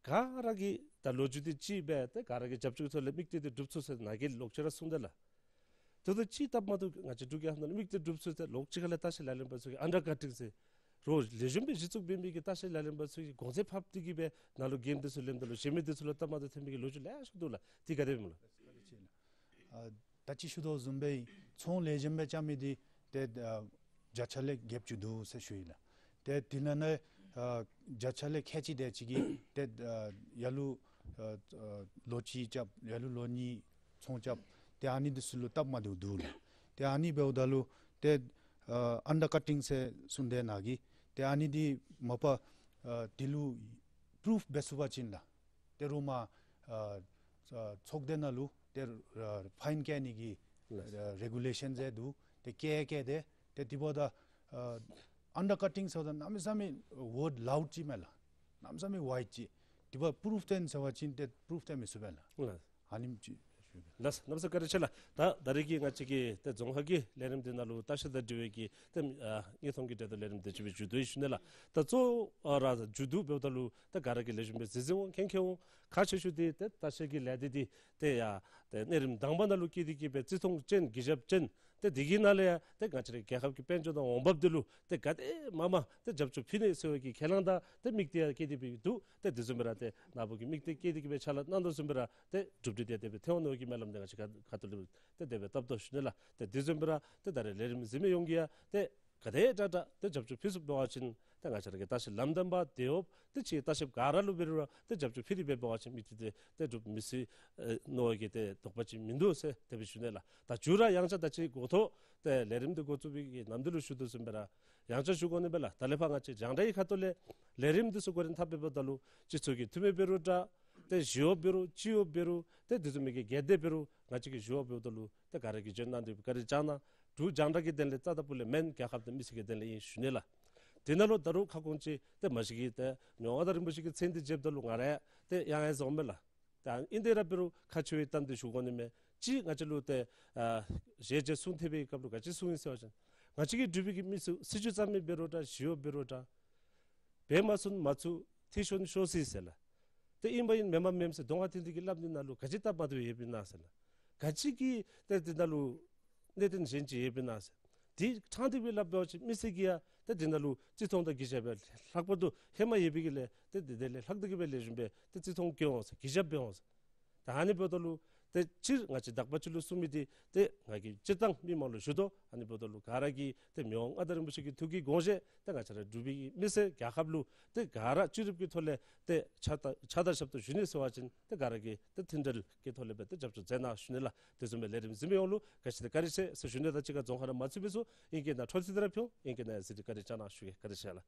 ག་ར་གིས་ད་ལོ་རྒྱུས་འདི་ཅིག་སྦེ་ཏེ་ག་ར་གིས་རྒྱབ་སྐྱོར་ཚུ་ལས་དམིགས་གཏད་འདི་འགྲུབ་ཚུགས་ཟེར་ནཱ་གིས་ལོག་ཅི་ར་གསུངས་ཏེ་ལགས། དོ་དོ་ཅིག་སྟབས་མ་བདེཝ་ང་བཅས་འབྲུག་རྒྱལ་ཁབ་ནང་ལུ་དམིགས་གཏད་འགྲུབ་ཚུགས་ཏེ་ལོག་ཅི་ཁ་ལས་ལྟ་བཤལ་ལག་ལེན་པ་ཚུ་གིས་ཨན་ཌར་ཀ་ཊིང་ཟེར་རོགས་ལེགས་ཤོམ་སྦེ་གཞི་བཙུགས་འབད་མི་གི་ལྟ་བཤལ་ལག་ལེན་པ་ཚུ་གིས་གོང་ཚད་ཕབ་སྟེ་གི་སྦེ་ནཱ་ལུ་འགན་འདི་ཚུ་ལེནམ་ད་ལུ་གཞན་མི་འདི་ཚུ་ལུ་སྟབས་མ་བདེཝ་ཐོན་མི་གི་ལོ་རྒྱུས་ལེ་ཤ་འདུག་ལགས། འདི་ག་དེ་སྦེ་སྨོ་ལགས། ཨ་ད་ཅི་ཞུ་དོ་བཟུམ་སྦེ་ཚོང་ལེགས་ཤོམ་སྦེ་རྐྱབ་མི་འདི་ཏེ་ཨ་བརྒྱ་ཆ་ལས་བརྒྱད་ཅུ་འདུག་ཟེར་ཞུ་ཡི་ལགས། ཏེ་དེ་ནང་ན་ཨ་བརྒྱ་ཆ་ལས་ཁལ་གཅིག་དེ་ཅིག་གིས་ཏེ་ཨ་ལ་ལུ་ཨ་ཨ་ལོ་གཅིག་རྐྱབ་ལ་ལུ་ལོ་གཉིས་ཚོང་རྐྱབ། ཏེ་ཨ་ནི་འདི་ཚུ་ལུ་སྟབས་མ་བདེཝ་འདུག་ལགས། ཏེ་ཨ་ནི་འབདཝ་ད་ལུ་ཏེ་ཨ་ཨན་ཌར་ཀ་ཊིང་ཟེར་གསུངས་ཏེ་ནཱ་གིས་ཏེ་ཨ་ནི་འདི་མ་པ་ཨ་དེ་ལུ་པུ་རུཕ་འབད་ཚུགས་པ་ཅིན་ལགས། ཏེ་རུང་མ་ཨ་ཨ་ཚོགས་སྡེ་ནང་ལུ་ཏེ་ཨ་ཕའིན་བཀལ་ནི་གི་ལགས། ཨ་རེ་གུ་ལེ་ཤཱན་ཟེར་འདུག། ཏེ་བཀལ་བཀལ་ཏེ་ཏེ་དེ་འབདཝ་ད་ཨ་ཨན་ཌར་ཀ་ཊིང་ཟེརཝ་ད་གནམ་མེད་ས་མེད་ཝརཌ་ལའུཌ་ཅིག་མས་ལགས། གནམ་མེད་ས་མེད་ཝའིཌ་ཅིག། དེ་འབདཝ་པུ་རུཕ་སྟོན་ཟེར་བ་ཅིན་ཏེ་པུ་རུཕ་སྟོན་མི་ཚུགས་པས་ལགས། ལགས། ཨ་ནེམ་ཅིག་ ལགས་སོ། གནམ་མེད་ས་མེད་བཀའ་དྲིན་ཆེ་ལགས། ད་ད་རེས་ཀྱི་ང་བཅས་ཀྱི་ཏེ་རྫོང་ཁ་གི་ལས་རིམ་འདི་ནང་ལུ་ལྟ་བཤལ་དང་འབྲེལ་བའི་གི་ཏེ་ཨ་དངོས་མཐོང་གི་གྲལ་དུ་ལས་རིམ་འདི་ཅིག་སྦེ་མཇུག་བསྡུ་ཡི་ཞུ་ནི་ལགས། ད་གཙོ་བོ་ར་མཇུག་བསྡུ་འབདཝ་ད་ལུ་ད་ག་ར་གིས་ལེགས་ཤོམ་སྦེ་གཟིགས་གཟིགསཔ་འོང་། མཁྱེན་མཁྱེནམ་འོང་། ཁག་ཆེ་ཤོས་འདི་ཏེ་ལྟ་བཤལ་གྱི་ལས་སྡེ་འདི་ཏེ་ཡ་ཏེ་གནས་རིམ་དང་པ་ནང་ལུ་བསྐྱེད་དེ་གི་སྦེ་བརྩི་མཐོང་ཅན་གུས་ཞབས་ཅན་ཏེ་འདི་གི་ནང་ལས་ཡང་ཏེ་ང་བཅས་རའི་རྒྱལ་ཁབ་ཀྱི་དཔལ་འབྱོར་དང་འོང་འབབ་འདི་ལུ་ཏེ་ག་དེ་མང་མང་ཏེ་རྒྱབ་སྐྱོར་ཕུལ་ནི་ཟེར་བའི་གི་ཁས་བླངས་དང་ཏེ་དམིགས་གཏད་ཡང་བསྐྱེད་དེ་སྦེ་འདུག། ཏེ་དེ་བཟུམ་སྦེ་ར་ཏེ་ནཱ་བུ་གིས་དམིགས་གཏད་བསྐྱེད་དེ་གི་སྦེ་ཕྱག་ལཱ་གནང་དོ་བཟུམ་སྦེ་ར་ཏེ་གྲུབ་འབྲས་དེ་དེ་སྦེ་ཐོན་འོང་ནི་གི་སྨོན་ལམ་འདི་ང་བཅས་ཁ་ཁ་ཐུག་ལས་ཏེ་དེ་སྦེ་བཏབ་དོ་ཞུ་ནི་ལགས། ཏེ་དེ་བཟུམ་སྦེ་ར་ཏེ་ད་རེས་ལས་རིམ་གཟིགས་མི་ཡོངས་ཀྱིས་ཡང་ཏེ་ག་དེ་དྲག་དྲག་ཏེ་རྒྱབ་སྐྱོར་ཕུལ་ཚུགསཔ་འབད་བ་ཅིན་ཏེ་ང་བཅས་ར་གི་ལྟ་བཤལ་ལམ་སྟོན་པ་དེ་འོང་། ཏེ་ཅིག་ལྟ་བཤལཔ་ག་ར་ལུ་འབད་རུང་ར་ཏེ་རྒྱབ་སྐྱོར་ཕུལ་ཏེ་འབད་བ་ཅིན་དམིགས་གཏད་དེ་ཏེ་འགྲུབ་མི་སྲིད་ཨེ་མནོ་བའི་གི་ཏེ་དོགས་པ་ཅིག་མིན་འདུག་ཟེར་དེ་སྦེ་ཞུ་ནི་ལགས། ད་མཇུག་ར་ཡང་བསྐྱར་ད་ཅི་འགོ་ཐོག་ཏེ་ལས་རིམ་འདི་འགོ་བཙུགས་པའི་གི་ནམ་དུས་ལུ་ཞུ་དོ་བཟུམ་སྦེ་ར་ཡང་བསྐྱར་ཞུ་དགོ་ནི་སྦེ་ལགས། ད་ལས་ཕར་ང་བཅས་རྒྱང་བསྒྲགས་ཀྱི་ཁ་ཐུག་ལས་ལས་རིམ་འདི་ཚུ་འགོ་འདྲེན་འཐབ་འབདཝ་ད་ལུ་སྤྱི་ཚོགས་ཀྱི་འཐུས་མི་འབད་རུང་འདྲ། ཏེ་གཞི་གཡོགཔ་འབད་རུང་སྤྱི་གཡོགཔ་འབད་རུང་ཏེ་དེ་བཟུམ་མའི་གི་སྒེར་སྡེ་འབད་རུང་ང་བཅས་ཀྱིས་ཞུ་བ་འབདཝ་ད་ལུ་ཏེ་ག་ར་གིས་འབྱོན་གནང་སྟེ་བཀའ་དྲིན་བསྐྱང་གནང་། འབྲུག་རྒྱང་བསྒྲགས་ཀྱི་དོན་ལས་རྩ་དང་སྤུ་ལས་མེན། རྒྱལ་ཁབ་དང་མི་སེར་གྱི་དོན་ལས་ཨིན་ཞུ་ནི་ལགས། དེ་ནང་ལུ་ད་རུང་ཁ་སྐོང་ཅིག་ཏེ་མ་གཞི་གི་ཏེ་མི་དབང་མངའ་བདག་རིན་པོ་ཆེ་གི་མཚན་འདི་བརྗེདཔ་ད་ལུ་ང་ར་ཡང་ཏེ་ཡང་ཡང་བཟོཝ་མས་ལགས། ད་ཨིན་ཏེ་ར་འབད་རུང་ཁག་ཆེ་བའི་གཏམ་འདི་ཞུ་དགོ་ནི་མས། ཅིག་ང་བཅས་ལུ་ཏེ་ཨ་ཞལ་མཇལ་གསུང་ཐེབས་པའི་སྐབས་ལུ་ག་ཅི་གསུངས་ཡི་ཟེར་བ་ཅིན་ང་བཅས་ཀྱི་འབྲུག་པའི་གི་མི་ཚུ་སྲིད་བྱུས་བརྩམ་མི་འབད་རུང་འདྲ། གཞི་གཡོགཔ་འབད་རུང་འདྲ། འབད་མ་ཚུགས་ན་མ་ཚུགས། འཐུས་ཤོར་ན་ཤོར་ཅི་ཟེར་ལགས། ཏེ་ཨིན་པ་ཨིན་མེན་པ་མེན་ཟེར་གདོང་ཁར་འཐོན་ཏེ་གི་སླབ་ནི་ནང་ལུ་ག་ཅི་སྟབས་མ་བདེཝ་ཡོདཔ་ཨིན་ན་ཟེར་ལགས། ག་ཅི་གི་ཏེ་དེ་ནང་ལུ་གནད་དོན་གཞན་ཅིག་ཡོདཔ་ཨིན་ན་ཟེར། དེ་ཕྲང་སྟེ་སྦེ་སླབ་འབད་བ་ཅིན་མི་སེར་གྱིས་ཡང་ཏེ་དེ་ནང་ལུ་བརྩི་མཐོང་དང་གུས་ཞབས་ཡང་ལྷག་པར་དུ་ཧེ་མ་ཡོད་པའི་གི་ལས་ཏེ་དེ་དེ་ལས་ལྷག་སྟེ་གི་སྦེ་ལེགས་ཤོམ་སྦེ་ཏེ་བརྩི་མཐོང་བསྐྱེད་འོང་ཟེར་གུས་ཞབས་འབད་འོང་ཟེར། ད་ཨ་ནི་འབདཝ་ད་ལུ་ཏེ་སྤྱིར་ང་བཅས་དག་པ་ཅིག་ལུ་གསུང་མི་འདི་ཏེ་ང་གིས་སྤྱིར་བཏང་མི་མང་ལུ་ཞུ་དོ། ཨ་ནི་འབདཝ་ད་ལུ་ག་ར་གིས་ཏེ་མི་དབང་མངའ་བདག་རིན་པོ་ཆེ་གི་ཐུགས་ཀྱི་དགོངས་བཞེད་ཏེ་ང་བཅས་ར་འབྲུག་པའི་མི་སེར་རྒྱལ་ཁབ་ལུ་ཏེ་ག་ར་སྤྱི་རབས་ཀྱི་ཐོག་ལས་ཏེ་ཕྱག་ཕྱག་དང་ཞབས་ཏོག་ཞུ་ནི་ཟེར་བ་ཅིན་ཏེ་ག་ར་གིས་ཏེ་མཐུན་སྒྲིལ་གྱི་ཐོག་ལས་སྦེ་ཏེ་རྒྱབ་སྐྱོར་མཛད་གནང་ཞུ་ནི་ལགས། དེ་བཟུམ་སྦེ་ལས་རིམ་གཟིགས་མི་ཡོངས་ལུ་ག་ཅི་ཏེ་བཀའ་དྲིན་ཆེ་ཟེར་ཞུ་ནི་དང་གཅིག་ཁར་རྫོང་ཁ་ནང་མ་ཚུད་པའི་ཚུ་ཨིན་གྱི་ན་འཕྲོ་མཐུད་དེ་ར་ཕུལ་འོང་། ཨིན་གྱི་ན་ཡང་གཟིགས་ཏེ་བཀའ་དྲིན་བསྐྱང་གནང་ཞུ་གེ། བཀའ་དྲིན་ཆེ་ལགས།